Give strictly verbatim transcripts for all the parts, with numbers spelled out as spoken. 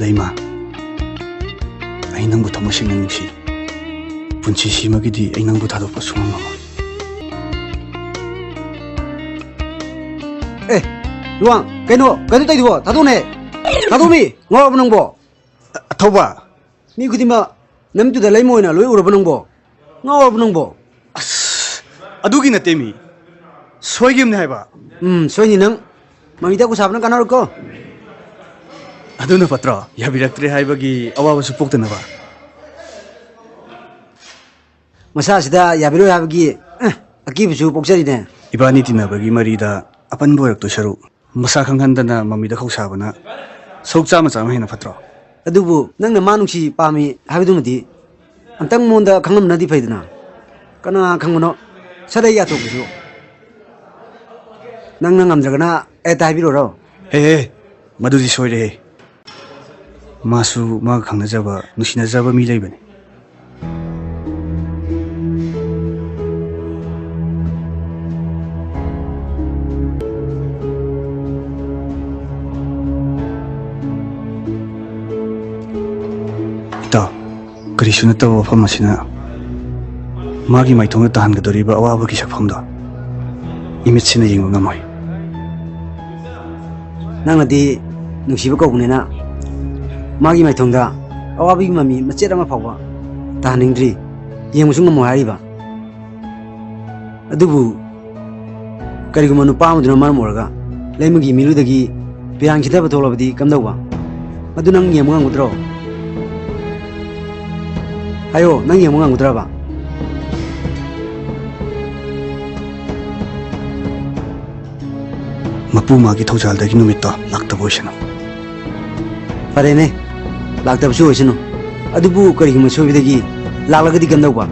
ꯂꯩꯃ, ꯑꯩ ꯅꯪꯕꯨ ꯊꯃꯣꯏ ꯁꯦꯡꯅ ꯅꯨꯡꯁꯤ꯫ ꯄꯨꯟꯁꯤꯁꯤꯃꯒꯤꯗꯤ ꯑꯩ ꯅꯪꯕꯨ ꯊꯥꯗꯣꯛꯄ ꯁꯨꯡꯉꯝ ꯉꯝꯃꯣꯏ꯫ ꯑꯦ, ꯂꯨꯋꯥꯡ, ꯀꯩꯅꯣ, ꯀꯩꯅꯣ ꯇꯧꯏꯗꯨꯕꯣ? ꯊꯥꯗꯣꯛꯅꯦ꯫ ꯊꯥꯗꯣꯛꯃꯤ꯫ ꯉꯥꯎꯔꯕ ꯅꯪꯕꯣ? ꯑ, ꯊꯧꯕ꯫ ꯃꯤ ꯈꯨꯗꯤꯡꯃꯛ ꯅꯃꯤꯠꯇꯨꯗ ꯂꯩꯃ ꯑꯣꯏꯅ ꯂꯣꯏ ꯎꯔꯕ ꯅꯪꯕꯣ? ꯉꯥꯎꯔꯕ ꯅꯪꯕꯣ? ꯑꯁ, ꯑꯗꯨꯒꯤ ꯅꯠꯇꯦ ꯃꯤ꯫ ꯁꯣꯏꯈꯤꯕꯅꯦ ꯍꯥꯏꯕ꯫ ꯎꯝ, ꯁꯣꯏꯅꯤ ꯅꯪ꯫ ꯃꯃꯤꯗ ꯈꯨꯁꯥꯕꯅ ꯀꯥꯟꯅꯔꯣꯏꯀꯣ꯫ ꯑꯗꯨꯅ ꯐꯠꯇ꯭ꯔꯣ? ꯌꯥꯕꯤꯔꯛꯇ꯭ꯔꯦ ꯍꯥꯏꯕꯒꯤ ꯑꯋꯥꯕꯁꯨ ꯄꯣꯛꯇꯅꯕ꯫ ꯃꯁꯥꯁꯤꯗ ꯌꯥꯕꯤꯔꯣꯏ ꯍꯥꯏꯕꯒꯤ, ꯑꯦ, ꯑꯀꯤꯕꯁꯨ ꯄꯣꯛꯆꯔꯤꯅꯦ꯫ ꯏꯕꯥꯅꯤ ꯇꯤꯟꯅꯕꯒꯤ ꯃꯔꯤꯗ ꯑꯄꯟꯕ ꯑꯣꯏꯔꯛꯇꯣꯏ ꯁꯔꯨꯛ, ꯃꯁꯥ ꯈꯪꯍꯟꯗꯅ ꯃꯃꯤꯗ ꯈꯧꯁꯥꯕꯅ ꯁꯔꯨꯛ ꯆꯥꯝꯃ ꯆꯥꯝꯃ ꯍꯦꯟꯅ ꯐꯠꯇ꯭ꯔꯣ? ꯑꯗꯨꯕꯨ ꯅꯪꯅ ꯃꯥ ꯅꯨꯡꯁꯤ ꯄꯥꯝꯃꯤ ꯍꯥꯏꯕꯗꯨꯃꯗꯤ ꯑꯝꯇꯪ ꯃꯉꯣꯟꯗ ꯈꯪꯍꯟꯕꯅꯗꯤ ꯐꯩꯗꯅ꯫ ꯀꯅꯥ ꯈꯪꯕꯅꯣ? ꯁꯠ ꯍꯦꯛ ꯌꯥꯊꯣꯛꯄꯁꯨ꯫ ꯅꯪꯅ ꯉꯝꯗ꯭ꯔꯒꯅ ꯑꯦ ꯍꯦꯛꯇ ꯍꯥꯏꯕꯤꯔꯣꯔꯣ? ꯍꯦ, ꯍꯦ, ꯃꯗꯨꯗꯤ ꯁꯣꯏꯔꯦꯍꯦ꯫ ꯃꯥꯁꯨ ꯃꯥꯒ ꯈꯪꯅꯖꯕ, ꯅꯨꯡꯁꯤꯅꯖꯕ ꯃꯤ ꯂꯩꯕꯅꯤ꯫ ꯏꯇꯥꯎ, ꯀꯔꯤꯁꯨ ꯅꯠꯇꯕ ꯋꯥꯐꯝ ꯑꯁꯤꯅ ꯃꯥꯒꯤ ꯃꯥꯏꯊꯣꯡꯗ ꯇꯥꯍꯟꯒꯗꯧꯔꯤꯕ ꯑꯋꯥꯕꯒꯤ ꯁꯛꯐꯝꯗꯣ ꯏꯃꯤꯠꯁꯤꯅ ꯌꯦꯡꯕ ꯉꯝꯃꯣꯏ꯫ ꯅꯪꯅꯗꯤ ꯅꯨꯡꯁꯤꯕ ꯀꯧꯕꯅꯤꯅ ꯃꯥꯒꯤ ꯃꯥꯏꯊꯣꯡꯗ ꯑꯋꯥꯕꯒꯤ ꯃꯃꯤ ꯃꯆꯦꯠ ꯑꯃ ꯐꯥꯎꯕ ꯇꯥꯍꯟꯅꯤꯡꯗ꯭ꯔꯤ, ꯌꯦꯡꯕꯁꯨ ꯉꯝꯃꯣꯏ ꯍꯥꯏꯔꯤꯕ꯫ ꯑꯗꯨꯕꯨ ꯀꯔꯤꯒꯨꯝꯕ ꯅꯨꯄꯥ ꯑꯃꯗꯨꯅ ꯃꯔꯝ ꯑꯣꯏꯔꯒ ꯂꯩꯃꯒꯤ ꯃꯤꯠꯂꯨꯗꯒꯤ ꯄꯤꯔꯥꯡ ꯁꯤꯊꯕ ꯊꯣꯛꯂꯕꯗꯤ ꯀꯝꯗꯧꯕ? ꯃꯗꯨ ꯅꯪ ꯌꯦꯡꯕ ꯉꯝꯒꯗ꯭ꯔꯣ? ꯍꯥꯏꯌꯣ, ꯅꯪ ꯌꯦꯡꯕ ꯉꯝꯒꯗ꯭ꯔꯕ? ꯃꯄꯨ ꯃꯥꯒꯤ ꯊꯧꯖꯥꯜꯗꯒꯤ ꯅꯨꯃꯤꯠꯇꯣ ꯂꯥꯛꯇꯕ ꯑꯣꯏꯁꯅꯨ꯫ ꯐꯔꯦꯅꯦ, ꯂꯥꯛꯇꯕꯁꯨ ꯑꯣꯏꯁꯅꯨ꯫ ꯑꯗꯨꯕꯨ ꯀꯔꯤꯒꯨꯝꯕ ꯁꯣꯏꯕꯗꯒꯤ ꯂꯥꯛꯂꯒꯗꯤ ꯀꯝꯗꯧꯕ?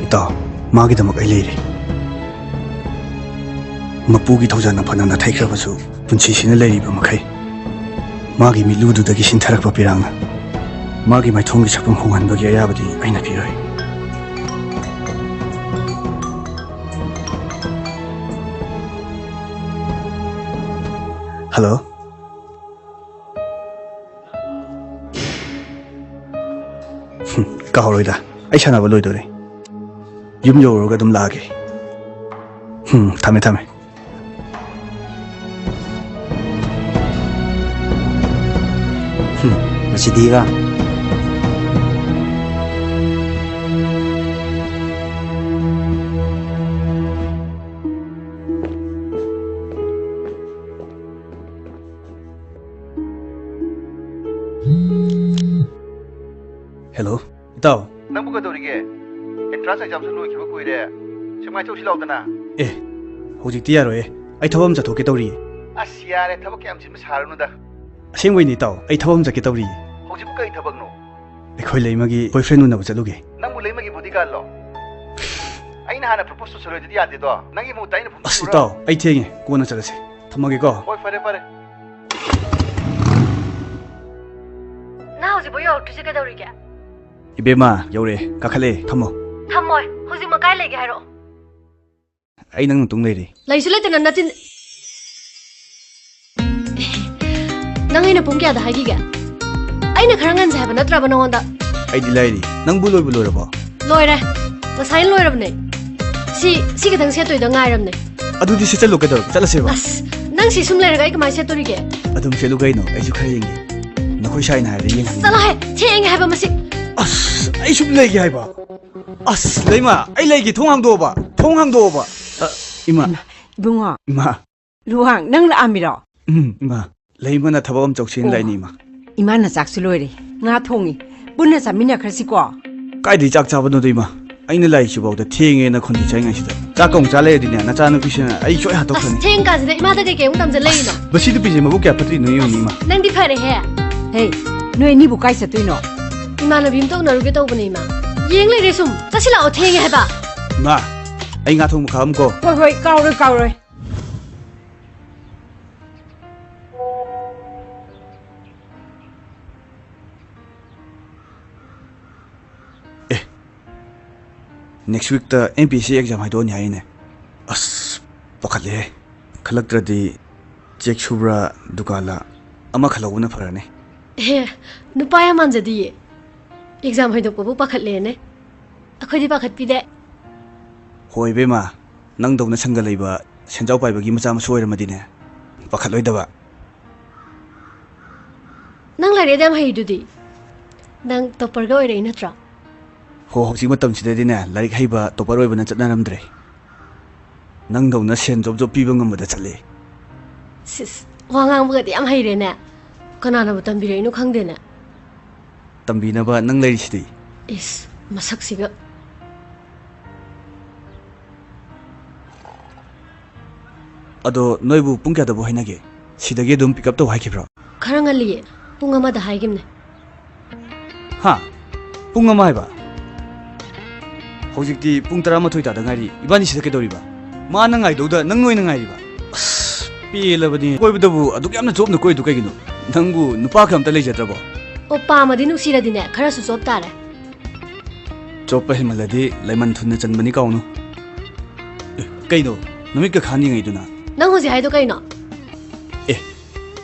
ꯏꯇꯥꯎ, ꯃꯥꯒꯤꯗꯃꯛ ꯑꯩ ꯂꯩꯔꯤ꯫ ꯃꯄꯨꯒꯤ ꯊꯧꯖꯥꯜꯅ ꯐꯅ ꯅꯥꯊꯩꯈ꯭ꯔꯕꯁꯨ, ꯄꯨꯟꯁꯤꯁꯤꯅ ꯂꯩꯔꯤꯕ ꯃꯈꯩ ꯃꯥꯒꯤ ꯃꯤꯠꯂꯨꯗꯨꯗꯒꯤ ꯁꯤꯟꯊꯔꯛꯄ ꯄꯤꯔꯥꯡꯅ ꯃꯥꯒꯤ ꯃꯥꯏꯊꯣꯡꯒꯤ ꯁꯛꯐꯝ ꯍꯣꯡꯍꯟꯕꯒꯤ ꯑꯌꯥꯕꯗꯤ ꯑꯩꯅ ꯄꯤꯔꯣꯏ꯫ ꯍꯜꯂꯣ꯫ ꯍꯨꯝ, ꯀꯥꯎꯔꯣꯏꯗ, ꯑꯩ ꯁꯥꯟꯅꯕ ꯂꯣꯏꯗꯣꯔꯦ꯫ ꯌꯨꯝ ꯌꯧꯔꯒ ꯑꯗꯨꯝ ꯂꯥꯛꯑꯒꯦ꯫ ꯍꯨꯝ, ꯊꯝꯃꯦ, ꯊꯝꯃꯦ꯫ ꯍꯨꯝ, ꯃꯁꯤꯗꯤꯕ꯫ ꯍꯦꯜꯂꯣ, ꯏꯇꯥꯎ꯫ ꯅꯪꯕꯨ ꯀꯩꯗꯧꯔꯤꯒꯦ? ꯑꯦꯟꯇ꯭ꯔꯥꯟꯁ ꯑꯦꯛꯖꯥꯝꯁꯨ ꯂꯣꯏꯈꯤꯕ ꯀꯨꯏꯔꯦ꯫ ꯁꯦꯛꯃꯥꯏ ꯆꯧꯁꯤ ꯂꯥꯎꯗꯅ꯫ ꯑꯦ, ꯍꯧꯖꯤꯛꯇꯤ ꯌꯥꯔꯣꯏꯌꯦ꯫ ꯑꯩ ꯊꯕꯛ ꯑꯃ ꯆꯠꯊꯣꯛꯀꯦ ꯇꯧꯔꯤꯌꯦ꯫ ꯑꯁ, ꯌꯥꯔꯦ, ꯊꯕꯛ ꯀꯌꯥꯝ ꯆꯤꯟꯕ ꯁꯥꯔꯨꯅꯨꯗ꯫ ꯑꯁꯦꯡꯕꯩꯅꯦ ꯏꯇꯥꯎ, ꯑꯩ ꯊꯕꯛ ꯑꯃ ꯆꯠꯀꯦ ꯇꯧꯔꯤꯌꯦ꯫ ꯍꯧꯖꯤꯛꯄꯨ ꯀꯔꯤ ꯊꯕꯛꯅꯣ? ꯑꯩꯈꯣꯏ ꯂꯩꯃꯒꯤ boyfriend ꯎꯅꯕ ꯆꯠꯂꯨꯒꯦ꯫ ꯅꯪꯕꯨ ꯂꯩꯃꯒꯤ bodyguardꯂꯣ? ꯑꯩꯅ ꯍꯥꯟꯅ propose ꯇꯧꯁꯜꯂꯣꯏꯗꯗꯤ ꯌꯥꯗꯦꯗꯣ꯫ ꯅꯪꯒꯤ moodꯇ ꯑꯩꯅ ꯑꯁ, ꯐꯨꯝꯕꯤꯔꯨꯔꯣ? ꯏꯇꯥꯎ, ꯑꯩ ꯊꯦꯡꯉꯦ, ꯀꯣꯟꯅ ꯆꯠꯂꯁꯦ꯫ ꯊꯝꯃꯒꯦꯀꯣ꯫ ꯍꯣꯏ, ꯐꯔꯦ, ꯐꯔꯦ꯫ ꯅꯪ ꯍꯧꯖꯤꯛꯐꯥꯎ ꯌꯧꯔꯛꯇ꯭ꯔꯤꯁꯦ ꯀꯩꯗꯧꯔꯤꯒꯦ? ꯏꯕꯦꯝꯃ, ꯌꯧꯔꯛꯑꯦ, ꯀꯥꯈꯠꯂꯦ, ꯊꯝꯃꯣ꯫ ꯊꯝꯃꯣꯏ, ꯍꯧꯖꯤꯛꯃꯛ ꯀꯥꯏ ꯂꯩꯒꯦ ꯍꯥꯏꯔꯛꯑꯣ꯫ ꯑꯩ ꯅꯪ ꯃꯇꯨꯡ ꯂꯩꯔꯦ꯫ ꯂꯩꯁꯨ ꯂꯩꯇꯅ ꯅꯆꯤꯟ-, ꯅꯪ ꯑꯩꯅ ꯄꯨꯡ ꯀꯌꯥꯗ ꯍꯥꯏꯈꯤꯒꯦ? ꯑꯩꯅ ꯈꯔ ꯉꯟꯁꯦ ꯍꯥꯏꯕ ꯅꯠꯇ꯭ꯔꯕ ꯅꯉꯣꯟꯗ? ꯑꯩꯗꯤ ꯂꯥꯏꯔꯤ꯫ ꯅꯪꯕꯨ ꯂꯣꯏꯕꯨ ꯂꯣꯏꯔꯕꯣ? ꯂꯣꯏꯔꯦ꯫ ꯉꯁꯥꯏꯅ ꯂꯣꯏꯔꯕꯅꯦ꯫ ꯁꯤ, ꯁꯤ ꯈꯤꯇꯪ ꯁꯦꯠꯇꯣꯏꯗ ꯉꯥꯏꯔꯕꯅꯦ꯫ ꯑꯗꯨꯗꯤ ꯁꯦꯠꯆꯜꯂꯨ ꯀꯩꯗꯧꯔꯒꯦ? ꯆꯠꯂꯁꯦꯕ꯫ ꯑꯁ, ꯅꯪ ꯁꯤ ꯁꯨꯝ ꯂꯩꯔꯒ ꯑꯩ ꯀꯃꯥꯏꯅ ꯁꯦꯠꯇꯣꯔꯤꯒꯦ? ꯑꯗꯨꯝ ꯁꯦꯠꯂꯨ ꯀꯩꯅꯣ, ꯑꯩꯁꯨ ꯈꯔ ꯌꯦꯡꯒꯦ꯫ ꯅꯈꯣꯏ ꯁꯥꯏꯅ ꯍꯥꯏꯔꯗꯤ ꯌꯦꯡꯍꯟꯒꯦ꯫ ꯆꯠꯂꯣꯍꯦ, ꯊꯦꯡꯉꯦ ꯍꯥꯏꯕ ꯃꯁꯤ꯫ ꯑꯁ, ꯑꯩ ꯁꯨꯝ ꯂꯩꯒꯦ ꯍꯥꯏꯕ꯫ ꯑꯁ, ꯂꯩꯃ, ꯑꯩ ꯂꯩꯒꯦ, ꯊꯣꯡ ꯍꯥꯡꯗꯣꯛꯑꯣꯕ, ꯊꯣꯡ ꯍꯥꯡꯗꯣꯛꯑꯣꯕ꯫ ꯑ, ꯏꯃꯥ꯫ ꯏꯃꯥ, ꯏꯕꯨꯡꯉꯣ꯫ ꯏꯃꯥ꯫ ꯂꯨꯋꯥꯡ, ꯅꯪ ꯂꯥꯛꯑꯝꯃꯤꯔꯣ? ꯎꯝ, ꯏꯃꯥ꯫ ꯂꯩꯃꯅ ꯊꯕꯛ ꯑꯃ ꯆꯧꯁꯦꯅ ꯑꯣ꯫ ꯂꯥꯛꯏꯅꯦ, ꯏꯃꯥ꯫ ꯏꯃꯥꯅ ꯆꯥꯛꯁꯨ ꯂꯣꯏꯔꯦ꯫ ꯉꯥ ꯊꯣꯡꯉꯤ꯫ ꯄꯨꯟꯅ ꯆꯥꯃꯤꯟꯅꯈ꯭ꯔꯁꯤꯀꯣ꯫ ꯀꯥꯏꯗꯩ ꯆꯥꯛ ꯆꯥꯕꯅꯣꯗ, ꯏꯃꯥ? ꯑꯩꯅ ꯂꯥꯛꯏꯁꯤꯐꯥꯎꯗ ꯊꯦꯡꯉꯦꯅ ꯈꯣꯟꯊꯤ ꯆꯥꯏꯉꯩꯁꯤꯗ꯫ ꯆꯥꯛꯀ ꯑꯃꯨꯛ ꯆꯥ ꯂꯩꯔꯗꯤꯅꯦ, ꯅꯆꯥꯅꯨꯄꯤꯁꯤꯅ ꯑꯩ ꯁꯣꯏ ꯑꯁ, ꯍꯥꯠꯇꯣꯛꯈ꯭ꯔꯅꯤ꯫ ꯊꯦꯡ ꯀꯥꯟꯁꯤꯗ ꯏꯃꯥꯗ ꯀꯩꯀꯩ ꯑꯃꯨꯛ ꯇꯝꯖ ꯂꯩꯔꯤꯅꯣ? ꯃꯁꯤ ꯅꯨꯄꯤꯁꯦ ꯃꯕꯨꯛ ꯀꯌꯥ ꯐꯠꯇ꯭ꯔꯤꯅꯣ ꯌꯦꯡꯉꯨꯅꯦ, ꯏꯃꯥ꯫ ꯅꯪꯗꯤ ꯐꯔꯦꯍꯦ꯫ ꯍꯦ, ꯅꯣꯏ ꯑꯅꯤꯕꯨ ꯀꯥꯏ ꯆꯠꯇꯣꯏꯅꯣ? ꯏꯃꯥꯟꯅꯕꯤ ꯑꯃꯇ ꯎꯅꯔꯨꯒꯦ ꯇꯧꯕꯅꯦ, ꯏꯃꯥ꯫ ꯌꯦꯡ ꯂꯩꯔꯦ ꯁꯨꯝ꯫ ꯆꯠꯁꯤ ꯂꯥꯛꯑꯣ, ꯊꯦꯡꯉꯦ ꯍꯥꯏꯕ꯫ ꯏꯃꯥ, ꯑꯩ ꯉꯥ ꯊꯣꯡꯕ ꯈꯥꯛꯑꯝꯀꯣ꯫ ꯍꯣꯏ, ꯍꯣꯏ, ꯀꯥꯎꯔꯣꯏ, ꯀꯥꯎꯔꯣꯏ꯫ ꯑꯦ, next weekꯇ M P S C exam ꯍꯥꯏꯗꯣꯛꯑꯅꯤ ꯍꯥꯏꯅꯦ꯫ ꯑꯁ, ꯄꯥꯈꯠꯂꯦꯍꯦ꯫ ꯈꯜꯂꯛꯇ꯭ꯔꯗꯤ ꯆꯦꯛ ꯁꯨꯕ꯭ꯔꯥ, ꯗꯨꯀꯥꯟꯂꯥ? ꯑꯃ ꯈꯜꯍꯧꯕꯅ ꯐꯔꯅꯤ꯫ ꯍꯦ, ꯅꯨꯄꯥ ꯌꯥꯝ ꯃꯥꯟꯖꯗꯤꯌꯦ꯫ ꯑꯦꯛꯖꯥꯝ ꯍꯥꯏꯗꯣꯛꯄꯕꯨ ꯄꯥꯈꯠꯂꯦꯅꯦ꯫ ꯑꯩꯈꯣꯏꯗꯤ ꯄꯥꯈꯠꯄꯤꯗꯦ꯫ ꯍꯣꯏ ꯏꯕꯦꯝꯃ, ꯅꯪꯗꯧꯅ ꯁꯪꯒ ꯂꯩꯕ ꯁꯦꯟꯖꯥꯎ ꯄꯥꯏꯕꯒꯤ ꯃꯆꯥ ꯃꯁꯨ ꯑꯣꯏꯔꯝꯃꯗꯤꯅꯦ, ꯄꯥꯈꯠꯂꯣꯏꯗꯕ꯫ ꯅꯪ ꯂꯥꯏꯔꯤꯛ ꯌꯥꯝ ꯍꯩꯗꯨꯗꯤ꯫ ꯅꯪ ꯇꯣꯞꯄꯔꯒ ꯑꯣꯏꯔꯛꯏ ꯅꯠꯇ꯭ꯔꯣ? ꯍꯣ, ꯍꯧꯖꯤꯛ ꯃꯇꯝꯁꯤꯗꯗꯤꯅꯦ, ꯂꯥꯏꯔꯤꯛ ꯍꯩꯕ ꯇꯣꯞꯄꯔ ꯑꯣꯏꯕꯅ ꯆꯠꯅꯔꯝꯗ꯭ꯔꯦ꯫ ꯅꯪꯗꯧꯅ ꯁꯦꯟ ꯖꯣꯕ ꯖꯣꯕ ꯄꯤꯕ ꯉꯝꯕꯗ ꯆꯠꯂꯦ꯫ ꯁꯤꯁ, ꯋꯥ ꯉꯥꯡꯕꯒꯗꯤ ꯌꯥꯝ ꯍꯩꯔꯦꯅꯦ꯫ ꯀꯅꯥꯅꯕꯨ ꯇꯝꯕꯤꯔꯛꯏꯅꯣ ꯈꯪꯗꯦꯅꯦ꯫ ꯇꯝꯕꯤꯅꯕ ꯅꯪ ꯂꯩꯔꯤꯁꯤꯗꯤ꯫ ꯏꯁ, ꯃꯁꯛꯁꯤꯒ꯫ ꯑꯗꯣ ꯅꯣꯏꯕꯨ ꯄꯨꯡ ꯀꯌꯥꯗꯕꯨ ꯍꯥꯏꯅꯒꯦ? ꯁꯤꯗꯒꯤ ꯑꯗꯨꯝ ꯄꯤꯛ ꯑꯞ ꯇꯧ ꯍꯥꯏꯈꯤꯕ꯭ꯔꯣ? ꯈꯔ ꯉꯜꯂꯤꯌꯦ, ꯄꯨꯡ ꯑꯃꯗ ꯍꯥꯏꯈꯤꯕꯅꯦ꯫ ꯍꯥ? ꯄꯨꯡ ꯑꯃ ꯍꯥꯏꯕ? ꯍꯧꯖꯤꯛꯇꯤ ꯄꯨꯡ ꯇꯔꯥꯃꯥꯊꯣꯏ ꯇꯥꯗ ꯉꯥꯏꯔꯤ꯫ ꯏꯕꯥꯅꯤ ꯁꯤꯗ ꯀꯩꯗꯧꯔꯤꯕ? ꯃꯥꯅ ꯉꯥꯏꯗꯧꯗ ꯅꯪ ꯑꯣꯏꯅ ꯉꯥꯏꯔꯤꯕ? ꯑꯁ, ꯄꯦꯜꯂꯕꯅꯤ꯫ ꯀꯣꯏꯕꯗꯕꯨ ꯑꯗꯨꯛ ꯌꯥꯝꯅ ꯆꯣꯞꯅ ꯀꯣꯏꯗꯨ ꯀꯩꯒꯤꯅꯣ? ꯅꯪꯕꯨ ꯅꯨꯄꯥ ꯈꯔ ꯑꯝꯇ ꯂꯩꯖꯗ꯭ꯔꯕꯣ? ꯑꯣ, ꯄꯥꯝꯃꯗꯤ ꯅꯨꯡꯁꯤꯔꯗꯤꯅꯦ, ꯈꯔꯁꯨ ꯆꯣꯞ ꯇꯥꯔꯦ꯫ ꯆꯣꯞꯄ ꯍꯦꯟꯃꯜꯂꯗꯤ ꯂꯩꯃꯟ ꯊꯨꯅ ꯆꯟꯕꯅꯤ, ꯀꯥꯎꯅꯨ꯫ ꯑꯦ, ꯀꯩꯅꯣ? ꯅꯨꯃꯤꯠꯀ ꯈꯥꯟ ꯌꯦꯡꯉꯤꯗꯨꯅ? ꯅꯪ ꯍꯧꯖꯤꯛ ꯍꯥꯏꯗꯣ ꯀꯩꯅꯣ? ꯑꯦ,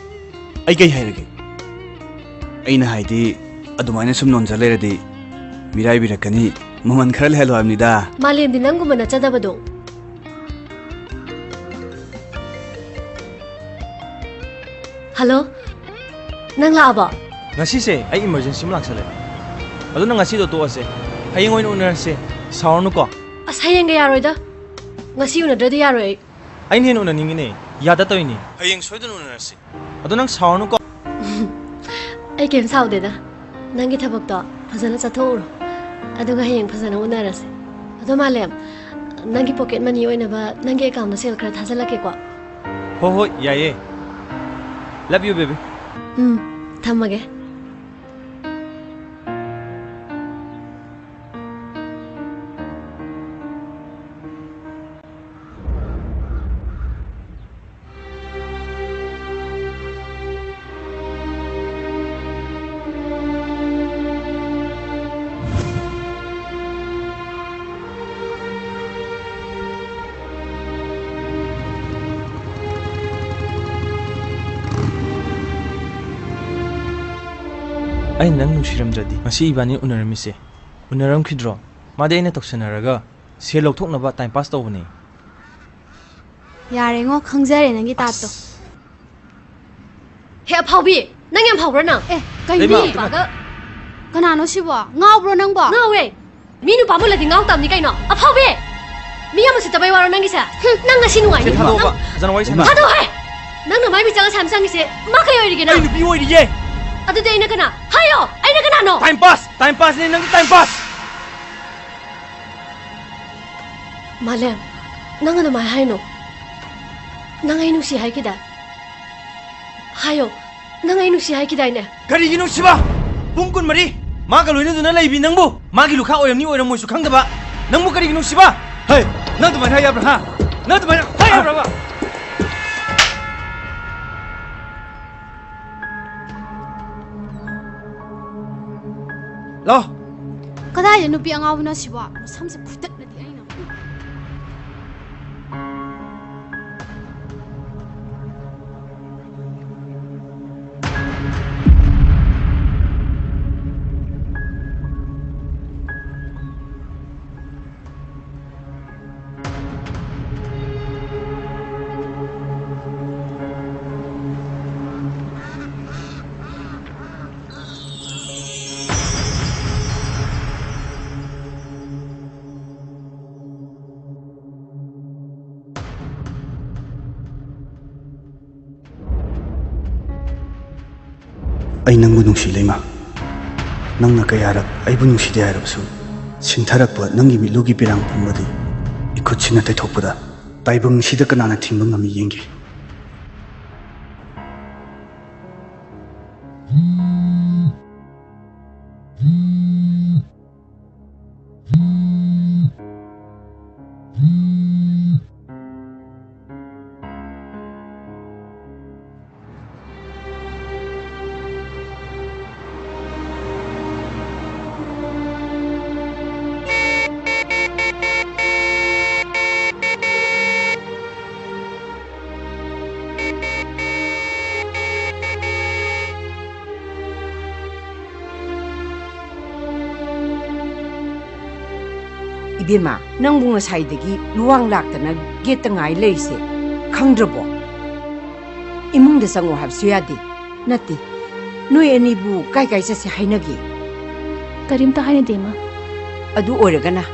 ꯑꯩ ꯀꯩ ꯍꯥꯏꯔꯒꯦ? ꯑꯩꯅ ꯍꯥꯏꯗꯤ, ꯑꯗꯨꯃꯥꯏꯅ ꯁꯨꯝ ꯅꯣꯟꯖ ꯂꯩꯔꯗꯤ ꯃꯤꯔꯥꯏꯕꯤꯔꯛꯀꯅꯤ꯫ ꯃꯃꯜ ꯈꯔ ꯂꯩꯍꯜꯂꯣ ꯍꯥꯏꯕꯅꯤꯗ꯫ ꯃꯥꯂꯦꯝꯗꯤ ꯅꯪꯒꯨꯝꯕ ꯅꯠꯆꯗꯕꯗꯣ꯫ ꯍꯜꯂꯣ, ꯅꯪ ꯂꯥꯛꯑꯕꯣ? ꯉꯁꯤꯁꯦ ꯑꯩ ꯏꯃꯔꯖꯦꯟꯁꯤ ꯑꯃ ꯂꯥꯛꯁꯜꯂꯦ꯫ ꯑꯗꯨꯅ ꯉꯁꯤꯗꯣ ꯇꯣꯛꯑꯁꯦ꯫ ꯍꯌꯦꯡ ꯑꯣꯏꯅ ꯎꯅꯔꯁꯦ꯫ ꯁꯥꯎꯔꯅꯨꯀꯣ꯫ ꯑꯁ, ꯍꯌꯦꯡꯒ ꯌꯥꯔꯣꯏꯗ꯫ ꯉꯁꯤ ꯎꯅꯗ꯭ꯔꯗꯤ ꯌꯥꯔꯣꯏ ꯑꯩ꯫ ꯑꯩꯅ ꯍꯦꯟꯅ ꯎꯅꯅꯤꯡꯉꯤꯅꯦ꯫ ꯌꯥꯗ ꯇꯧꯔꯤꯅꯤ꯫ ꯍꯌꯦꯡ ꯁꯣꯏꯗꯅ ꯎꯅꯔꯁꯤ꯫ ꯑꯗꯣ ꯅꯪ ꯁꯥꯎꯔꯅꯨꯀꯣ꯫ ꯑꯩ ꯀꯩꯝ ꯁꯥꯎꯗꯦꯗ꯫ ꯅꯪꯒꯤ ꯊꯕꯛꯇꯣ ꯐꯖꯅ ꯆꯠꯊꯣꯛꯎꯔꯣ꯫ ꯑꯗꯨꯒ ꯍꯌꯦꯡ ꯐꯖꯅ ꯎꯅꯔꯁꯦ꯫ ꯑꯗꯣ ꯃꯥꯂꯦꯝ, ꯅꯪꯒꯤ ꯄꯣꯀꯦꯠ ꯃꯅꯤ ꯑꯣꯏꯅꯕ ꯅꯪꯒꯤ ꯑꯦꯀꯥꯎꯟꯗ ꯁꯦꯜ ꯈꯔ ꯊꯥꯖꯤꯜꯂꯛꯀꯦꯀꯣ꯫ ꯍꯣ ꯍꯣꯏ, ꯌꯥꯏꯌꯦ꯫ Love you, baby. ꯎꯝ, ꯊꯝꯃꯒꯦ꯫ ꯑꯩꯅ ꯅꯪ ꯅꯨꯡꯁꯤꯔꯝꯗ꯭ꯔꯗꯤ ꯉꯁꯤ ꯏꯕꯥꯅꯤ ꯎꯅꯔꯝꯃꯤꯁꯦ ꯎꯅꯔꯝꯈꯤꯗ꯭ꯔꯣ? ꯃꯥꯗꯤ ꯑꯩꯅ ꯇꯧꯁꯟꯅꯔꯒ ꯁꯦꯜ ꯂꯧꯊꯣꯛꯅꯕ time pass ꯇꯧꯕꯅꯦ꯫ ꯌꯥꯔꯦꯉꯣ, ꯈꯪꯖꯔꯦ ꯅꯪꯒꯤ ꯇꯥꯠꯇꯣ꯫ ꯑꯁ꯫ ꯍꯦ ꯑꯐꯥꯎꯕꯤ, ꯅꯪ ꯌꯥꯝ ꯐꯥꯎꯕ꯭ꯔꯥ ꯅꯪ? ꯑꯦ, ꯀꯩꯅꯣ? ꯂꯩꯃ꯫ ꯅꯨꯄꯥꯒ ꯀꯅꯥꯅꯣ ꯁꯤꯕꯣ? ꯉꯥꯎꯕ꯭ꯔꯣ ꯅꯪꯕꯣ? ꯉꯥꯎꯋꯦ꯫ ꯃꯤ ꯅꯨꯄꯥ ꯃꯨꯜꯂꯗꯤ ꯉꯥꯎ ꯇꯥꯕꯅꯤ ꯀꯩꯅꯣ꯫ ꯑꯐꯥꯎꯕꯤ! ꯃꯤ ꯌꯥꯝ ꯎꯁꯤꯠꯇꯕꯩ ꯋꯥꯔꯣ ꯅꯪꯒꯤꯁꯦ? ꯍꯨꯝ, ꯅꯪ ꯉꯁꯤ ꯁꯦ, ꯅꯨꯡꯉꯥꯏꯅꯤ꯫ ꯊꯥꯗꯣꯛꯑꯣꯕ꯫ ꯅꯪ ꯐꯖꯅ ꯋꯥꯔꯤ ꯁꯥꯟꯅ꯫ ꯊꯥꯗꯣꯛꯑꯣꯍꯦ! ꯅꯪꯅ ꯃꯥꯏ ꯃꯤꯆꯪ ꯑꯁꯥꯝ ꯆꯪꯉꯤꯁꯦ ꯃꯥ ꯀꯩ ꯑꯣꯏꯔꯤꯒꯦ ꯅꯪ? ꯑꯩ ꯅꯨꯄꯤ ꯑꯣꯏꯔꯤꯌꯦ꯫ ꯑꯗꯨꯗꯤ ꯑꯩꯅ ꯀꯅꯥ? ꯍꯥꯏꯌꯣ! ꯑꯩꯅ ꯀꯅꯥꯅꯣ? Time pass! Time pass ꯅꯦ ꯅꯪꯒꯤ time pass! ꯃꯥꯂꯦꯝ, ꯅꯪ ꯑꯗꯨꯃꯥꯏ ꯍꯥꯏꯅꯣ꯫ ꯅꯪ ꯑꯩ ꯅꯨꯡꯁꯤ ꯍꯥꯏꯈꯤꯗꯥꯏ? ꯍꯥꯏꯌꯣ, ꯅꯪ ꯑꯩ ꯅꯨꯡꯁꯤ ꯍꯥꯏꯈꯤꯗꯥꯏꯅꯦ? ꯀꯔꯤꯒꯤꯅꯣ ꯁꯤꯕ? ꯄꯨꯡ ꯀꯨꯟꯃꯔꯤ ꯃꯥꯒ ꯂꯣꯏꯅꯗꯨꯅ ꯂꯩꯕꯤ ꯅꯪꯕꯨ, ꯃꯥꯒꯤ ꯂꯨꯈꯥ ꯑꯣꯏꯔꯝꯅꯤ ꯑꯣꯏꯔꯝꯃꯣꯏꯁꯨ ꯈꯪꯗꯕ ꯅꯪꯕꯨ ꯀꯔꯤꯒꯤꯅꯣ ꯁꯤꯕ? ꯍꯩ, ꯅꯪ ꯑꯗꯨꯃꯥꯏꯅ ꯍꯥꯏ ꯌꯥꯕ꯭ꯔꯥ, ꯍꯥ? ꯅꯪ ꯑꯗꯨꯃꯥꯏꯅ ꯍꯥꯏ ꯌꯥꯕ꯭ꯔꯕ? ꯂꯥꯎ꯫ ꯀꯗꯥꯏꯗ ꯅꯨꯄꯤ ꯑꯉꯥꯎꯕꯅꯣ ꯁꯤꯕꯣ? ꯃꯁꯝꯁꯦ ꯐꯨꯇꯠꯂꯗꯤ ꯑꯩꯅ꯫ ꯑꯩ ꯅꯪꯕꯨ ꯅꯨꯡꯁꯤ, ꯂꯩꯃ꯫ ꯅꯪꯅ ꯀꯌꯥꯔꯛ ꯑꯩꯕꯨ ꯅꯨꯡꯁꯤꯗꯦ ꯍꯥꯏꯔꯕꯁꯨ, ꯁꯤꯟꯊꯔꯛꯄ ꯅꯪꯒꯤ ꯃꯤꯠꯂꯨꯒꯤ ꯄꯤꯔꯥꯡ ꯄꯨꯝꯕꯗꯤ ꯏꯈꯨꯠꯁꯤꯅ ꯇꯩꯊꯣꯛꯄꯗ ꯇꯥꯏꯕꯪꯁꯤꯗ ꯀꯅꯥꯅ ꯊꯤꯡꯕ ꯉꯝꯃꯤ ꯌꯦꯡꯒꯦ꯫ ꯏꯕꯦꯝꯃ, ꯅꯪꯕꯨ ꯉꯁꯥꯏꯗꯒꯤ ꯂꯨꯋꯥꯡ ꯂꯥꯛꯇꯅ ꯒꯦꯠꯇ ꯉꯥꯏ ꯂꯩꯔꯤꯁꯦ ꯈꯪꯗ꯭ꯔꯕꯣ? ꯏꯃꯨꯡꯗ ꯆꯪꯉꯣ ꯍꯥꯏꯕꯁꯨ ꯌꯥꯗꯦ꯫ ꯅꯠꯇꯦ, ꯅꯣꯏ ꯑꯅꯤꯕꯨ ꯀꯥꯏ ꯀꯥꯏ ꯆꯠꯁꯦ ꯍꯥꯏꯅꯒꯦ? ꯀꯔꯤꯝꯇ ꯍꯥꯏꯅꯗꯦ, ꯏꯃꯥ꯫ ꯑꯗꯨ ꯑꯣꯏꯔꯒꯅ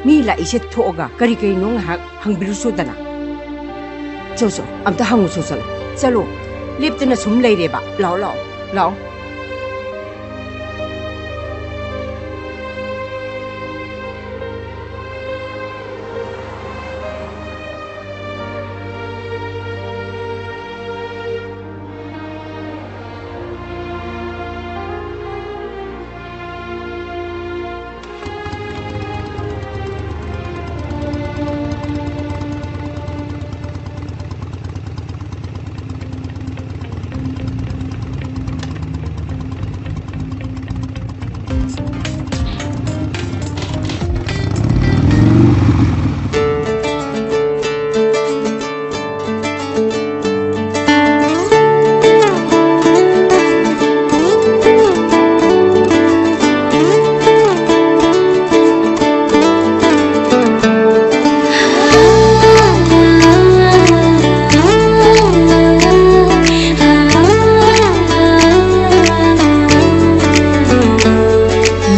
ꯃꯤ ꯂꯥꯛꯏꯁꯦ ꯊꯣꯛꯑꯒ ꯀꯔꯤ ꯀꯔꯤꯅꯣ ꯉꯥꯏꯍꯥꯛ ꯍꯪꯕꯤꯔꯨꯁꯣꯗꯅ꯫ ꯆꯣ, ꯆꯣ, ꯑꯝꯇ ꯍꯪꯉꯨꯁꯣ, ꯆꯠꯂꯣ꯫ ꯆꯠꯂꯣ, ꯂꯦꯞꯇꯅ ꯁꯨꯝ ꯂꯩꯔꯦꯕ꯫ ꯂꯥꯛꯑꯣ, ꯂꯥꯛꯑꯣ, ꯂꯥꯛꯑꯣ꯫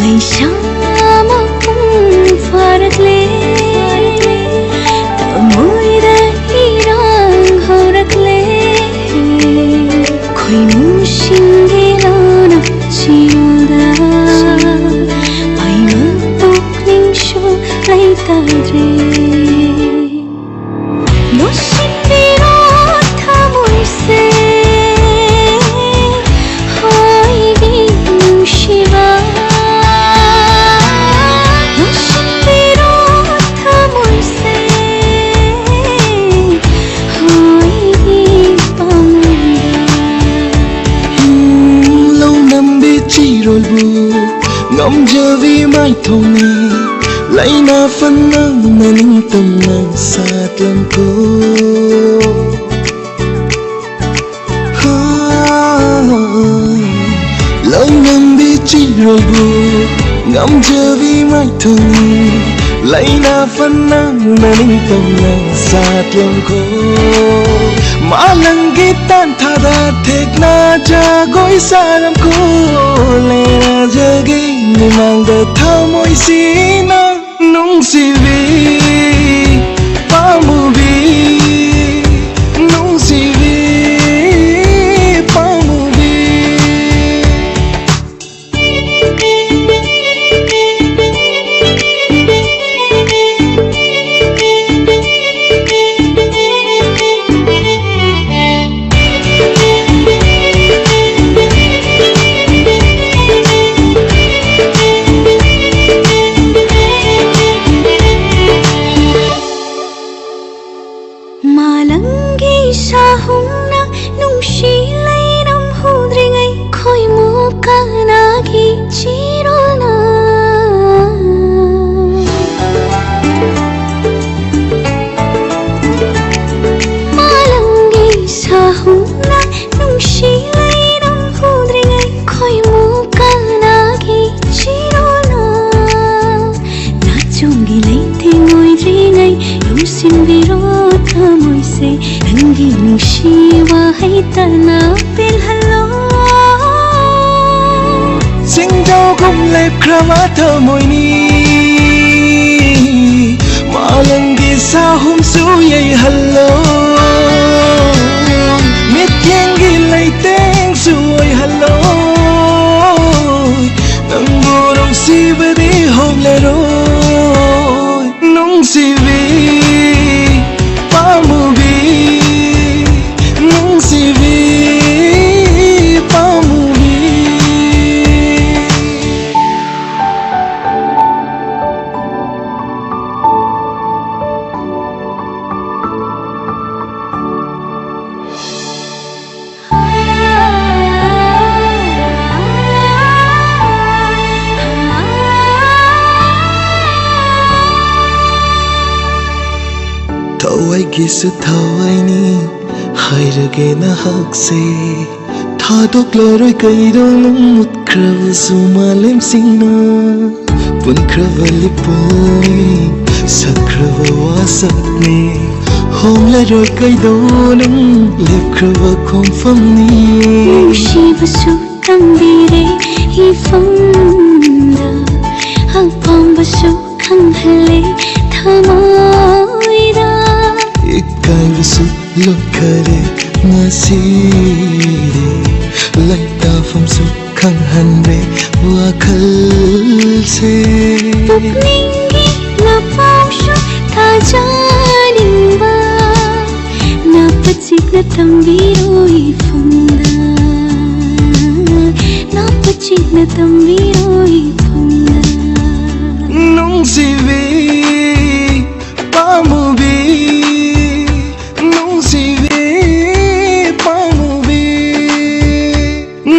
ꯂꯩꯁꯥ ꯃꯄꯨꯡ ꯐꯥꯔꯛꯂꯦ, ꯊꯃꯣꯏꯗ ꯏꯔꯥꯡ ꯍꯧꯔꯛꯂꯦ꯫ ꯈꯣꯏꯃꯨꯁꯤꯡꯒꯤ ꯂꯣꯟꯅ ꯆꯤꯡꯗ ꯃꯩꯃ ꯄꯨꯛꯅꯤꯡꯁꯨ ꯂꯩꯇꯗ꯭ꯔꯦ꯫ ꯅꯨꯡꯁꯤꯕꯤꯔꯣ ꯊꯃꯣꯏꯁꯦ, ꯍꯣꯏꯒꯤ ꯅꯨꯡꯁꯤꯕ꯫ ꯅꯨꯡꯁꯤꯕꯤꯔꯣ ꯊꯃꯣꯏꯁꯦ, ꯍꯣꯏꯒꯤ ꯄꯥꯝꯕ꯫ ꯂꯧ ꯅꯝꯕꯤ ꯆꯤꯔꯣꯜꯕꯨ ꯉꯝꯖꯕꯤ ꯃꯥꯏꯊꯣꯡꯅꯤ, ꯂꯩꯅ ꯐꯅ ꯃꯅꯤꯡ ꯇꯝꯅ ꯁꯥꯠꯂꯝꯈꯣ꯫ ꯍꯥ, ꯂꯧ ꯅꯝꯕꯤ ꯆꯤꯔꯣꯜꯕꯨ ꯉꯝꯖꯕꯤ ꯃꯥꯏꯊꯣꯡꯅꯤ, ꯂꯩꯅ ꯐꯅ ꯅꯅꯤꯡꯇꯝꯅ ꯁꯥꯠꯂꯝꯈꯣ꯫ ꯃꯥꯂꯪꯒꯤ ꯇꯥꯟꯊꯥꯗ ꯊꯦꯛꯅ ꯖꯒꯣꯏ ꯁꯥꯔꯝꯈꯣ꯫ ꯂꯩꯔꯖꯒꯦ ꯃꯤꯃꯥꯡꯗ ꯊꯃꯣꯏꯁꯤꯅ ꯅꯨꯡꯁꯤꯕꯤ ꯄꯥꯝꯃꯨꯕꯤ, ꯅꯨꯡꯁꯤꯕꯤ ꯄꯥꯝꯃꯨꯕꯤ꯫ ꯃꯥꯂꯪꯒꯤ ꯁꯥꯍꯨꯝꯅ ꯅꯨꯡꯁꯤ ꯂꯩꯔꯝ ꯍꯧꯗ꯭ꯔꯤꯉꯩ ꯈꯣꯏꯃꯨ ꯀꯅꯥꯒꯤ ꯆꯤꯔꯣꯜꯅ? ꯃꯥꯂꯪꯒꯤ ꯁꯥꯍꯨꯝꯅ ꯅꯨꯡꯁꯤ ꯂꯩꯔꯝ ꯍꯧꯗ꯭ꯔꯤꯉꯩ ꯈꯣꯏꯃꯨ ꯀꯅꯥꯒꯤ ꯆꯤꯔꯣꯜꯅ? ꯅꯥꯆꯣꯡꯒꯤ ꯂꯩꯇꯦꯡ ꯑꯣꯏꯗ꯭ꯔꯤꯉꯩ ꯌꯣꯝꯁꯤꯟꯕꯤꯔꯣ ꯊꯃꯣꯏꯁꯦ꯫ ꯅꯪꯒꯤ ꯅꯨꯡꯁꯤ ꯋꯥꯍꯩ ꯇꯅ ꯄꯦꯜꯍꯜꯂꯣ꯫ ꯆꯤꯡꯖꯥꯎꯒꯨꯝ ꯂꯦꯞꯈ꯭ꯔꯕ ꯊꯃꯣꯏꯅꯤ ꯃꯥꯂꯪꯒꯤ ꯁꯥꯍꯨꯝꯁꯨ ꯌꯩꯍꯜꯂꯣ꯫ ꯃꯤꯠꯌꯦꯡꯒꯤ ꯂꯩꯇꯦꯡꯁꯨ ꯑꯣꯏꯍꯜꯂꯣ꯫ ꯅꯪꯕꯨ ꯅꯨꯡꯁꯤꯕꯗꯤ ꯍꯧꯂꯔꯣꯏ꯫ ꯅꯨꯡꯁꯤꯕꯤ ꯄꯥꯝꯃꯨꯕꯤ, ꯅꯨꯡꯁꯤꯕꯤ ꯄꯥꯝꯃꯨꯕꯤ꯫ ꯊꯋꯥꯏꯒꯤꯁꯨ ꯊꯋꯥꯏꯅꯤ ꯍꯥꯏꯔꯒꯦ ꯅꯍꯥꯛꯁꯦ꯫ ꯊꯥꯗꯣꯛꯂꯔꯣꯏ ꯀꯩꯗꯧꯅꯨꯡ ꯃꯨꯠꯈ꯭ꯔꯕꯁꯨ ꯃꯥꯂꯦꯝꯁꯤꯡꯅ꯫ ꯄꯨꯟꯈ꯭ꯔꯕ ꯂꯤꯄꯨꯜꯅꯤ, ꯁꯛꯈ꯭ꯔꯕ ꯋꯥꯁꯛꯅꯤ, ꯍꯣꯡꯂꯔꯣꯏ ꯀꯩꯗꯧꯅꯨꯡ ꯂꯦꯞꯈ꯭ꯔꯕ ꯈꯣꯡꯐꯝꯅꯤ꯫ ꯅꯨꯡꯁꯤꯕꯁꯨ ꯇꯝꯕꯤꯔꯦ ꯏꯐꯝꯗ, ꯑꯄꯥꯝꯕꯁꯨ ꯈꯪꯍꯜꯂꯦ ꯊꯃꯣꯏꯗ꯫ ꯏꯀꯥꯏꯕꯁꯨ ꯂꯣꯠꯈꯔꯦ ꯉꯁꯤꯗꯤ, ꯂꯩꯇꯥꯐꯝꯁꯨ ꯈꯪꯍꯟꯗꯦ ꯋꯥꯈꯜꯁꯦ꯫ ꯄꯨꯛꯅꯤꯡꯒꯤ ꯂꯄꯥꯎꯁꯨ ꯊꯥꯖꯅꯤꯡꯕ, ꯅꯥꯄ ꯆꯤꯛꯅ ꯇꯝꯕꯤꯔꯣ ꯏꯐꯝꯗ, ꯅꯥꯄ ꯆꯤꯛꯅ ꯇꯝꯕꯤꯔꯣ ꯏꯐꯝꯗ꯫ ꯅꯨꯡꯁꯤꯕꯤ ꯄꯥꯝꯃꯨꯕꯤ, ꯅꯨꯡꯁꯤꯕꯤ ꯄꯥꯝꯃꯨꯕꯤ,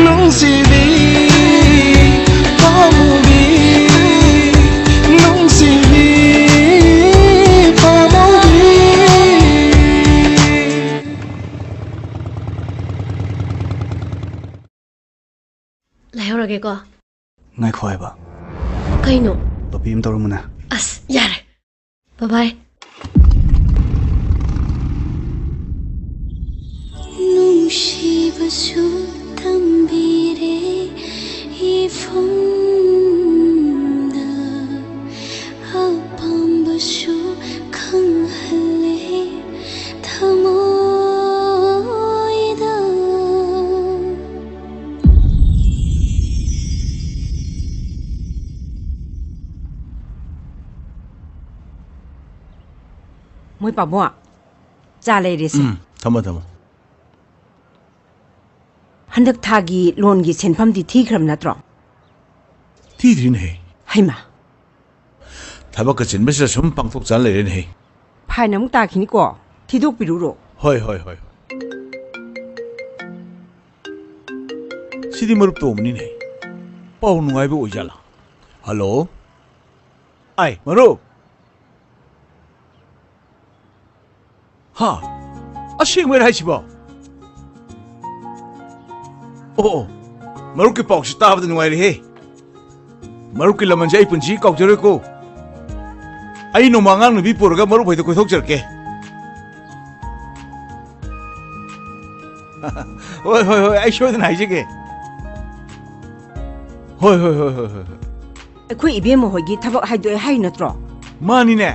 ꯅꯨꯡꯁꯤꯕꯤ ꯄꯥꯝꯃꯨꯕꯤ, ꯅꯨꯡꯁꯤꯕꯤ ꯄꯥꯝꯃꯨꯕꯤ꯫ ꯂꯩꯍꯧꯔꯒꯦꯀꯣ꯫ ꯉꯥꯏꯈꯣ ꯍꯥꯏꯕ꯫ ꯀꯩꯅꯣ? ꯇꯣꯄꯤ ꯑꯃ ꯇꯧꯔꯝꯃꯨꯅꯦ꯫ ꯑꯁ, ꯌꯥꯔꯦ꯫ ꯕꯥꯏ ꯕꯥꯏ꯫ ꯅꯨꯡꯁꯤꯕꯁꯨ ꯇꯝꯕꯤꯔꯦ ꯏꯐꯝꯗ, ꯑꯄꯥꯝꯕꯁꯨ ꯈꯪꯍꯜꯂꯦ ꯊꯃꯣꯏꯗ꯫ ꯃꯣꯏ ꯄꯥꯕꯨꯡ, ꯆꯥ ꯂꯩꯔꯦꯁꯦ꯫ ꯎꯝ, ꯊꯝꯃꯣ, ꯊꯝꯃꯣ꯫ ꯍꯟꯗꯛ ꯊꯥꯒꯤ ꯂꯣꯟꯒꯤ ꯁꯦꯟꯐꯝꯗꯤ ꯊꯤꯈ꯭ꯔꯕ ꯅꯠꯇ꯭ꯔꯣ? ꯊꯤꯗ꯭ꯔꯤꯅꯦꯍꯦ꯫ ꯍꯩꯃꯥ꯫ ꯊꯕꯛꯀ ꯆꯤꯟꯕꯁꯤꯗ ꯁꯨꯝ ꯄꯥꯡꯊꯣꯛ ꯆꯥ ꯂꯩꯔꯦꯅꯦꯍꯦ꯫ ꯐꯥꯏꯟ ꯑꯃꯨꯛ ꯇꯥꯈꯤꯅꯤꯀꯣ꯫ ꯊꯤꯗꯣꯛꯄꯤꯔꯨꯔꯣ꯫ ꯍꯣꯏ, ꯍꯣꯏ, ꯍꯣꯏ, ꯍꯣꯏ꯫ ꯁꯤꯗꯤ ꯃꯔꯨꯞ ꯇꯣꯝꯕꯅꯤꯅꯦ꯫ ꯄꯥꯎ ꯅꯨꯡꯉꯥꯏꯕ ꯑꯣꯏꯖꯥꯠꯂꯥ? ꯍꯜꯂꯣ꯫ ꯑꯥꯏ, ꯃꯔꯨꯞ꯫ ꯍꯥ? ꯑꯁꯦꯡꯕꯩꯔ ꯍꯥꯏꯁꯤꯕꯣ? ꯑꯣ, ꯑꯣ꯫ ꯃꯔꯨꯞꯀꯤ ꯄꯥꯎꯁꯤ ꯇꯥꯕꯗ ꯅꯨꯡꯉꯥꯏꯔꯦꯍꯦ꯫ ꯃꯔꯨꯞꯀꯤ ꯂꯃꯟꯁꯦ ꯑꯩ ꯄꯨꯟꯁꯤ ꯀꯥꯎꯖꯔꯣꯏꯀꯣ꯫ ꯑꯩ ꯅꯣꯡꯃ ꯑꯉꯥꯡ ꯅꯨꯄꯤ ꯄꯨꯔꯒ ꯃꯔꯨꯞ ꯍꯣꯏꯗ ꯀꯣꯏꯊꯣꯛꯆꯔꯛꯀꯦ꯫ ꯍꯣꯏ, ꯍꯣꯏ, ꯍꯣꯏ, ꯑꯩ ꯁꯣꯏꯗꯅ ꯍꯥꯏꯖꯒꯦ꯫ ꯍꯣꯏ, ꯍꯣꯏ, ꯍꯣꯏ, ꯍꯣꯏ, ꯍꯣꯏ, ꯍꯣꯏ꯫ ꯑꯩꯈꯣꯏ ꯏꯕꯦꯝꯃ ꯍꯣꯏꯒꯤ ꯊꯕꯛ ꯍꯥꯏꯗꯣꯛꯑꯦ ꯍꯥꯏ ꯅꯠꯇ꯭ꯔꯣ? ꯃꯥꯅꯤꯅꯦ꯫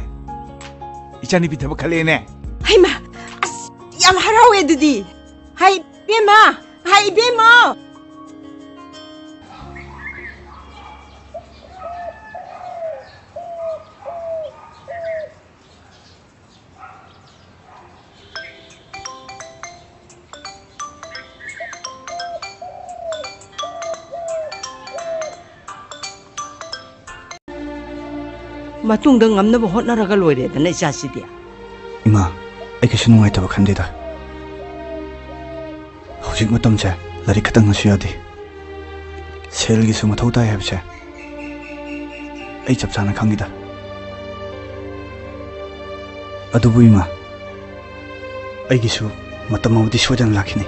ꯏꯆꯥꯅꯨꯄꯤ ꯊꯕꯛ ꯈꯜꯂꯦꯅꯦ꯫ ꯍꯩꯃꯥ! ꯑꯁ, ꯌꯥꯝ ꯍꯔꯥꯎꯋꯦ ꯑꯗꯨꯗꯤ꯫ ꯍꯥꯏ ꯏꯕꯦꯝꯃ! ꯍꯥꯏ ꯏꯕꯦꯝꯃ! ꯃꯇꯨꯡꯗ ꯉꯝꯅꯕ ꯍꯣꯠꯅꯔꯒ ꯂꯣꯏꯔꯦꯗꯅ, ꯏꯆꯥꯁꯤꯗꯤ꯫ ꯏꯃꯥ, ꯑꯩ ꯀꯩꯁꯨ ꯅꯨꯡꯉꯥꯏꯇꯕ ꯈꯟꯗꯦꯗ꯫ ꯍꯧꯖꯤꯛ ꯃꯇꯝꯁꯦ ꯂꯥꯏꯔꯤꯛ ꯈꯛꯇꯪꯅꯁꯨ ꯌꯥꯗꯦ꯫ ꯁꯦꯜꯒꯤꯁꯨ ꯃꯊꯧ ꯇꯥꯏ ꯍꯥꯏꯕꯁꯦ ꯑꯩ ꯆꯞ ꯆꯥꯅ ꯈꯪꯉꯤꯗ꯫ ꯑꯗꯨꯕꯨ ꯏꯃꯥ, ꯑꯩꯒꯤꯁꯨ ꯃꯇꯝ ꯑꯃꯗꯤ ꯁꯣꯏꯗꯅ ꯂꯥꯛꯈꯤꯅꯤ꯫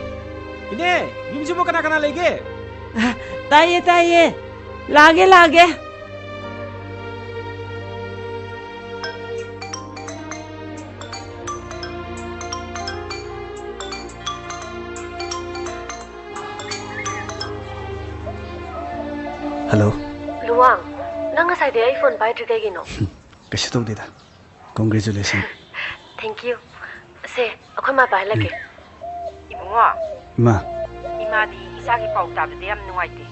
ꯏꯅꯦ, ꯌꯨꯝꯁꯤꯕꯨ ꯀꯅꯥ ꯀꯅꯥ ꯂꯩꯒꯦ? ꯑ, ꯇꯥꯏꯌꯦ, ꯇꯥꯏꯌꯦ꯫ ꯂꯥꯛꯑꯒꯦ, ꯂꯥꯛꯑꯒꯦ꯫ ꯍꯜꯂꯣ꯫ ꯂꯨꯋꯥꯡ, ꯅꯪ ꯉꯁꯥꯏꯗꯩ ꯑꯩ ꯐꯣꯟ ꯄꯥꯏꯗ꯭ꯔꯤ ꯀꯩꯒꯤꯅꯣ? ꯀꯩꯁꯨ ꯇꯧꯗꯦꯗ꯫ Congratulation꯫ Thank you꯫ ꯁꯦ, ꯑꯩꯈꯣꯏ ꯃꯥ ꯄꯥꯏꯍꯜꯂꯛꯀꯦ꯫ ꯎꯝ꯫ ꯏꯕꯨꯡꯉꯣ꯫ ꯏꯃꯥ꯫ ꯏꯃꯥꯗꯤ ꯏꯆꯥꯒꯤ ꯄꯥꯎ ꯇꯥꯕꯗ ꯌꯥꯝ ꯅꯨꯡꯉꯥꯏꯇꯦ꯫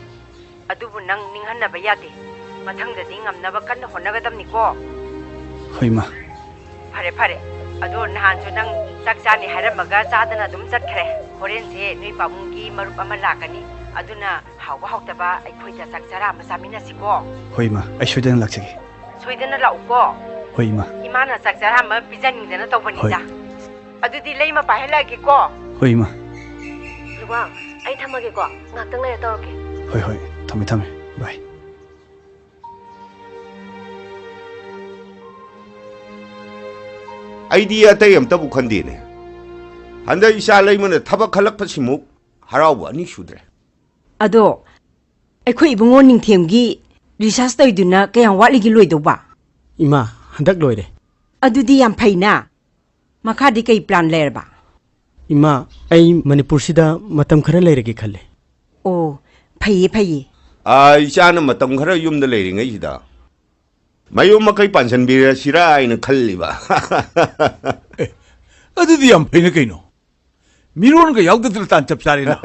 ꯑꯗꯨꯕꯨ ꯅꯪ ꯅꯤꯡꯍꯟꯅꯕ ꯌꯥꯗꯦ꯫ ꯃꯊꯪꯗꯗꯤ ꯉꯝꯅꯕ ꯀꯟꯅ ꯍꯣꯠꯅꯒꯗꯕꯅꯤꯀꯣ꯫ ꯍꯣꯏ, ꯏꯃꯥ꯫ ꯐꯔꯦ, ꯐꯔꯦ꯫ ꯑꯗꯣ ꯅꯍꯥꯟꯁꯨ ꯅꯪ ꯆꯥꯛ ꯆꯥꯅꯤ ꯍꯥꯏꯔꯝꯃꯒ ꯆꯥꯗꯅ ꯑꯗꯨꯝ ꯆꯠꯈ꯭ꯔꯦ꯫ ꯍꯣꯔꯦꯟꯁꯦ ꯅꯣꯏ ꯄꯥꯕꯨꯡꯒꯤ ꯃꯔꯨꯞ ꯑꯃ ꯂꯥꯛꯀꯅꯤ꯫ ꯑꯗꯨꯅ ꯍꯥꯎꯕ ꯍꯥꯎꯇꯕ ꯑꯩꯈꯣꯏꯗ ꯆꯥꯛ ꯆꯔꯥ ꯑꯃ ꯆꯥꯃꯤꯟꯅꯁꯤꯀꯣ꯫ ꯍꯣꯏ, ꯏꯃꯥ꯫ ꯑꯩ ꯁꯣꯏꯗꯅ ꯂꯥꯛꯆꯒꯦ꯫ ꯁꯣꯏꯗꯅ ꯂꯥꯛꯎꯀꯣ꯫ ꯍꯣꯏ, ꯏꯃꯥ꯫ ꯏꯃꯥꯅ ꯆꯥꯛ ꯆꯔꯥ ꯑꯃ ꯄꯤꯖꯅꯤꯡꯗꯅ ꯇꯧꯕꯅꯤꯗ꯫ ꯍꯣꯏ꯫ ꯑꯗꯨꯗꯤ ꯂꯩꯃ ꯄꯥꯏꯍꯜꯂꯛꯑꯒꯦꯀꯣ꯫ ꯍꯣꯏ, ꯏꯃꯥ꯫ ꯂꯨꯋꯥꯡ, ꯑꯩ ꯊꯝꯃꯒꯦꯀꯣ꯫ ꯉꯥꯛꯇꯪ ꯂꯩꯔ ꯇꯧꯔꯛꯀꯦ꯫ ꯍꯣꯏ, ꯍꯣꯏ꯫ ꯊꯝꯃꯦ, ꯊꯝꯃꯦ꯫ Bye꯫ ꯑꯩꯗꯤ ꯑꯇꯩ ꯑꯝꯇꯕꯨ ꯈꯟꯗꯦꯅꯦ꯫ ꯍꯟꯗꯛ ꯏꯆꯥ ꯂꯩꯃꯅ ꯊꯕꯛ ꯈꯜꯂꯛꯄꯁꯤꯃꯨꯛ ꯍꯔꯥꯎꯕ ꯑꯅꯤ ꯁꯨꯗ꯭ꯔꯦ꯫ ꯑꯗꯣ ꯑꯩꯈꯣꯏ ꯏꯕꯨꯡꯉꯣ ꯅꯤꯡꯊꯦꯝꯒꯤ ꯔꯤꯁꯥꯔꯆ ꯇꯧꯔꯤꯗꯨꯅ ꯀꯌꯥꯝ ꯋꯥꯠꯂꯤꯒꯦ ꯂꯣꯏꯗꯧꯕ? ꯏꯃꯥ, ꯍꯟꯗꯛ ꯂꯣꯏꯔꯦ꯫ ꯑꯗꯨꯗꯤ ꯌꯥꯝ ꯐꯩꯅ꯫ ꯃꯈꯥꯗꯤ ꯀꯩ ꯄ꯭ꯂꯥꯟ ꯂꯩꯔꯕ? ꯏꯃꯥ, ꯑꯩ ꯃꯅꯤꯄꯨꯔꯁꯤꯗ ꯃꯇꯝ ꯈꯔ ꯂꯩꯔꯒꯦ ꯈꯜꯂꯦ꯫ ꯑꯣ, ꯐꯩꯌꯦ, ꯐꯩꯌꯦ꯫ ꯑꯥ, ꯏꯆꯥꯅ ꯃꯇꯝ ꯈꯔ ꯌꯨꯝꯗ ꯂꯩꯔꯤꯉꯩꯁꯤꯗ ꯃꯌꯨꯝ ꯃꯀꯩ ꯄꯥꯟꯁꯤꯟꯕꯤꯔꯁꯤꯔꯥ ꯍꯥꯏꯅ ꯈꯜꯂꯤꯕ꯫ ꯑꯦ, ꯑꯗꯨꯗꯤ ꯌꯥꯝ ꯐꯩꯅ ꯀꯩꯅꯣ꯫ ꯃꯤꯔꯣꯟꯒ ꯌꯥꯎꯗꯗꯅ ꯇꯥꯟ ꯆꯞ ꯆꯥꯔꯦꯅ꯫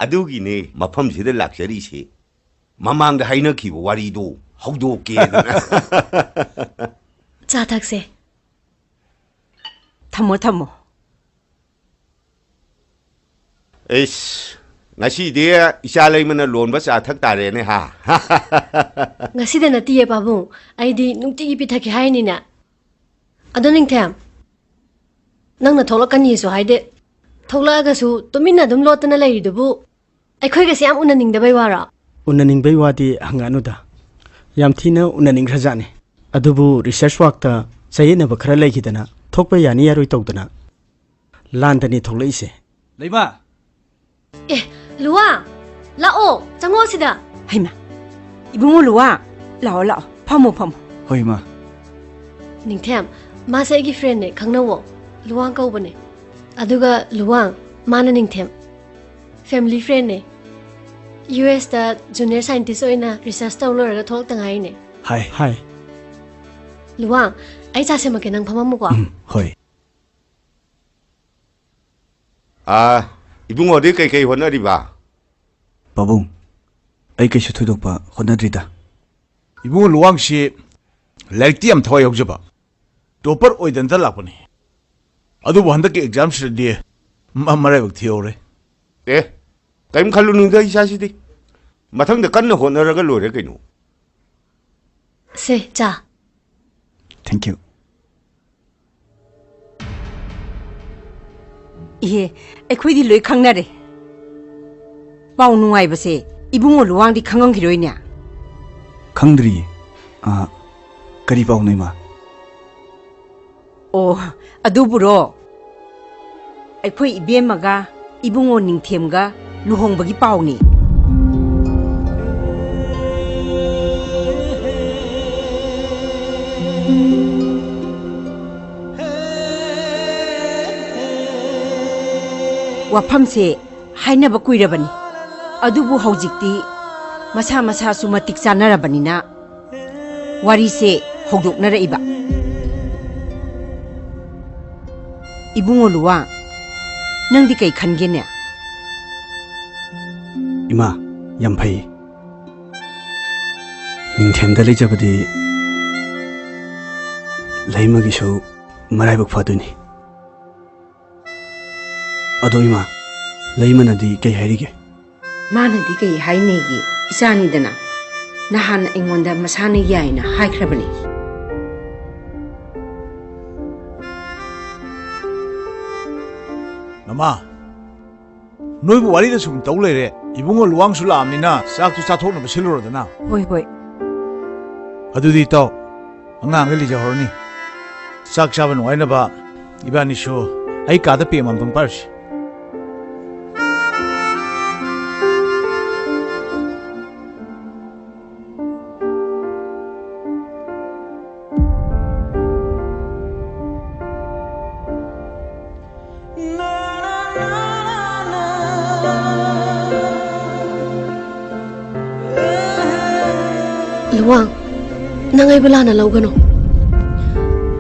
ꯑꯗꯨꯒꯤꯅꯦ ꯃꯐꯝꯁꯤꯗ ꯂꯥꯛꯆꯔꯤꯁꯦ꯫ ꯃꯃꯥꯡꯗ ꯍꯥꯏꯅꯈꯤꯕ ꯋꯥꯔꯤꯗꯣ ꯍꯧꯗꯣꯛꯀꯦꯗꯅ꯫ ꯆꯥ ꯊꯛꯁꯦ꯫ ꯊꯝꯃꯣ, ꯊꯝꯃꯣ꯫ ꯑꯩꯁ, ꯉꯁꯤꯗꯤ ꯏꯆꯥ ꯂꯩꯃꯅ ꯂꯣꯟꯕ ꯆꯥ ꯊꯛ ꯇꯥꯔꯦꯅꯦ, ꯍꯥ? ꯉꯁꯤꯗ ꯅꯠꯇꯤꯌꯦ, ꯄꯥꯕꯨꯡ꯫ ꯑꯩꯗꯤ ꯅꯨꯡꯇꯤꯒꯤ ꯄꯤꯊꯛꯀꯦ ꯍꯥꯏꯅꯤꯅꯦ꯫ ꯑꯗꯣ ꯅꯤꯡꯊꯦꯝ, ꯅꯪꯅ ꯊꯣꯛꯂꯛꯀꯅꯤꯁꯨ ꯍꯥꯏꯗꯦ꯫ ꯊꯣꯛꯂꯛꯑꯒꯁꯨ ꯇꯨꯃꯤꯟꯅ ꯑꯗꯨꯝ ꯂꯣꯠꯇꯅ ꯂꯩꯔꯤꯗꯨꯕꯨ ꯑꯩꯈꯣꯏꯒꯁꯦ ꯌꯥꯝ ꯎꯅꯅꯤꯡꯗꯕꯩ ꯋꯥꯔꯣ? ꯎꯅꯅꯤꯡꯕꯩ ꯋꯥꯗꯤ ꯍꯪꯉꯛꯑꯅꯨꯗ꯫ ꯌꯥꯝ ꯊꯤꯅ ꯎꯅꯅꯤꯡꯈ꯭ꯔꯖꯥꯠꯅꯤ꯫ ꯑꯗꯨꯕꯨ ꯔꯤꯁꯔꯆ ꯋꯥꯔꯛꯇ ꯆꯌꯦꯠꯅꯕ ꯈꯔ ꯂꯩꯈꯤꯗꯅ ꯊꯣꯛꯄ ꯌꯥꯅꯤ ꯌꯥꯔꯣꯏ ꯇꯧꯗꯅ ꯂꯥꯟꯗꯅꯤ ꯊꯣꯛꯂꯛꯏꯁꯦ꯫ ꯂꯩꯃ! ꯑꯦ, ꯂꯨꯋꯥ! ꯂꯥꯛꯑꯣ, ꯆꯪꯉꯣ ꯁꯤꯗ꯫ ꯍꯩꯃꯥ! ꯏꯕꯨꯡꯉꯣ ꯂꯨꯋꯥ, ꯂꯥꯛꯑꯣ, ꯂꯥꯛꯑꯣ, ꯐꯝꯃꯣ, ꯐꯝꯃꯣ꯫ ꯍꯣꯏ, ꯏꯃꯥ꯫ ꯅꯤꯡꯊꯦꯝ, ꯃꯥꯁꯦ ꯑꯩꯒꯤ ꯐ꯭ꯔꯦꯟꯅꯦ, ꯈꯪꯅꯧꯋꯣ꯫ ꯂꯨꯋꯥꯡ ꯀꯧꯕꯅꯦ꯫ ꯑꯗꯨꯒ ꯂꯨꯋꯥꯡ, ꯃꯥꯅ ꯅꯤꯡꯊꯦꯝ꯫ ꯐꯦꯃꯤꯂꯤ ꯐ꯭ꯔꯦꯟꯅꯦ꯫ ꯌꯨ ꯑꯦꯁꯇ ꯖꯨꯅꯤꯌꯔ ꯁꯥꯏꯟꯇꯤꯁ ꯑꯣꯏꯅ ꯔꯤꯁꯔꯆ ꯇꯧ ꯂꯣꯏꯔꯒ ꯊꯣꯛꯂꯛꯇ ꯉꯥꯏꯔꯤꯅꯦ꯫ ꯍꯥꯏ꯫ ꯍꯥꯏ꯫ ꯂꯨꯋꯥꯡ, ꯑꯩ ꯆꯥ ꯁꯦꯝꯃꯛꯀꯦ, ꯅꯪ ꯐꯝꯃꯝꯃꯨꯀꯣ꯫ ꯎꯝ, ꯍꯣꯏ꯫ ꯑꯥ, ꯏꯕꯨꯡꯉꯣꯗꯤ ꯀꯩꯀꯩ ꯍꯣꯠꯅꯔꯤꯕ? ꯄꯥꯕꯨꯡ, ꯑꯩ ꯀꯩꯁꯨ ꯊꯣꯏꯗꯣꯛꯄ ꯍꯣꯠꯅꯗ꯭ꯔꯤꯗ꯫ ꯏꯕꯨꯡꯉꯣ ꯂꯨꯋꯥꯡꯁꯤ ꯂꯥꯏꯔꯤꯛꯇꯤ ꯌꯥꯝ ꯊꯋꯥꯏ ꯌꯥꯎꯖꯕ, ꯇꯣꯄꯔ ꯑꯣꯏꯗꯅꯇ ꯂꯥꯛꯄꯅꯤ꯫ ꯑꯗꯨꯕꯨ ꯍꯟꯗꯛꯀꯤ ꯑꯦꯛꯖꯥꯝꯁꯤꯗꯗꯤ ꯃꯥ ꯃꯔꯥꯏꯕꯛ ꯊꯤꯍꯧꯔꯦ꯫ ꯑꯦ, ꯀꯔꯤꯝ ꯈꯜꯂꯨꯅꯨꯗ ꯏꯆꯥꯁꯤꯗꯤ꯫ ꯃꯊꯪꯗ ꯀꯟꯅ ꯍꯣꯠꯅꯔꯒ ꯂꯣꯏꯔꯦ ꯀꯩꯅꯣ꯫ ꯁꯦ, ꯆꯥ꯫ Thank you꯫ ꯏꯍꯦ, ꯑꯩꯈꯣꯏꯗꯤ ꯂꯣꯏ ꯈꯪꯅꯔꯦ꯫ ꯄꯥꯎ ꯅꯨꯡꯉꯥꯏꯕꯁꯦ ꯏꯕꯨꯡꯉꯣ ꯂꯨꯋꯥꯡꯗꯤ ꯈꯪꯉꯝꯈꯤꯔꯣꯏꯅꯦ꯫ ꯈꯪꯗ꯭ꯔꯤꯌꯦ꯫ ꯑ, ꯀꯔꯤ ꯄꯥꯎꯅꯣ, ꯏꯃꯥ? ꯑꯣ, ꯑꯗꯨꯕꯨꯔꯣ? ꯑꯩꯈꯣꯏ ꯏꯕꯦꯝꯃꯒ ꯏꯕꯨꯡꯉꯣ ꯅꯤꯡꯊꯦꯝꯒ ꯂꯨꯍꯣꯡꯕꯒꯤ ꯄꯥꯎꯅꯤ꯫ ꯋꯥꯐꯝꯁꯦ ꯍꯥꯏꯅꯕ ꯀꯨꯏꯔꯕꯅꯤ, ꯑꯗꯨꯕꯨ ꯍꯧꯖꯤꯛꯇꯤ ꯃꯁꯥ ꯃꯁꯥꯁꯨ ꯃꯇꯤꯛ ꯆꯥꯅꯔꯕꯅꯤꯅ ꯋꯥꯔꯤꯁꯦ ꯍꯧꯗꯣꯛꯅꯔꯛꯏꯕ꯫ ꯏꯕꯨꯡꯉꯣ ꯂꯨꯋꯥꯡ, ꯅꯪꯗꯤ ꯀꯩ ꯈꯟꯒꯦꯅꯦ? ꯏꯃꯥ, ꯌꯥꯝ ꯐꯩ꯫ ꯅꯤꯡꯊꯦꯝꯗ ꯂꯩꯖꯕꯗꯤ ꯂꯩꯃꯒꯤꯁꯨ ꯃꯔꯥꯏꯕꯛ ꯐꯗꯣꯏꯅꯤ꯫ ꯑꯗꯣ ꯏꯃꯥ, ꯂꯩꯃꯅꯗꯤ ꯀꯩ ꯍꯥꯏꯔꯤꯒꯦ? ꯃꯥꯅꯗꯤ ꯀꯩ ꯍꯥꯏꯅꯦꯒꯦ? ꯏꯆꯥꯅꯤꯗꯅ, ꯅꯍꯥꯟ ꯑꯩꯉꯣꯟꯗ ꯃꯁꯥꯅ ꯌꯥꯏꯅ ꯍꯥꯏꯈ꯭ꯔꯕꯅꯤ꯫ ꯅꯃꯥ, ꯅꯣꯏꯕꯨ ꯋꯥꯔꯤꯗ ꯁꯨꯝ ꯇꯧ ꯂꯩꯔꯦ꯫ ꯏꯕꯨꯡꯉꯣ ꯂꯨꯋꯥꯡꯁꯨ ꯂꯥꯛꯑꯕꯅꯤꯅ ꯆꯥꯛꯇꯨ ꯆꯥꯊꯣꯛꯅꯕ ꯁꯤꯜꯂꯨꯔꯣꯗꯅ꯫ ꯍꯣꯏ, ꯍꯣꯏ꯫ ꯑꯗꯨꯗꯤ ꯏꯇꯥꯎ, ꯑꯉꯥꯡꯈꯩ ꯂꯩꯖꯍꯧꯔꯅꯤ꯫ ꯆꯥꯛ ꯆꯥꯕ ꯅꯨꯡꯉꯥꯏꯅꯕ ꯏꯕꯥꯅꯤꯁꯨ ꯑꯩ ꯀꯥꯗ ꯄꯦꯡ ꯑꯃꯃꯝꯇꯪ ꯄꯥꯏꯔꯨꯁꯤ꯫ ꯂꯨꯋꯥꯡ, ꯅꯪ ꯑꯩꯕꯨ ꯂꯥꯟꯅ ꯂꯧꯒꯅꯨ꯫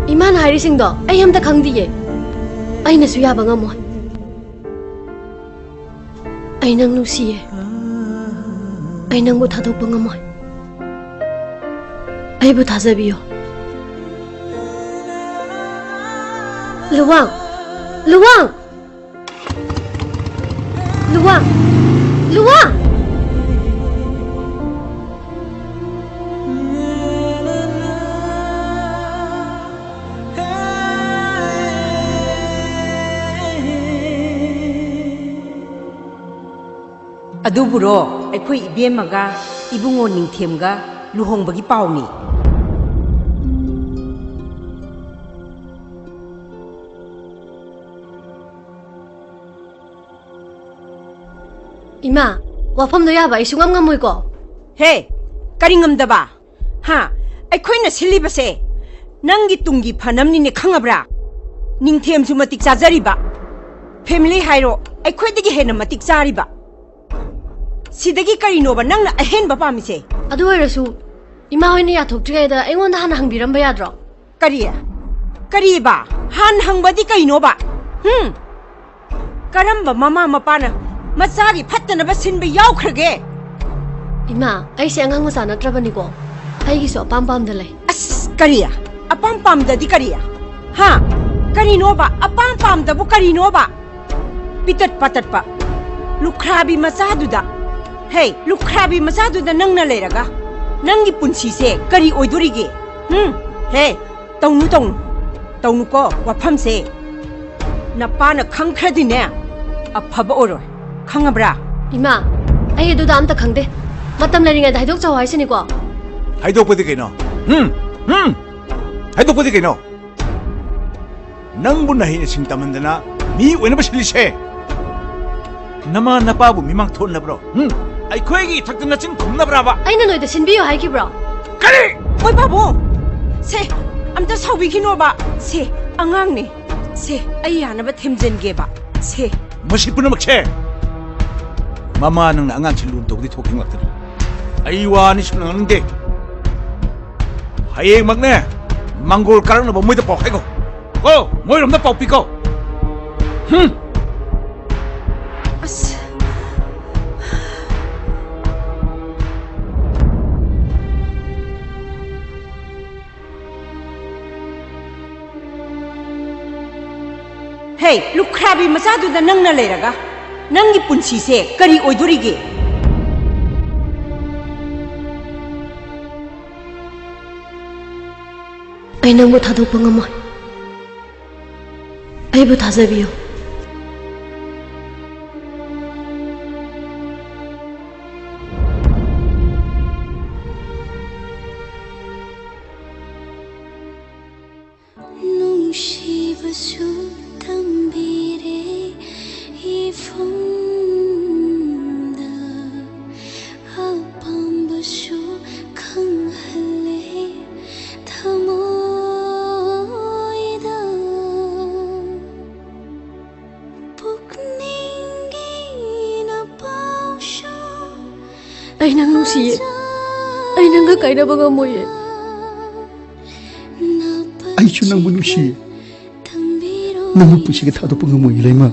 ꯏꯃꯥꯅ ꯍꯥꯏꯔꯤꯁꯤꯡꯗꯣ ꯑꯩ ꯑꯝꯇ ꯈꯪꯗꯤꯌꯦ꯫ ꯑꯩꯅꯁꯨ ꯌꯥꯕ ꯉꯝꯃꯣꯏ꯫ ꯑꯩ ꯅꯪ ꯅꯨꯡꯁꯤꯌꯦ꯫ ꯑꯩ ꯅꯪꯕꯨ ꯊꯥꯗꯣꯛꯄ ꯉꯝꯃꯣꯏ꯫ ꯑꯩꯕꯨ ꯊꯥꯖꯕꯤꯌꯨ꯫ ꯂꯨꯋꯥꯡ! ꯂꯨꯋꯥꯡ! ꯂꯨꯋꯥꯡ! ꯂꯨꯋꯥꯡ! ꯑꯗꯨꯕꯨꯔꯣ, ꯑꯩꯈꯣꯏ ꯏꯕꯦꯝꯃꯒ ꯏꯕꯨꯡꯉꯣ ꯅꯤꯡꯊꯦꯝꯒ ꯂꯨꯍꯣꯡꯕꯒꯤ ꯄꯥꯎꯅꯤ꯫ ꯏꯃꯥ, ꯋꯥꯐꯝꯗꯣ ꯌꯥꯕ ꯑꯩ ꯁꯨꯡꯉꯝ ꯉꯝꯃꯣꯏꯀꯣ꯫ ꯍꯦ, ꯀꯔꯤ ꯉꯝꯗꯕ? ꯍꯥ? ꯑꯩꯈꯣꯏꯅ ꯁꯤꯜꯂꯤꯕꯁꯦ ꯅꯪꯒꯤ ꯇꯨꯡꯒꯤ ꯐꯅꯕꯅꯤꯅꯦ, ꯈꯪꯉꯕ꯭ꯔꯥ? ꯅꯤꯡꯊꯦꯝꯁꯨ ꯃꯇꯤꯛ ꯆꯥꯖꯔꯤꯕ꯫ ꯐꯦꯃꯤꯂꯤ ꯍꯥꯏꯔꯣ, ꯑꯩꯈꯣꯏꯗꯒꯤ ꯍꯦꯟꯅ ꯃꯇꯤꯛ ꯆꯥꯔꯤꯕ꯫ ꯁꯤꯗꯒꯤ ꯀꯔꯤꯅꯣꯕ ꯅꯪꯅ ꯑꯍꯦꯟꯕ ꯄꯥꯝꯃꯤꯁꯦ? ꯑꯗꯨ ꯑꯣꯏꯔꯁꯨ, ꯏꯃꯥ ꯍꯣꯏꯅ ꯌꯥꯊꯣꯛꯇ꯭ꯔꯤꯉꯩꯗ ꯑꯩꯉꯣꯟꯗ ꯍꯥꯟꯅ ꯍꯪꯕꯤꯔꯝꯕ ꯌꯥꯗ꯭ꯔꯣ? ꯀꯔꯤ? ꯀꯔꯤꯕ? ꯍꯥꯟꯅ ꯍꯪꯕꯗꯤ ꯀꯩꯅꯣꯕ? ꯍꯨꯝ? ꯀꯔꯝꯕ ꯃꯃꯥ ꯃꯄꯥꯅ ꯃꯆꯥꯒꯤ ꯐꯠꯇꯅꯕ ꯁꯤꯟꯕ ꯌꯥꯎꯈ꯭ꯔꯒꯦ? ꯏꯃꯥ, ꯑꯩꯁꯦ ꯑꯉꯥꯡ ꯃꯆꯥ ꯅꯠꯇ꯭ꯔꯕꯅꯤꯀꯣ꯫ ꯑꯩꯒꯤꯁꯨ ꯑꯄꯥꯝ ꯄꯥꯝꯗ ꯂꯩ꯫ ꯑꯁ, ꯀꯔꯤ? ꯑꯄꯥꯝ ꯄꯥꯝꯗꯗꯤ ꯀꯔꯤ? ꯍꯥ? ꯀꯔꯤꯅꯣꯕ? ꯑꯄꯥꯝ ꯄꯥꯝꯗꯕꯨ ꯀꯔꯤꯅꯣꯕ? ꯄꯤꯇꯠ ꯄꯥꯇꯠꯄ ꯂꯨꯈ꯭ꯔꯥꯕꯤ ꯃꯆꯥꯗꯨꯗ꯫ ꯍꯦ, ꯂꯨꯈ꯭ꯔꯥꯕꯤ ꯃꯆꯥꯗꯨꯗ ꯅꯪꯅ ꯂꯩꯔꯒ ꯅꯪꯒꯤ ꯄꯨꯟꯁꯤꯁꯦ ꯀꯔꯤ ꯑꯣꯏꯗꯣꯔꯤꯒꯦ? ꯍꯨꯝ? ꯍꯦ, ꯇꯧꯅꯨ, ꯇꯧꯅꯨ꯫ ꯇꯧꯅꯨꯀꯣ, ꯋꯥꯐꯝꯁꯦ ꯅꯄꯥꯅ ꯈꯪꯈ꯭ꯔꯗꯤꯅꯦ, ꯑꯐꯕ ꯑꯣꯏꯔꯣꯏ꯫ ꯈꯪꯉꯕ꯭ꯔꯥ? ꯏꯃꯥ, ꯑꯩ ꯑꯗꯨꯗ ꯑꯝꯇ ꯈꯪꯗꯦ꯫ ꯃꯇꯝ ꯂꯩꯔꯤꯉꯩꯗ ꯍꯥꯏꯗꯣꯛꯆꯧ ꯍꯥꯏꯁꯤꯅꯤꯀꯣ꯫ ꯍꯥꯏꯗꯣꯛꯄꯗꯤ ꯀꯩꯅꯣ? ꯍꯨꯝ? ꯍꯨꯝ? ꯍꯥꯏꯗꯣꯛꯄꯗꯤ ꯀꯩꯅꯣ? ꯅꯪꯕꯨ ꯅꯍꯩ ꯅꯁꯤꯡ ꯇꯝꯍꯟꯗꯅ ꯃꯤ ꯑꯣꯏꯅꯕ ꯁꯤꯜꯂꯤꯁꯦ ꯅꯃꯥ ꯅꯄꯥꯕꯨ ꯃꯤꯃꯥꯡ ꯊꯣꯛꯅꯕ꯭ꯔꯣ? ꯍꯨꯝ? ꯑꯩꯈꯣꯏꯒꯤ ꯏꯊꯛꯇ ꯅꯆꯤꯟ ꯈꯨꯝꯅꯕ꯭ꯔꯥꯕ? ꯑꯩꯅ ꯅꯣꯏꯗ ꯁꯤꯟꯕꯤꯌꯨ ꯍꯥꯏꯈꯤꯕ꯭ꯔꯣ? ꯀꯔꯤ? ꯑꯣꯏ ꯄꯥꯕꯨꯡ, ꯁꯦ, ꯑꯝꯇ ꯁꯥꯎꯕꯤꯈꯤꯅꯣꯕ꯫ ꯁꯦ, ꯑꯉꯥꯡꯅꯦ꯫ ꯁꯦ, ꯑꯩ ꯌꯥꯅꯕ ꯊꯦꯝꯖꯤꯟꯒꯦꯕ꯫ ꯁꯦ꯫ ꯃꯁꯤ ꯄꯨꯝꯅꯃꯛꯁꯦ ꯃꯃꯥ ꯅꯪꯅ ꯑꯉꯥꯡꯁꯤ ꯂꯨꯅ ꯇꯧꯕꯗꯤ ꯊꯣꯛ ꯈꯪꯂꯛꯇꯅ ꯑꯩ ꯋꯥ ꯑꯅꯤ ꯁꯨꯅ ꯉꯥꯡꯅꯤꯡꯗꯦ꯫ ꯍꯌꯦꯡꯃꯛꯅꯦ ꯃꯪꯒꯣꯜ ꯀꯥꯔꯛꯅꯕ ꯃꯣꯏꯗ ꯄꯥꯎ ꯍꯥꯏꯈꯣ꯫ ꯀꯣ, ꯃꯣꯏꯔꯣꯝꯗ ꯄꯥꯎ ꯄꯤꯀꯣ꯫ ꯍꯨꯝ꯫ ꯑꯁ꯫ ꯍꯦ, ꯂꯨꯈ꯭ꯔꯥꯕꯤ ꯃꯆꯥꯗꯨꯗ ꯅꯪꯅ ꯂꯩꯔꯒ ꯅꯪꯒꯤ ꯄꯨꯟꯁꯤꯁꯦ ꯀꯔꯤ ꯑꯣꯏꯗꯣꯔꯤꯒꯦ? ꯑꯩ ꯅꯪꯕꯨ ꯊꯥꯗꯣꯛꯄ ꯉꯝꯃꯣꯏ꯫ ꯑꯩꯕꯨ ꯊꯥꯖꯕꯤꯌꯨ꯫ ꯅꯨꯡꯁꯤꯕꯁꯨ ꯇꯝꯕꯤꯔꯦ ꯏꯐꯝꯗ, ꯑꯄꯥꯝꯕꯁꯨ ꯈꯪꯍꯜꯂꯦ ꯊꯃꯣꯏꯗ꯫ ꯑꯩ ꯅꯪ ꯅꯨꯡꯁꯤꯌꯦ꯫ ꯑꯩ ꯅꯪꯒ ꯀꯥꯏꯅꯕ ꯉꯝꯃꯣꯏꯌꯦ꯫ ꯑꯩꯁꯨ ꯅꯪꯕꯨ ꯅꯨꯡꯁꯤꯌꯦ꯫ ꯅꯪꯕꯨ ꯄꯨꯟꯁꯤꯒꯤ ꯊꯥꯗꯣꯛꯄ ꯉꯝꯃꯣꯏꯌꯦ, ꯂꯩꯃ꯫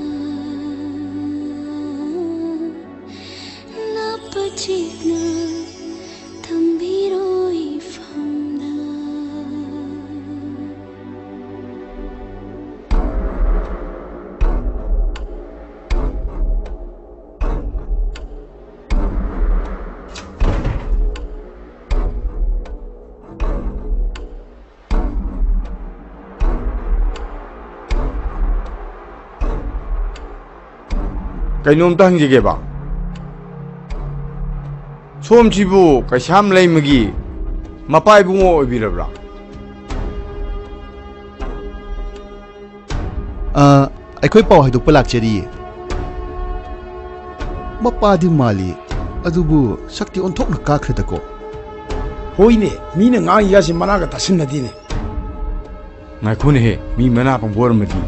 ꯀꯩꯅꯣꯝꯇ ꯍꯪꯖꯒꯦꯕ, ꯁꯣꯝꯁꯤꯕꯨ ꯀꯩꯁꯥꯝ ꯂꯩꯃꯒꯤ ꯃꯄꯥ ꯏꯕꯨꯡꯉꯣ ꯑꯣꯏꯕꯤꯔꯕ꯭ꯔꯥ? ꯑ, ꯑꯩꯈꯣꯏ ꯄꯥꯎ ꯍꯥꯏꯗꯣꯛꯄ ꯂꯥꯛꯆꯔꯤꯌꯦ꯫ ꯃꯄꯥꯗꯤ ꯃꯥꯜꯂꯤ, ꯑꯗꯨꯕꯨ ꯁꯛꯇꯤ ꯑꯣꯟꯊꯣꯛꯅ ꯀꯥꯈ꯭ꯔꯦꯗꯀꯣ꯫ ꯍꯣꯏꯅꯦ, ꯃꯤꯅ ꯉꯥꯡꯉꯤꯒꯁꯤ ꯃꯅꯥꯒ ꯇꯥꯁꯤꯟꯅꯗꯦꯅꯦ꯫ ꯉꯥꯏꯈꯣꯅꯦꯍꯦ, ꯃꯤ ꯃꯅꯥ ꯄꯪꯕ ꯑꯣꯏꯔꯝꯃꯗꯤ꯫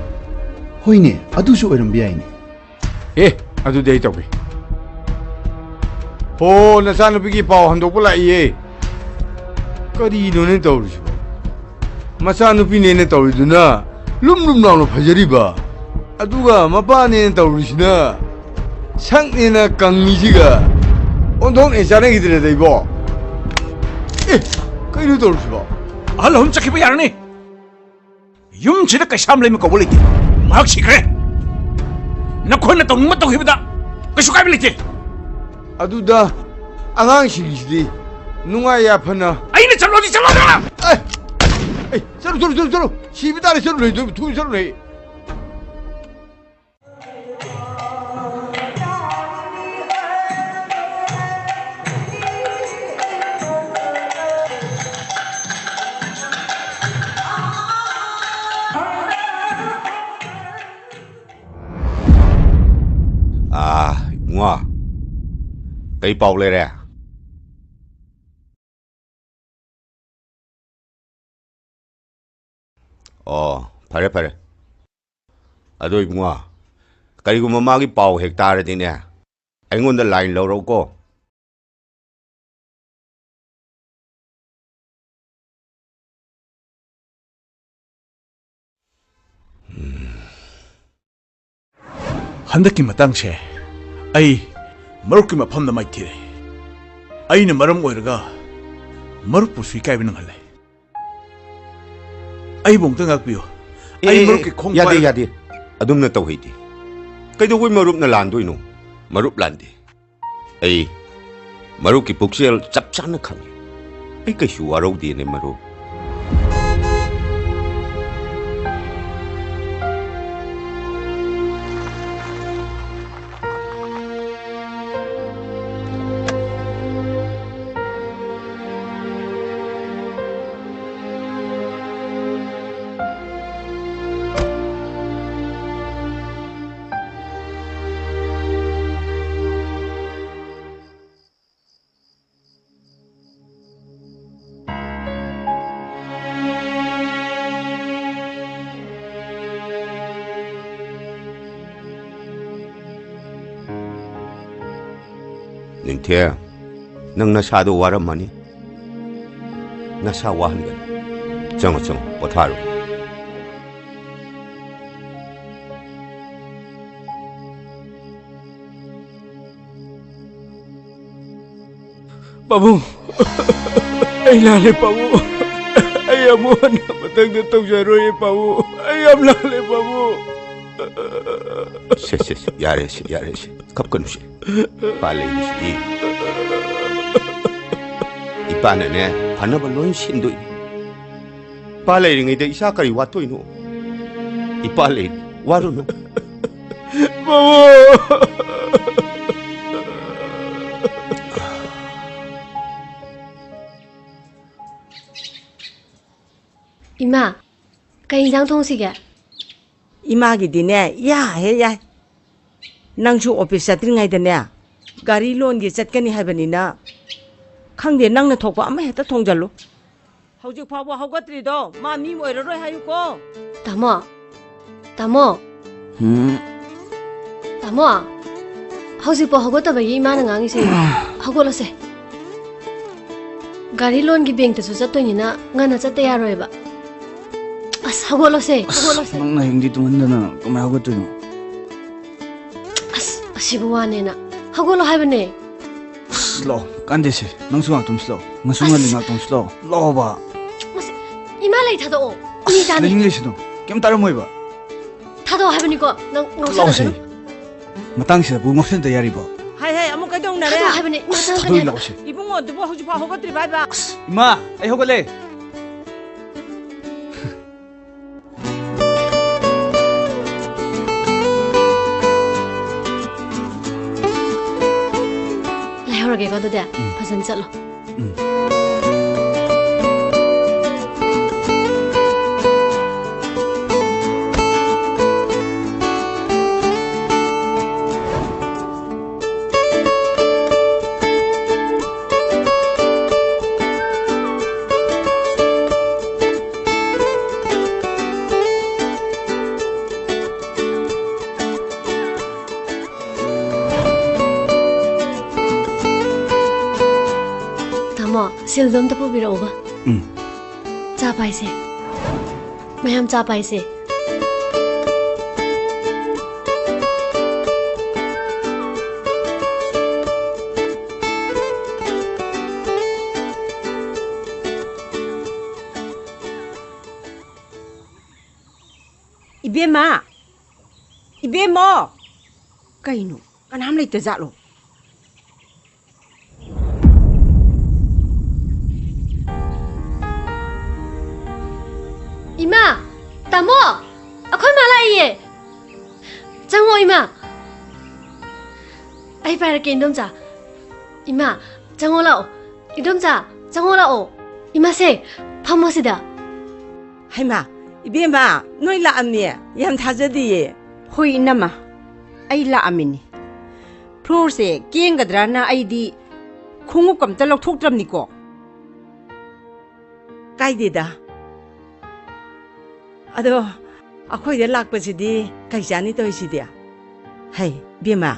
ꯍꯣꯏꯅꯦ, ꯑꯗꯨꯁꯨ ꯑꯣꯏꯔꯝꯕ ꯌꯥꯏꯅꯦ꯫ ꯑꯦ, ꯑꯗꯨꯗꯤ ꯑꯩ ꯇꯧꯒꯦ꯫ ꯍꯣ, ꯅꯆꯥꯅꯨꯄꯤꯒꯤ ꯄꯥꯎ ꯍꯟꯗꯣꯛꯄ ꯂꯥꯛꯏꯌꯦ꯫ ꯀꯔꯤꯅꯣꯅꯦ ꯇꯧꯔꯤꯁꯤꯕꯣ? ꯃꯆꯥꯅꯨꯄꯤꯅꯦꯅ ꯇꯧꯔꯤꯗꯨꯅ ꯂꯨꯝ ꯂꯨꯝ ꯂꯥꯎꯅ ꯐꯖꯔꯤꯕ, ꯑꯗꯨꯒ ꯃꯄꯥꯅꯦꯅ ꯇꯧꯔꯤꯁꯤꯅ ꯁꯛꯅꯦꯅ ꯀꯪꯉꯤꯁꯤꯒ ꯑꯣꯟꯊꯣꯛꯅ ꯆꯥꯟꯅꯈꯤꯗ꯭ꯔꯦꯗ ꯏꯕꯣ꯫ ꯑꯦ, ꯀꯩꯅꯣ ꯇꯧꯔꯤꯁꯤꯕꯣ? ꯑꯍꯜ ꯑꯍꯨꯝ ꯆꯠꯈꯤꯕ ꯌꯥꯔꯅꯤ꯫ ꯌꯨꯝꯁꯤꯗ ꯀꯩꯁꯥꯝ ꯂꯩꯃ ꯀꯧꯕ ꯂꯩꯇꯦ꯫ ꯃꯍꯥꯛ ꯁꯤꯈ꯭ꯔꯦ꯫ ꯅꯈꯣꯏꯅ ꯇꯧꯅꯤꯡꯕ ꯇꯧꯈꯤꯕꯗ ꯀꯩꯁꯨ ꯀꯥꯏꯕ ꯂꯩꯇꯦ꯫ ꯑꯗꯨꯗ ꯑꯉꯥꯡꯁꯤꯡꯁꯤꯗꯤ ꯅꯨꯡꯉꯥꯏ ꯌꯥꯐꯅ꯫ ꯑꯩꯅ ꯆꯠꯂꯣꯗꯤ ꯆꯠꯂꯣꯗ! ꯑꯦ! ꯑꯦ, ꯆꯠꯂꯨ, ꯆꯠꯂꯨ, ꯆꯠꯂꯨ, ꯆꯠꯂꯨ! ꯁꯤꯕ ꯇꯥꯔꯦ, ꯆꯠꯂꯨ, ꯊꯨꯅ ꯆꯠꯂꯨ꯫ ꯑꯥ, ꯏꯕꯨꯡꯉꯣ, ꯀꯩ ꯄꯥꯎ ꯂꯩꯔꯦ? ꯑꯣ, ꯐꯔꯦ, ꯐꯔꯦ꯫ ꯑꯗꯣ ꯏꯕꯨꯡꯉꯣ, ꯀꯔꯤꯒꯨꯝꯕ ꯃꯥꯒꯤ ꯄꯥꯎ ꯍꯦꯛ ꯇꯥꯔꯗꯤꯅꯦ, ꯑꯩꯉꯣꯟꯗ ꯂꯥꯏꯟ ꯂꯧꯔꯛꯎꯀꯣ꯫ ꯍꯟꯗꯛꯀꯤ ꯃꯇꯥꯡꯁꯦ ꯑꯩ ꯃꯔꯨꯞꯀꯤ ꯃꯐꯝꯗ ꯃꯥꯏꯊꯤꯔꯦ꯫ ꯑꯩꯅ ꯃꯔꯝ ꯑꯣꯏꯔꯒ ꯃꯔꯨꯞꯄꯨꯁꯨ ꯏꯀꯥꯏꯕ ꯅꯪꯍꯜꯂꯦ꯫ ꯑꯩꯕꯨ ꯑꯃꯨꯛꯇ ꯉꯥꯛꯄꯤꯌꯨ꯫ ꯑꯦ, ꯑꯩ ꯑꯦ, ꯃꯔꯨꯞꯀꯤ ꯑꯦ, ꯈꯣꯡ ꯌꯥꯗꯦ, ꯄꯥꯏꯔꯒ ꯌꯥꯗꯦ꯫ ꯑꯗꯨꯝꯅ ꯇꯧꯍꯩꯗꯦ꯫ ꯀꯩꯗꯧꯕꯩ ꯃꯔꯨꯞꯅ ꯂꯥꯟꯗꯣꯏꯅꯣ? ꯃꯔꯨꯞ ꯂꯥꯟꯗꯦ꯫ ꯑꯩ ꯃꯔꯨꯞꯀꯤ ꯄꯨꯛꯆꯦꯜ ꯆꯞ ꯆꯥꯅ ꯈꯪꯉꯤ꯫ ꯑꯩ ꯀꯩꯁꯨ ꯋꯥꯔꯧꯗꯦꯅꯦ, ꯃꯔꯨꯞ꯫ ꯅꯤꯡꯊꯦꯝ, ꯅꯪ ꯅꯁꯥꯗꯣ ꯋꯥꯔꯝꯃꯅꯤ꯫ ꯅꯁꯥ ꯋꯥꯍꯟꯒꯅꯨ꯫ ꯆꯪꯉꯣ, ꯆꯪꯉꯣ, ꯄꯣꯊꯥꯔꯣ꯫ ꯄꯥꯕꯨꯡ, ꯑꯩ ꯂꯥꯜꯂꯦ ꯄꯥꯕꯨꯡ꯫ ꯑꯩ ꯑꯃꯨꯛ ꯍꯟꯅ ꯃꯊꯪꯗ ꯇꯧꯖꯔꯣꯏꯌꯦ ꯄꯥꯕꯨꯡ꯫ ꯑꯩ ꯌꯥꯝ ꯂꯥꯜꯂꯦ ꯄꯥꯕꯨꯡ꯫ ꯁꯦ, ꯁꯦ, ꯁꯦ, ꯌꯥꯔꯦ ꯁꯦ, ꯌꯥꯔꯦ ꯁꯦ꯫ ꯀꯞꯀꯅꯨ ꯁꯦ꯫ ꯏꯄꯥ ꯂꯩꯔꯤꯁꯤꯗꯤ꯫ ꯏꯄꯥꯅꯅꯦ, ꯐꯅꯕ ꯂꯣꯏ ꯁꯤꯟꯗꯣꯏꯅꯤ꯫ ꯏꯄꯥ ꯂꯩꯔꯤꯉꯩꯗ ꯏꯆꯥ ꯀꯔꯤ ꯋꯥꯠꯇꯣꯏꯅꯣ? ꯏꯄꯥ ꯂꯩꯔꯤ, ꯋꯥꯔꯨꯅꯨ꯫ ꯄꯥꯕꯨꯡ! ꯏꯃꯥ, ꯀꯩ ꯏꯟꯖꯥꯡ ꯊꯣꯡꯁꯤꯒꯦ? ꯏꯃꯥꯒꯤꯗꯤꯅꯦ, ꯏꯌꯥ ꯍꯦꯛ ꯌꯥꯏ꯫ ꯅꯪꯁꯨ ꯑꯣꯐꯤꯁ ꯆꯠꯇ꯭ꯔꯤꯉꯩꯗꯅꯦ, ꯒꯥꯔꯤ ꯂꯣꯟꯒꯤ ꯆꯠꯀꯅꯤ ꯍꯥꯏꯕꯅꯤꯅ, ꯈꯪꯗꯦ, ꯅꯪꯅ ꯊꯣꯛꯄ ꯑꯃ ꯍꯦꯛꯇ ꯊꯣꯡꯖꯜꯂꯨ꯫ ꯍꯧꯖꯤꯛ ꯐꯥꯎꯕ ꯍꯧꯒꯠꯇ꯭ꯔꯤꯗꯣ, ꯃꯥ ꯃꯤ ꯑꯣꯏꯔꯔꯣꯏ ꯍꯥꯏꯌꯨꯀꯣ꯫ ꯇꯥꯃꯣ, ꯇꯥꯃꯣ꯫ ꯎꯝ꯫ ꯇꯥꯃꯣ, ꯍꯧꯖꯤꯛꯐꯥꯎ ꯍꯧꯒꯠꯇꯕꯒꯤ ꯏꯃꯥꯅ ꯉꯥꯡꯉꯤꯁꯦ꯫ ꯍꯧꯒꯠꯂꯣꯁꯦ꯫ ꯒꯥꯔꯤ ꯂꯣꯟꯒꯤ ꯕꯦꯡꯇꯁꯨ ꯆꯠꯇꯣꯏꯅꯤꯅ ꯉꯟꯅ ꯆꯠꯇ ꯌꯥꯔꯣꯏꯕ꯫ ꯑꯁ, ꯍꯧꯒꯠꯂꯣꯁꯦ, ꯑꯁ, ꯍꯧꯒꯠꯂꯣꯁꯦ꯫ ꯅꯪꯅ ꯍꯌꯦꯡꯗꯤ ꯇꯨꯝꯍꯟꯗꯅ ꯀꯃꯥꯏ ꯍꯧꯒꯠꯇꯣꯏꯅꯣ? ꯑꯁꯤꯕꯨ ꯋꯥꯅꯦꯅ꯫ ꯍꯧꯒꯠꯂꯣ ꯍꯥꯏꯕꯅꯦ꯫ ꯑꯁ, ꯂꯥꯛꯑꯣ꯫ ꯀꯥꯟꯗꯦꯁꯦ꯫ ꯅꯪꯁꯨ ꯉꯥꯛꯇꯪ ꯁꯤꯠꯂꯛꯑꯣ꯫ ꯉꯁꯨ ꯉꯜꯂꯤ ꯑꯁ꯫ ꯉꯥꯛꯇꯪ ꯁꯤꯠꯂꯛꯑꯣ꯫ ꯂꯥꯛꯑꯣꯕ꯫ ꯃꯁꯤ, ꯏꯃꯥ ꯂꯩ ꯊꯥꯗꯣꯛꯑꯣ꯫ ꯃꯤ ꯑꯁ, ꯇꯥꯅꯤ꯫ ꯂꯩꯅꯤꯡ ꯂꯩꯁꯅꯨ꯫ ꯀꯩꯝ ꯇꯥꯔꯝꯃꯣꯏꯕ꯫ ꯊꯥꯗꯣꯛꯑꯣ ꯍꯥꯏꯕꯅꯤꯀꯣ꯫ ꯅꯪ ꯂꯥꯛꯑꯣꯁꯦ꯫ ꯉꯥꯎꯁꯜꯂꯛꯀꯅꯨ꯫ ꯃꯇꯥꯡꯁꯤꯗꯕꯨ ꯉꯥꯎꯁꯟꯅꯗ ꯌꯥꯔꯤꯕꯣ? ꯍꯥꯏ, ꯍꯥꯏ, ꯑꯃꯨꯛ ꯀꯩꯗꯧꯅꯔꯦ? ꯊꯥꯗꯣꯛꯑꯣ ꯍꯥꯏꯕꯅꯦ꯫ ꯏꯃꯥ ꯆꯪꯉꯛꯀꯅꯤ ꯊꯥꯗꯣꯛꯑꯣ, ꯍꯥꯏꯕ꯫ ꯂꯥꯛꯑꯣꯁꯦ꯫ ꯏꯕꯨꯡꯉꯣ, ꯑꯗꯨꯕꯨ ꯍꯧꯖꯤꯛꯐꯥꯎ ꯍꯧꯒꯠꯇ꯭ꯔꯤꯕ ꯍꯥꯏꯕ? ꯑꯁ, ꯏꯃꯥ, ꯑꯩ ꯍꯧꯒꯠꯂꯦ꯫ ꯂꯩꯍꯧꯔꯒꯦꯀꯣ ꯑꯗꯨꯗꯤ꯫ ꯎꯝ꯫ ꯐꯖꯅ ꯆꯠꯂꯣ꯫ ꯎꯝ꯫ ꯇꯥꯃꯣ, ꯁꯤꯜꯗꯣ ꯑꯝꯇ ꯄꯨꯕꯤꯔꯛꯎꯕ꯫ ꯎꯝ꯫ ꯆꯥ ꯄꯥꯏꯁꯦ꯫ ꯃꯌꯥꯝ ꯆꯥ ꯄꯥꯏꯁꯦ꯫ ꯏꯕꯦꯝꯃ! ꯏꯕꯦꯝꯃꯣ! ꯀꯩꯅꯣ? ꯀꯅꯥꯝ ꯂꯩꯇꯖꯥꯠꯂꯣ? ꯏꯃꯥ! ꯇꯥꯃꯣ! ꯑꯩꯈꯣꯏ ꯃꯥ ꯂꯥꯛꯏꯌꯦ! ꯆꯪꯉꯣ, ꯏꯃꯥ! ꯑꯩ ꯄꯥꯏꯔꯛꯀꯦ, ꯏꯟꯗꯣꯝꯆꯥ꯫ ꯏꯃꯥ, ꯆꯪꯉꯣ ꯂꯥꯛꯑꯣ꯫ ꯏꯟꯗꯣꯝꯆꯥ, ꯆꯪꯉꯣ ꯂꯥꯛꯑꯣ꯫ ꯏꯃꯥꯁꯦ, ꯐꯝꯃꯣ ꯁꯤꯗ꯫ ꯍꯩꯃꯥ, ꯏꯕꯦꯝꯃ, ꯅꯣꯏ ꯂꯥꯛꯑꯝꯃꯦ? ꯌꯥꯝ ꯊꯥꯖꯗꯤꯌꯦ꯫ ꯍꯣꯏ ꯏꯅꯝꯃ, ꯑꯩ ꯂꯥꯛꯑꯝꯃꯤꯅꯤ꯫ ꯐ꯭ꯂꯣꯔꯁꯦ ꯀꯦꯡꯒꯗ꯭ꯔꯅ ꯑꯩꯗꯤ ꯈꯣꯡꯎꯞ ꯑꯝꯇ ꯂꯧꯊꯣꯛꯇ꯭ꯔꯕꯅꯤꯀꯣ꯫ ꯀꯥꯏꯗꯦꯗ꯫ ꯑꯗꯣ ꯑꯩꯈꯣꯏꯗ ꯂꯥꯛꯄꯁꯤꯗꯤ ꯀꯩ ꯆꯥꯅꯤ ꯇꯧꯔꯤꯁꯤꯗꯤ? ꯍꯩ, ꯏꯕꯦꯝꯃ,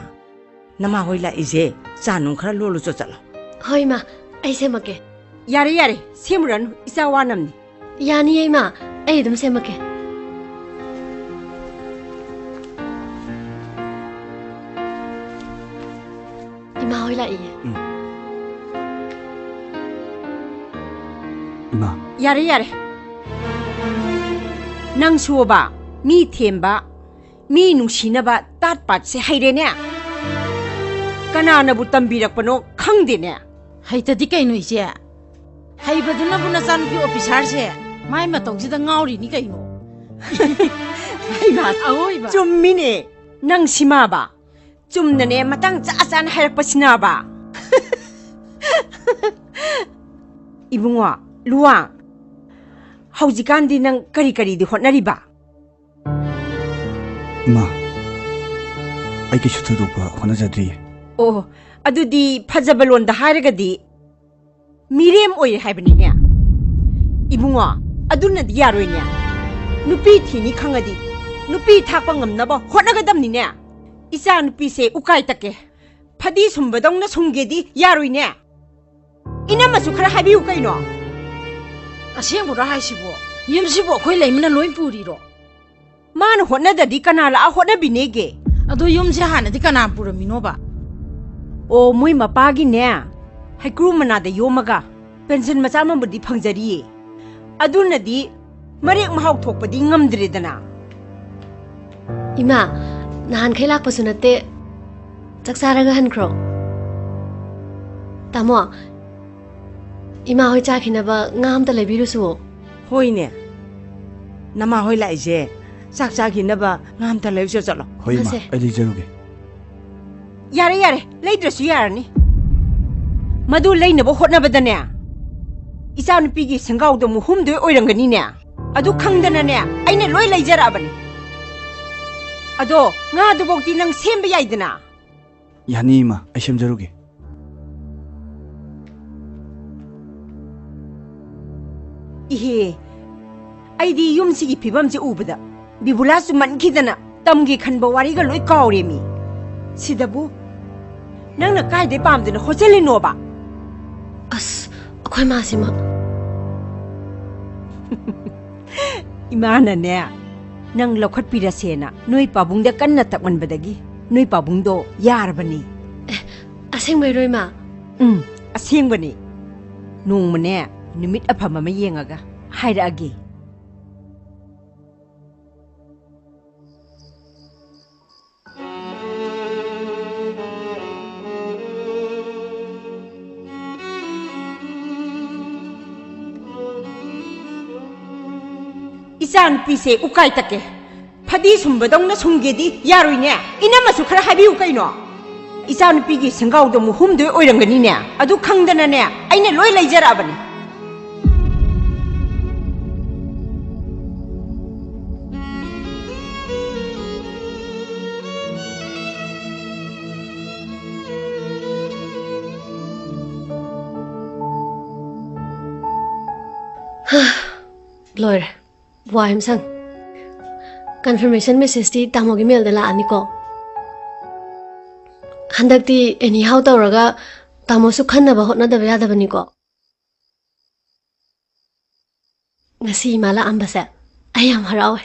ꯅꯃꯥ ꯍꯣꯏ ꯂꯥꯛꯏꯁꯦ ꯆꯥ ꯅꯨꯡ ꯈꯔ ꯂꯣꯜꯂꯨꯆꯣ ꯆꯠꯂꯣ꯫ ꯍꯣꯏ ꯏꯃꯥ, ꯑꯩ ꯁꯦꯝꯃꯛꯀꯦ꯫ ꯌꯥꯔꯦ, ꯌꯥꯔꯦ, ꯁꯦꯝꯃꯨꯔꯅꯨ, ꯏꯆꯥ ꯋꯥꯅꯝꯅꯤ꯫ ꯌꯥꯅꯤꯌꯦ ꯏꯃꯥ, ꯑꯩ ꯑꯗꯨꯝ ꯁꯦꯝꯃꯛꯀꯦ꯫ ꯏꯃꯥ ꯍꯣꯏ ꯂꯥꯛꯏꯌꯦ꯫ ꯎꯝ꯫ ꯏꯃꯥ꯫ ꯌꯥꯔꯦ, ꯌꯥꯔꯦ꯫ ꯅꯪꯁꯨꯕ, ꯃꯤ ꯊꯦꯝꯕ, ꯃꯤ ꯅꯨꯡꯁꯤꯅꯕ ꯇꯥꯠ ꯄꯥꯠꯁꯦ ꯍꯩꯔꯦꯅꯦ꯫ ꯀꯅꯥꯅꯕꯨ ꯇꯝꯕꯤꯔꯛꯄꯅꯣ ꯈꯪꯗꯦꯅꯦ꯫ ꯍꯩꯇꯗꯤ ꯀꯩꯅꯣ ꯏꯆꯦ? ꯍꯩꯕꯗꯨꯅꯕꯨ ꯅꯆꯥꯅꯨꯄꯤ ꯑꯣꯐꯤꯁꯥꯔꯁꯦ ꯃꯥꯏ ꯃꯇꯧꯁꯤꯗ ꯉꯥꯎꯔꯤꯅꯤ ꯀꯩꯅꯣ꯫ ꯍꯩꯃꯥ, ꯑꯑꯣꯏꯕ꯫ ꯆꯨꯝꯃꯤꯅꯦ꯫ ꯅꯪ ꯁꯤꯃꯥꯕ꯫ ꯆꯨꯝꯅꯅꯦ, ꯃꯇꯥꯡ ꯆꯥ ꯆꯥꯅ ꯍꯥꯏꯔꯛꯄꯁꯤꯅꯕ꯫ ꯏꯕꯨꯡꯉꯣ, ꯂꯨꯋꯥꯡ, ꯍꯧꯖꯤꯛꯀꯥꯟꯗꯤ ꯅꯪ ꯀꯔꯤ ꯀꯔꯤꯗꯤ ꯍꯣꯠꯅꯔꯤꯕ? ꯏꯃꯥ, ꯑꯩ ꯀꯩꯁꯨ ꯊꯣꯏꯗꯣꯛꯄ ꯍꯣꯠꯅꯖꯗ꯭ꯔꯤꯌꯦ꯫ ꯑꯣ, ꯑꯗꯨꯗꯤ ꯐꯖꯕ ꯂꯣꯟꯗ ꯍꯥꯏꯔꯒꯗꯤ ꯃꯤꯔꯦꯝ ꯑꯣꯏꯔꯦ ꯍꯥꯏꯕꯅꯤꯅꯦ꯫ ꯏꯕꯨꯡꯉꯣ, ꯑꯗꯨꯅꯗꯤ ꯌꯥꯔꯣꯏꯅꯦ꯫ ꯅꯨꯄꯤ ꯊꯤꯅꯤ ꯈꯪꯉꯗꯤ ꯅꯨꯄꯤ ꯊꯥꯛꯄ ꯉꯝꯅꯕ ꯍꯣꯠꯅꯒꯗꯕꯅꯤꯅꯦ꯫ ꯏꯆꯥ ꯅꯨꯄꯤꯁꯦ ꯎꯀꯥꯏ ꯇꯛꯀꯦ, ꯐꯗꯤ ꯁꯨꯝꯕꯗꯧꯅ ꯁꯨꯝꯒꯦꯗꯤ ꯌꯥꯔꯣꯏꯅꯦ꯫ ꯏꯅꯝꯃꯁꯨ ꯈꯔ ꯍꯥꯏꯕꯤꯌꯨ ꯀꯩꯅꯣ꯫ ꯑꯁꯦꯡꯕꯔꯣ ꯍꯥꯏꯁꯤꯕꯣ? ꯌꯨꯝꯁꯤꯕꯨ ꯑꯩꯈꯣꯏ ꯂꯩꯃꯅ ꯂꯣꯏ ꯄꯨꯔꯤꯔꯣ? ꯃꯥꯅ ꯍꯣꯠꯅꯗꯗꯤ ꯀꯅꯥ ꯂꯥꯛꯑ ꯍꯣꯠꯅꯕꯤꯅꯦꯒꯦ? ꯑꯗꯣ ꯌꯨꯝꯁꯦ ꯍꯥꯟꯅꯗꯤ ꯀꯅꯥ ꯄꯨꯔꯝꯃꯤꯅꯣꯕ? ꯑꯣ, ꯃꯣꯏ ꯃꯄꯥꯒꯤꯅꯦ, ꯍꯩꯀ꯭ꯔꯨ ꯃꯅꯥꯗ ꯌꯣꯝꯃꯒ ꯄꯦꯟꯁꯟ ꯃꯆꯥ ꯑꯃꯕꯨꯗꯤ ꯐꯪꯖꯔꯤꯌꯦ꯫ ꯑꯗꯨꯅꯗꯤ ꯃꯔꯦꯛ ꯃꯍꯥꯎ ꯊꯣꯛꯄꯗꯤ ꯉꯝꯗ꯭ꯔꯦꯗꯅ꯫ ꯏꯃꯥ, ꯅꯍꯥꯟꯈꯩ ꯂꯥꯛꯄꯁꯨ ꯅꯠꯇꯦ, ꯆꯥꯛ ꯆꯥꯔꯒ ꯍꯟꯈ꯭ꯔꯣ꯫ ꯇꯥꯃꯣ, ꯏꯃꯥ ꯍꯣꯏ ꯆꯥꯈꯤꯅꯕ ꯉꯥ ꯑꯝꯇ ꯂꯩꯕꯤꯔꯨꯁꯨ꯫ ꯍꯣꯏꯅꯦ, ꯅꯃꯥ ꯍꯣꯏ ꯂꯥꯛꯏꯁꯦ ꯆꯥꯛ ꯆꯥꯈꯤꯅꯕ ꯉꯥ ꯑꯝꯇ ꯂꯩꯔꯨꯁꯨ ꯆꯠꯂꯣ꯫ ꯍꯣꯏ, ꯏꯃꯥ, ꯃꯥꯁꯦ꯫ ꯑꯩ ꯂꯩꯖꯔꯨꯒꯦ꯫ ꯌꯥꯔꯦ, ꯌꯥꯔꯦ, ꯂꯩꯗ꯭ꯔꯁꯨ ꯌꯥꯔꯅꯤ꯫ ꯃꯗꯨ ꯂꯩꯅꯕ ꯍꯣꯠꯅꯕꯗꯅꯦ, ꯏꯆꯥꯅꯨꯄꯤꯒꯤ ꯁꯪꯒꯥꯎꯗꯣ ꯑꯃꯨꯛ ꯍꯨꯝꯗꯣꯏ ꯑꯣꯏꯔꯝꯒꯅꯤꯅꯦ꯫ ꯑꯗꯨ ꯈꯪꯗꯅꯅꯦ, ꯑꯩꯅ ꯂꯣꯏ ꯂꯩꯖꯔꯛꯑꯕꯅꯤ꯫ ꯑꯗꯣ ꯉꯥꯗꯨꯐꯧꯗꯤ ꯅꯪ ꯁꯦꯝꯕ ꯌꯥꯏꯗꯅ꯫ ꯌꯥꯅꯤ ꯏꯃꯥ, ꯑꯩ ꯁꯦꯝꯖꯔꯨꯒꯦ꯫ ꯏꯍꯦ, ꯑꯩꯗꯤ ꯌꯨꯝꯁꯤꯒꯤ ꯐꯤꯕꯝꯁꯦ ꯎꯕꯗ ꯕꯤꯕꯨꯂꯥ ꯆꯨꯝꯃꯟꯈꯤꯗꯅ ꯇꯝꯒꯦ ꯈꯟꯕ ꯋꯥꯔꯤꯒ ꯂꯣꯏ ꯀꯥꯎꯔꯦꯃꯤ꯫ ꯁꯤꯗꯕꯨ ꯅꯪꯅ ꯀꯥꯏꯗꯩ ꯄꯥꯝꯗꯅ ꯍꯣꯠꯆꯜꯂꯤꯅꯣꯕ? ꯑꯁ, ꯑꯩꯈꯣꯏ ꯃꯥꯁꯤꯃ꯫ ꯏꯃꯥꯅꯅꯦ, ꯅꯪ ꯂꯧꯈꯠꯄꯤꯔꯁꯦꯅ ꯅꯣꯏ ꯄꯥꯕꯨꯡꯗ ꯀꯟꯅ ꯇꯛꯃꯟꯕꯗꯒꯤ ꯅꯣꯏ ꯄꯥꯕꯨꯡꯗꯣ ꯌꯥꯔꯕꯅꯤ꯫ ꯑꯦ, ꯑꯁꯦꯡꯕꯩꯔꯣ, ꯏꯃꯥ? ꯎꯝ, ꯑꯁꯦꯡꯕꯅꯤ꯫ ꯅꯣꯡꯃꯅꯦ, ꯅꯨꯃꯤꯠ ꯑꯐꯕ ꯑꯃ ꯌꯦꯡꯉꯒ ꯍꯥꯏꯔꯛꯑꯒꯦ꯫ ꯏꯆꯥ ꯅꯨꯄꯤꯁꯦ ꯎꯀꯥꯏ ꯇꯛꯀꯦ꯫ ꯐꯗꯤ ꯁꯨꯝꯕꯗꯧꯅ ꯁꯨꯝꯒꯦꯗꯤ ꯌꯥꯔꯣꯏꯅꯦ꯫ ꯏꯅꯝꯃꯁꯨ ꯈꯔ ꯍꯥꯏꯕꯤꯌꯨ ꯀꯩꯅꯣ꯫ ꯏꯆꯥ ꯅꯨꯄꯤꯒꯤ ꯁꯦꯡꯒꯥꯎꯗꯣ ꯑꯃꯨꯛ ꯍꯨꯝꯗꯣꯏ ꯑꯣꯏꯔꯝꯒꯅꯤꯅꯦ꯫ ꯑꯗꯨ ꯈꯪꯗꯅꯅꯦ, ꯑꯩꯅ ꯂꯣꯏ ꯂꯩꯖꯔꯛꯑꯕꯅꯤ꯫ ꯂꯣꯏꯔꯦ꯫ ꯋꯥꯏ ꯑꯃ ꯁꯪ꯫ Confirmation messageꯇꯤ ꯇꯥꯃꯣꯒꯤ ꯃꯦꯜꯗ ꯂꯥꯛꯑꯅꯤꯀꯣ꯫ ꯍꯟꯗꯛꯇꯤ anyhow ꯇꯧꯔꯒ ꯇꯥꯃꯣꯁꯨ ꯈꯟꯅꯕ ꯍꯣꯠꯅꯗꯕ ꯌꯥꯗꯕꯅꯤꯀꯣ꯫ ꯉꯁꯤ ꯏꯃꯥ ꯂꯥꯛꯑꯝꯕꯁꯦ ꯑꯩ ꯌꯥꯝ ꯍꯔꯥꯎꯋꯦ꯫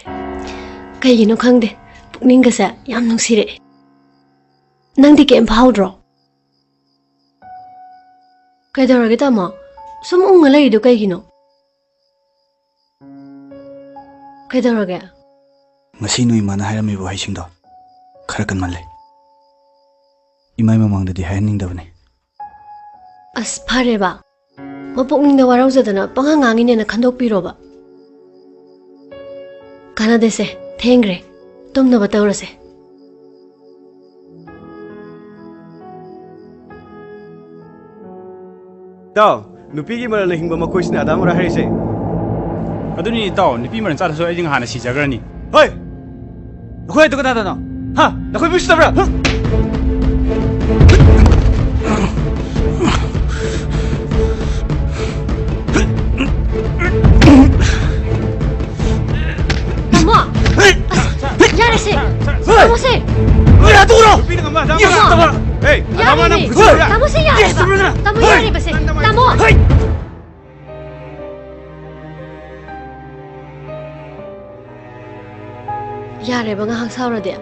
ꯀꯩꯒꯤꯅꯣ ꯈꯪꯗꯦ, ꯄꯨꯛꯅꯤꯡꯒꯁꯦ ꯌꯥꯝ ꯅꯨꯡꯁꯤꯔꯛꯑꯦ꯫ ꯅꯪꯗꯤ ꯀꯩꯝ ꯐꯥꯎꯗ꯭ꯔꯣ? ꯀꯩꯗꯧꯔꯒꯦ ꯇꯥꯃꯣ? ꯁꯨꯝ ꯎꯪꯉ ꯂꯩꯔꯤꯗꯣ ꯀꯩꯒꯤꯅꯣ? ꯀꯩꯗꯧꯔꯒꯦ? ꯉꯁꯤ ꯅꯣꯏ ꯏꯃꯥꯅ ꯍꯥꯏꯔꯝꯃꯤꯕ ꯋꯥꯍꯩꯁꯤꯡꯗꯣ ꯈꯔ ꯀꯟꯃꯜꯂꯦ꯫ ꯏꯃꯥꯏ ꯃꯃꯥꯡꯗꯗꯤ ꯍꯥꯏꯍꯟꯅꯤꯡꯗꯕꯅꯤ꯫ ꯑꯁ, ꯐꯔꯦꯕ꯫ ꯃꯄꯨꯛꯅꯤꯡꯗ ꯋꯥꯔꯧꯖꯗꯅ ꯄꯉꯥꯡ ꯉꯥꯡꯉꯤꯅꯦꯅ ꯈꯟꯗꯣꯛꯄꯤꯔꯣꯕ꯫ ꯀꯥꯟꯅꯗꯦꯁꯦ, ꯊꯦꯡꯈ꯭ꯔꯦ꯫ ꯇꯨꯝꯅꯕ ꯇꯧꯔꯁꯦ꯫ ꯏꯇꯥꯎ, ꯅꯨꯄꯤꯒꯤ ꯃꯔꯜꯅ ꯍꯤꯡꯕ ꯃꯈꯣꯏꯁꯤꯅ ꯑꯗꯥ ꯃꯣꯔꯥ ꯍꯥꯏꯔꯤꯁꯦ꯫ ꯑꯗꯨꯅꯤ ꯏꯇꯥꯎ, ꯅꯨꯄꯤ ꯃꯔꯜ ꯆꯥꯗ꯭ꯔꯁꯨ ꯑꯩꯗꯤ ꯉꯍꯥꯟꯅ ꯁꯤꯖꯈ꯭ꯔꯅꯤ꯫ ꯍꯣꯏ! ꯅꯈꯣꯏ ꯑꯗꯨ ꯀꯅꯥꯗꯅꯣ? ꯍꯥ? ꯅꯈꯣꯏ ꯃꯤ ꯎꯁꯤꯠꯇꯕ꯭ꯔꯥ? ꯇꯥꯃꯣ! ꯑꯁ, ꯌꯥꯔꯦꯁꯦ! ꯇꯥꯃꯣꯁꯦ! ꯅꯨꯄꯤꯅ ꯉꯝꯕ ꯑꯗꯥ ꯃꯣꯔꯥ! ꯇꯥꯃꯣ! ꯍꯦ! ꯑꯗꯥ ꯃꯣꯔꯥ ꯅꯪ ꯌꯥꯔꯦꯅꯦ! ꯐꯨꯖꯤꯜꯂꯨꯔꯥ? ꯇꯥꯃꯣꯁꯦ ꯌꯥꯔꯦꯕ! ꯇꯥꯃꯣ ꯌꯥꯔꯦꯕꯁꯦ! ꯇꯥꯃꯣ! ꯌꯥꯔꯦꯕ ꯉꯥꯏꯍꯥꯛ ꯁꯥꯎꯔꯗꯤ꯫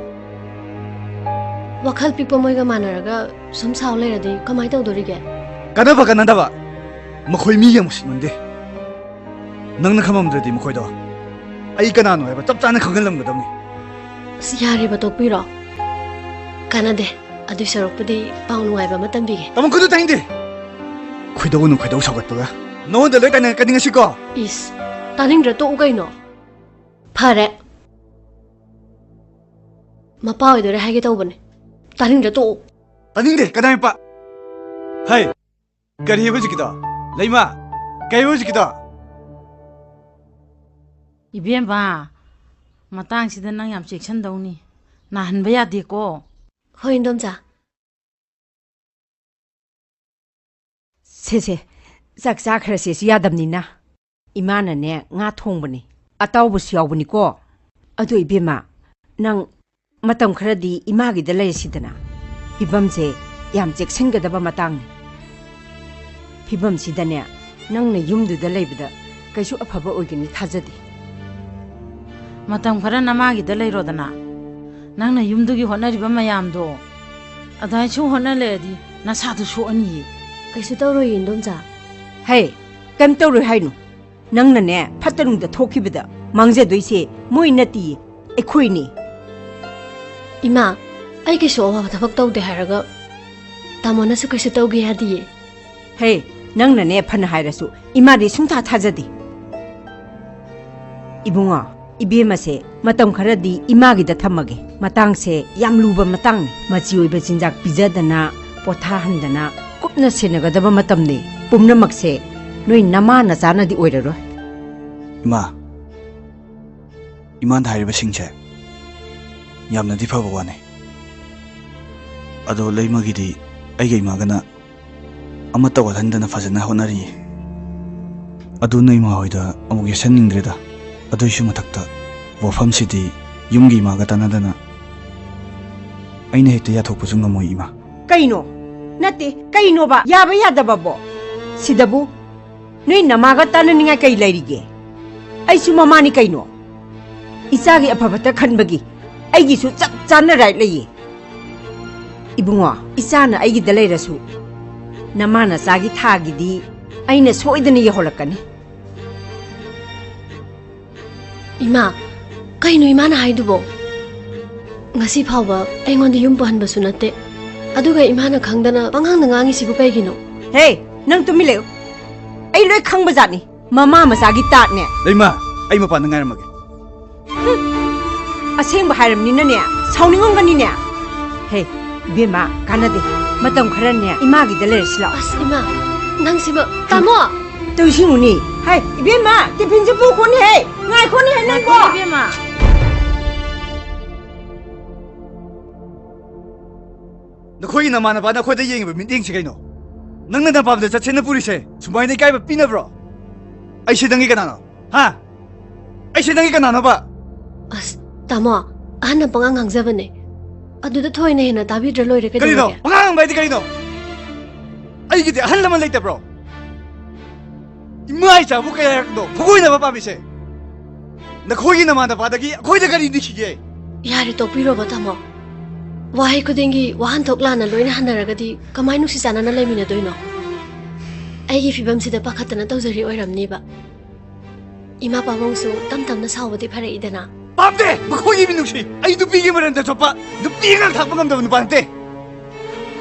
ꯋꯥꯈꯜ ꯄꯤꯛꯄ ꯃꯣꯏꯒ ꯃꯥꯟꯅꯔꯒ ꯁꯨꯝ ꯁꯥꯎ ꯂꯩꯔꯗꯤ ꯀꯃꯥꯏꯅ ꯇꯧꯗꯣꯔꯤꯒꯦ? ꯀꯥꯟꯅꯕ ꯀꯥꯟꯅꯗꯕ, ꯃꯈꯣꯏ ꯃꯤ ꯌꯥꯝ ꯎꯁꯤꯠꯃꯟꯗꯦ꯫ ꯅꯪꯅ ꯈꯪꯉꯝꯗ꯭ꯔꯗꯤ ꯃꯈꯣꯏꯗꯣ ꯑꯩ ꯀꯅꯥꯅꯣ ꯍꯥꯏꯕ ꯆꯞ ꯆꯥꯅ ꯈꯪꯍꯜꯂꯝꯒꯗꯕꯅꯤ꯫ ꯑꯁ, ꯌꯥꯔꯦꯕ, ꯇꯣꯛꯄꯤꯔꯣ꯫ ꯀꯥꯟꯅꯗꯦ꯫ ꯑꯗꯨꯏ ꯁꯔꯨꯛꯄꯨꯗꯤ ꯄꯥꯎ ꯅꯨꯡꯉꯥꯏꯕ ꯑꯃ ꯇꯝꯕꯤꯒꯦ꯫ ꯇꯥꯃꯣ, ꯈꯨꯗꯨ ꯇꯥꯅꯤꯡꯗꯦ꯫ ꯈꯣꯏꯗꯧꯅ ꯈꯣꯏꯗꯧ ꯁꯧꯒꯠꯄꯒ꯫ ꯅꯉꯣꯟꯗ ꯂꯣꯏ ꯇꯥꯏꯅ ꯀꯅꯤꯡꯉꯁꯤꯀꯣ? ꯏꯁ, ꯇꯥꯅꯤꯡꯗ꯭ꯔ ꯇꯣꯛꯎ ꯀꯩꯅꯣ꯫ ꯐꯔꯦ꯫ ꯃꯄꯥ ꯑꯣꯏꯗꯣꯔꯦ ꯍꯥꯏꯒꯦ ꯇꯧꯕꯅꯦ꯫ ꯇꯥꯅꯤꯡꯗ꯭ꯔ ꯇꯣꯛꯎ꯫ ꯇꯥꯅꯤꯡꯗꯦ, ꯀꯗꯥꯏ ꯃꯄꯥ? ꯍꯩ, ꯀꯔꯤ ꯍꯥꯏꯕ ꯍꯧꯖꯤꯛꯀꯤꯗꯣ? ꯂꯩꯃ, ꯀꯔꯤ ꯍꯥꯏꯕ ꯍꯧꯖꯤꯛꯀꯤꯗꯣ? ꯏꯕꯦꯝꯃ, ꯃꯇꯥꯡꯁꯤꯗ ꯅꯪ ꯌꯥꯝ ꯆꯦꯛꯁꯤꯟꯗꯧꯅꯤ꯫ ꯅꯥꯍꯟꯕ ꯌꯥꯗꯦꯀꯣ꯫ ꯍꯣꯏ, ꯏꯟꯗꯣꯝꯆꯥ꯫ ꯁꯦ ꯁꯦ, ꯆꯥꯛ ꯆꯥꯈ꯭ꯔꯁꯦꯁꯨ ꯌꯥꯗꯕꯅꯤꯅ꯫ ꯏꯃꯥꯅꯅꯦ ꯉꯥ ꯊꯣꯡꯕꯅꯤ, ꯑꯇꯥꯎꯕꯁꯨ ꯌꯥꯎꯕꯅꯤꯀꯣ꯫ ꯑꯗꯣ ꯏꯕꯦꯝꯃ, ꯅꯪ ꯃꯇꯝ ꯈꯔꯗꯤ ꯏꯃꯥꯒꯤꯗ ꯂꯩꯔꯁꯤꯗꯅ꯫ ꯐꯤꯕꯝꯁꯦ ꯌꯥꯝ ꯆꯦꯛꯁꯤꯟꯒꯗꯕ ꯃꯇꯥꯡꯅꯤ꯫ ꯐꯤꯕꯝꯁꯤꯗꯅꯦ, ꯅꯪꯅ ꯌꯨꯝꯗꯨꯗ ꯂꯩꯕꯗ ꯀꯩꯁꯨ ꯑꯐꯕ ꯑꯣꯏꯒꯅꯤ ꯊꯥꯖꯗꯦ꯫ ꯃꯇꯝ ꯈꯔ ꯅꯃꯥꯒꯤꯗ ꯂꯩꯔꯣꯗꯅ꯫ ꯅꯪꯅ ꯌꯨꯝꯗꯨꯒꯤ ꯍꯣꯠꯅꯔꯤꯕ ꯃꯌꯥꯝꯗꯣ ꯑꯗꯨꯃꯥꯏꯅ ꯁꯨꯝ ꯍꯣꯠꯅ ꯂꯩꯔꯗꯤ ꯅꯁꯥꯗꯨ ꯁꯣꯛꯑꯅꯤꯌꯦ꯫ ꯀꯩꯁꯨ ꯇꯧꯔꯣꯏꯌꯦ, ꯏꯟꯗꯣꯝꯆꯥ꯫ ꯍꯦ, ꯀꯩꯝ ꯇꯧꯔꯣꯏ ꯍꯥꯏꯅꯨ꯫ ꯅꯪꯅꯅꯦ ꯐꯠꯇ ꯅꯨꯡꯗ ꯊꯣꯛꯈꯤꯕꯗ ꯃꯥꯡꯖꯗꯣꯏꯁꯦ ꯃꯣꯏ ꯅꯠꯇꯤꯌꯦ, ꯑꯩꯈꯣꯏꯅꯤ꯫ ꯏꯃꯥ, ꯑꯩ ꯀꯩꯁꯨ ꯑꯋꯥꯕ ꯊꯕꯛ ꯇꯧꯗꯦ ꯍꯥꯏꯔꯒ ꯇꯥꯃꯣꯅꯁꯨ ꯀꯩꯁꯨ ꯇꯧꯒꯦ ꯌꯥꯗꯤꯌꯦ꯫ ꯍꯦ, ꯅꯪꯅꯅꯦ ꯐꯅ ꯍꯥꯏꯔꯁꯨ ꯏꯃꯥꯗꯤ ꯁꯨꯡꯊꯥ ꯊꯥꯖꯗꯦ꯫ ꯏꯕꯨꯡꯉꯣ, ꯏꯕꯦꯝꯃꯁꯦ ꯃꯇꯝ ꯈꯔꯗꯤ ꯏꯃꯥꯒꯤꯗ ꯊꯝꯃꯒꯦ꯫ ꯃꯇꯥꯡꯁꯦ ꯌꯥꯝ ꯂꯨꯕ ꯃꯇꯥꯡꯅꯤ꯫ ꯃꯆꯤ ꯑꯣꯏꯕ ꯆꯤꯟꯖꯥꯛ ꯄꯤꯖꯗꯅ, ꯄꯣꯊꯥꯍꯟꯗꯅ ꯀꯨꯞꯅ ꯁꯦꯟꯅꯒꯗꯕ ꯃꯇꯝꯅꯤ꯫ ꯄꯨꯝꯅꯃꯛꯁꯦ ꯅꯣꯏ ꯅꯃꯥ ꯅꯆꯥꯅꯗꯤ ꯑꯣꯏꯔꯔꯣꯏ꯫ ꯏꯃꯥ, ꯏꯃꯥꯅ ꯍꯥꯏꯔꯤꯕꯁꯤꯡꯁꯦ ꯌꯥꯝꯅꯗꯤ ꯐꯕ ꯋꯥꯅꯤ꯫ ꯑꯗꯣ ꯂꯩꯃꯒꯤꯗꯤ ꯑꯩꯒ ꯏꯃꯥꯒꯅ ꯑꯃꯠꯇ ꯋꯥꯠꯍꯟꯗꯅ ꯐꯖꯅ ꯍꯣꯠꯅꯔꯤꯌꯦ꯫ ꯑꯗꯨ ꯅꯣꯏ ꯏꯃꯥ ꯍꯣꯏꯗ ꯑꯃꯨꯛ ꯌꯦꯠꯁꯟꯅꯤꯡꯗ꯭ꯔꯦꯗ꯫ ꯑꯗꯨꯏꯁꯨ ꯃꯊꯛꯇ ꯋꯥꯐꯝꯁꯤꯗꯤ ꯌꯨꯝꯒꯤ ꯏꯃꯥꯒ ꯇꯥꯟꯅꯗꯅ ꯑꯩꯅ ꯍꯦꯛꯇ ꯌꯥꯊꯣꯛꯄꯁꯨ ꯉꯝꯃꯣꯏ, ꯏꯃꯥ꯫ ꯀꯩꯅꯣ? ꯅꯠꯇꯦ, ꯀꯩꯅꯣꯕ? ꯌꯥꯕ ꯌꯥꯗꯕꯕꯣ? ꯁꯤꯗꯕꯨ ꯅꯣꯏ ꯅꯃꯥꯒ ꯇꯥꯟꯅꯅꯤꯡꯉꯥꯏ ꯀꯩ ꯂꯩꯔꯤꯒꯦ? ꯑꯩꯁꯨ ꯃꯃꯥꯅꯤ ꯀꯩꯅꯣ꯫ ꯏꯆꯥꯒꯤ ꯑꯐꯕꯇ ꯈꯟꯕꯒꯤ ꯑꯩꯒꯤꯁꯨ ꯆꯞ ꯆꯥꯅ right ꯂꯩꯌꯦ꯫ ꯏꯕꯨꯡꯉꯣ, ꯏꯆꯥꯅ ꯑꯩꯒꯤꯗ ꯂꯩꯔꯁꯨ ꯅꯃꯥ ꯅꯆꯥꯒꯤ ꯊꯥꯒꯤꯗꯤ ꯑꯩꯅ ꯁꯣꯏꯗꯅ ꯌꯧꯍꯜꯂꯛꯀꯅꯤ꯫ ꯏꯃꯥ, ꯀꯩꯅꯣ ꯏꯃꯥꯅ ꯍꯥꯏꯗꯨꯕꯣ? ꯉꯁꯤ ꯐꯥꯎꯕ ꯑꯩꯉꯣꯟꯗ ꯌꯨꯝ ꯄꯨꯍꯟꯕꯁꯨ ꯅꯠꯇꯦ, ꯑꯗꯨꯒ ꯏꯃꯥꯅ ꯈꯪꯗꯅ ꯄꯉꯥꯡꯗ ꯉꯥꯡꯉꯤꯁꯤꯕꯨ ꯀꯩꯒꯤꯅꯣ? ꯍꯦ, ꯅꯪ ꯇꯨꯃꯤꯟ ꯂꯩꯌꯨ꯫ ꯑꯩ ꯂꯣꯏ ꯈꯪꯕ ꯖꯥꯠꯅꯤ꯫ ꯃꯃꯥ ꯃꯆꯥꯒꯤ ꯇꯥꯛꯅꯦ꯫ ꯂꯩꯃ, ꯑꯩ ꯃꯄꯥꯟꯗ ꯉꯥꯏꯔꯝꯃꯒꯦ꯫ ꯑꯁꯦꯡꯕ ꯍꯥꯏꯔꯕꯅꯤꯅꯅꯦ, ꯁꯥꯎꯅꯤꯡꯉꯝꯒꯅꯤꯅꯦ꯫ ꯍꯦ, ꯏꯕꯦꯝꯃ, ꯀꯥꯟꯅꯗꯦ꯫ ꯃꯇꯝ ꯈꯔꯅꯦ ꯏꯃꯥꯒꯤꯗ ꯂꯩꯔꯁꯤ ꯂꯥꯛꯑꯣ꯫ ꯑꯁ, ꯏꯃꯥ, ꯅꯪꯁꯤꯃ꯫ ꯇꯥꯃꯣ! ꯇꯧꯁꯤꯡꯉꯨꯅꯤ꯫ ꯍꯥꯏ, ꯏꯕꯦꯝꯃ, ꯇꯤꯐꯤꯟꯁꯨ ꯄꯨꯈꯣꯅꯤ ꯍꯦ꯫ ꯉꯥꯏꯈꯣꯅꯤ ꯍꯦ ꯅꯪꯕꯣ꯫ ꯉꯥꯏꯈꯣ, ꯏꯕꯦꯝꯃ꯫ ꯅꯈꯣꯏꯒꯤ ꯅꯃꯥꯟꯅꯕ ꯅꯈꯣꯏꯗ ꯌꯦꯡꯉꯤꯕ ꯃꯤꯠꯌꯦꯡꯁꯤ ꯀꯩꯅꯣ? ꯅꯪꯅ ꯅꯄꯥꯝꯗ ꯆꯠꯁꯦꯅ ꯄꯨꯔꯤꯁꯦ ꯁꯨꯃꯥꯏꯅ ꯏꯀꯥꯏꯕ ꯄꯤꯅꯕ꯭ꯔꯣ? ꯑꯩꯁꯦ ꯅꯪꯒꯤ ꯀꯅꯥꯅꯣ? ꯍꯥ? ꯑꯩꯁꯦ ꯅꯪꯒꯤ ꯀꯅꯥꯅꯣꯕ? ꯑꯁ, ꯇꯥꯃꯣ, ꯑꯍꯟꯅ ꯄꯉꯥꯡ ꯉꯥꯡꯖꯕꯅꯦ꯫ ꯑꯗꯨꯗ ꯊꯣꯏꯅ ꯍꯦꯟꯅ ꯇꯥꯕꯤꯗ꯭ꯔ ꯂꯣꯏꯔꯦ, ꯀꯔꯤꯅꯣ? ꯀꯩꯗꯧꯔꯒꯦ? ꯄꯉꯥꯡ ꯉꯥꯡꯕ ꯍꯥꯏꯗꯤ ꯀꯔꯤꯅꯣ? ꯑꯩꯒꯤꯗꯤ ꯑꯍꯜ ꯂꯃꯟ ꯂꯩꯇꯕ꯭ꯔꯣ? ꯏꯃꯥ ꯏꯆꯥꯕꯨ ꯀꯌꯥꯔꯛꯅꯣ ꯐꯨꯒꯣꯏꯅꯕ ꯄꯥꯝꯃꯤꯁꯦ? ꯅꯈꯣꯏꯒꯤ ꯅꯃꯥꯟꯅꯕꯗꯒꯤ ꯑꯩꯈꯣꯏꯗ ꯀꯔꯤ ꯅꯤꯡꯁꯤꯒꯦ? ꯌꯥꯔꯦ, ꯇꯣꯛꯄꯤꯔꯣꯕ, ꯇꯥꯃꯣ꯫ ꯋꯥꯍꯩ ꯈꯨꯗꯤꯡꯒꯤ ꯋꯥꯍꯟꯊꯣꯛ ꯂꯥꯟꯅ ꯂꯣꯏꯅ ꯍꯟꯅꯔꯒꯗꯤ ꯀꯃꯥꯏ ꯅꯨꯡꯁꯤ ꯆꯥꯟꯅꯅ ꯂꯩꯃꯤꯟꯅꯗꯣꯏꯅꯣ? ꯑꯩꯒꯤ ꯐꯤꯕꯝꯁꯤꯗ ꯄꯥꯈꯠꯇꯅ ꯇꯧꯖꯔꯤ ꯑꯣꯏꯔꯝꯅꯤꯕ꯫ ꯏꯃꯥ ꯄꯥꯕꯨꯡꯁꯨ ꯇꯝ ꯇꯝꯅ ꯁꯥꯎꯕꯗꯤ ꯐꯔꯛꯏꯗꯅ꯫ ꯄꯥꯝꯗꯦ! ꯃꯈꯣꯏꯒꯤ ꯃꯤꯅꯨꯡꯁꯤ! ꯑꯩ ꯅꯨꯄꯤꯒꯤ ꯃꯔꯟꯗ ꯆꯠꯄ, ꯅꯨꯄꯤ ꯑꯉꯥꯡ ꯊꯥꯛꯄ ꯉꯝꯗꯕ ꯅꯨꯄꯥ ꯅꯠꯇꯦ!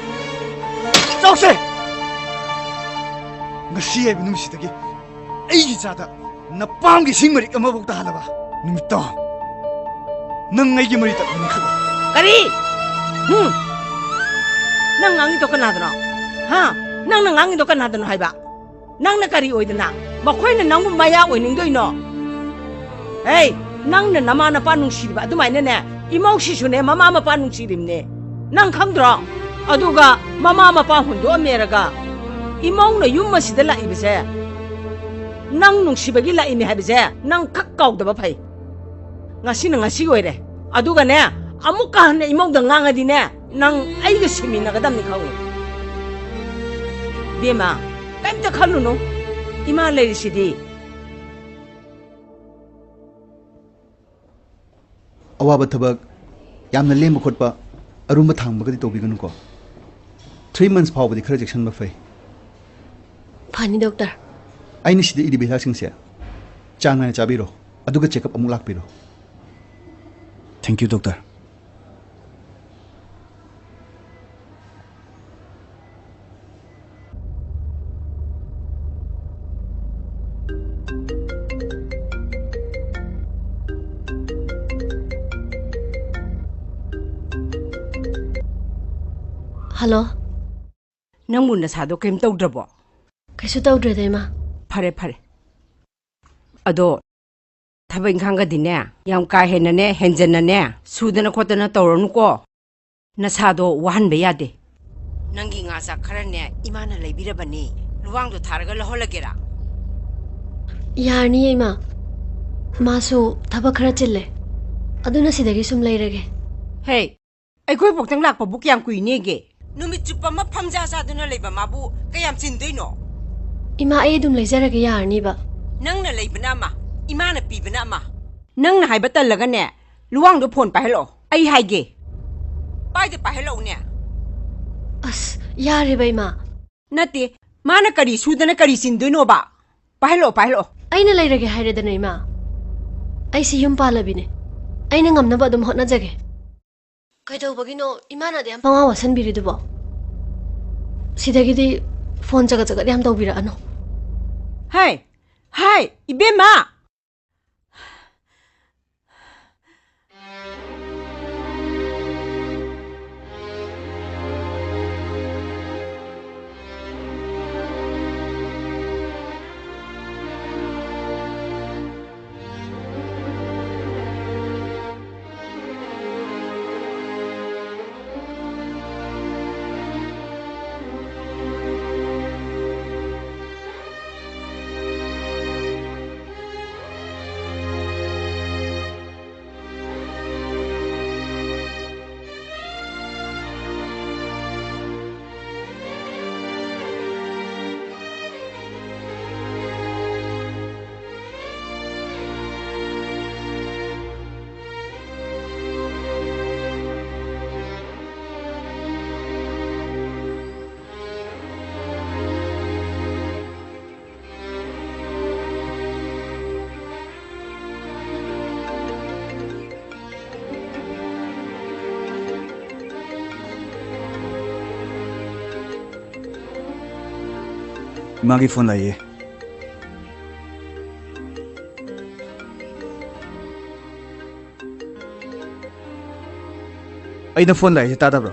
ꯆꯥꯎꯁꯦ! ꯉꯁꯤ ꯍꯥꯏꯕ ꯅꯨꯃꯤꯠꯁꯤꯗꯒꯤ ꯑꯩꯒꯤ ꯏꯆꯥꯗ ꯅꯄꯥꯝꯒꯤ ꯏꯁꯤꯡ ꯃꯔꯤꯛ ꯑꯃꯐꯥꯎ ꯇꯥꯍꯜꯂꯕ ꯅꯨꯃꯤꯠꯇꯣ, ꯅꯪ ꯑꯩꯒꯤ ꯃꯔꯤ ꯇꯠꯂꯅꯤ ꯈꯜꯂꯣ꯫ ꯀꯔꯤ? ꯍꯨꯝ? ꯅꯪ ꯉꯥꯡꯉꯤꯗꯣ ꯀꯅꯥꯗꯅꯣ? ꯍꯥ? ꯅꯪꯅ ꯉꯥꯡꯉꯤꯗꯣ ꯀꯅꯥꯗꯅꯣ ꯍꯥꯏꯕ? ꯅꯪꯅ ꯀꯔꯤ ꯑꯣꯏꯗꯅ ꯃꯈꯣꯏꯅ ꯅꯪꯕꯨ ꯃꯌꯥ ꯑꯣꯏꯅꯤꯡꯗꯣꯏꯅꯣ? ꯍꯦ, ꯅꯪꯅ ꯅꯃꯥ ꯅꯄꯥ ꯅꯨꯡꯁꯤꯔꯤꯕ ꯑꯗꯨꯃꯥꯏꯅꯅꯦ, ꯏꯃꯧꯁꯤꯁꯨꯅꯦ ꯃꯃꯥ ꯃꯄꯥ ꯅꯨꯡꯁꯤꯔꯤꯕꯅꯦ꯫ ꯅꯪ ꯈꯪꯗ꯭ꯔꯣ? ꯑꯗꯨꯒ ꯃꯃꯥ ꯃꯄꯥ ꯍꯨꯟꯗꯣꯛꯑꯝꯃꯦꯔꯒ ꯏꯃꯧꯅ ꯌꯨꯝ ꯑꯁꯤꯗ ꯂꯥꯛꯏꯕꯁꯦ, ꯅꯪ ꯅꯨꯡꯁꯤꯕꯒꯤ ꯂꯥꯛꯏꯅꯦ ꯍꯥꯏꯕꯁꯦ ꯅꯪ ꯈꯛ ꯀꯥꯎꯗꯕ ꯐꯩ꯫ ꯉꯁꯤꯅ ꯉꯁꯤ ꯑꯣꯏꯔꯦ꯫ ꯑꯗꯨꯒꯅꯦ, ꯑꯃꯨꯛꯀ ꯍꯟꯅ ꯏꯃꯧꯗ ꯉꯥꯡꯉꯗꯤꯅꯦ, ꯅꯪ ꯑꯩꯒ ꯁꯤꯃꯤꯟꯅꯒꯗꯕꯅꯤ ꯈꯪꯉꯨ꯫ ꯕꯦꯝꯃ, ꯀꯩꯝꯇ ꯈꯜꯂꯨꯅꯨ꯫ ꯏꯃꯥ ꯂꯩꯔꯤꯁꯤꯗꯤ꯫ ꯑꯋꯥꯕ ꯊꯕꯛ, ꯌꯥꯝꯅ ꯂꯦꯝꯕ ꯈꯣꯠꯄ, ꯑꯔꯨꯝꯕ ꯊꯥꯡꯕꯒꯗꯤ ꯇꯧꯕꯤꯒꯅꯨꯀꯣ꯫ Three months ꯐꯥꯎꯕꯗꯤ ꯈꯔ ꯆꯦꯛꯁꯤꯟꯕ ꯐꯩ꯫ ꯐꯅꯤ, ꯗꯣꯛꯇꯔ꯫ ꯑꯩꯅ ꯁꯤꯗ ꯏꯔꯤꯕ ꯍꯤꯗꯥꯛꯁꯤꯡꯁꯦ ꯆꯥꯡ ꯅꯥꯏꯅ ꯆꯥꯕꯤꯔꯣ, ꯑꯗꯨꯒ check up ꯑꯃꯨꯛ ꯂꯥꯛꯄꯤꯔꯣ꯫ Thank you, doctor. ꯍꯜꯂꯣ꯫ ꯅꯪꯕꯨ ꯅꯁꯥꯗꯣ ꯀꯩꯝ ꯇꯧꯗ꯭ꯔꯕꯣ? ꯀꯩꯁꯨ ꯇꯧꯗ꯭ꯔꯦꯗ, ꯏꯃꯥ꯫ ꯐꯔꯦ, ꯐꯔꯦ꯫ ꯑꯗꯣ ꯊꯕꯛ ꯏꯪꯈꯥꯡꯒꯗꯤꯅꯦ, ꯌꯥꯝ ꯀꯥ ꯍꯦꯟꯅꯅꯦ, ꯍꯦꯟꯖꯟꯅꯅꯦ ꯁꯨꯗꯅ ꯈꯣꯠꯇꯅ ꯇꯧꯔꯅꯨꯀꯣ꯫ ꯅꯁꯥꯗꯣ ꯋꯥꯍꯟꯕ ꯌꯥꯗꯦ꯫ ꯅꯪꯒꯤ ꯉꯥ ꯆꯥꯛ ꯈꯔꯅꯦ ꯏꯃꯥꯅ ꯂꯩꯕꯤꯔꯕꯅꯤ, ꯂꯨꯋꯥꯡꯗꯣ ꯊꯥꯔꯒ ꯂꯧꯍꯜꯂꯒꯦꯔꯥ? ꯌꯥꯔꯅꯤꯌꯦ, ꯏꯃꯥ꯫ ꯃꯥꯁꯨ ꯊꯕꯛ ꯈꯔ ꯆꯤꯜꯂꯦ, ꯑꯗꯨꯅ ꯁꯤꯗꯒꯤ ꯁꯨꯝ ꯂꯩꯔꯒꯦ꯫ ꯍꯦ, ꯑꯩꯈꯣꯏ ꯐꯥꯎꯇꯪ ꯂꯥꯛꯄꯕꯨ ꯀꯌꯥꯝ ꯀꯨꯏꯅꯦꯒꯦ? ꯅꯨꯃꯤꯠ ꯆꯨꯞꯄ ꯑꯃ ꯐꯝꯖꯥ ꯆꯥꯗꯨꯅ ꯂꯩꯕ ꯃꯥꯕꯨ ꯀꯌꯥꯝ ꯆꯤꯟꯗꯣꯏꯅꯣ? ꯏꯃꯥ, ꯑꯩ ꯑꯗꯨꯝ ꯂꯩꯖꯔꯒꯦ, ꯌꯥꯔꯅꯤꯕ꯫ ꯅꯪꯅ ꯂꯩꯕꯅ ꯑꯃ, ꯏꯃꯥꯅ ꯄꯤꯕꯅ ꯑꯃ꯫ ꯅꯪꯅ ꯍꯥꯏꯕ ꯇꯜꯂꯒꯅꯦ, ꯂꯨꯋꯥꯡꯗꯣ ꯐꯣꯟ ꯄꯥꯏꯍꯜꯂꯛꯑꯣ, ꯑꯩ ꯍꯥꯏꯒꯦ꯫ ꯄꯥꯏꯗ ꯄꯥꯏꯍꯜꯂꯛꯎꯅꯦ꯫ ꯑꯁ, ꯌꯥꯔꯦꯕ, ꯏꯃꯥ꯫ ꯅꯠꯇꯦ, ꯃꯥꯅ ꯀꯔꯤ ꯁꯨꯗꯅ ꯀꯔꯤ ꯆꯤꯟꯗꯣꯏꯅꯣꯕ? ꯄꯥꯏꯍꯜꯂꯛꯑꯣ, ꯄꯥꯏꯍꯜꯂꯛꯑꯣ꯫ ꯑꯩꯅ ꯂꯩꯔꯒꯦ ꯍꯥꯏꯔꯦꯗꯅ, ꯏꯃꯥ꯫ ꯑꯩꯁꯤ ꯌꯨꯝ ꯄꯥꯜꯂꯕꯤꯅꯦ꯫ ꯑꯩꯅ ꯉꯝꯅꯕ ꯑꯗꯨꯝ ꯍꯣꯠꯅꯖꯒꯦ꯫ ꯀꯩꯗꯧꯕꯒꯤꯅꯣ ꯏꯃꯥꯅ ꯑꯗꯨ ꯌꯥꯝ ꯄꯪꯋꯥ ꯋꯥꯁꯟꯕꯤꯔꯤꯗꯨꯕꯣ? ꯁꯤꯗꯒꯤꯗꯤ ꯐꯣꯟ ꯆꯒꯠ ꯆꯒꯠ ꯌꯥꯝ ꯇꯧꯕꯤꯔꯛꯑꯅꯨ꯫ ꯍꯥꯏ, ꯍꯥꯏ, ꯏꯕꯦꯝꯃ! ꯏꯃꯥꯒꯤ ꯐꯣꯟ ꯂꯥꯛꯏꯌꯦ꯫ ꯑꯩꯅ ꯐꯣꯟ ꯂꯥꯛꯏꯁꯦ ꯇꯥꯗꯕ꯭ꯔꯣ?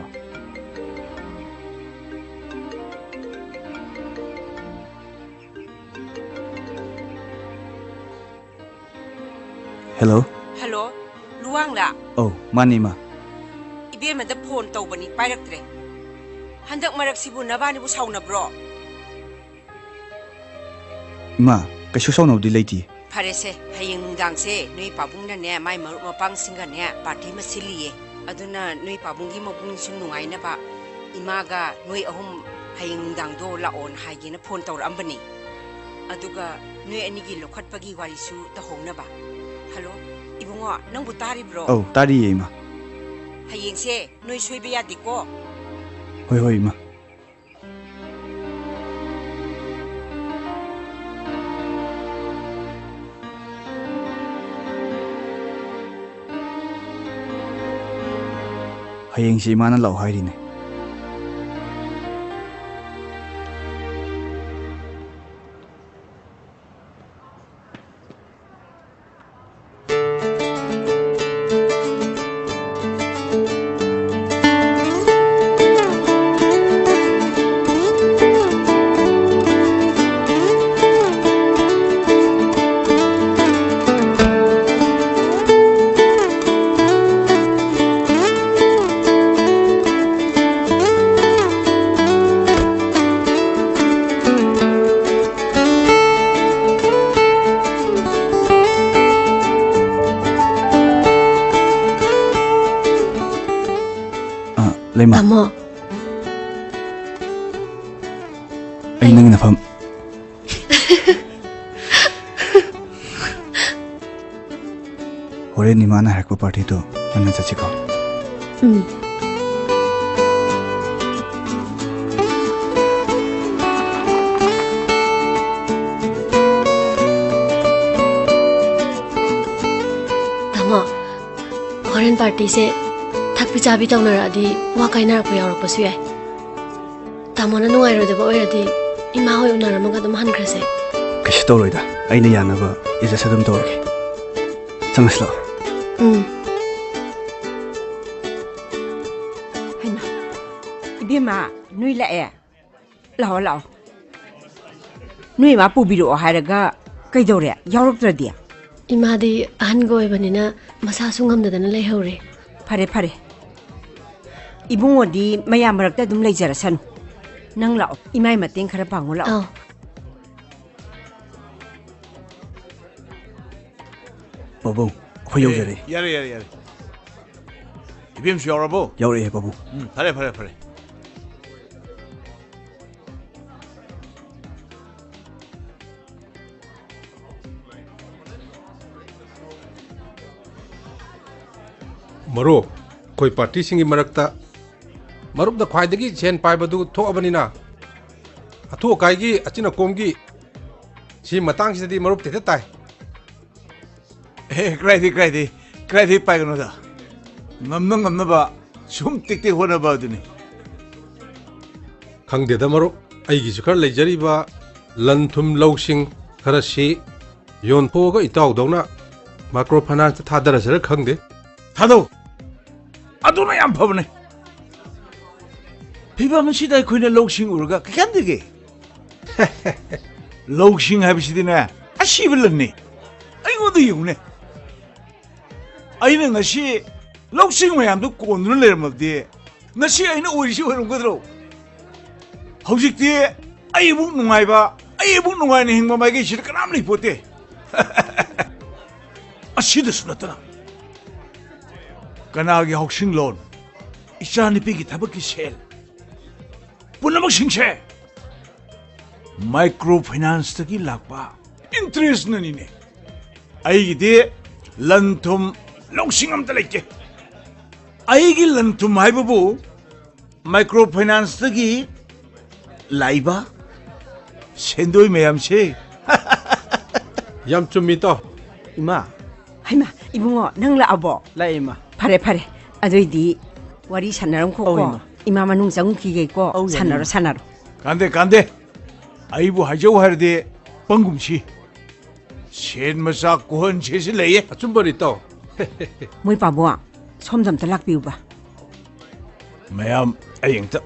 ꯍꯦꯜꯂꯣ꯫ ꯍꯦꯜꯂꯣ, ꯂꯨꯋꯥꯡꯂꯥ? ꯑꯧ, ꯃꯥꯅꯤ, ꯏꯃꯥ꯫ ꯏꯕꯦꯝꯃꯗ ꯐꯣꯟ ꯇꯧꯕꯅꯤ, ꯄꯥꯏꯔꯛꯇ꯭ꯔꯦ꯫ ꯍꯟꯗꯛ ꯃꯔꯛꯁꯤꯕꯨ ꯅꯕꯥꯅꯤꯕꯨ ꯁꯥꯎꯅꯕ꯭ꯔꯣ? ꯏꯃꯥ, ꯀꯩꯁꯨ ꯁꯥꯎꯅꯕꯗꯤ ꯂꯩꯇꯦ꯫ ꯐꯔꯦꯁꯦ, ꯍꯌꯦꯡ ꯅꯨꯡꯗꯥꯡꯁꯦ ꯅꯣꯏ ꯄꯥꯕꯨꯡꯅꯅꯦ, ꯃꯥꯏ ꯃꯔꯨꯞ ꯃꯄꯥꯡꯁꯤꯡꯒꯅꯦ ꯄꯥꯔꯇꯤ ꯑꯃ ꯁꯤꯜꯂꯤꯌꯦ꯫ ꯑꯗꯨꯅ ꯅꯣꯏ ꯄꯥꯕꯨꯡꯒꯤ ꯃꯕꯨꯛꯅꯤꯡꯁꯨ ꯅꯨꯡꯉꯥꯏꯅꯕ ꯏꯃꯥꯒ ꯅꯣꯏ ꯑꯍꯨꯝ ꯍꯌꯦꯡ ꯅꯨꯡꯗꯥꯡꯗꯣ ꯂꯥꯛꯑꯣꯅ ꯍꯥꯏꯒꯦꯅ ꯐꯣꯟ ꯇꯧꯔꯛꯑꯝꯕꯅꯤ꯫ ꯑꯗꯨꯒ ꯅꯣꯏ ꯑꯅꯤꯒꯤ ꯂꯧꯈꯠꯄꯒꯤ ꯋꯥꯔꯤꯁꯨ ꯇꯧꯍꯧꯅꯕ꯫ ꯍꯜꯂꯣ, ꯏꯕꯨꯡꯉꯣ, ꯅꯪꯕꯨ ꯇꯥꯔꯤꯕ꯭ꯔꯣ? ꯑꯧ, ꯇꯥꯔꯤꯌꯦ, ꯏꯃꯥ꯫ ꯍꯌꯦꯡꯁꯦ ꯅꯣꯏ ꯁꯣꯏꯕ ꯌꯥꯗꯦꯀꯣ꯫ ꯍꯣꯏ, ꯍꯣꯏ, ꯏꯃꯥ꯫ ꯍꯌꯦꯡꯁꯦ ꯏꯃꯥꯅ ꯂꯥꯛꯑꯣ ꯍꯥꯏꯔꯤꯅꯦ꯫ ꯑ, ꯂꯩꯃ꯫ ꯇꯥꯃꯣ꯫ ꯑꯩ ꯅꯪꯒꯤ ꯅꯐꯝ꯫ ꯍꯣꯔꯦꯟ ꯏꯃꯥꯅ ꯍꯥꯏꯔꯛꯄ ꯄꯥꯔꯇꯤꯗꯣ ꯉꯟꯅ ꯆꯠꯁꯤꯀꯣ꯫ ꯎꯝ꯫ ꯇꯥꯃꯣ, ꯍꯣꯔꯦꯟ ꯄꯥꯔꯇꯤꯁꯦ ꯊꯛꯄꯤ ꯆꯥꯕꯤ ꯇꯧꯅꯔꯛꯑꯗꯤ ꯋꯥ ꯀꯥꯏꯅꯔꯛꯄ ꯌꯥꯎꯔꯛꯄꯁꯨ ꯌꯥꯏ꯫ ꯇꯥꯃꯣꯅ ꯅꯨꯡꯉꯥꯏꯔꯣꯏꯗꯕ ꯑꯣꯏꯔꯗꯤ ꯏꯃꯥ ꯍꯣꯏ ꯎꯅꯔꯝꯃꯒ ꯑꯗꯨꯝ ꯍꯟꯈ꯭ꯔꯁꯦ꯫ ꯀꯩꯁꯨ ꯇꯧꯔꯣꯏꯗ, ꯑꯩꯅ ꯌꯥꯅꯕ adjust ꯑꯗꯨꯝ ꯇꯧꯔꯒꯦ꯫ ꯆꯪꯉꯁꯤ ꯂꯥꯛꯑꯣ꯫ ꯎꯝ꯫ ꯍꯩꯃꯥ, ꯏꯕꯦꯝꯃ, ꯅꯣꯏ ꯂꯥꯛꯑꯦ? ꯂꯥꯛꯑꯣ, ꯂꯥꯛꯑꯣ꯫ ꯅꯣꯏ ꯏꯃꯥ ꯄꯨꯕꯤꯔꯛꯑꯣ ꯍꯥꯏꯔꯒ ꯀꯩꯗꯧꯔꯦ? ꯌꯥꯎꯔꯛꯇ꯭ꯔꯗꯤ? ꯏꯃꯥꯗꯤ ꯑꯍꯟꯒ ꯑꯣꯏꯕꯅꯤꯅ ꯃꯁꯥꯁꯨ ꯉꯝꯗꯗꯅ ꯂꯩꯍꯧꯔꯦ꯫ ꯐꯔꯦ, ꯐꯔꯦ꯫ ꯏꯕꯨꯡꯉꯣꯗꯤ ꯃꯌꯥꯝ ꯃꯔꯛꯇ ꯑꯗꯨꯝ ꯂꯩꯖꯔꯁꯅꯨ꯫ ꯅꯪ ꯂꯥꯛꯑꯣ, ꯏꯃꯥꯏ ꯃꯇꯦꯡ ꯈꯔ ꯄꯥꯡꯉꯨ ꯂꯥꯛꯑꯣ꯫ ꯑꯥꯎ꯫ ꯄꯥꯕꯨꯡ, ꯑꯩꯈꯣꯏ ꯌꯧꯖꯔꯦ꯫ ꯑꯦ, ꯌꯥꯔꯦ, ꯌꯥꯔꯦ, ꯌꯥꯔꯦ꯫ ꯏꯕꯦꯝꯁꯨ ꯌꯥꯎꯔꯕꯣ? ꯌꯥꯎꯔꯛꯑꯦ, ꯄꯥꯕꯨꯡ꯫ ꯎꯝ, ꯐꯔꯦ, ꯐꯔꯦ, ꯐꯔꯦ꯫ ꯃꯔꯨꯞ, ꯑꯩꯈꯣꯏ ꯄꯥꯔꯇꯤꯁꯤꯡꯒꯤ ꯃꯔꯛꯇ ꯃꯔꯨꯞꯅ ꯈ꯭ꯋꯥꯏꯗꯒꯤ ꯁꯦꯟ ꯄꯥꯏꯕꯗꯨ ꯊꯣꯛꯑꯕꯅꯤꯅ, ꯑꯊꯨ ꯑꯀꯥꯏꯒꯤ ꯑꯆꯤꯟ ꯑꯀꯣꯝꯒꯤ ꯁꯤ ꯃꯇꯥꯡꯁꯤꯗꯗꯤ ꯃꯔꯨꯞ ꯇꯦꯛꯇ ꯇꯥꯏ꯫ ꯑꯦ, ꯀꯗꯥꯏꯗꯩ, ꯀꯗꯥꯏꯗꯩ, ꯀꯗꯥꯏꯗꯩ ꯄꯥꯏꯒꯅꯣꯗ? ꯉꯝꯅ ꯉꯝꯅꯕ ꯁꯨꯝ ꯇꯦꯛ ꯇꯦꯛ ꯍꯣꯠꯅꯕ ꯑꯗꯨꯅꯤ꯫ ꯈꯪꯗꯦꯗ ꯃꯔꯨꯞ, ꯑꯩꯒꯤꯁꯨ ꯈꯔ ꯂꯩꯖꯔꯤꯕ ꯂꯟ ꯊꯨꯝ ꯂꯧꯁꯤꯡ ꯈꯔꯁꯤ ꯌꯣꯟꯊꯣꯛꯑꯒ ꯏꯇꯥꯎꯗꯧꯅ ꯃꯥꯏꯀ꯭ꯔꯣ ꯐꯥꯏꯅꯥꯟꯁꯇ ꯊꯥꯗꯔꯁꯤꯔ ꯈꯪꯗꯦ꯫ ꯊꯥꯗꯧ꯫ ꯑꯗꯨꯅ ꯌꯥꯝ ꯐꯕꯅꯦ꯫ ꯐꯤꯕꯝ ꯑꯁꯤꯗ ꯑꯩꯈꯣꯏꯅ ꯂꯧꯁꯤꯡ ꯎꯔꯒ ꯀꯩꯀꯥꯟꯗꯒꯦ? ꯂꯧꯁꯤꯡ ꯍꯥꯏꯕꯁꯤꯗꯤꯅꯦ, ꯑꯁꯤꯕ ꯂꯟꯅꯤ꯫ ꯑꯩꯉꯣꯟꯗ ꯌꯦꯡꯉꯨꯅꯦ꯫ ꯑꯩꯅ ꯉꯁꯤ ꯂꯧꯁꯤꯡ ꯃꯌꯥꯝꯗꯨ ꯀꯣꯟꯗꯨꯅ ꯂꯩꯔꯝꯃꯕꯗꯤ, ꯉꯁꯤ ꯑꯩꯅ ꯑꯣꯏꯔꯤꯁꯤ ꯑꯣꯏꯔꯝꯒꯗ꯭ꯔꯣ? ꯍꯧꯖꯤꯛꯇꯤ ꯑꯩꯕꯨ ꯅꯨꯡꯉꯥꯏꯕ, ꯑꯩꯕꯨ ꯅꯨꯡꯉꯥꯏꯅ ꯍꯤꯡꯕ ꯃꯥꯏꯀꯩꯁꯤꯗ ꯀꯅꯥꯝ ꯂꯩꯄꯣꯠꯇꯦ꯫ ꯑꯁꯤꯗꯁꯨ ꯅꯠꯇꯅ, ꯀꯅꯥꯒꯤ housing loan, ꯏꯆꯥꯅꯨꯄꯤꯒꯤ ꯊꯕꯛꯀꯤ ꯁꯦꯜ, ꯄꯨꯝꯅꯃꯛꯁꯤꯡꯁꯦ ꯃꯥꯏꯀ꯭ꯔꯣ ꯐꯥꯏꯅꯥꯟꯁꯇꯒꯤ ꯂꯥꯛꯄ ꯏꯟꯇꯔꯦꯁꯅꯅꯤꯅꯦ꯫ ꯑꯩꯒꯤꯗꯤ ꯂꯟ ꯊꯨꯝ ꯂꯧꯁꯤꯡ ꯑꯝꯇ ꯂꯩꯇꯦ꯫ ꯑꯩꯒꯤ ꯂꯟ ꯊꯨꯝ ꯍꯥꯏꯕꯕꯨ ꯃꯥꯏꯀ꯭ꯔꯣ ꯐꯥꯏꯅꯥꯟꯁꯇꯒꯤ ꯂꯥꯛꯏꯕ ꯁꯦꯟꯗꯣꯏ ꯃꯌꯥꯝꯁꯦ꯫ ꯌꯥꯝ ꯆꯨꯝꯃꯤ, ꯏꯇꯥꯎ꯫ ꯏꯃꯥ꯫ ꯍꯩꯃꯥ, ꯏꯕꯨꯡꯉꯣ, ꯅꯪ ꯂꯥꯛꯑꯕꯣ? ꯂꯥꯛꯑꯦ, ꯏꯃꯥ꯫ ꯐꯔꯦ, ꯐꯔꯦ꯫ ꯑꯗꯨꯏꯗꯤ ꯋꯥꯔꯤ ꯁꯥꯟꯅꯔꯝꯈꯣꯀꯣ꯫ ꯑꯧ, ꯏꯃꯥ꯫ ꯏꯃꯥ ꯃꯅꯨꯡ ꯆꯪꯉꯨꯈꯤꯒꯦꯀꯣ꯫ ꯑꯧ, ꯌꯥꯅꯤ, ꯁꯥꯟꯅꯔꯣ, ꯏꯃꯥ꯫ ꯁꯥꯟꯅꯔꯣ꯫ ꯀꯥꯟꯗꯦ, ꯀꯥꯟꯗꯦ꯫ ꯑꯩꯕꯨ ꯍꯥꯏꯖꯧ ꯍꯥꯏꯔꯗꯤ ꯄꯪꯒꯨꯝꯁꯤ꯫ ꯁꯦꯟ ꯃꯆꯥ ꯀꯣꯍꯟꯁꯦꯁꯤ ꯂꯩꯌꯦ꯫ ꯑꯆꯨꯝꯕꯅꯤ, ꯏꯇꯥꯎ꯫ ꯃꯣꯏ ꯄꯥꯕꯣ, ꯁꯣꯝꯗ ꯑꯝꯇ ꯂꯥꯛꯄꯤꯌꯨꯕ꯫ ꯃꯌꯥꯝ, ꯑꯩ ꯑꯝꯇ꯫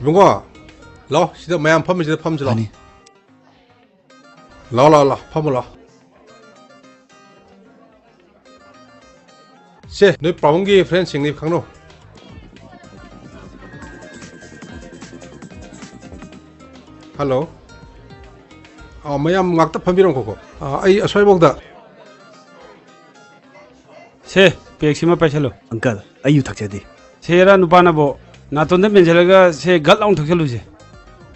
ꯏꯕꯨꯡꯉꯣ, ꯂꯥꯎ, ꯁꯤꯗ ꯃꯌꯥꯝ ꯐꯝꯃꯤꯁꯤꯗ ꯐꯝꯁꯤ ꯂꯥꯎ꯫ ꯐꯅꯤ꯫ ꯂꯥꯎ, ꯂꯥꯎ, ꯂꯥꯎ, ꯐꯝꯃꯨ ꯂꯥꯎ꯫ ꯁꯦ, ꯅꯣꯏ ꯄꯥꯕꯨꯡꯒꯤ friendꯁꯤꯡꯅꯤ, ꯈꯪꯅꯧ꯫ Hello꯫ ꯑꯥ, ꯃꯌꯥꯝ ꯉꯥꯛꯇ ꯐꯝꯕꯤꯔꯝꯈꯣꯀꯣ꯫ ꯑꯥ, ꯑꯩ ꯑꯁ꯭ꯋꯥꯏꯐꯥꯎꯗ꯫ ꯁꯦ, pegꯁꯤꯃ ꯄꯥꯏꯁꯜꯂꯨ꯫ Uncle, ꯑꯩ ꯌꯨ ꯊꯛꯆꯗꯦ꯫ ꯁꯦꯔꯥ ꯅꯨꯄꯥꯅꯕꯣ, ꯅꯥꯇꯣꯟꯗ ꯃꯦꯟꯁꯤꯜꯂꯒ ꯁꯦ ꯒꯠ ꯂꯥꯎꯅ ꯊꯛꯆꯜꯂꯨꯁꯦ꯫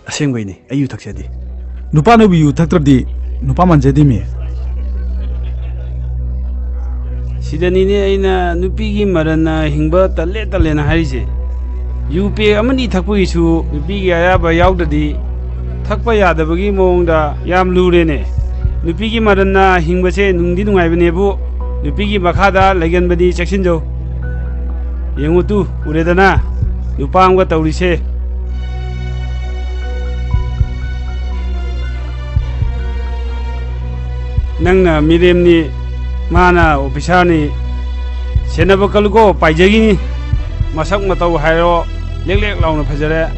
ꯑꯁꯦꯡꯕꯩꯅꯦ, ꯑꯩ ꯌꯨ ꯊꯛꯆꯗꯦ꯫ ꯅꯨꯄꯥꯅꯕꯨ ꯌꯨ ꯊꯛꯇ꯭ꯔꯗꯤ ꯅꯨꯄꯥ ꯃꯥꯟꯖꯗꯦꯃꯤ꯫ ꯁꯤꯗꯅꯤꯅꯦ ꯑꯩꯅ ꯅꯨꯄꯤꯒꯤ ꯃꯔꯟꯅ ꯍꯤꯡꯕ ꯇꯜꯂꯦ ꯇꯜꯂꯦꯅ ꯍꯥꯏꯔꯤꯁꯦ꯫ ꯌꯨ peg ꯑꯃꯅꯤ ꯊꯛꯄꯒꯤꯁꯨ ꯅꯨꯄꯤꯒꯤ ꯑꯌꯥꯕ ꯌꯥꯎꯗ꯭ꯔꯗꯤ ꯊꯛꯄ ꯌꯥꯗꯕꯒꯤ ꯃꯑꯣꯡꯗ ꯌꯥꯝ ꯂꯨꯔꯦꯅꯦ꯫ ꯅꯨꯄꯤꯒꯤ ꯃꯔꯟꯅ ꯍꯤꯡꯕꯁꯦ ꯅꯨꯡꯗꯤ ꯅꯨꯡꯉꯥꯏꯕꯅꯦꯕꯨ, ꯅꯨꯄꯤꯒꯤ ꯃꯈꯥꯗ ꯂꯩꯒꯟꯕꯗꯤ ꯆꯦꯛꯁꯤꯟꯖꯧ꯫ ꯌꯦꯡꯉꯨ ꯇꯨ, ꯎꯔꯦꯗꯅ ꯅꯨꯄꯥ ꯑꯃꯒ ꯇꯧꯔꯤꯁꯦ꯫ ꯅꯪꯅ ꯃꯤꯔꯦꯝꯅꯤ, ꯃꯥꯅ officerꯅꯤ꯫ ꯁꯦꯟꯅꯕ ꯀꯜꯂꯨꯀꯣ, ꯄꯥꯏꯖꯈꯤꯅꯤ꯫ ꯃꯁꯛ ꯃꯇꯧ ꯍꯥꯏꯔꯣ, ꯂꯦꯛ ꯂꯦꯛ ꯂꯥꯎꯅ ꯐꯖꯔꯦ꯫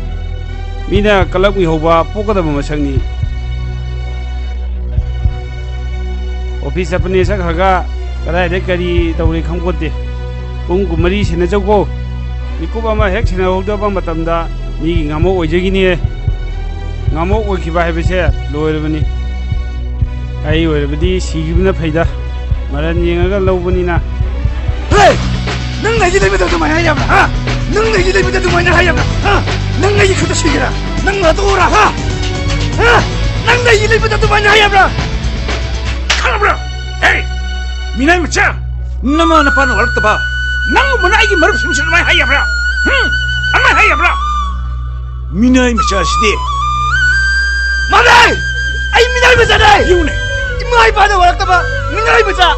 ꯃꯤꯅ ꯀꯂꯛꯃꯤ ꯍꯧꯕ ꯄꯣꯛꯀꯗꯕ ꯃꯁꯛꯅꯤ꯫ Office ꯆꯠꯄꯅꯦ ꯆꯠꯈ꯭ꯔꯒ ꯀꯗꯥꯏꯗ ꯀꯔꯤ ꯇꯧꯔꯤ ꯈꯪꯄꯣꯠꯇꯦ꯫ ꯄꯨꯡ ꯀꯨꯟꯃꯔꯤ ꯁꯦꯟꯅꯖꯧꯀꯣ꯫ ꯃꯤꯀꯨꯞ ꯑꯃ ꯍꯦꯛ ꯁꯦꯟꯅꯍꯧꯗꯕ ꯃꯇꯝꯗ ꯃꯤꯒꯤ ꯉꯥꯃꯣꯛ ꯑꯣꯏꯖꯈꯤꯅꯤꯌꯦ꯫ ꯉꯥꯃꯣꯛ ꯑꯣꯏꯈꯤꯕ ꯍꯥꯏꯕꯁꯦ ꯂꯣꯏꯔꯕꯅꯤ꯫ ꯑꯩ ꯑꯣꯏꯔꯕꯗꯤ ꯁꯤꯈꯤꯕꯅ ꯐꯩꯗ, ꯃꯔꯟ ꯌꯦꯡꯉꯒ ꯂꯧꯕꯅꯤꯅ꯫ ꯍꯦ! ꯅꯪ ꯑꯩꯒꯤ ꯂꯩꯕꯗ ꯑꯗꯨꯃꯥꯏꯅ ꯍꯥꯏ ꯌꯥꯕ꯭ꯔꯥ? ꯍꯥ? ꯅꯪ ꯑꯩꯒꯤ ꯂꯩꯕꯗ ꯑꯗꯨꯃꯥꯏꯅ ꯍꯥꯏ ꯌꯥꯕ꯭ꯔꯥ? ꯍꯥ? ꯅꯪ ꯑꯩꯒꯤ ꯈꯨꯠꯇ ꯁꯤꯒꯦꯔꯥ? ꯅꯪ ꯂꯥꯊꯣꯛꯎꯔꯥ? ꯍꯥ? ꯍꯥ? ꯅꯪ ꯑꯩꯒꯤ ꯂꯩꯕꯗ ꯑꯗꯨꯃꯥꯏꯅ ꯍꯥꯏ ꯌꯥꯕ꯭ꯔꯥ? ꯈꯪꯉꯕ꯭ꯔꯥ? ꯍꯦ! ꯃꯤꯅꯥꯏ ꯃꯆꯥ! ꯅꯃꯥ ꯅꯄꯥꯅ ꯋꯥꯔꯛꯇꯕ ꯅꯪꯒꯨꯝꯕꯅ ꯑꯩꯒꯤ ꯃꯔꯨꯞꯁꯤꯡꯁꯨ ꯑꯗꯨꯃꯥꯏꯅ ꯍꯥꯏ ꯌꯥꯕ꯭ꯔꯥ? ꯍꯨꯝ? ꯑꯗꯨꯃꯥꯏꯅ ꯍꯥꯏ ꯌꯥꯕ꯭ꯔꯥ? ꯃꯤꯅꯥꯏ ꯃꯆꯥꯁꯤꯗꯤ꯫ ꯃꯥꯅꯦ! ꯑꯩ ꯃꯤꯅꯥꯏ ꯃꯆꯥꯅꯦ! ꯌꯦꯡꯉꯨꯅꯦ꯫ ꯏꯃꯥ ꯏꯄꯥꯅ ꯋꯥꯔꯛꯇꯕ ꯃꯤꯅꯥꯏ ꯃꯆꯥ!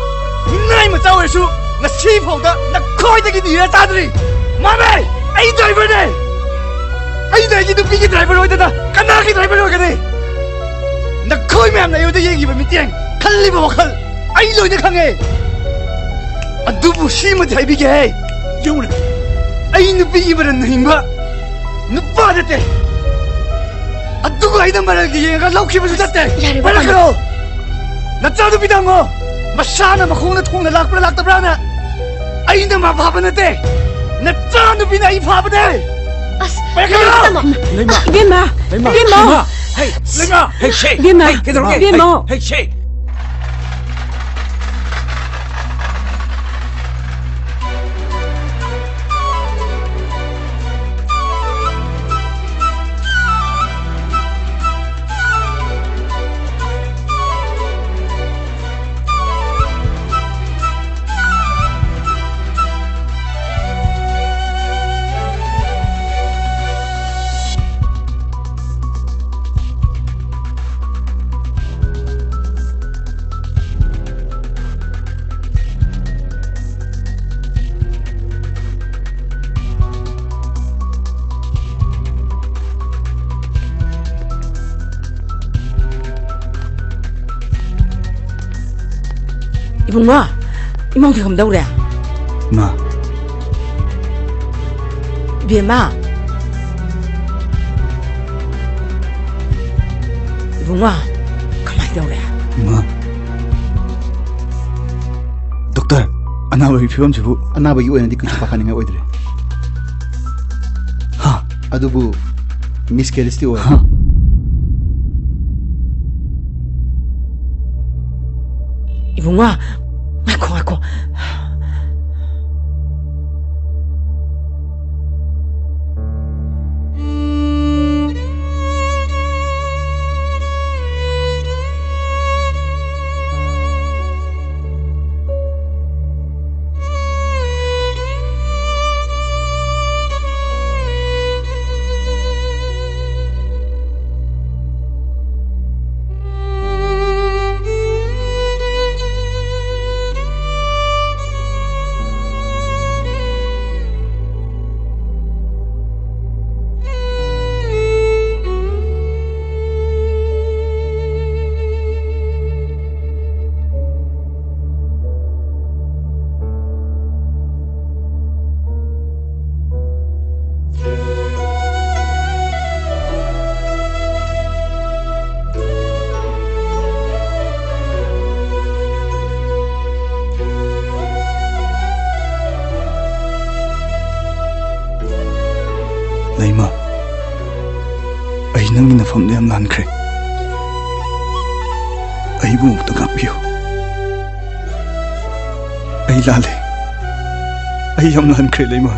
ꯃꯤꯅꯥꯏ ꯃꯆꯥ ꯑꯣꯏꯔꯁꯨ ꯉꯁꯤ ꯐꯥꯎꯗ ꯅꯈꯣꯏꯗꯒꯤ ꯅꯤꯔ ꯆꯥꯗ꯭ꯔꯤ꯫ ꯃꯥꯃꯦ, ꯑꯩ ꯗ꯭ꯔꯥꯏꯚꯔꯅꯦ꯫ ꯑꯩꯅ ꯑꯩꯒꯤ ꯅꯨꯄꯤꯒꯤ ꯗ꯭ꯔꯥꯏꯚꯔ ꯑꯣꯏꯗꯅ ꯀꯅꯥꯒꯤ ꯗ꯭ꯔꯥꯏꯚꯔ ꯑꯣꯏꯒꯅꯤ? ꯅꯈꯣꯏ ꯃꯌꯥꯝꯅ ꯑꯩꯉꯣꯟꯗ ꯌꯦꯡꯉꯤꯕ ꯃꯤꯠꯌꯦꯡ, ꯈꯜꯂꯤꯕ ꯋꯥꯈꯜ ꯑꯩ ꯂꯣꯏꯅ ꯈꯪꯉꯦ꯫ ꯑꯗꯨꯕꯨ ꯁꯤꯃꯗꯤ ꯍꯥꯏꯕꯤꯒꯦ ꯍꯦ꯫ ꯌꯦꯡꯉꯨꯅꯦ꯫ ꯑꯩ ꯅꯨꯄꯤꯒꯤ ꯃꯔꯟꯅ ꯍꯤꯡꯕ ꯅꯨꯄꯥ ꯅꯠꯇꯦ꯫ ꯑꯗꯨꯒ ꯑꯩꯅ ꯃꯔꯜꯒꯤ ꯌꯦꯡꯉꯒ ꯂꯧꯈꯤꯕꯁꯨ ꯅꯠꯇꯦ꯫ ꯌꯥꯔꯦ, ꯃꯔꯜ ꯕꯕꯥ꯫ ꯈꯔꯣ꯫ ꯅꯆꯥꯅꯨꯄꯤꯗ ꯍꯪꯉꯣ꯫ ꯃꯁꯥꯅ ꯃꯈꯣꯡꯅ ꯊꯣꯡꯅ ꯂꯥꯛꯄ꯭ꯔꯥ ꯂꯥꯛꯇꯕ꯭ꯔꯥꯅ꯫ ꯑꯩꯅ ꯃꯥ ꯐꯥꯕ ꯅꯠꯇꯦ꯫ ꯅꯆꯥꯅꯨꯄꯤꯅ ꯑꯩ ꯐꯥꯕꯅꯦ꯫ ꯑꯁ, ꯄꯥꯏꯈꯠꯂꯣ! ꯂꯩꯃ! ꯏꯕꯦꯝꯃ! ꯂꯩꯃ! ꯏꯕꯦꯝꯃ! ꯂꯩꯃ! ꯍꯩ, ꯂꯩꯃ! ꯍꯩ, ꯁꯦ! ꯏꯕꯦꯝꯃ! ꯍꯩ, ꯀꯩꯗꯧꯔꯒꯦ? ꯏꯕꯦꯝꯃ! ꯍꯩ, ꯍꯩ, ꯁꯦ! ꯏꯕꯨꯡꯉꯣ, ꯏꯃꯧꯗꯤ ꯀꯝꯗꯧꯔꯦ? ꯃꯥ꯫ ꯏꯕꯦꯝꯃ꯫ ꯏꯕꯨꯡꯉꯣ, ꯀꯃꯥꯏ ꯇꯧꯔꯦ? ꯃꯥ꯫ ꯗꯣꯛꯇꯔ, ꯑꯅꯥꯕꯒꯤ ꯐꯤꯕꯝꯁꯤꯕꯨ? ꯑꯅꯥꯕꯒꯤ ꯑꯣꯏꯅꯗꯤ ꯀꯩꯁꯨ ꯄꯥꯈꯠꯅꯤꯡꯉꯥꯏ ꯑꯣꯏꯗ꯭ꯔꯦ꯫ ꯍꯥ? ꯑꯗꯨꯕꯨ ꯃꯤꯁ ꯀꯦꯔꯤꯁꯇꯤ ꯑꯣꯏ꯫ ꯍꯥ? ꯏꯕꯨꯡꯉꯣ, ꯉꯥꯏꯈꯣ, ꯉꯥꯏꯈꯣ꯫ ꯑꯩꯅ ꯐꯝꯗ ꯌꯥꯝ ꯂꯥꯟꯈ꯭ꯔꯦ꯫ ꯑꯩꯕꯨ ꯑꯃꯨꯛꯇ ꯉꯥꯛꯄꯤꯌꯨ꯫ ꯑꯩ ꯂꯥꯜꯂꯦ꯫ ꯑꯩ ꯌꯥꯝ ꯂꯥꯟꯈ꯭ꯔꯦ, ꯂꯩꯃ꯫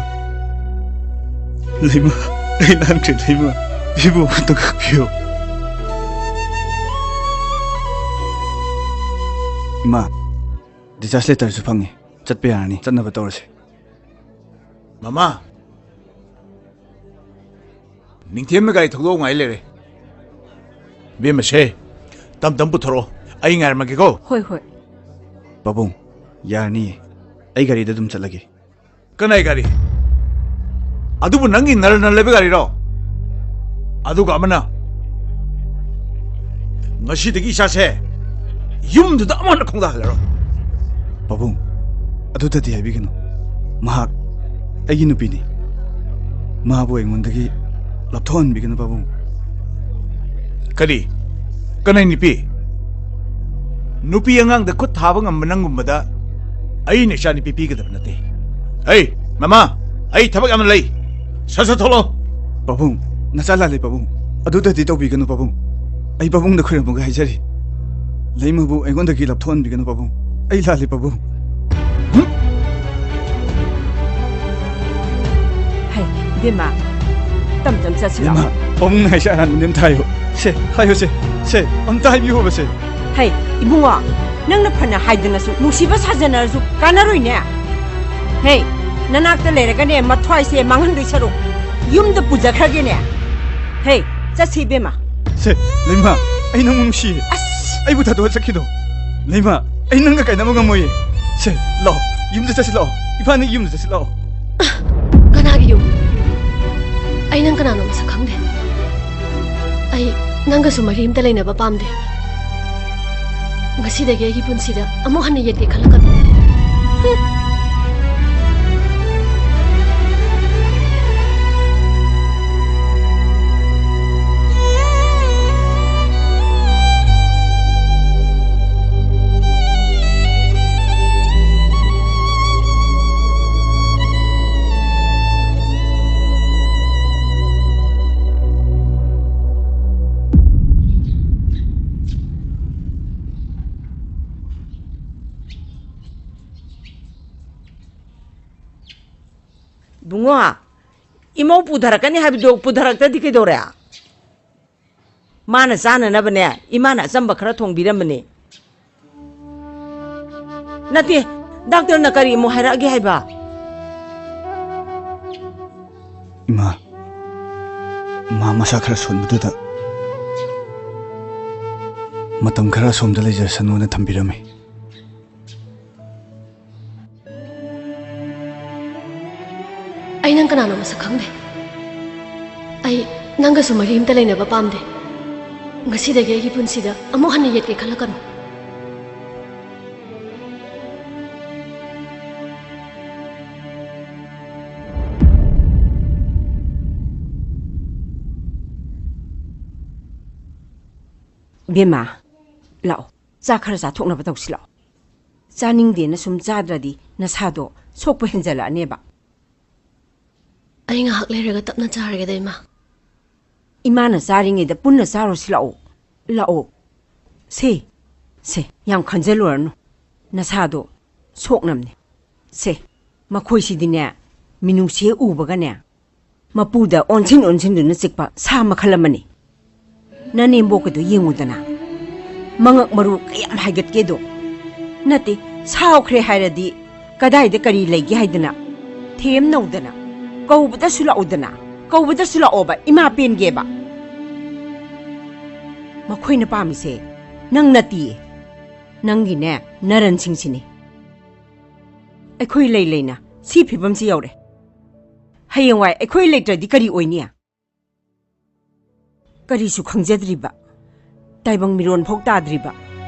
ꯂꯩꯃ, ꯑꯩ ꯂꯥꯟꯈ꯭ꯔꯦ, ꯂꯩꯃ꯫ ꯑꯩꯕꯨ ꯑꯃꯨꯛꯇ ꯉꯥꯛꯄꯤꯌꯨ꯫ ꯏꯃꯥ, discharge letterꯁꯨ ꯐꯪꯉꯦ꯫ ꯆꯠꯄ ꯌꯥꯔꯅꯤ꯫ ꯆꯠꯅꯕ ꯇꯧꯔꯁꯦ꯫ ꯃꯃꯥ, ꯅꯤꯡꯊꯦꯝꯅ ꯒꯥꯔꯤ ꯊꯧꯗꯣꯛ ꯉꯥꯏ ꯂꯩꯔꯦ꯫ ꯕꯦꯝꯃꯁꯦ, ꯇꯝ ꯇꯝ ꯄꯨꯊꯣꯔꯛꯑꯣ꯫ ꯑꯩ ꯉꯥꯏꯔꯝꯃꯒꯦꯀꯣ꯫ ꯍꯣꯏ, ꯍꯣꯏ꯫ ꯄꯥꯕꯨꯡ, ꯌꯥꯔꯅꯤꯌꯦ꯫ ꯑꯩ ꯒꯥꯔꯤꯗ ꯑꯗꯨꯝ ꯆꯠꯂꯒꯦ꯫ ꯀꯅꯥꯏ ꯒꯥꯔꯤ? ꯑꯗꯨꯕꯨ ꯅꯪꯒꯤ ꯅꯔ ꯅꯔ ꯂꯩꯕ ꯒꯥꯔꯤꯔꯣ? ꯑꯗꯨꯒ ꯑꯃꯅ, ꯉꯁꯤꯗꯒꯤ ꯏꯆꯥꯁꯦ ꯌꯨꯝꯗꯨꯗ ꯑꯃꯨꯛ ꯍꯟꯅ ꯈꯣꯡꯗꯥ ꯍꯜꯂꯔꯣꯏ꯫ ꯄꯥꯕꯨꯡ, ꯑꯗꯨꯗꯗꯤ ꯍꯥꯏꯕꯤꯒꯅꯨ꯫ ꯃꯍꯥꯛ ꯑꯩꯒꯤ ꯅꯨꯄꯤꯅꯤ꯫ ꯃꯥꯕꯨ ꯑꯩꯉꯣꯟꯗꯒꯤ ꯂꯥꯞꯊꯣꯛꯍꯟꯕꯤꯒꯅꯨ, ꯄꯥꯕꯨꯡ꯫ ꯀꯔꯤ? ꯀꯅꯥꯏ ꯅꯨꯄꯤ? ꯅꯨꯄꯤ ꯑꯉꯥꯡꯗ ꯈꯨꯠ ꯊꯥꯕ ꯉꯝꯕ ꯅꯪꯒꯨꯝꯕꯗ ꯑꯩꯅ ꯏꯆꯥ ꯅꯨꯄꯤ ꯄꯤꯒꯗꯕ ꯅꯠꯇꯦ꯫ ꯍꯩ, ꯃꯃꯥ, ꯑꯩ ꯊꯕꯛ ꯌꯥꯝꯅ ꯂꯩ꯫ ꯁꯠ ꯁꯠ ꯊꯣꯛꯂꯛꯑꯣ꯫ ꯄꯥꯕꯨꯡ, ꯅꯆꯥ ꯂꯥꯜꯂꯦ, ꯄꯥꯕꯨꯡ꯫ ꯑꯗꯨꯗꯗꯤ ꯇꯧꯕꯤꯒꯅꯨ, ꯄꯥꯕꯨꯡ꯫ ꯑꯩ ꯄꯥꯕꯨꯡꯗ ꯈꯣꯏꯔꯝꯃꯒ ꯍꯥꯏꯖꯔꯤ꯫ ꯂꯩꯃꯕꯨ ꯑꯩꯉꯣꯟꯗꯒꯤ ꯂꯥꯞꯊꯣꯛꯍꯟꯕꯤꯒꯅꯨ, ꯄꯥꯕꯨꯡ꯫ ꯑꯩ ꯂꯥꯜꯂꯦ, ꯄꯥꯕꯨꯡ꯫ ꯍꯩ, ꯏꯕꯦꯝꯃ, ꯇꯝ ꯇꯝ ꯆꯠꯁꯤ ꯂꯥꯎ꯫ ꯏꯃꯥ, ꯄꯥꯕꯨꯡꯅ ꯍꯥꯏꯁꯦ ꯑꯔꯥꯟꯕꯅꯦ, ꯑꯝꯇ ꯍꯥꯏꯌꯨ꯫ ꯁꯦ, ꯍꯥꯏꯌꯨ ꯁꯦ꯫ ꯁꯦ, ꯑꯝꯇ ꯍꯥꯏꯕꯤꯌꯣꯕ ꯁꯦ꯫ ꯍꯩ, ꯏꯕꯨꯡꯉꯣ, ꯅꯪꯅ ꯐꯅ ꯍꯥꯏꯗꯅꯁꯨ ꯅꯨꯡꯁꯤꯕ ꯁꯥꯖꯅꯔꯁꯨ ꯀꯥꯟꯅꯔꯣꯏꯅꯦ꯫ ꯍꯦ, ꯅꯅꯥꯛꯇ ꯂꯩꯔꯒꯅꯦ ꯃꯊ꯭ꯋꯥꯏꯁꯦ ꯃꯥꯡꯍꯟꯗꯣꯏ ꯁꯔꯨꯛ ꯌꯨꯝꯗ ꯄꯨꯖꯈ꯭ꯔꯒꯦꯅꯦ꯫ ꯍꯦ, ꯆꯠꯁꯤ ꯏꯕꯦꯝꯃ꯫ ꯁꯦ, ꯂꯩꯃ, ꯑꯩ ꯅꯪꯕꯨ ꯅꯨꯡꯁꯤꯌꯦ꯫ ꯑꯁ! ꯑꯩꯕꯨ ꯊꯥꯗꯣꯛꯑ ꯆꯠꯈꯤꯅꯣ꯫ ꯂꯩꯃ, ꯑꯩ ꯅꯪꯒ ꯀꯥꯏꯅꯕ ꯉꯝꯃꯣꯏꯌꯦ꯫ ꯁꯦ, ꯂꯥꯛꯑꯣ, ꯌꯨꯝꯗ ꯆꯠꯁꯤ ꯂꯥꯛꯑꯣ꯫ ꯏꯕꯥꯅꯤ ꯌꯨꯝꯗ ꯆꯠꯁꯤ ꯂꯥꯛꯑꯣ꯫ ꯀꯅꯥꯒꯤ ꯌꯨꯝ? ꯑꯩ ꯅꯪ ꯀꯅꯥꯅꯣ ꯃꯁꯛ ꯈꯪꯗꯦ꯫ ꯑꯩ ꯅꯪꯒꯁꯨ ꯃꯔꯤ ꯑꯝꯇ ꯂꯩꯅꯕ ꯄꯥꯝꯗꯦ꯫ ꯉꯁꯤꯗꯒꯤ ꯑꯩꯒꯤ ꯄꯨꯟꯁꯤꯗ ꯑꯃꯨꯛ ꯍꯟꯅ ꯌꯦꯠꯀꯦ ꯈꯜꯂꯛꯀꯅꯨ꯫ ꯏꯕꯨꯡꯉꯣ, ꯏꯃꯧ ꯄꯨꯊꯔꯛꯀꯅꯤ ꯍꯥꯏꯕꯗꯣ ꯄꯨꯊꯔꯛꯇꯗꯤ ꯀꯩꯗꯧꯔꯦ? ꯃꯥꯅ ꯆꯥꯅꯅꯕꯅꯦ, ꯏꯃꯥꯅ ꯑꯆꯝꯕ ꯈꯔ ꯊꯣꯡꯕꯤꯔꯝꯕꯅꯦ꯫ ꯅꯠꯇꯦ, ꯗꯥꯛꯇꯔꯅ ꯀꯔꯤ ꯑꯃꯨꯛ ꯍꯥꯏꯔꯛꯑꯒꯦ ꯍꯥꯏꯕ? ꯏꯃꯥ, ꯃꯥ ꯃꯁꯥ ꯈꯔ ꯁꯣꯟꯕꯗꯨꯗ ꯃꯇꯝ ꯈꯔ ꯑꯁꯣꯝꯗ ꯂꯩꯖꯁꯅꯨꯅ ꯊꯝꯕꯤꯔꯝꯃꯤ꯫ ꯑꯩ ꯅꯪ ꯀꯅꯥꯅꯣ ꯃꯁꯛ ꯈꯪꯗꯦ꯫ ꯑꯩ ꯅꯪꯒꯁꯨ ꯃꯔꯤ ꯑꯝꯇ ꯂꯩꯅꯕ ꯄꯥꯝꯗꯦ꯫ ꯉꯁꯤꯗꯒꯤ ꯑꯩꯒꯤ ꯄꯨꯟꯁꯤꯗ ꯑꯃꯨꯛ ꯍꯟꯅ ꯌꯦꯠꯀꯦ ꯈꯜꯂꯛꯀꯅꯨ꯫ ꯕꯦꯝꯃ, ꯂꯥꯛꯑꯣ, ꯆꯥ ꯈꯔ ꯆꯥꯊꯣꯛꯅꯕ ꯇꯧꯁꯤ ꯂꯥꯛꯑꯣ꯫ ꯆꯥꯅꯤꯡꯗꯦꯅ ꯁꯨꯝ ꯆꯥꯗ꯭ꯔꯗꯤ ꯅꯁꯥꯗꯣ ꯁꯣꯛꯄ ꯍꯦꯟꯖꯜꯂꯛꯑꯅꯦꯕ꯫ ꯑꯩ ꯉꯥꯏꯍꯥꯛ ꯂꯩꯔꯒ ꯇꯞꯅ ꯆꯥꯔꯒꯦꯗ, ꯏꯃꯥ꯫ ꯏꯃꯥꯅ ꯆꯥꯔꯤꯉꯩꯗ ꯄꯨꯟꯅ ꯆꯥꯔꯨꯁꯤ ꯂꯥꯛꯑꯣ꯫ ꯂꯥꯛꯑꯣ꯫ ꯁꯦ, ꯁꯦ, ꯌꯥꯝ ꯈꯟꯖꯜꯂꯨꯔꯅꯨ꯫ ꯅꯁꯥꯗꯣ ꯁꯣꯛꯅꯕꯅꯦ꯫ ꯁꯦ, ꯃꯈꯣꯏꯁꯤꯗꯤꯅꯦ, ꯃꯤꯅꯨꯡꯁꯤ ꯍꯦꯛ ꯎꯕꯒꯅꯦ, ꯃꯄꯨꯗ ꯑꯣꯟꯁꯤꯟ ꯑꯣꯟꯁꯤꯟꯗꯨꯅ ꯆꯤꯛꯄ ꯁꯥ ꯃꯈꯜ ꯑꯃꯅꯤ꯫ ꯅꯅꯦꯝꯕꯣꯛꯀꯗꯣ ꯌꯦꯡꯉꯨꯗꯅ, ꯃꯉꯛ ꯃꯔꯨ ꯀꯌꯥꯝ ꯍꯥꯏꯒꯠꯀꯦꯗꯣ꯫ ꯅꯠꯇꯦ, ꯁꯥꯎꯈ꯭ꯔꯦ ꯍꯥꯏꯔꯗꯤ ꯀꯗꯥꯏꯗ ꯀꯔꯤ ꯂꯩꯒꯦ ꯍꯥꯏꯗꯅ ꯊꯦꯝꯅꯧꯗꯅ, ꯀꯧꯕꯗꯁꯨ ꯂꯥꯛꯎꯗꯅ, ꯀꯧꯕꯗꯁꯨ ꯂꯥꯛꯑꯣꯕ, ꯏꯃꯥ ꯄꯦꯟꯒꯦꯕ꯫ ꯃꯈꯣꯏꯅ ꯄꯥꯝꯃꯤꯁꯦ ꯅꯪ ꯅꯠꯇꯤꯌꯦ, ꯅꯪꯒꯤꯅꯦ ꯅꯔꯟꯁꯤꯡꯁꯤꯅꯤ꯫ ꯑꯩꯈꯣꯏ ꯂꯩ ꯂꯩꯅ ꯁꯤ ꯐꯤꯕꯝꯁꯤ ꯌꯧꯔꯦ꯫ ꯍꯌꯦꯡꯋꯥꯏ ꯑꯩꯈꯣꯏ ꯂꯩꯇ꯭ꯔꯗꯤ ꯀꯔꯤ ꯑꯣꯏꯅꯤ? ꯀꯔꯤꯁꯨ ꯈꯪꯖꯗ꯭ꯔꯤꯕ, ꯇꯥꯏꯕꯪ ꯃꯤꯔꯣꯟ ꯐꯥꯎ ꯇꯥꯗ꯭ꯔꯤꯕ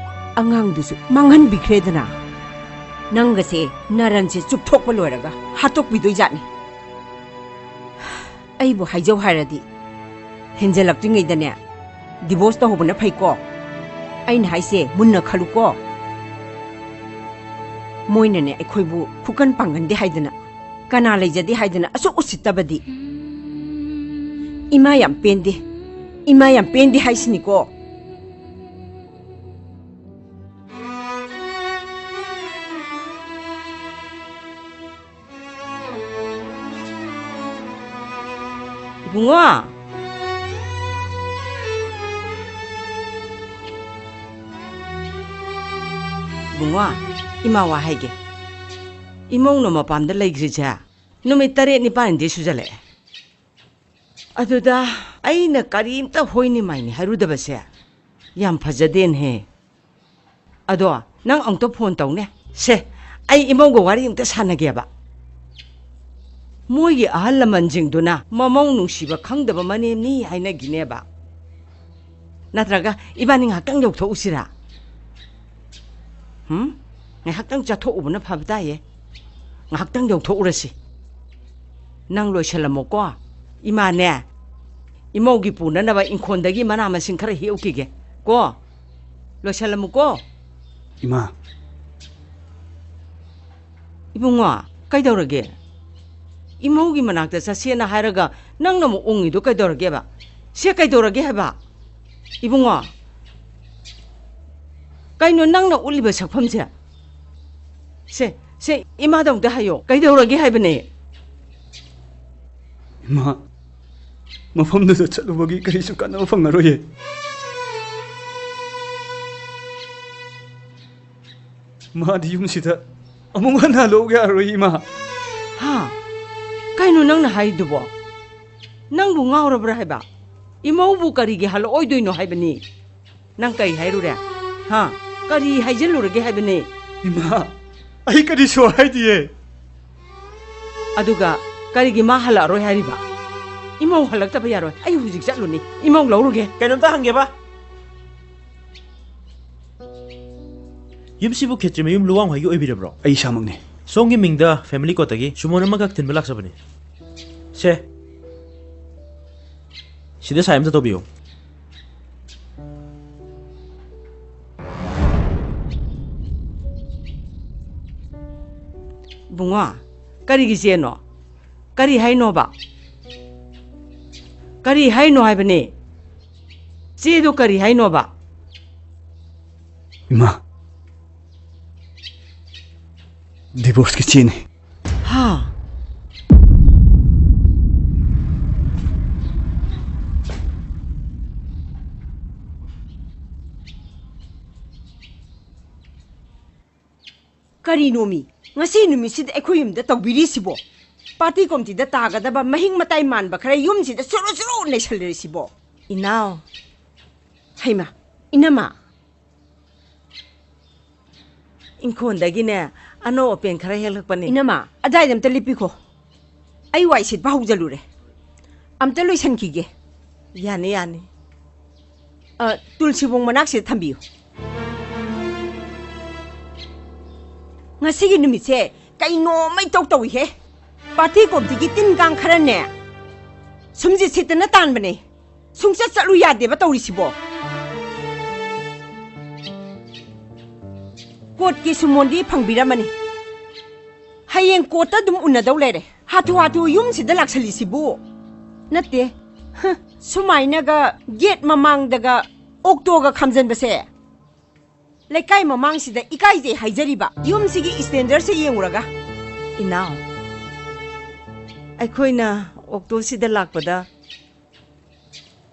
ꯑꯉꯥꯡꯗꯨꯁꯨ ꯃꯥꯡꯍꯟꯕꯤꯈ꯭ꯔꯦꯗꯅ꯫ ꯅꯪꯒꯁꯦ ꯅꯔꯟꯁꯦ ꯆꯨꯞꯊꯣꯛꯄ ꯂꯣꯏꯔꯒ ꯍꯥꯠꯇꯣꯛꯄꯤꯗꯣꯏꯖꯥꯠꯅꯤ꯫ ꯑꯩꯕꯨ ꯍꯥꯏꯖꯧ ꯍꯥꯏꯔꯗꯤ, ꯍꯦꯟꯖꯜꯂꯛꯇ꯭ꯔꯤꯉꯩꯗꯅꯦ ꯗꯤꯚꯣꯔꯁ ꯇꯧꯍꯧꯕꯅ ꯐꯩꯀꯣ꯫ ꯑꯩꯅ ꯍꯥꯏꯁꯦ ꯃꯨꯟꯅ ꯈꯜꯂꯨꯀꯣ꯫ ꯃꯣꯏꯅꯅꯦ ꯑꯩꯈꯣꯏꯕꯨ ꯐꯨꯀꯟ ꯄꯥꯡꯒꯟꯗꯦ ꯍꯥꯏꯗꯅ, ꯀꯅꯥ ꯂꯩꯖꯗꯦ ꯍꯥꯏꯗꯅ ꯑꯁꯨꯛ ꯎꯁꯤꯠꯇꯕꯗꯤ꯫ ꯏꯃꯥ ꯌꯥꯝ ꯄꯦꯟꯗꯦ, ꯏꯃꯥ ꯌꯥꯝ ꯄꯦꯟꯗꯦ ꯍꯥꯏꯁꯤꯅꯤꯀꯣ꯫ ꯏꯕꯨꯡꯉꯣ! ꯏꯕꯨꯡꯉꯣ, ꯏꯃꯥ ꯋꯥ ꯍꯥꯏꯒꯦ꯫ ꯏꯃꯧꯅ ꯃꯄꯥꯝꯗ ꯂꯩꯈ꯭ꯔꯤꯁꯦ ꯅꯨꯃꯤꯠ ꯇꯔꯦꯠ ꯅꯤꯄꯥꯜꯗꯤ ꯁꯨꯖꯜꯂꯛꯑꯦ꯫ ꯑꯗꯨꯗ ꯑꯩꯅ ꯀꯔꯤꯝꯇ ꯍꯣꯏꯅꯤ ꯃꯥꯏꯅꯤ ꯍꯥꯏꯔꯨꯗꯕꯁꯦ ꯌꯥꯝ ꯐꯖꯗꯦꯅꯦꯍꯦ꯫ ꯑꯗꯣ ꯅꯪ ꯑꯃꯨꯛꯇ ꯐꯣꯟ ꯇꯧꯅꯦ꯫ ꯁꯦ, ꯑꯩ ꯏꯃꯧꯒ ꯋꯥꯔꯤ ꯑꯃꯨꯛꯇ ꯁꯥꯟꯅꯒꯦꯕ꯫ ꯃꯣꯏꯒꯤ ꯑꯍꯜ ꯂꯃꯟꯁꯤꯡꯗꯨꯅ ꯃꯃꯧ ꯅꯨꯡꯁꯤꯕ ꯈꯪꯗꯕ ꯃꯅꯦꯝꯅꯤ ꯍꯥꯏꯅꯈꯤꯅꯦꯕ꯫ ꯅꯠꯇ꯭ꯔꯒ ꯏꯕꯥꯅꯤ ꯉꯥꯏꯍꯥꯛꯇꯪ ꯌꯧꯊꯣꯛꯎꯁꯤꯔꯥ? ꯍꯨꯝ? ꯉꯥꯏꯍꯥꯛꯇꯪ ꯆꯠꯊꯣꯛꯎꯕꯅ ꯐꯕ ꯇꯥꯏꯌꯦ꯫ ꯉꯥꯏꯍꯥꯛꯇꯪ ꯌꯧꯊꯣꯛꯎꯔꯁꯤ꯫ ꯅꯪ ꯂꯣꯏꯁꯜꯂꯝꯃꯣꯀꯣ꯫ ꯏꯃꯥꯅꯦ, ꯏꯃꯧꯒꯤ ꯄꯨꯅꯅꯕ ꯏꯪꯈꯣꯜꯗꯒꯤ ꯃꯅꯥ ꯃꯁꯤꯡ ꯈꯔ ꯍꯦꯛꯎꯈꯤꯒꯦ꯫ ꯀꯣ? ꯂꯣꯏꯁꯜꯂꯝꯃꯨꯀꯣ꯫ ꯏꯃꯥ꯫ ꯏꯕꯨꯡꯉꯣ, ꯀꯩꯗꯧꯔꯒꯦ? ꯏꯃꯧꯒꯤ ꯃꯅꯥꯛꯇ ꯆꯠꯁꯦꯅ ꯍꯥꯏꯔꯒ ꯅꯪꯅ ꯑꯃꯨꯛ ꯎꯪꯉꯤꯗꯣ ꯀꯩꯗꯧꯔꯒꯦꯕ? ꯁꯦ ꯀꯩꯗꯧꯔꯒꯦ ꯍꯥꯏꯕ? ꯏꯕꯨꯡꯉꯣ, ꯀꯩꯅꯣ ꯅꯪꯅ ꯎꯠꯂꯤꯕ ꯁꯛꯐꯝꯁꯦ? ꯁꯦ, ꯁꯦ, ꯏꯃꯥꯗ ꯑꯃꯨꯛꯇ ꯍꯥꯏꯌꯣ꯫ ꯀꯩꯗꯧꯔꯒꯦ ꯍꯥꯏꯕꯅꯦ? ꯏꯃꯥ, ꯃꯐꯝꯗꯨꯗ ꯆꯠꯂꯨꯕꯒꯤ ꯀꯔꯤꯁꯨ ꯀꯥꯟꯅꯕ ꯐꯪꯉꯔꯣꯏꯌꯦ꯫ ꯃꯥꯗꯤ ꯌꯨꯝꯁꯤꯗ ꯑꯃꯨꯛ ꯍꯟꯅ ꯍꯜꯂꯛꯎ ꯌꯥꯔꯔꯣꯏ, ꯏꯃꯥ꯫ ꯍꯥ? ꯀꯩꯅꯣ ꯅꯪꯅ ꯍꯥꯏꯔꯤꯗꯨꯕꯣ? ꯅꯪꯕꯨ ꯉꯥꯎꯔꯕ꯭ꯔꯥ ꯍꯥꯏꯕ? ꯏꯃꯧꯕꯨ ꯀꯔꯤꯒꯤ ꯍꯜꯂꯛꯑꯣꯏꯗꯣꯏꯅꯣ ꯍꯥꯏꯕꯅꯤ? ꯅꯪ ꯀꯔꯤ ꯍꯥꯏꯔꯨꯔꯦ? ꯍꯥ? ꯀꯔꯤ ꯍꯥꯏꯖꯤꯜꯂꯨꯔꯒꯦ ꯍꯥꯏꯕꯅꯤ? ꯏꯃꯥ, ꯑꯩ ꯀꯔꯤꯁꯨ ꯍꯥꯏꯗꯤꯌꯦ꯫ ꯑꯗꯨꯒ ꯀꯔꯤꯒꯤ ꯃꯥ ꯍꯜꯂꯛꯑꯔꯣꯏ ꯍꯥꯏꯔꯤꯕ? ꯏꯃꯧ ꯍꯜꯂꯛꯇꯕ ꯌꯥꯔꯣꯏ꯫ ꯑꯩ ꯍꯧꯖꯤꯛ ꯆꯠꯂꯨꯅꯤ꯫ ꯏꯃꯧ ꯂꯧꯔꯨꯒꯦ꯫ ꯀꯩꯅꯣꯝꯇ ꯍꯪꯒꯦꯕ꯫ ꯌꯨꯝꯁꯤꯕꯨ ꯈꯦꯇ꯭ꯔꯤꯃꯌꯨꯝ ꯂꯨꯋꯥꯡ ꯍꯣꯏꯒꯤ ꯑꯣꯏꯕꯤꯔꯕ꯭ꯔꯣ? ꯑꯩ ꯏꯁꯥꯃꯛꯅꯤ꯫ ꯁꯣꯝꯒꯤ ꯃꯤꯡꯗ ꯐꯦꯃꯤꯂꯤ ꯀꯣꯔꯠꯇꯒꯤ ꯁꯨꯃꯣꯟ ꯑꯃꯈꯛ ꯊꯤꯟꯕ ꯂꯥꯛꯆꯕꯅꯤ꯫ ꯁꯦ, ꯁꯤꯗ ꯁꯥꯏꯟ ꯑꯝꯇ ꯇꯧꯕꯤꯌꯨ꯫ ꯏꯕꯨꯡꯉꯣ, ꯀꯔꯤꯒꯤ ꯆꯦꯅꯣ? ꯀꯔꯤ ꯍꯥꯏꯅꯣꯕ? ꯀꯔꯤ ꯍꯥꯏꯅꯣ ꯍꯥꯏꯕꯅꯦ? ꯆꯦꯗꯣ ꯀꯔꯤ ꯍꯥꯏꯅꯣꯕ? ꯏꯃꯥ, ꯗꯤꯚꯣꯔꯁꯀꯤ ꯆꯦꯅꯤ꯫ ꯍꯥ? ꯀꯔꯤꯅꯣꯃꯤ? ꯉꯁꯤ ꯅꯨꯃꯤꯠꯁꯤꯗ ꯑꯩꯈꯣꯏ ꯌꯨꯝꯗ ꯇꯧꯕꯤꯔꯤꯁꯤꯕꯣ? ꯄꯥꯔꯇꯤ ꯀꯣꯝꯇꯤꯗ ꯇꯥꯒꯗꯕ ꯃꯍꯤꯡ ꯃꯇꯥꯏ ꯃꯥꯟꯕ ꯈꯔ ꯌꯨꯝꯁꯤꯗ ꯆꯨꯔꯨ ꯆꯨꯔꯨ ꯅꯩꯁꯜꯂꯤꯁꯤꯕꯣ? ꯏꯅꯥꯎ꯫ ꯍꯩꯃꯥ, ꯏꯅꯝꯃ꯫ ꯏꯪꯈꯣꯜꯗꯒꯤꯅꯦ, ꯑꯅꯧ ꯑꯄꯦꯟ ꯈꯔ ꯍꯦꯛꯂꯛꯄꯅꯦ꯫ ꯏꯅꯝꯃ, ꯑꯗꯥꯏꯗ ꯑꯝꯇ ꯂꯦꯞꯄꯤꯈꯣ꯫ ꯑꯩ ꯋꯥꯏ ꯁꯤꯠꯄ ꯍꯧꯖꯜꯂꯨꯔꯦ꯫ ꯑꯝꯇ ꯂꯣꯏꯁꯟꯈꯤꯒꯦ꯫ ꯌꯥꯅꯤ, ꯌꯥꯅꯤ꯫ ꯑ, ꯇꯨꯜꯁꯤꯕꯣꯡ ꯃꯅꯥꯛꯁꯤꯗ ꯊꯝꯕꯤꯌꯨ꯫ ꯉꯁꯤꯒꯤ ꯅꯨꯃꯤꯠꯁꯦ ꯀꯩꯅꯣꯝꯃ ꯏꯇꯧ ꯇꯧꯏꯍꯦ꯫ ꯄꯥꯔꯇꯤ ꯀꯣꯝꯇꯤꯒꯤ ꯇꯤꯟ ꯀꯥꯡ ꯈꯔꯅꯦ, ꯁꯨꯝꯁꯤꯠ ꯁꯤꯠꯇꯅ ꯇꯥꯟꯕꯅꯦ꯫ ꯁꯨꯡꯆꯠ ꯆꯠꯂꯨ ꯌꯥꯗꯦꯕ ꯇꯧꯔꯤꯁꯤꯕꯣ꯫ ꯀꯣꯔꯠꯀꯤ ꯁꯨꯃꯣꯟꯗꯤ ꯐꯪꯕꯤꯔꯝꯃꯅꯤ꯫ ꯍꯌꯦꯡ ꯀꯣꯔꯠꯇ ꯑꯗꯨꯝ ꯎꯅꯗꯧ ꯂꯩꯔꯦ꯫ ꯍꯥꯊꯨ ꯍꯥꯊꯨ ꯌꯨꯝꯁꯤꯗ ꯂꯥꯛꯁꯜꯂꯤꯁꯤꯕꯨ꯫ ꯅꯠꯇꯦ, ꯍ, ꯁꯨꯃꯥꯏꯅꯒ ꯒꯦꯠ ꯃꯃꯥꯡꯗꯒ ꯑꯣꯛꯇꯣꯒ ꯈꯥꯝꯖꯟꯕꯁꯦ ꯂꯩꯀꯥꯏ ꯃꯃꯥꯡꯁꯤꯗ ꯏꯀꯥꯏꯖꯩ ꯍꯥꯏꯖꯔꯤꯕ꯫ ꯌꯨꯝꯁꯤꯒꯤ ꯁ꯭ꯇꯦꯟꯗꯔꯁꯦ ꯌꯦꯡꯉꯨꯔꯒ꯫ ꯏꯅꯥꯎ, ꯑꯩꯈꯣꯏꯅ ꯑꯣꯛꯇꯣꯁꯤꯗ ꯂꯥꯛꯄꯗ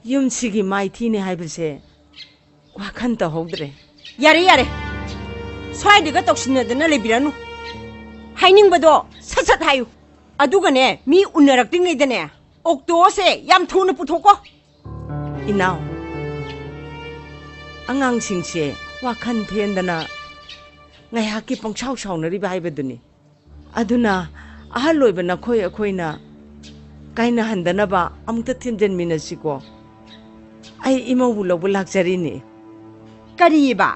ꯌꯨꯝꯁꯤꯒꯤ ꯃꯥꯏꯊꯤꯅꯦ ꯍꯥꯏꯕꯁꯦ ꯋꯥꯈꯜ ꯇꯧꯍꯧꯗ꯭ꯔꯦ꯫ ꯌꯥꯔꯦ, ꯌꯥꯔꯦ꯫ ꯁ꯭ꯋꯥꯏꯗꯒ ꯇꯧꯁꯤꯟꯅꯗꯅ ꯂꯩꯕꯤꯔꯅꯨ꯫ ꯍꯥꯏꯅꯤꯡꯕꯗꯣ ꯁꯠ ꯁꯠ ꯍꯥꯏꯌꯨ꯫ ꯑꯗꯨꯒꯅꯦ, ꯃꯤ ꯎꯅꯔꯛꯇ꯭ꯔꯤꯉꯩꯗꯅꯦ, ꯑꯣꯛꯇꯣꯁꯦ ꯌꯥꯝ ꯊꯨꯅ ꯄꯨꯊꯣꯛꯀꯣ꯫ ꯏꯅꯥꯎ, ꯑꯉꯥꯡꯁꯤꯡꯁꯦ ꯋꯥꯈꯜ ꯊꯦꯟꯗꯅ ꯉꯥꯏꯍꯥꯛꯀꯤ ꯄꯪꯁꯥꯎ ꯁꯥꯎꯅꯔꯤꯕ ꯍꯥꯏꯕꯗꯨꯅꯤ꯫ ꯑꯗꯨꯅ ꯑꯍꯜ ꯑꯣꯏꯕ ꯅꯈꯣꯏ ꯑꯩꯈꯣꯏꯅ ꯀꯥꯏꯅꯍꯟꯗꯅꯕ ꯑꯃꯨꯛꯇ ꯊꯦꯝꯖꯤꯟꯃꯤꯟꯅꯁꯤꯀꯣ꯫ ꯑꯩ ꯏꯃꯧꯕꯨ ꯂꯧꯕ ꯂꯥꯛꯆꯔꯤꯅꯤ꯫ ꯀꯔꯤꯕ?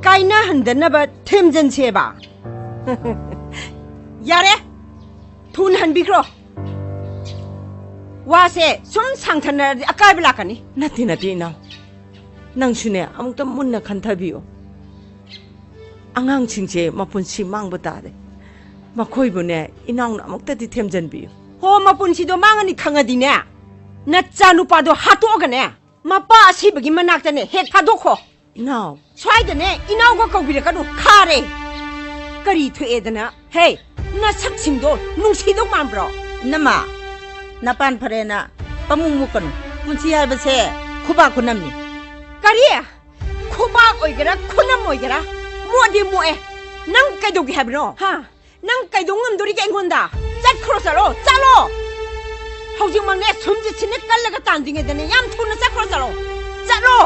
ꯀꯥꯏꯅꯍꯟꯗꯅꯕ ꯊꯦꯝꯖꯤꯟꯁꯦꯕ? ꯌꯥꯔꯦ, ꯊꯨꯅ ꯍꯟꯕꯤꯈ꯭ꯔꯣ꯫ ꯋꯥꯁꯦ ꯁꯨꯝ ꯁꯥꯡꯊꯅꯔꯗꯤ ꯑꯀꯥꯏꯕ ꯂꯥꯛꯀꯅꯤ꯫ ꯅꯠꯇꯦ, ꯅꯠꯇꯦ, ꯏꯅꯥꯎ꯫ ꯅꯪꯁꯨꯅꯦ, ꯑꯃꯨꯛꯇ ꯃꯨꯟꯅ ꯈꯟꯊꯕꯤꯌꯨ꯫ ꯑꯉꯥꯡꯁꯤꯡꯁꯦ ꯃꯄꯨꯟꯁꯤ ꯃꯥꯡꯕ ꯇꯥꯔꯦ꯫ ꯃꯈꯣꯏꯕꯨꯅꯦ, ꯏꯅꯥꯎꯅ ꯑꯃꯨꯛꯇꯗꯤ ꯊꯦꯝꯖꯤꯟꯕꯤꯌꯨ꯫ ꯍꯣ, ꯃꯄꯨꯟꯁꯤꯗꯣ ꯃꯥꯡꯉꯅꯤ ꯈꯪꯉꯗꯤꯅꯦ, ꯅꯆꯥꯅꯨꯄꯥꯗꯣ ꯍꯥꯠꯇꯣꯛꯑꯒꯅꯦ, ꯃꯄꯥ ꯑꯁꯤꯕꯒꯤ ꯃꯅꯥꯛꯇꯅꯦ ꯍꯦꯛ ꯊꯥꯗꯣꯛꯈꯣ꯫ ꯏꯅꯥꯎ꯫ ꯁ꯭ꯋꯥꯏꯗꯅꯦ ꯏꯅꯥꯎꯒ ꯀꯧꯕꯤꯔꯛꯀꯅꯨ, ꯈꯥꯔꯦ꯫ ꯀꯔꯤ ꯊꯣꯛꯑꯦꯗꯅ? ꯍꯦ, ꯅꯁꯛꯁꯤꯡꯗꯣ ꯅꯨꯡꯁꯤꯗꯧ ꯃꯥꯟꯕ꯭ꯔꯣ? ꯏꯅꯝꯃ, ꯅꯄꯥꯟ ꯐꯔꯦꯅ ꯄꯪꯃꯨꯛ ꯃꯨꯛꯀꯅꯨ꯫ ꯄꯨꯟꯁꯤ ꯍꯥꯏꯕꯁꯦ ꯈꯨꯕꯥꯛ ꯈꯨꯅꯝꯅꯤ꯫ ꯀꯔꯤ? ꯈꯨꯕꯥꯛ ꯑꯣꯏꯒꯦꯔꯥ, ꯈꯨꯅꯝ ꯑꯣꯏꯒꯦꯔꯥ, ꯃꯣꯠꯗꯤ ꯃꯣꯠꯑꯦ꯫ ꯅꯪ ꯀꯩꯗꯧꯒꯦ ꯍꯥꯏꯕꯅꯣ? ꯍꯥ? ꯅꯪ ꯀꯩꯗꯧ ꯉꯝꯗꯣꯔꯤꯒꯦ ꯑꯩꯉꯣꯟꯗ? ꯆꯠꯈ꯭ꯔꯣ, ꯆꯠꯂꯣ, ꯆꯠꯂꯣ! ꯍꯧꯖꯤꯛꯃꯛꯅꯦ ꯁꯨꯝꯁꯤꯠꯁꯤꯅ ꯀꯜꯂꯒ ꯇꯥꯟꯗ꯭ꯔꯤꯉꯩꯗꯅꯦ ꯌꯥꯝ ꯊꯨꯅ ꯆꯠꯈ꯭ꯔꯣ, ꯆꯠꯂꯣ! ꯆꯠꯂꯣ!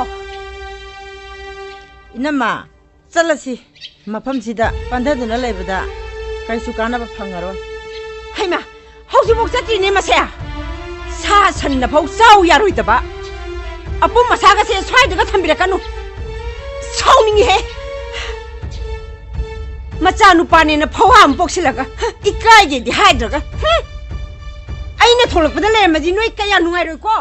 ꯏꯅꯝꯃ, ꯆꯠꯂꯁꯤ꯫ ꯃꯐꯝꯁꯤꯗ ꯄꯟꯊꯗꯨꯅ ꯂꯩꯕꯗ ꯀꯔꯤꯁꯨ ꯀꯥꯟꯅꯕ ꯐꯪꯉꯔꯣꯏ꯫ ꯍꯩꯃꯥ, ꯍꯧꯖꯤꯛꯐꯥꯎ ꯆꯠꯇ꯭ꯔꯤꯅꯦ ꯃꯁꯦ꯫ ꯁꯥ ꯁꯟꯅ ꯐꯥꯎ ꯆꯥꯎ ꯌꯥꯔꯣꯏꯗꯕ ꯑꯄꯨꯝ ꯑꯁꯥꯒꯁꯦ ꯁ꯭ꯋꯥꯏꯗꯒ ꯊꯝꯕꯤꯔꯛꯀꯅꯨ꯫ ꯁꯥꯎꯅꯤꯡꯉꯤꯍꯦ꯫ ꯃꯆꯥꯅꯨꯄꯥꯅꯦꯅ ꯐꯧꯍꯥ ꯑꯃ ꯄꯣꯛꯁꯤꯜꯂꯒ, ꯍ, ꯏꯀꯥꯏꯒꯦꯗꯤ ꯍꯥꯏꯗ꯭ꯔꯒ, ꯍꯨꯝ꯫ ꯑꯩꯅ ꯊꯣꯛꯂꯛꯄꯗ ꯂꯩꯔꯝꯃꯗꯤ ꯅꯣꯏ ꯀꯌꯥ ꯅꯨꯡꯉꯥꯏꯔꯣꯏꯀꯣ꯫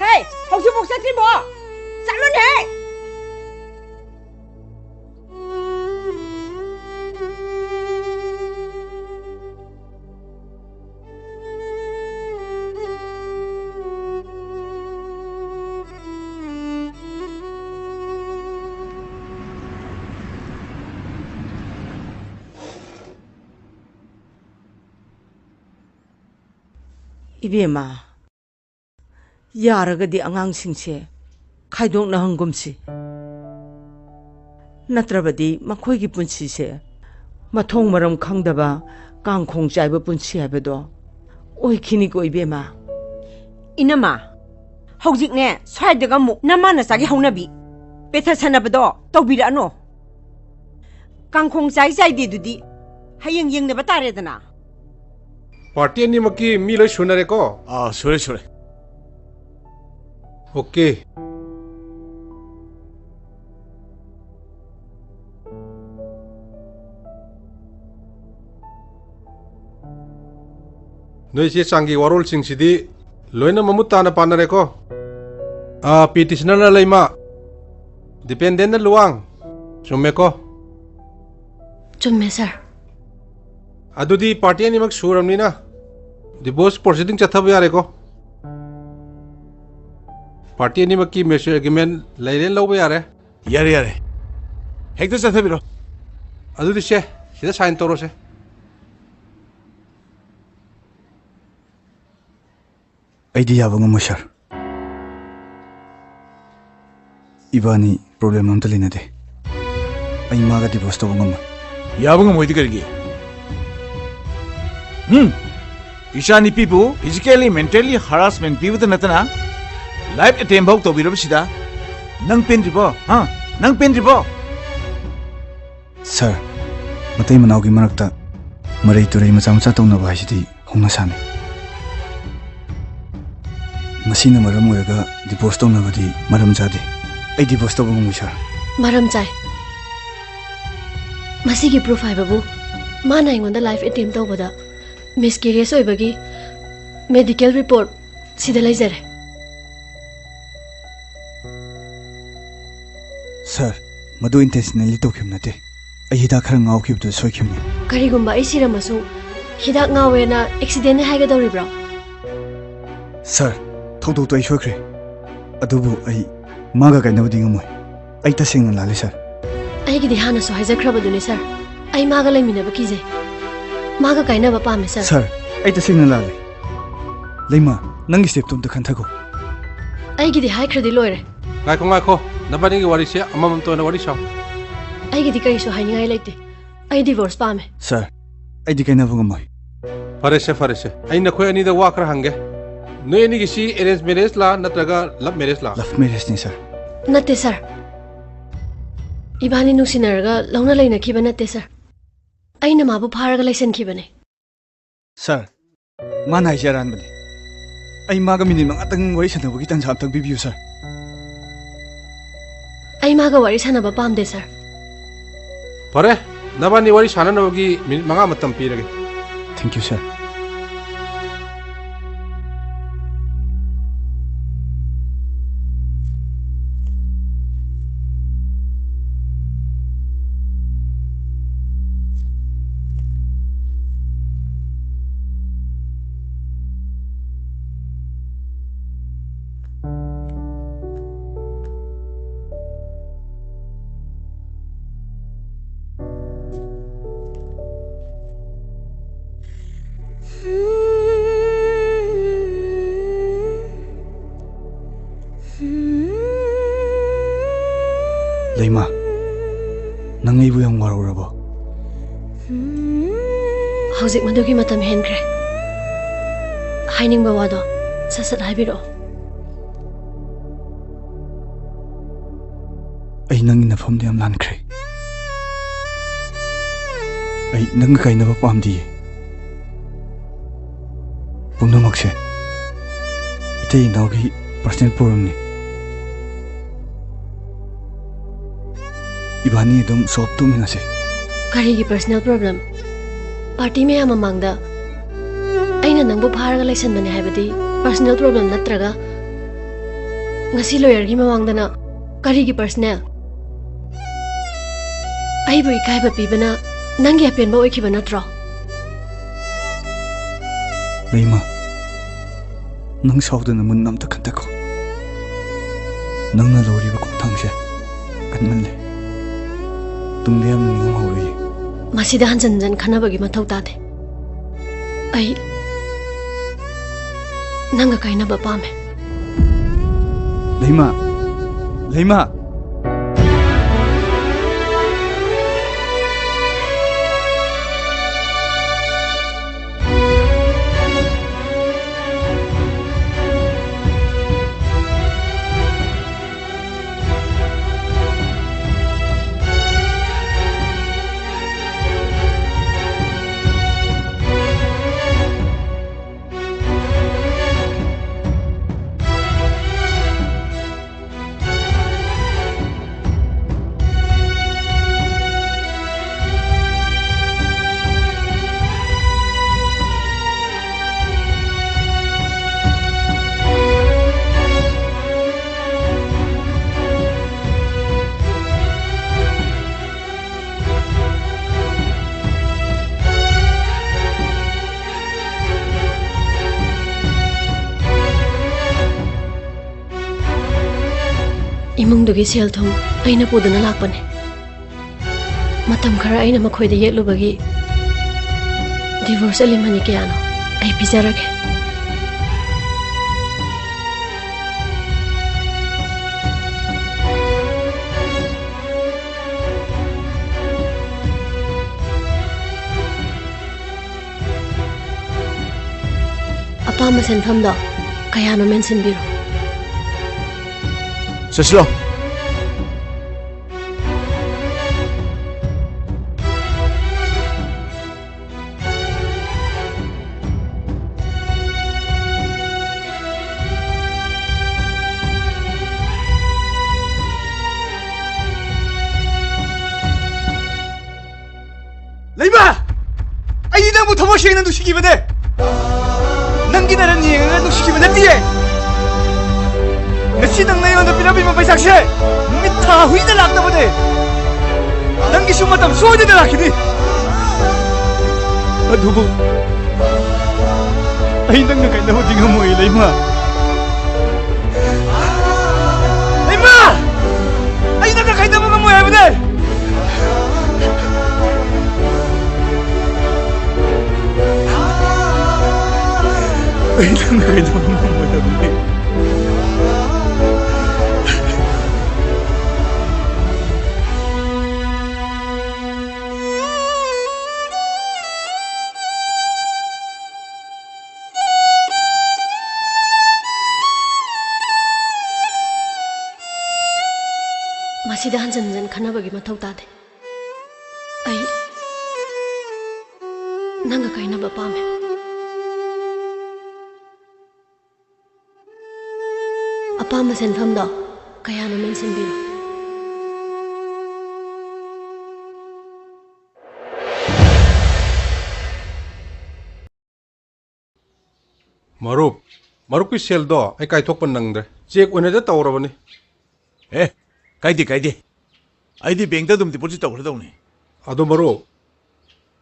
ꯍꯦ, ꯍꯧꯖꯤꯛꯐꯥꯎ ꯆꯠꯇ꯭ꯔꯤꯕꯣ? ꯆꯠꯂꯨꯅꯦ! ꯏꯕꯦꯝꯃ, ꯌꯥꯔꯒꯗꯤ ꯑꯉꯥꯡꯁꯤꯡꯁꯦ ꯈꯥꯏꯗꯣꯛꯅꯍꯟꯒꯨꯝꯁꯤ꯫ ꯅꯠꯇ꯭ꯔꯕꯗꯤ ꯃꯈꯣꯏꯒꯤ ꯄꯨꯟꯁꯤꯁꯦ ꯃꯊꯣꯡ ꯃꯔꯝ ꯈꯪꯗꯕ ꯀꯥꯡꯈꯣꯡ ꯆꯥꯏꯕ ꯄꯨꯟꯁꯤ ꯍꯥꯏꯕꯗꯣ ꯑꯣꯏꯈꯤꯅꯤꯀꯣ, ꯏꯕꯦꯝꯃ꯫ ꯏꯅꯝꯃ, ꯍꯧꯖꯤꯛꯅꯦ ꯁ꯭ꯋꯥꯏꯗꯒ ꯑꯃꯨꯛ ꯅꯃꯥ ꯅꯆꯥꯒꯤ ꯍꯧꯅꯕꯤ ꯄꯦꯊ ꯁꯥꯟꯅꯕꯗꯣ ꯇꯧꯕꯤꯔꯛꯑꯅꯣ꯫ ꯀꯥꯡꯈꯣꯡ ꯆꯥꯏ ꯆꯥꯏꯗꯦꯗꯨꯗꯤ ꯍꯌꯦꯡ ꯌꯦꯡꯅꯕ ꯇꯥꯔꯦꯗꯅ꯫ ꯄꯥꯔꯇꯤ ꯑꯅꯤꯃꯛꯀꯤ ꯃꯤ ꯂꯣꯏ ꯁꯨꯅꯔꯦꯀꯣ? ꯑꯥ, ꯁꯨꯔꯦ, ꯁꯨꯔꯦ꯫ ꯑꯣꯀꯦ꯫ ꯅꯣꯏ ꯆꯦ ꯆꯥꯡꯒꯤ ꯋꯥꯔꯣꯜꯁꯤꯡꯁꯤꯗꯤ ꯂꯣꯏꯅ ꯃꯃꯨꯠ ꯇꯥꯅ ꯄꯥꯟꯅꯔꯦꯀꯣ? ꯑꯥ, ꯄꯤꯇꯤꯁꯅꯔꯅ ꯂꯩꯃ, ꯗꯤꯄꯦꯟꯗꯦꯟꯅ ꯂꯨꯋꯥꯡ꯫ ꯆꯨꯝꯃꯦꯀꯣ? ꯆꯨꯝꯃꯦ, ꯁꯥꯔ꯫ ꯑꯗꯨꯗꯤ ꯄꯥꯔꯇꯤ ꯑꯅꯤꯃꯛ ꯁꯨꯔꯕꯅꯤꯅ ꯗꯤꯚꯣꯔꯁ ꯄ꯭ꯔꯣꯁꯤꯗꯤꯡ ꯆꯠꯊꯕ ꯌꯥꯔꯦꯀꯣ? ꯄꯥꯔꯇꯤ ꯑꯅꯤꯃꯛꯀꯤ ꯃ꯭ꯌꯨꯆꯨꯋꯦꯜ ꯑꯦꯒ꯭ꯔꯤꯃꯦꯟ ꯂꯩꯔꯦꯅ ꯂꯧꯕ ꯌꯥꯔꯦ꯫ ꯌꯥꯔꯦ, ꯌꯥꯔꯦ꯫ ꯍꯦꯛꯇ ꯆꯠꯊꯕꯤꯔꯣ꯫ ꯑꯗꯨꯗꯤ ꯁꯦ, ꯁꯤꯗ ꯁꯥꯏꯟ ꯇꯧꯔꯣꯁꯦ꯫ ꯑꯩꯗꯤ ꯌꯥꯕ ꯉꯝꯃꯣꯏ, ꯁꯥꯔ꯫ ꯏꯕꯥꯅꯤ ꯄ꯭ꯔꯣꯕ꯭ꯂꯦꯝ ꯑꯝꯇ ꯂꯩꯅꯗꯦ꯫ ꯑꯩ ꯃꯥꯒ ꯗꯤꯚꯣꯔꯁ ꯇꯧꯕ ꯉꯝꯃꯣꯏ꯫ ꯌꯥꯕ ꯉꯝꯃꯣꯏꯗꯤ ꯀꯔꯤꯒꯤ? ꯎꯝ? ꯏꯆꯥꯅꯨꯄꯤꯕꯨ ꯐꯤꯖꯤꯀꯦꯜꯂꯤ, ꯃꯦꯟꯇꯦꯜꯂꯤ ꯍꯔꯥꯁꯃꯦꯟ ꯄꯤꯕꯇ ꯅꯠꯇꯅ ꯂꯥꯏꯐ ꯑꯦꯇꯦꯝ ꯐꯥꯎ ꯇꯧꯕꯤꯔꯕꯁꯤꯗ ꯅꯪ ꯄꯦꯟꯗ꯭ꯔꯤꯕꯣ? ꯍꯥ? ꯅꯪ ꯄꯦꯟꯗ꯭ꯔꯤꯕꯣ? ꯁꯥꯔ, ꯃꯇꯩ ꯃꯅꯥꯎꯒꯤ ꯃꯔꯛꯇ ꯃꯔꯩ ꯇꯨꯔꯩ ꯃꯆꯥ ꯃꯆꯥ ꯇꯧꯅꯕ ꯍꯥꯏꯁꯤꯗꯤ ꯍꯧꯅꯁꯥꯅꯤ꯫ ꯃꯁꯤꯅ ꯃꯔꯝ ꯑꯣꯏꯔꯒ ꯗꯤꯚꯣꯔꯁ ꯇꯧꯅꯕꯗꯤ ꯃꯔꯝ ꯆꯥꯗꯦ꯫ ꯑꯩ ꯗꯤꯚꯣꯔꯁ ꯇꯧꯕ ꯉꯝꯃꯣꯏ, ꯁꯥꯔ꯫ ꯃꯔꯝ ꯆꯥꯏ꯫ ꯃꯁꯤꯒꯤ ꯄ꯭ꯔꯨꯐ ꯍꯥꯏꯕꯕꯨ ꯃꯥꯅ ꯑꯩꯉꯣꯟꯗ ꯂꯥꯏꯐ ꯑꯦꯇꯦꯝ ꯇꯧꯕꯗ ꯃꯤꯁꯀꯦꯔꯤꯌꯁ ꯑꯣꯏꯕꯒꯤ ꯃꯦꯗꯤꯀꯦꯜ ꯔꯤꯄꯣꯔꯠ ꯁꯤꯗ ꯂꯩꯖꯔꯦ꯫ ꯁꯥꯔ, ꯃꯗꯨ ꯏꯟꯇꯦꯟꯁꯅꯦꯜꯂꯤ ꯇꯧꯈꯤꯕ ꯅꯠꯇꯦ꯫ ꯑꯩ ꯍꯤꯗꯥꯛ ꯈꯔ ꯉꯥꯎꯈꯤꯕꯗꯨ ꯁꯣꯏꯈꯤꯕꯅꯤ꯫ ꯀꯔꯤꯒꯨꯝꯕ ꯑꯩ ꯁꯤꯔꯝꯃꯁꯨ ꯍꯤꯗꯥꯛ ꯉꯥꯎꯋꯦꯅ ꯑꯦꯛꯁꯤꯗꯦꯟꯅꯤ ꯍꯥꯏꯒꯗꯧꯔꯤꯕ꯭ꯔꯣ? ꯁꯥꯔ, ꯊꯧꯗꯣꯛꯇꯣ ꯑꯩ ꯁꯣꯏꯈ꯭ꯔꯦ꯫ ꯑꯗꯨꯕꯨ ꯑꯩ ꯃꯥꯒ ꯀꯥꯏꯅꯕꯗꯤ ꯉꯝꯃꯣꯏ꯫ ꯑꯩ ꯇꯁꯦꯡꯅ ꯂꯥꯜꯂꯦ, ꯁꯥꯔ꯫ ꯑꯩꯒꯤꯗꯤ ꯍꯥꯟꯅꯁꯨ ꯍꯥꯏꯖꯈ꯭ꯔꯕꯗꯨꯅꯤ, ꯁꯥꯔ꯫ ꯑꯩ ꯃꯥꯒ ꯂꯩꯃꯤꯟꯅꯕ ꯀꯤꯖꯩ꯫ ꯃꯥꯒ ꯀꯥꯏꯅꯕ ꯄꯥꯝꯃꯦ, ꯁꯥꯔ꯫ ꯁꯥꯔ, ꯑꯩ ꯇꯁꯦꯡꯅ ꯂꯥꯜꯂꯦ꯫ ꯂꯩꯃ, ꯅꯪꯒꯤ ꯁ꯭ꯇꯦꯞꯇꯣ ꯑꯝꯇ ꯈꯟꯊꯈꯣ꯫ ꯑꯩꯒꯤꯗꯤ ꯍꯥꯏꯈ꯭ꯔꯗꯤ ꯂꯣꯏꯔꯦ꯫ ꯉꯥꯏꯈꯣ, ꯉꯥꯏꯈꯣ꯫ ꯅꯕꯥꯅꯤꯒꯤ ꯋꯥꯔꯤꯁꯦ ꯑꯃꯃꯝꯇ ꯑꯣꯏꯅ ꯋꯥꯔꯤ ꯁꯥꯎ꯫ ꯑꯩꯒꯤꯗꯤ ꯀꯔꯤꯁꯨ ꯍꯥꯏꯅꯤꯡꯉꯥꯏ ꯂꯩꯇꯦ꯫ ꯑꯩ ꯗꯤꯚꯣꯔꯁ ꯄꯥꯝꯃꯦ꯫ ꯁꯥꯔ, ꯑꯩꯗꯤ ꯀꯥꯏꯅꯕ ꯉꯝꯃꯣꯏ꯫ ꯐꯔꯦꯁꯦ, ꯐꯔꯦꯁꯦ꯫ ꯑꯩ ꯅꯈꯣꯏ ꯑꯅꯤꯗ ꯋꯥ ꯈꯔ ꯍꯪꯒꯦ꯫ ꯅꯣꯏ ꯑꯅꯤꯒꯤꯁꯤ ꯑꯦꯔꯦꯟꯖ ꯃꯦꯔꯦꯖ ꯂꯥ ꯅꯠꯇ꯭ꯔꯒ ꯂꯚ ꯃꯦꯔꯦꯖ ꯂꯥ? ꯂꯚ ꯃꯦꯔꯦꯖꯅꯤ, ꯁꯥꯔ꯫ ꯅꯠꯇꯦ, ꯁꯥꯔ꯫ ꯏꯕꯥꯅꯤ ꯅꯨꯡꯁꯤꯅꯔꯒ ꯂꯧꯅ ꯂꯩꯅꯈꯤꯕ ꯅꯠꯇꯦ, ꯁꯥꯔ꯫ ꯑꯩꯅ ꯃꯥꯕꯨ ꯐꯥꯔꯒ ꯂꯩꯁꯟꯈꯤꯕꯅꯦ꯫ ꯁꯥꯔ, ꯃꯥꯅ ꯍꯥꯏꯁꯦ ꯑꯔꯥꯟꯕꯅꯤ꯫ ꯑꯩ ꯃꯥꯒ ꯃꯤꯅꯤꯠ ꯃꯉꯥꯇꯪ ꯋꯥꯔꯤ ꯁꯥꯟꯅꯕꯒꯤ ꯇꯥꯟꯖꯥ ꯑꯝꯇꯪ ꯄꯤꯕꯤꯌꯨ, ꯁꯥꯔ꯫ ꯑꯩ ꯃꯥꯒ ꯋꯥꯔꯤ ꯁꯥꯟꯅꯕ ꯄꯥꯝꯗꯦ, ꯁꯥꯔ꯫ ꯐꯔꯦ, ꯅꯕꯥꯅꯤ ꯋꯥꯔꯤ ꯁꯥꯟꯅꯅꯕꯒꯤ ꯃꯤꯅꯤꯠ ꯃꯉꯥ ꯃꯇꯝ ꯄꯤꯔꯒꯦ꯫ Thank you, sir. ꯅꯪ ꯑꯩꯕꯨ ꯌꯥꯝ ꯋꯥꯔꯧꯔꯕꯣ? ꯍꯧꯖꯤꯛ ꯃꯗꯨꯒꯤ ꯃꯇꯝ ꯍꯦꯟꯈ꯭ꯔꯦ꯫ ꯍꯥꯏꯅꯤꯡꯕ ꯋꯥꯗꯣ ꯁꯠ ꯁꯠ ꯍꯥꯏꯕꯤꯔꯛꯑꯣ꯫ ꯑꯩ ꯅꯪꯒꯤ ꯅꯐꯝꯗ ꯌꯥꯝ ꯂꯥꯟꯈ꯭ꯔꯦ꯫ ꯑꯩ ꯅꯪꯒ ꯀꯥꯏꯅꯕ ꯄꯥꯝꯗꯤꯌꯦ꯫ ꯄꯨꯝꯅꯃꯛꯁꯦ ꯏꯇꯩ ꯏꯅꯥꯎꯒꯤ personal problemꯅꯤ꯫ ꯏꯕꯥꯅꯤ ꯑꯗꯨꯝ solve ꯇꯧꯃꯤꯟꯅꯁꯦ꯫ ꯀꯔꯤꯒꯤ personal problem? Party ꯃꯌꯥꯝ ꯃꯃꯥꯡꯗ ꯑꯩꯅ ꯅꯪꯕꯨ ꯐꯥꯔꯒ ꯂꯩꯁꯟꯕꯅꯦ ꯍꯥꯏꯕꯗꯤ personal problem ꯅꯠꯇ꯭ꯔꯒ, ꯉꯁꯤ lawyerꯒꯤ ꯃꯃꯥꯡꯗꯅ ꯀꯔꯤꯒꯤ personal? ꯑꯩꯕꯨ ꯏꯀꯥꯏꯕ ꯄꯤꯕꯅ ꯅꯪꯒꯤ ꯑꯄꯦꯟꯕ ꯑꯣꯏꯈꯤꯕ ꯅꯠꯇ꯭ꯔꯣ? ꯂꯩꯃ, ꯅꯪ ꯁꯥꯎꯗꯅ ꯃꯨꯟꯅ ꯑꯝꯇ ꯈꯟꯊꯀꯣ꯫ ꯅꯪꯅ ꯂꯧꯔꯤꯕ ꯈꯣꯡꯊꯥꯡꯁꯦ ꯀꯟꯃꯜꯂꯦ꯫ ꯇꯨꯡꯗ ꯌꯥꯝꯅ ꯅꯤꯡꯉꯝꯍꯧꯔꯣꯏꯌꯦ꯫ ꯃꯁꯤꯗ ꯍꯟꯖꯟ ꯍꯟꯖꯟ ꯈꯟꯅꯕꯒꯤ ꯃꯊꯧ ꯇꯥꯗꯦ꯫ ꯑꯩ ꯅꯪꯒ ꯀꯥꯏꯅꯕ ꯄꯥꯝꯃꯦ꯫ ꯂꯩꯃ! ꯂꯩꯃ! ꯏꯃꯨꯡꯗꯨꯒꯤ ꯁꯦꯜ ꯊꯨꯝ ꯑꯩꯅ ꯄꯨꯗꯨꯅ ꯂꯥꯛꯄꯅꯦ꯫ ꯃꯇꯝ ꯈꯔ ꯑꯩꯅ ꯃꯈꯣꯏꯗ ꯌꯦꯠꯂꯨꯕꯒꯤ divorce alimony ꯀꯌꯥꯅꯣ ꯑꯩ ꯄꯤꯖꯔꯒꯦ꯫ ꯑꯄꯥꯝꯕ ꯁꯦꯟꯐꯝꯗꯣ ꯀꯌꯥꯅꯣ ꯃꯦꯟꯁꯤꯟꯕꯤꯔꯣ꯫ ꯆꯠꯁꯤꯂꯣ꯫ ꯂꯩꯃ! ꯑꯩꯗꯤ ꯅꯪꯕꯨ ꯊꯃꯣꯏ ꯁꯦꯡꯅ ꯅꯨꯡꯁꯤꯈꯤꯕꯅꯦ꯫ ꯅꯪꯒꯤ ꯅꯔꯟ ꯌꯦꯡꯉꯒ ꯅꯨꯡꯁꯤꯈꯤꯕ ꯅꯠꯇꯤꯌꯦ꯫ ꯉꯁꯤ ꯅꯪꯅ ꯑꯩꯉꯣꯟꯗ ꯄꯤꯔꯝꯃꯤꯕ ꯄꯩꯁꯥꯁꯦ ꯃꯤꯠ ꯊꯥ ꯍꯨꯏꯅ ꯂꯥꯛꯇꯕꯅꯦ꯫ ꯅꯪꯒꯤꯁꯨ ꯃꯇꯝ ꯁꯣꯏꯗꯅ ꯂꯥꯛꯈꯤꯅꯤ꯫ ꯑꯗꯨꯕꯨ ꯑꯩ ꯅꯪꯒ ꯀꯥꯏꯅꯕꯗꯤ ꯉꯝꯃꯣꯏ, ꯂꯩꯃ꯫ ꯂꯩꯃ! ꯑꯩ ꯅꯪꯒ ꯀꯥꯏꯅꯕ ꯉꯝꯃꯣꯏ ꯍꯥꯏꯕꯅꯦ! ꯑꯩ ꯅꯪꯒ ꯀꯥꯏꯅꯕ ꯉꯝꯃꯣꯏ ꯍꯥꯏꯕꯅꯦ꯫ ꯃꯁꯤꯗ ꯍꯟꯖꯟ ꯍꯟꯖꯟ ꯈꯟꯅꯕꯒꯤ ꯃꯊꯧ ꯇꯥꯗꯦ꯫ ꯑꯩ ꯅꯪꯒ ꯀꯥꯏꯅꯕ ꯄꯥꯝꯃꯦ꯫ ꯑꯄꯥꯝꯕ ꯁꯦꯟꯐꯝꯗꯣ ꯀꯌꯥꯅꯣ ꯃꯦꯟꯁꯤꯟꯕꯤꯔꯣ꯫ ꯃꯔꯨꯞ, ꯃꯔꯨꯞꯀꯤ ꯁꯦꯜꯗꯣ ꯑꯩ ꯀꯥꯏꯊꯣꯛꯄ ꯅꯪꯗ꯭ꯔꯦ꯫ ꯆꯦꯛ ꯑꯣꯏꯅꯗ ꯇꯧꯔꯕꯅꯤ꯫ ꯑꯦ, ꯀꯥꯏꯗꯦ, ꯀꯥꯏꯗꯦ꯫ ꯑꯩꯗꯤ ꯕꯦꯡꯛꯇ ꯑꯗꯨꯝ ꯗꯤꯄꯣꯖꯤꯠ ꯇꯧꯈ꯭ꯔꯗꯧꯅꯤ꯫ ꯑꯗꯣ ꯃꯔꯨꯞ,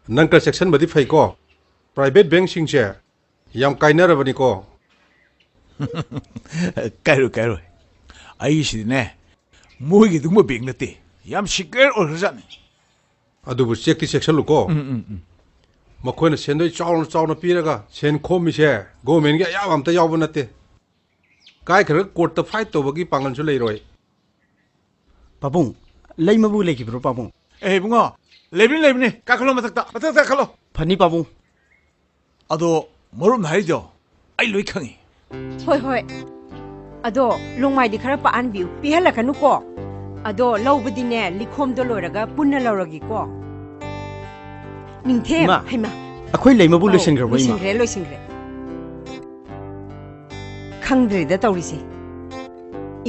ꯅꯪ ꯈꯔ ꯆꯦꯛꯁꯤꯟꯕꯗꯤ ꯐꯩꯀꯣ꯫ ꯄ꯭ꯔꯥꯏꯚꯦꯠ ꯕꯦꯡꯛꯁꯤꯡꯁꯦ ꯌꯥꯝ ꯀꯥꯏꯅꯔꯕꯅꯤꯀꯣ꯫ ꯀꯥꯏꯔꯣꯏ, ꯀꯥꯏꯔꯣꯏ꯫ ꯑꯩꯒꯤꯁꯤꯗꯤꯅꯦ, ꯃꯣꯏꯒꯤ ꯑꯗꯨꯒꯨꯝꯕ ꯕꯦꯡꯛ ꯅꯠꯇꯦ꯫ ꯌꯥꯝ ꯁꯤꯀ꯭ꯔꯦꯠ ꯑꯣꯏꯈ꯭ꯔꯖꯥꯠꯅꯤ꯫ ꯑꯗꯨꯕꯨ ꯆꯦꯛꯇꯤ ꯆꯦꯛꯁꯤꯜꯂꯨꯀꯣ꯫ ꯎꯝ, ꯎꯝ, ꯎꯝ꯫ ꯃꯈꯣꯏꯅ ꯁꯦꯟꯗꯣꯏ ꯆꯥꯎꯅ ꯆꯥꯎꯅ ꯄꯤꯔꯒ ꯁꯦꯟ ꯈꯣꯝꯃꯤꯁꯦ ꯒꯣꯔꯃꯦꯟꯒꯤ ꯑꯌꯥꯕ ꯑꯝꯇ ꯌꯥꯎꯕ ꯅꯠꯇꯦ꯫ ꯀꯥꯏꯈ꯭ꯔꯒ ꯀꯣꯔꯠꯇ ꯐꯥꯏꯠ ꯇꯧꯕꯒꯤ ꯄꯥꯡꯒꯜꯁꯨ ꯂꯩꯔꯣꯏ꯫ ꯄꯥꯕꯨꯡ, ꯂꯩꯃꯕꯨ ꯂꯩꯈꯤꯕ꯭ꯔꯣ, ꯄꯥꯕꯨꯡ? ꯑꯦ, ꯏꯕꯨꯡꯉꯣ, ꯂꯩꯕꯅꯤ, ꯂꯩꯕꯅꯤ꯫ ꯀꯥꯈꯠꯂꯣ ꯃꯊꯛꯇ, ꯃꯊꯛꯇ ꯀꯥꯈꯠꯂꯣ꯫ ꯐꯅꯤ, ꯄꯥꯕꯨꯡ꯫ ꯑꯗꯣ ꯃꯔꯨꯞꯅ ꯍꯥꯏꯔꯤꯗꯣ ꯑꯩ ꯂꯣꯏ ꯈꯪꯉꯤ꯫ ꯍꯣꯏ, ꯍꯣꯏ꯫ ꯑꯗꯣ ꯂꯣꯡꯃꯥꯏꯗꯤ ꯈꯔ ꯄꯥꯛꯍꯟꯕꯤꯌꯨ, ꯄꯤꯍꯜꯂꯛꯀꯅꯨꯀꯣ꯫ ꯑꯗꯣ ꯂꯧꯕꯗꯤꯅꯦ, ꯂꯤꯈꯣꯝꯗꯣ ꯂꯣꯏꯔꯒ ꯄꯨꯟꯅ ꯂꯧꯔꯒꯦꯀꯣ꯫ ꯅꯤꯡꯊꯦꯝ, ꯏꯃꯥ, ꯍꯩꯃꯥ꯫ ꯑꯩꯈꯣꯏ ꯂꯩꯃꯕꯨ ꯑꯧ, ꯂꯣꯏꯁꯤꯟꯈ꯭ꯔꯕꯣ, ꯏꯃꯥ? ꯂꯣꯏꯁꯤꯟꯈ꯭ꯔꯦ, ꯂꯣꯏꯁꯤꯟꯈ꯭ꯔꯦ꯫ ꯈꯪꯗ꯭ꯔꯦꯗ ꯇꯧꯔꯤꯁꯦ꯫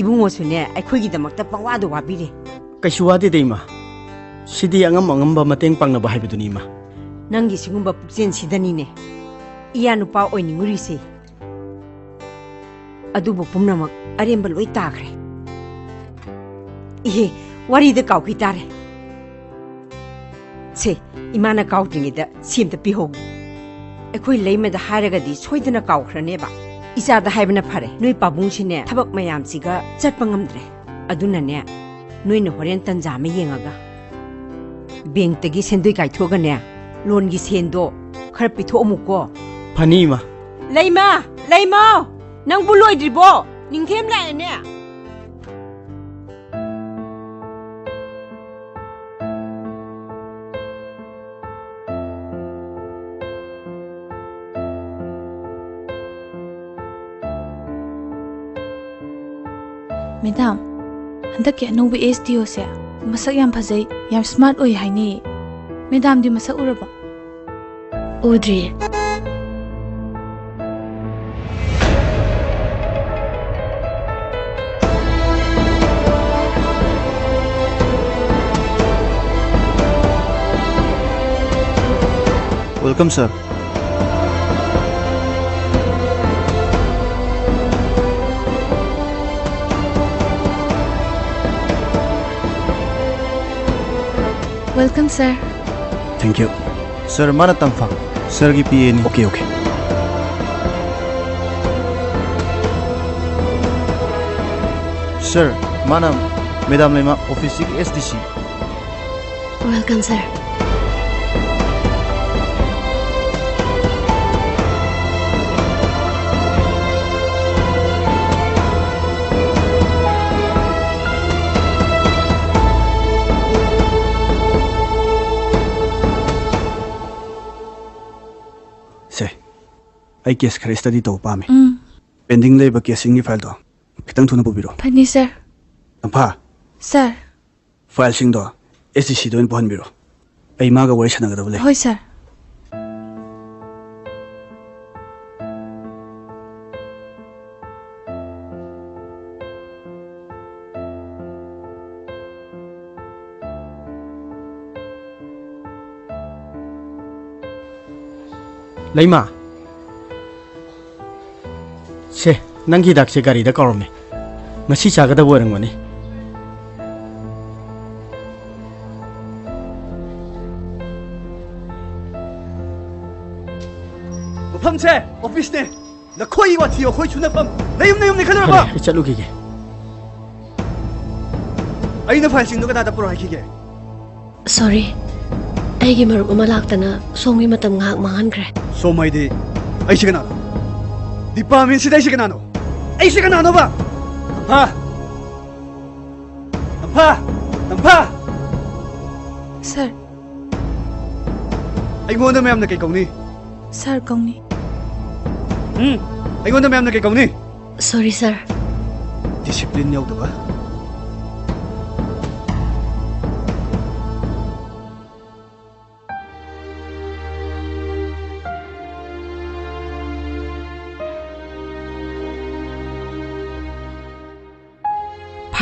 ꯏꯕꯨꯡꯉꯣꯁꯨꯅꯦ ꯑꯩꯈꯣꯏꯒꯤꯗꯃꯛꯇ ꯄꯪꯋꯥꯗ ꯋꯥꯕꯤꯔꯦ꯫ ꯀꯩꯁꯨ ꯋꯥꯗꯦꯗ, ꯏꯃꯥ꯫ ꯁꯤꯗꯤ ꯑꯉꯝ ꯑꯉꯝꯕ ꯃꯇꯦꯡ ꯄꯥꯡꯅꯕ ꯍꯥꯏꯕꯗꯨꯅꯤ, ꯏꯃꯥ꯫ ꯅꯪꯒꯤ ꯁꯤꯒꯨꯝꯕ ꯄꯨꯛꯆꯦꯜꯁꯤꯗꯅꯤꯅꯦ ꯏꯌꯥ ꯅꯨꯄꯥ ꯑꯣꯏꯅꯤꯡꯉꯨꯔꯤꯁꯦ꯫ ꯑꯗꯨꯕꯨ ꯄꯨꯝꯅꯃꯛ ꯑꯔꯦꯝꯕ ꯂꯣꯏ ꯇꯥꯈ꯭ꯔꯦ꯫ ꯏꯍꯦ, ꯋꯥꯔꯤꯗ ꯀꯥꯎꯈꯤ ꯇꯥꯔꯦ꯫ ꯁꯦ, ꯏꯃꯥꯅ ꯀꯥꯎꯗ꯭ꯔꯤꯉꯩꯗ ꯁꯤ ꯑꯝꯇ ꯄꯤꯍꯧꯒꯦ꯫ ꯑꯩꯈꯣꯏ ꯂꯩꯃꯗ ꯍꯥꯏꯔꯒꯗꯤ ꯁꯣꯏꯗꯅ ꯀꯥꯎꯈ꯭ꯔꯅꯦꯕ꯫ ꯏꯆꯥꯗ ꯍꯥꯏꯕꯅ ꯐꯔꯦ, ꯅꯣꯏ ꯄꯥꯕꯨꯡꯁꯤꯅꯦ ꯊꯕꯛ ꯃꯌꯥꯝꯁꯤꯒ ꯆꯠꯄ ꯉꯝꯗ꯭ꯔꯦ꯫ ꯑꯗꯨꯅꯅꯦ, ꯅꯣꯏꯅ ꯍꯣꯔꯦꯟ ꯇꯟꯖꯥ ꯑꯃ ꯌꯦꯡꯉꯒ ꯕꯦꯡꯛꯇꯒꯤ ꯁꯦꯟꯗꯣꯏ ꯀꯥꯏꯊꯣꯛꯑꯒꯅꯦ, ꯂꯣꯟꯒꯤ ꯁꯦꯟꯗꯣ ꯈꯔ ꯄꯤꯊꯣꯛꯑꯝꯃꯨꯀꯣ꯫ ꯐꯅꯤ, ꯏꯃꯥ꯫ ꯂꯩꯃ! ꯂꯩꯃ! ꯅꯪꯕꯨ ꯂꯣꯏꯗ꯭ꯔꯤꯕꯣ? ꯅꯤꯡꯊꯦꯝ ꯂꯥꯛꯑꯦꯅꯦ꯫ ꯃꯦꯗꯥꯝ, ꯍꯟꯗꯛꯀꯤ ꯑꯅꯧꯕ ꯑꯦꯁ ꯗꯤ ꯑꯣꯁꯦ ꯃꯁꯛ ꯌꯥꯝ ꯐꯖꯩ, ꯌꯥꯝ ꯁ꯭ꯃꯥꯔꯠ ꯑꯣꯏ ꯍꯥꯏꯅꯩꯌꯦ꯫ ꯃꯦꯗꯥꯝꯗꯤ ꯃꯁꯛ ꯎꯔꯕꯣ? ꯎꯗ꯭ꯔꯤꯌꯦ꯫ Welcome, sir. Welcome, sir. Thank you. Sir, ꯃꯥꯅ ꯇꯝꯐꯝ꯫ Sirꯒꯤ ꯄꯤ ꯑꯦꯅꯤ꯫ Okay, okay. Sir, ꯃꯥꯅ ꯃꯦꯗꯥꯝ ꯂꯩꯃ, ꯑꯣꯐꯤꯁꯁꯤꯒꯤ ꯑꯦꯁ ꯗꯤ ꯁꯤ꯫ Welcome, sir. ꯁꯦ, ꯑꯩ ꯀꯦꯁ ꯈꯔ ꯁ꯭ꯇꯗꯤ ꯇꯧꯕ ꯄꯥꯝꯃꯤ꯫ ꯎꯝ꯫ ꯄꯦꯟꯗꯤꯡ ꯂꯩꯕ ꯀꯦꯁꯁꯤꯡꯒꯤ ꯐꯥꯏꯜꯗꯣ ꯈꯤꯇꯪ ꯊꯨꯅ ꯄꯨꯕꯤꯔꯣ꯫ ꯐꯅꯤ, ꯁꯥꯔ꯫ ꯇꯝꯐꯥ꯫ ꯁꯥꯔ꯫ ꯐꯥꯏꯜꯁꯤꯡꯗꯣ ꯑꯦꯁ ꯗꯤ ꯁꯤꯗ ꯑꯣꯏꯅ ꯄꯨꯍꯟꯕꯤꯔꯣ꯫ ꯑꯩ ꯃꯥꯒ ꯋꯥꯔꯤ ꯁꯥꯟꯅꯒꯗꯕ ꯂꯩ꯫ ꯍꯣꯏ, ꯁꯥꯔ꯫ ꯂꯩꯃ꯫ ꯁꯦ, ꯅꯪꯒꯤ ꯍꯤꯗꯥꯛꯁꯦ ꯒꯥꯔꯤꯗ ꯀꯥꯎꯔꯝꯃꯦ꯫ ꯉꯁꯤ ꯆꯥꯒꯗꯕ ꯑꯣꯏꯔꯝꯒꯅꯤ꯫ ꯃꯐꯝꯁꯦ ꯑꯣꯐꯤꯁꯅꯦ꯫ ꯅꯈꯣꯏ ꯋꯥꯊꯤ ꯋꯥꯈꯣꯏ ꯁꯨꯅꯐꯝ ꯅꯌꯨꯝ ꯅꯌꯨꯝꯅꯤ ꯈꯜꯂꯨꯔꯕ? ꯐꯔꯦ, ꯑꯩ ꯆꯠꯂꯨꯈꯤꯒꯦ꯫ ꯑꯩꯅ ꯐꯥꯏꯜꯁꯤꯡꯗꯣ ꯀꯅꯥꯗ ꯄꯨꯔꯛꯑꯣ ꯍꯥꯏꯈꯤꯒꯦ? ꯁꯣꯔꯤ, ꯑꯩꯒꯤ ꯃꯔꯨꯞ ꯑꯃ ꯂꯥꯛꯇꯅ ꯁꯣꯝꯒꯤ ꯃꯇꯝ ꯉꯥꯏꯍꯥꯛ ꯃꯥꯡꯍꯟꯈ꯭ꯔꯦ꯫ ꯁꯣꯝ ꯍꯥꯏꯗꯤ ꯑꯩꯁꯤ ꯀꯅꯥꯅꯣ? ꯗꯤꯄꯥꯔꯠꯃꯦꯟꯁꯤꯗ ꯑꯩꯁꯤ ꯀꯅꯥꯅꯣ? ꯑꯩꯁꯤ ꯀꯅꯥꯅꯣꯕ? ꯇꯝꯐꯥ! ꯇꯝꯐꯥ! ꯇꯝꯐꯥ! ꯁꯥꯔ꯫ ꯑꯩꯉꯣꯟꯗ ꯃꯌꯥꯝꯅ ꯀꯩ ꯀꯧꯅꯤ? ꯁꯥꯔ ꯀꯧꯅꯤ꯫ ꯎꯝ, ꯑꯩꯉꯣꯟꯗ ꯃꯌꯥꯝꯅ ꯀꯩ ꯀꯧꯅꯤ? ꯁꯣꯔꯤ, ꯁꯥꯔ꯫ ꯗꯤꯁꯤꯄ꯭ꯂꯤꯟ ꯌꯥꯎꯗꯕ꯫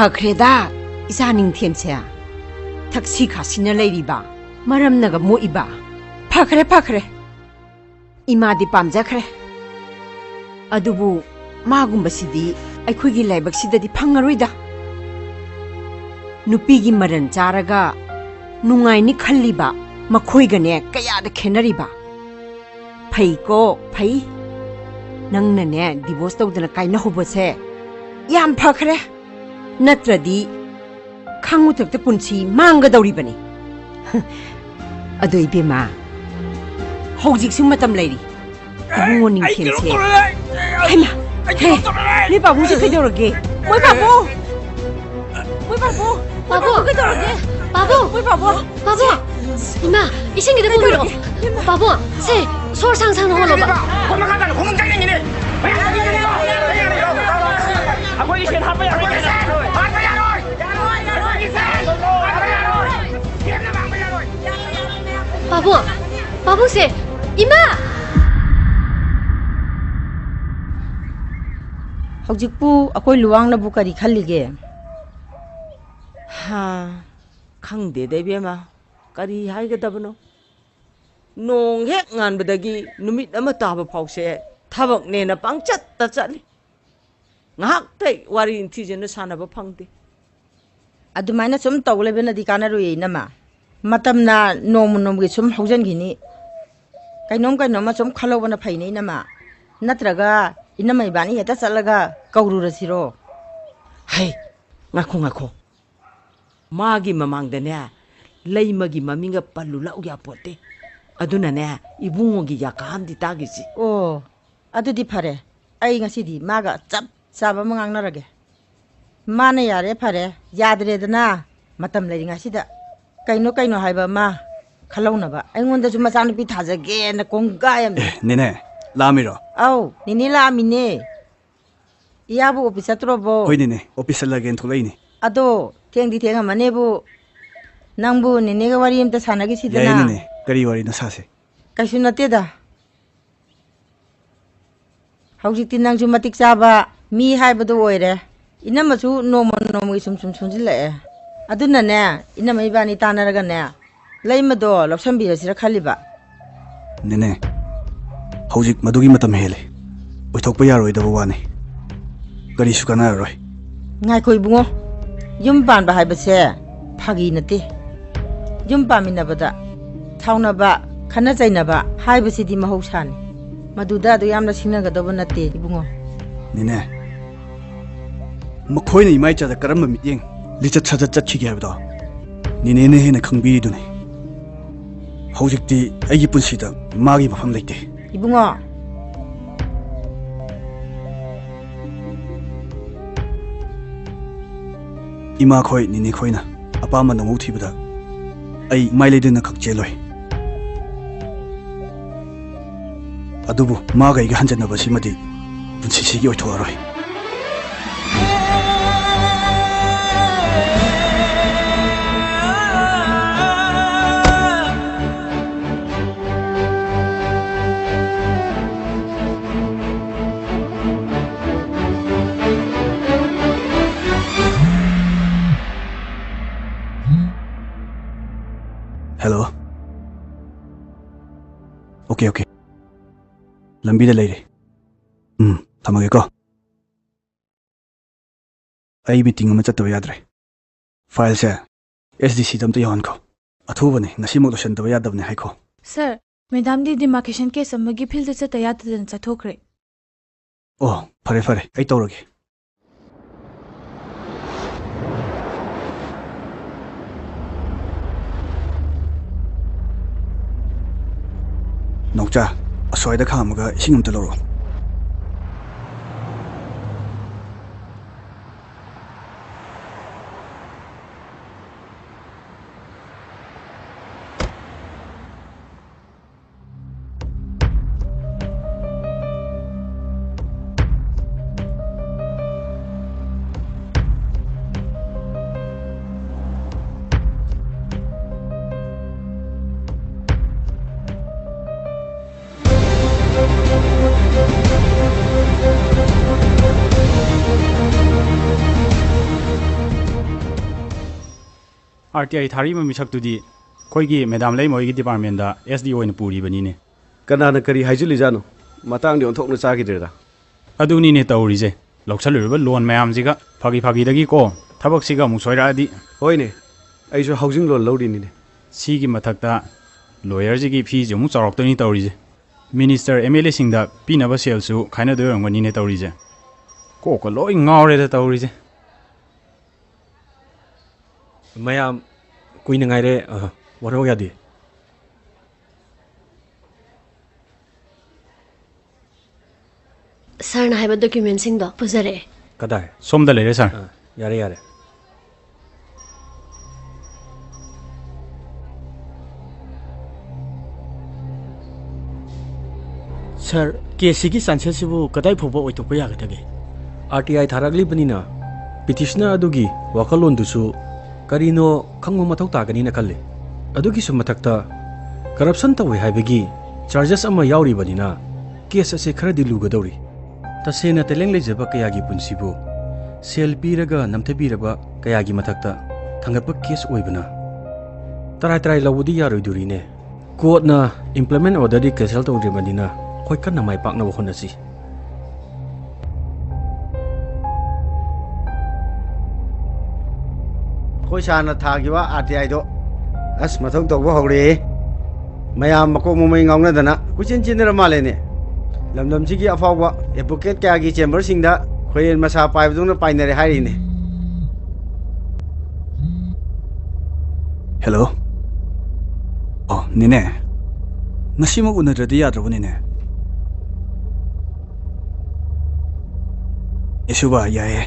ꯐꯈ꯭ꯔꯦꯗ, ꯏꯆꯥ ꯅꯤꯡꯊꯦꯝꯁꯦ꯫ ꯊꯛꯁꯤ ꯈꯥꯁꯤꯅ ꯂꯩꯔꯤꯕ, ꯃꯔꯝꯅꯒ ꯃꯣꯛꯏꯕ꯫ ꯐꯈ꯭ꯔꯦ, ꯐꯈ꯭ꯔꯦ꯫ ꯏꯃꯥꯗꯤ ꯄꯥꯝꯖꯈ꯭ꯔꯦ꯫ ꯑꯗꯨꯕꯨ ꯃꯥꯒꯨꯝꯕꯁꯤꯗꯤ ꯑꯩꯈꯣꯏꯒꯤ ꯂꯥꯏꯕꯛꯁꯤꯗꯗꯤ ꯐꯪꯉꯔꯣꯏꯗ꯫ ꯅꯨꯄꯤꯒꯤ ꯃꯔꯟ ꯆꯥꯔꯒ ꯅꯨꯡꯉꯥꯏꯅꯤ ꯈꯜꯂꯤꯕ ꯃꯈꯣꯏꯒꯅꯦ ꯀꯌꯥꯗ ꯈꯦꯠꯅꯔꯤꯕ꯫ ꯐꯩꯀꯣ, ꯐꯩ꯫ ꯅꯪꯅꯅꯦ divorce ꯇꯧꯗꯅ ꯀꯥꯏꯅꯍꯧꯕꯁꯦ ꯌꯥꯝ ꯐꯈ꯭ꯔꯦ꯫ ꯅꯠꯇ꯭ꯔꯗꯤ ꯈꯪꯉꯨꯊꯛꯇ ꯄꯨꯟꯁꯤ ꯃꯥꯡꯒꯗꯧꯔꯤꯕꯅꯤ꯫ ꯑꯗꯣ ꯏꯕꯦꯝꯃ, ꯍꯧꯖꯤꯛꯁꯨ ꯃꯇꯝ ꯂꯩꯔꯤ꯫ ꯏꯕꯨꯡꯉꯣ ꯅꯤꯡꯊꯦꯝꯁꯦ꯫ ꯍꯩꯃꯥ, ꯍꯦ, ꯅꯣꯏ ꯄꯥꯕꯨꯡꯁꯦ ꯀꯩꯗꯧꯔꯒꯦ? ꯃꯣꯏ ꯄꯥꯕꯨꯡ! ꯃꯣꯏ ꯄꯥꯕꯨꯡ! ꯃꯣꯏ ꯄꯥꯕꯨꯡ ꯀꯩꯗꯧꯔꯒꯦ? ꯄꯥꯕꯨꯡ! ꯃꯣꯏ ꯄꯥꯕꯨꯡ! ꯄꯥꯕꯨꯡ! ꯏꯃꯥ, ꯏꯁꯤꯡ ꯈꯤꯇ ꯄꯨꯕꯤꯔꯛꯑꯣ꯫ ꯄꯥꯕꯨꯡ, ꯁꯦ, ꯁꯣꯔ ꯁꯥꯡ ꯁꯥꯡꯅ ꯍꯣꯜꯂꯣꯕ꯫ ꯑꯩꯈꯣꯏ ꯃꯈꯥ ꯇꯥꯅ ꯈꯣꯡꯎꯞ ꯆꯪꯅꯤꯡꯉꯤꯅꯦ꯫ ꯑꯩꯈꯣꯏꯒꯤ ꯁꯦꯟ ꯍꯥꯞꯄ ꯌꯥꯔꯣꯏ꯫ ꯍꯥꯞꯄ ꯌꯥꯔꯣꯏ꯫ ꯄꯥꯕꯨꯡ, ꯄꯥꯕꯨꯡꯁꯦ, ꯏꯃꯥ! ꯍꯧꯖꯤꯛꯄꯨ ꯑꯩꯈꯣꯏ ꯂꯨꯋꯥꯡꯅꯕꯨ ꯀꯔꯤ ꯈꯜꯂꯤꯒꯦ? ꯍꯥ, ꯈꯪꯗꯦꯗ ꯏꯕꯦꯝꯃ, ꯀꯔꯤ ꯍꯥꯏꯒꯗꯕꯅꯣ? ꯅꯣꯡ ꯍꯦꯛ ꯉꯥꯟꯕꯗꯒꯤ ꯅꯨꯃꯤꯠ ꯑꯃ ꯇꯥꯕ ꯐꯥꯎꯁꯦ ꯊꯕꯛꯅꯦꯅ ꯄꯪꯆꯠꯇ ꯆꯠꯂꯤ꯫ ꯉꯥꯏꯍꯥꯛꯇ ꯋꯥꯔꯤ ꯅꯤꯡꯊꯤꯖꯅ ꯁꯥꯟꯅꯕ ꯐꯪꯗꯦ꯫ ꯑꯗꯨꯃꯥꯏꯅ ꯁꯨꯝ ꯇꯧ ꯂꯩꯕꯅꯗꯤ ꯀꯥꯟꯅꯔꯣꯏꯌꯦ, ꯏꯅꯝꯃ꯫ ꯃꯇꯝꯅ ꯅꯣꯡꯃ ꯅꯣꯡꯃꯒꯤ ꯁꯨꯝ ꯍꯧꯖꯤꯟꯈꯤꯅꯤ꯫ ꯀꯩꯅꯣꯝ ꯀꯩꯅꯣꯝꯃ ꯁꯨꯝ ꯈꯜꯍꯧꯕꯅ ꯐꯩꯅꯦ, ꯏꯅꯝꯃ꯫ ꯅꯠꯇ꯭ꯔꯒ ꯏꯅꯝꯃ ꯏꯕꯥꯅꯤ ꯍꯦꯛꯇ ꯆꯠꯂꯒ ꯀꯧꯔꯨꯔꯁꯤꯔꯣ? ꯍꯩ, ꯉꯥꯏꯈꯣ, ꯉꯥꯏꯈꯣ꯫ ꯃꯥꯒꯤ ꯃꯃꯥꯡꯗꯅꯦ ꯂꯩꯃꯒꯤ ꯃꯃꯤꯡꯒ ꯄꯜꯂꯨ ꯂꯥꯛꯎ ꯌꯥꯄꯣꯠꯇꯦ꯫ ꯑꯗꯨꯅꯅꯦ, ꯏꯕꯨꯡꯉꯣꯒꯤ ꯌꯥꯀꯥ ꯑꯃꯗꯤ ꯇꯥꯈꯤꯁꯤ꯫ ꯑꯣ, ꯑꯗꯨꯗꯤ ꯐꯔꯦ꯫ ꯑꯩ ꯉꯁꯤꯗꯤ ꯃꯥꯒ ꯆꯞ ꯆꯥꯕ ꯑꯃ ꯉꯥꯡꯅꯔꯒꯦ꯫ ꯃꯥꯅ ꯌꯥꯔꯦ ꯐꯔꯦ, ꯌꯥꯗ꯭ꯔꯦꯗꯅ, ꯃꯇꯝ ꯂꯩꯔꯤꯉꯩꯁꯤꯗ ꯀꯩꯅꯣ ꯀꯩꯅꯣ ꯍꯥꯏꯕ ꯑꯃ ꯈꯜꯍꯧꯅꯕ꯫ ꯑꯩꯉꯣꯟꯗꯁꯨ ꯃꯆꯥꯅꯨꯄꯤ ꯊꯥꯖꯒꯦꯅ ꯀꯣꯡꯒꯥꯏ ꯑꯃ꯫ ꯑꯦ, ꯅꯦꯅꯦ, ꯂꯥꯛꯑꯝꯃꯤꯔꯣ? ꯑꯧ, ꯅꯦꯅꯦ ꯂꯥꯛꯑꯝꯃꯤꯅꯦ꯫ ꯏꯌꯥꯕꯨ ꯑꯣꯐꯤꯁ ꯆꯠꯇ꯭ꯔꯣꯕꯣ? ꯍꯣꯏ, ꯅꯦꯅꯦ, ꯑꯣꯐꯤꯁ ꯆꯠꯂꯒꯦꯅ ꯊꯣꯛꯂꯛꯏꯅꯦ꯫ ꯑꯗꯣ, ꯊꯦꯡꯗꯤ ꯊꯦꯡꯉꯝꯃꯅꯦꯕꯨ, ꯅꯪꯕꯨ ꯅꯦꯅꯦꯒ ꯋꯥꯔꯤ ꯑꯝꯇ ꯁꯥꯟꯅꯈꯤꯁꯤꯗꯅ꯫ ꯌꯥꯏꯌꯦ, ꯅꯦꯅꯦ, ꯀꯔꯤ ꯋꯥꯔꯤꯅꯣ ꯁꯥꯁꯦ? ꯀꯩꯁꯨ ꯅꯠꯇꯦꯗ꯫ ꯍꯧꯖꯤꯛꯇꯤ ꯅꯪꯁꯨ ꯃꯇꯤꯛ ꯆꯥꯕ ꯃꯤ ꯍꯥꯏꯕꯗꯨ ꯑꯣꯏꯔꯦ꯫ ꯏꯅꯝꯃꯁꯨ ꯅꯣꯡꯃ ꯅꯣꯡꯃꯒꯤ ꯁꯨꯝ ꯁꯨꯝ ꯁꯣꯟꯖꯤꯜꯂꯛꯑꯦ꯫ ꯑꯗꯨꯅꯅꯦ, ꯏꯅꯝꯃ ꯏꯕꯥꯅꯤ ꯇꯥꯟꯅꯔꯒꯅꯦ, ꯂꯩꯃꯗꯣ ꯂꯧꯁꯟꯕꯤꯔꯁꯤꯔ ꯈꯜꯂꯤꯕ꯫ ꯅꯦꯅꯦ, ꯍꯧꯖꯤꯛ ꯃꯗꯨꯒꯤ ꯃꯇꯝ ꯍꯦꯜꯂꯦ꯫ ꯑꯣꯏꯊꯣꯛꯄ ꯌꯥꯔꯣꯏꯗꯕ ꯋꯥꯅꯤ꯫ ꯀꯔꯤꯁꯨ ꯀꯥꯟꯅꯔꯔꯣꯏ꯫ ꯉꯥꯏꯈꯣ ꯏꯕꯨꯡꯉꯣ, ꯌꯨꯝ ꯄꯥꯟꯕ ꯍꯥꯏꯕꯁꯦ ꯐꯥꯒꯤ ꯅꯠꯇꯦ꯫ ꯌꯨꯝ ꯄꯥꯟꯃꯤꯟꯅꯕꯗ ꯁꯥꯎꯅꯕ, ꯈꯠꯅ ꯆꯩꯅꯕ ꯍꯥꯏꯕꯁꯤꯗꯤ ꯃꯍꯧꯁꯥꯅꯤ꯫ ꯃꯗꯨꯗ ꯑꯗꯨ ꯌꯥꯝꯅ ꯁꯤꯡꯅꯒꯗꯧꯕ ꯅꯠꯇꯦ ꯏꯕꯨꯡꯉꯣ꯫ ꯅꯦꯅꯦ, ꯃꯈꯣꯏꯅ ꯏꯃꯥ ꯏꯆꯥꯗ ꯀꯔꯝꯕ ꯃꯤꯠꯌꯦꯡ, ꯂꯤꯆꯠ ꯁꯥꯖꯠ ꯆꯠꯈꯤꯒꯦ ꯍꯥꯏꯕꯗꯣ ꯅꯦꯅꯦꯅ ꯍꯦꯟꯅ ꯈꯪꯕꯤꯔꯤꯗꯨꯅꯤ꯫ ꯍꯧꯖꯤꯛꯇꯤ ꯑꯩꯒꯤ ꯄꯨꯟꯁꯤꯗ ꯃꯥꯒꯤ ꯃꯐꯝ ꯂꯩꯇꯦ꯫ ꯏꯕꯨꯡꯉꯣ, ꯏꯃꯥꯈꯣꯏ ꯅꯦꯅꯦꯈꯣꯏꯅ ꯑꯄꯥꯝꯕ ꯅꯃꯧ ꯊꯤꯕꯗ ꯑꯩ ꯃꯥꯏ ꯂꯩꯗꯨꯅ ꯈꯛ ꯆꯦꯜꯂꯣꯏ꯫ ꯑꯗꯨꯕꯨ ꯃꯥꯒ ꯑꯩꯒ ꯍꯟꯖꯟꯅꯕꯁꯤꯃꯗꯤ ꯄꯨꯟꯁꯤꯁꯤꯒꯤ ꯑꯣꯏꯊꯣꯛꯑꯔꯣꯏ꯫ ꯍꯦꯜꯂꯣ꯫ Okay, okay. ꯂꯝꯕꯤꯗ ꯂꯩꯔꯦ꯫ ꯎꯝ, ꯊꯝꯃꯒꯦꯀꯣ꯫ ꯑꯩ ꯃꯤꯇꯤꯡ ꯑꯃ ꯆꯠꯇꯕ ꯌꯥꯗ꯭ꯔꯦ꯫ ꯐꯥꯏꯜꯁꯦ ꯑꯦꯁ ꯗꯤ ꯁꯤꯗ ꯑꯝꯇ ꯌꯧꯍꯟꯈꯣ꯫ ꯑꯊꯨꯕꯅꯦ, ꯉꯁꯤꯃꯛ ꯂꯣꯏꯁꯤꯟꯗꯕ ꯌꯥꯗꯕꯅꯦ ꯍꯥꯏꯈꯣ꯫ ꯁꯥꯔ, ꯃꯦꯗꯥꯝꯗꯤ ꯗꯤꯃꯥꯔꯀꯦꯁꯟ ꯀꯦꯁ ꯑꯃꯒꯤ ꯐꯤꯜꯗ ꯆꯠꯇ ꯌꯥꯗꯗꯅ ꯆꯠꯊꯣꯛꯈ꯭ꯔꯦ꯫ ꯑꯣ, ꯐꯔꯦ, ꯐꯔꯦ, ꯑꯩ ꯇꯧꯔꯒꯦ꯫ ꯅꯥꯎꯆꯥ, ꯑꯁ꯭ꯋꯥꯏꯗ ꯈꯥꯝꯃꯒ ꯏꯁꯤꯡ ꯑꯝꯇ ꯂꯧꯔꯛꯑꯣ꯫ ꯑꯥꯔ ꯇꯤ ꯑꯥꯏ ꯊꯥꯔꯤꯕ ꯃꯤꯁꯛꯇꯨꯗꯤ ꯑꯩꯈꯣꯏꯒꯤ ꯃꯦꯗꯥꯝ ꯂꯩꯃ ꯍꯣꯏꯒꯤ ꯗꯤꯄꯥꯔꯠꯃꯦꯟꯗ ꯑꯦꯁ ꯗꯤ ꯑꯣꯏꯅ ꯄꯨꯔꯤꯕꯅꯤꯅꯦ꯫ ꯀꯅꯥꯅ ꯀꯔꯤ ꯍꯥꯏꯖꯤꯜꯂꯤꯖꯥꯠꯅꯣ? ꯃꯇꯥꯡꯗꯤ ꯑꯣꯟꯊꯣꯛꯅ ꯆꯥꯈꯤꯗ꯭ꯔꯦꯗ꯫ ꯑꯗꯨꯅꯤꯅꯦ ꯇꯧꯔꯤꯁꯦ, ꯂꯧꯁꯜꯂꯨꯔꯤꯕ ꯂꯣꯟ ꯃꯌꯥꯝꯁꯤꯒ ꯐꯥꯒꯤ ꯐꯥꯒꯤꯗꯒꯤꯀꯣ ꯊꯕꯛꯁꯤꯒ ꯑꯃꯨꯛ ꯁꯣꯏꯔꯛꯑꯗꯤ꯫ ꯍꯣꯏꯅꯦ, ꯑꯩꯁꯨ ꯍꯥꯎꯖꯤꯡ ꯂꯣꯟ ꯂꯧꯔꯤꯅꯤꯅꯦ꯫ ꯁꯤꯒꯤ ꯃꯊꯛꯇ ꯂꯣꯌꯔꯁꯤꯒꯤ ꯐꯤꯁꯦ ꯑꯃꯨꯛ ꯆꯥꯎꯔꯛꯇꯣꯏꯅꯤ ꯇꯧꯔꯤꯁꯦ꯫ ꯃꯤꯅꯤꯁꯇꯔ ꯑꯦꯝ ꯑꯦꯜ ꯑꯦꯁꯤꯡꯗ ꯄꯤꯅꯕ ꯁꯦꯜꯁꯨ ꯈꯥꯏꯅꯗꯣꯏ ꯑꯣꯏꯔꯝꯒꯅꯤꯅꯦ ꯇꯧꯔꯤꯁꯦ꯫ ꯀꯣꯛꯀ ꯂꯣꯏ ꯉꯥꯎꯔꯦꯗ ꯇꯧꯔꯤꯁꯦ꯫ ꯃꯌꯥꯝ ꯀꯨꯏꯅ ꯉꯥꯏꯔꯦ, ꯑ, ꯋꯥꯔꯧ ꯌꯥꯗꯦ꯫ ꯁꯥꯔꯅ ꯍꯥꯏꯕ ꯗꯣꯀ꯭ꯌꯨꯃꯦꯟꯁꯤꯡꯗꯣ ꯄꯨꯖꯔꯛꯑꯦ꯫ ꯀꯗꯥꯏ? ꯁꯣꯝꯗ ꯂꯩꯔꯦ, ꯁꯥꯔ꯫ ꯑ, ꯌꯥꯔꯦ, ꯌꯥꯔꯦ꯫ ꯁꯥꯔ, ꯀꯦꯁꯁꯤꯒꯤ ꯆꯥꯟꯁꯦꯁꯁꯤꯕꯨ ꯀꯗꯥꯏ ꯐꯥꯎꯕ ꯑꯣꯏꯊꯣꯛꯄ ꯌꯥꯒꯗꯒꯦ? ꯑꯥꯔ ꯇꯤ ꯑꯥꯏ ꯊꯥꯔꯛꯂꯤꯕꯅꯤꯅ ꯄꯤꯇꯤꯁꯅꯔ ꯑꯗꯨꯒꯤ ꯋꯥꯈꯜꯂꯣꯟꯗꯨꯁꯨ ꯀꯔꯤꯅꯣ ꯈꯪꯕ ꯃꯊꯧ ꯇꯥꯒꯅꯤꯅ ꯈꯜꯂꯤ꯫ ꯑꯗꯨꯒꯤꯁꯨ ꯃꯊꯛꯇ ꯀꯔꯞꯁꯟ ꯇꯧꯏ ꯍꯥꯏꯕꯒꯤ ꯆꯥꯔꯖꯦꯁ ꯑꯃ ꯌꯥꯎꯔꯤꯕꯅꯤꯅ ꯀꯦꯁ ꯑꯁꯤ ꯈꯔꯗꯤ ꯂꯨꯒꯗꯧꯔꯤ꯫ ꯇꯁꯦꯡꯅ ꯇꯦꯂꯦꯟ ꯂꯩꯖꯕ ꯀꯌꯥꯒꯤ ꯄꯨꯟꯁꯤꯕꯨ ꯁꯦꯜ ꯄꯤꯔꯒ ꯅꯝꯊꯕꯤꯔꯕ ꯀꯌꯥꯒꯤ ꯃꯊꯛꯇ ꯊꯥꯡꯒꯠꯄ ꯀꯦꯁ ꯑꯣꯏꯕꯅ ꯇꯔꯥꯏ ꯇꯔꯥꯏ ꯂꯧꯕꯗꯤ ꯌꯥꯔꯣꯏꯗꯣꯔꯤꯅꯦ꯫ ꯀꯣꯔꯠꯅ employment orderꯗꯤ cancel ꯇꯧꯗ꯭ꯔꯤꯕꯅꯤꯅ ꯑꯩꯈꯣꯏ ꯀꯟꯅ ꯃꯥꯏ ꯄꯥꯛꯅꯕ ꯍꯣꯠꯅꯁꯤ꯫ ꯑꯩꯈꯣꯏ ꯁꯥꯔꯅ ꯊꯥꯈꯤꯕ ꯑꯥꯔ ꯇꯤ ꯑꯥꯏꯗꯣ ꯑꯁ ꯃꯊꯧ ꯇꯧꯕ ꯍꯧꯔꯦꯍꯦ꯫ ꯃꯌꯥꯝ ꯃꯀꯣꯛ ꯃꯃꯩ ꯉꯥꯎꯅꯗꯅ ꯀꯣꯏꯆꯦꯟ ꯆꯦꯟꯅꯔ ꯃꯥꯜꯂꯦꯅꯦ꯫ ꯂꯝꯗꯝꯁꯤꯒꯤ ꯑꯐꯥꯎꯕ ꯑꯦꯗꯚꯣꯀꯦꯠ ꯀꯌꯥꯒꯤ ꯆꯦꯝꯕꯔꯁꯤꯡꯗ ꯈꯣꯏꯔꯦꯟ ꯃꯁꯥ ꯄꯥꯏꯕꯗꯧꯅ ꯄꯥꯏꯅꯔꯦ ꯍꯥꯏꯔꯤꯅꯦ꯫ ꯍꯦꯜꯂꯣ꯫ ꯑꯣ, ꯅꯦꯅꯦ꯫ ꯉꯁꯤꯃꯛ ꯎꯅꯗ꯭ꯔꯗꯤ ꯌꯥꯗ꯭ꯔꯕꯣ, ꯅꯦꯅꯦ? ꯌꯦꯁꯨꯕ, ꯌꯥꯏꯌꯦ꯫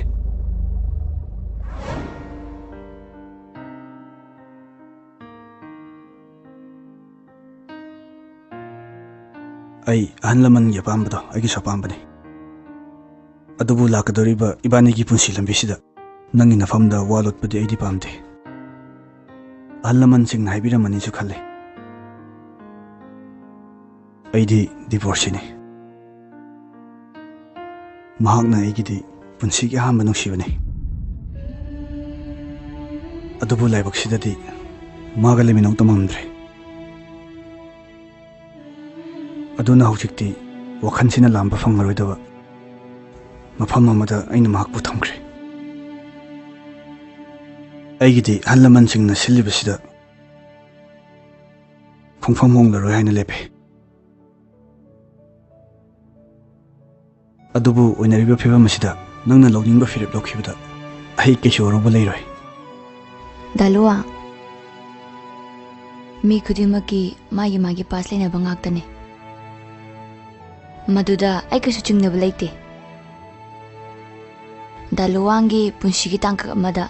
ꯑꯩ ꯑꯍꯜ ꯂꯃꯟꯒꯤ ꯑꯄꯥꯝꯕꯗꯣ ꯑꯩꯒꯤꯁꯨ ꯑꯄꯥꯝꯕꯅꯤ꯫ ꯑꯗꯨꯕꯨ ꯂꯥꯛꯀꯗꯧꯔꯤꯕ ꯏꯕꯥꯅꯤꯒꯤ ꯄꯨꯟꯁꯤ ꯂꯝꯕꯤꯁꯤꯗ ꯅꯪꯒꯤ ꯅꯐꯝꯗ ꯋꯥ ꯂꯣꯠꯄꯗꯤ ꯑꯩꯗꯤ ꯄꯥꯝꯗꯦ꯫ ꯑꯍꯜ ꯂꯃꯟꯁꯤꯡꯅ ꯍꯥꯏꯕꯤꯔꯝꯃꯅꯤꯁꯨ ꯈꯜꯂꯤ꯫ ꯑꯩꯗꯤ ꯗꯤꯚꯣꯔꯁꯤꯅꯤ꯫ ꯃꯍꯥꯛꯅ ꯑꯩꯒꯤꯗꯤ ꯄꯨꯟꯁꯤꯒꯤ ꯑꯍꯥꯟꯕ ꯅꯨꯡꯁꯤꯕꯅꯤ꯫ ꯑꯗꯨꯕꯨ ꯂꯥꯏꯕꯛꯁꯤꯗꯗꯤ ꯃꯥꯒ ꯂꯩꯃꯤꯟꯅꯧ ꯇꯝꯃꯝꯗ꯭ꯔꯦ꯫ ꯑꯗꯨꯅ ꯍꯧꯖꯤꯛꯇꯤ ꯋꯥꯈꯜꯁꯤꯅ ꯂꯥꯝꯕ ꯐꯪꯉꯔꯣꯏꯗꯕ ꯃꯐꯝ ꯑꯃꯗ ꯑꯩꯅ ꯃꯍꯥꯛꯄꯨ ꯊꯝꯈ꯭ꯔꯦ꯫ ꯑꯩꯒꯤꯗꯤ ꯑꯍꯜ ꯂꯃꯟꯁꯤꯡꯅ ꯁꯤꯜꯂꯤꯕꯁꯤꯗ ꯈꯣꯡꯐꯝ ꯍꯣꯡꯂꯔꯣꯏ ꯍꯥꯏꯅ ꯂꯦꯞꯄꯦ꯫ ꯑꯗꯨꯕꯨ ꯑꯣꯏꯅꯔꯤꯕ ꯐꯤꯕꯝ ꯑꯁꯤꯗ ꯅꯪꯅ ꯂꯧꯅꯤꯡꯕ ꯐꯤꯔꯦꯞ ꯂꯧꯈꯤꯕꯗ ꯑꯩ ꯀꯩꯁꯨ ꯑꯔꯨꯕ ꯂꯩꯔꯣꯏ꯫ ꯗꯥ ꯂꯨꯋꯥꯡ, ꯃꯤ ꯈꯨꯗꯤꯡꯃꯛꯀꯤ ꯃꯥꯒꯤ ꯃꯥꯒꯤ ꯄꯥꯁ ꯂꯩꯅꯕ ꯉꯥꯛꯇꯅꯤ꯫ ꯃꯗꯨꯗ ꯑꯩ ꯀꯩꯁꯨ ꯆꯤꯡꯅꯕ ꯂꯩꯇꯦ꯫ ꯗꯥ ꯂꯨꯋꯥꯡꯒꯤ ꯄꯨꯟꯁꯤꯒꯤ ꯇꯥꯡꯀꯛ ꯑꯃꯗ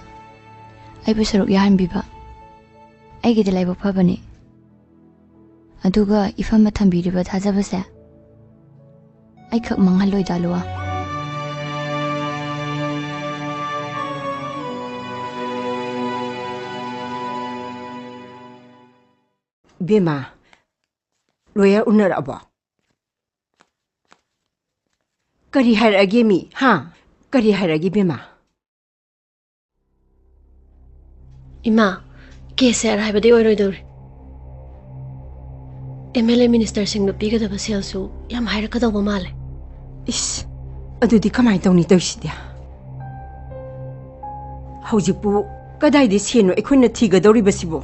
ꯑꯩꯕꯨ ꯁꯔꯨꯛ ꯌꯥꯍꯟꯕꯤꯕ ꯑꯩꯒꯤꯗꯤ ꯂꯥꯏꯕꯛ ꯐꯕꯅꯤ꯫ ꯑꯗꯨꯒ ꯏꯐꯝꯅ ꯊꯝꯕꯤꯔꯤꯕ ꯊꯥꯖꯕꯁꯦ ꯑꯩꯈꯛ ꯃꯥꯡꯍꯜꯂꯣꯏꯗ, ꯂꯨꯋꯥ꯫ ꯏꯕꯦꯝꯃ, ꯂꯣꯌꯔ ꯎꯅꯔꯛꯑꯕꯣ? ꯀꯔꯤ ꯍꯥꯏꯔꯛꯑꯒꯦ ꯃꯤ? ꯍꯥ? ꯀꯔꯤ ꯍꯥꯏꯔꯛꯑꯒꯦ ꯏꯕꯦꯝꯃ? ꯏꯃꯥ, ꯀꯦꯁꯁꯦ ꯑꯔꯥꯏꯕꯗꯤ ꯑꯣꯏꯔꯣꯏꯗꯧꯔꯤ꯫ ꯑꯦꯝ ꯑꯦꯜ ꯑꯦ ꯃꯤꯅꯤꯁꯇꯔꯁꯤꯡꯗ ꯄꯤꯒꯗꯕ ꯁꯦꯜꯁꯨ ꯌꯥꯝ ꯍꯥꯏꯔꯛꯀꯗꯧꯕ ꯃꯥꯜꯂꯦ꯫ ꯏꯁ, ꯑꯗꯨꯗꯤ ꯀꯃꯥꯏꯅ ꯇꯧꯅꯤ ꯇꯧꯔꯤꯁꯤꯗꯤ? ꯍꯧꯖꯤꯛꯄꯨ ꯀꯗꯥꯏꯗ ꯁꯦꯟꯅꯣ ꯑꯩꯈꯣꯏꯅ ꯊꯤꯒꯗꯧꯔꯤꯕꯁꯤꯕꯣ?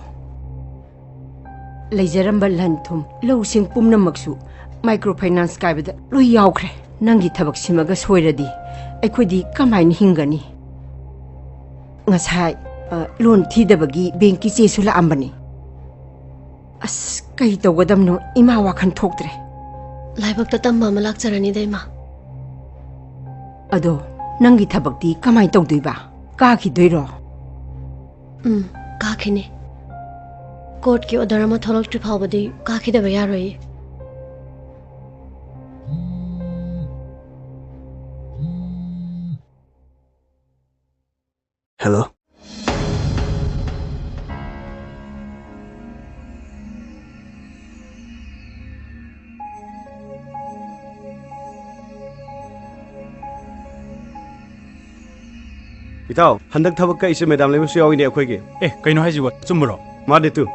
ꯂꯩꯖꯔꯝꯕ ꯂꯟ ꯊꯨꯝ, ꯂꯧꯁꯤꯡ ꯄꯨꯝꯅꯃꯛꯁꯨ ꯃꯥꯏꯀ꯭ꯔꯣ ꯐꯥꯏꯅꯥꯟꯁ ꯀꯥꯏꯕꯗ ꯂꯣꯏ ꯌꯥꯎꯈ꯭ꯔꯦ꯫ ꯅꯪꯒꯤ ꯊꯕꯛꯁꯤꯃꯒ ꯁꯣꯏꯔꯗꯤ ꯑꯩꯈꯣꯏꯗꯤ ꯀꯃꯥꯏꯅ ꯍꯤꯡꯒꯅꯤ? ꯉꯁꯥꯏ, ꯑ, ꯂꯣꯟ ꯊꯤꯗꯕꯒꯤ ꯕꯦꯡꯀꯤ ꯆꯦꯁꯨ ꯂꯥꯛꯑꯝꯕꯅꯤ꯫ ꯑꯁ, ꯀꯩ ꯇꯧꯒꯗꯕꯅꯣ? ꯏꯃꯥ ꯋꯥꯈꯜ ꯊꯣꯛꯇ꯭ꯔꯦ꯫ ꯂꯥꯏꯕꯛꯇ ꯇꯝꯕ ꯑꯃ ꯂꯥꯛꯆꯔꯅꯤꯗ, ꯏꯃꯥ꯫ ꯑꯗꯣ, ꯅꯪꯒꯤ ꯊꯕꯛꯇꯤ ꯀꯃꯥꯏꯅ ꯇꯧꯗꯣꯏꯕ? ꯀꯥꯈꯤꯗꯣꯏꯔꯣ? ꯎꯝ, ꯀꯥꯈꯤꯅꯤ꯫ ꯀꯣꯔꯠꯀꯤ ꯑꯣꯔꯗꯔ ꯑꯃ ꯊꯣꯛꯂꯛꯇ꯭ꯔꯤ ꯐꯥꯎꯕꯗꯤ ꯀꯥꯈꯤꯗꯕ ꯌꯥꯔꯣꯏꯌꯦ꯫ ꯍꯦꯜꯂꯣ꯫ ꯏꯇꯥꯎ, ꯍꯟꯗꯛ ꯊꯕꯛ ꯀꯛꯏꯁꯦ ꯃꯦꯗꯥꯝ ꯂꯩꯃꯁꯨ ꯌꯥꯎꯏꯅꯦ ꯑꯩꯈꯣꯏꯒꯤ꯫ ꯑꯦ, ꯀꯩꯅꯣ ꯍꯥꯏꯁꯤꯕꯣ? ꯆꯨꯝꯕꯔꯣ? ꯃꯥꯅꯦ ꯇꯨ꯫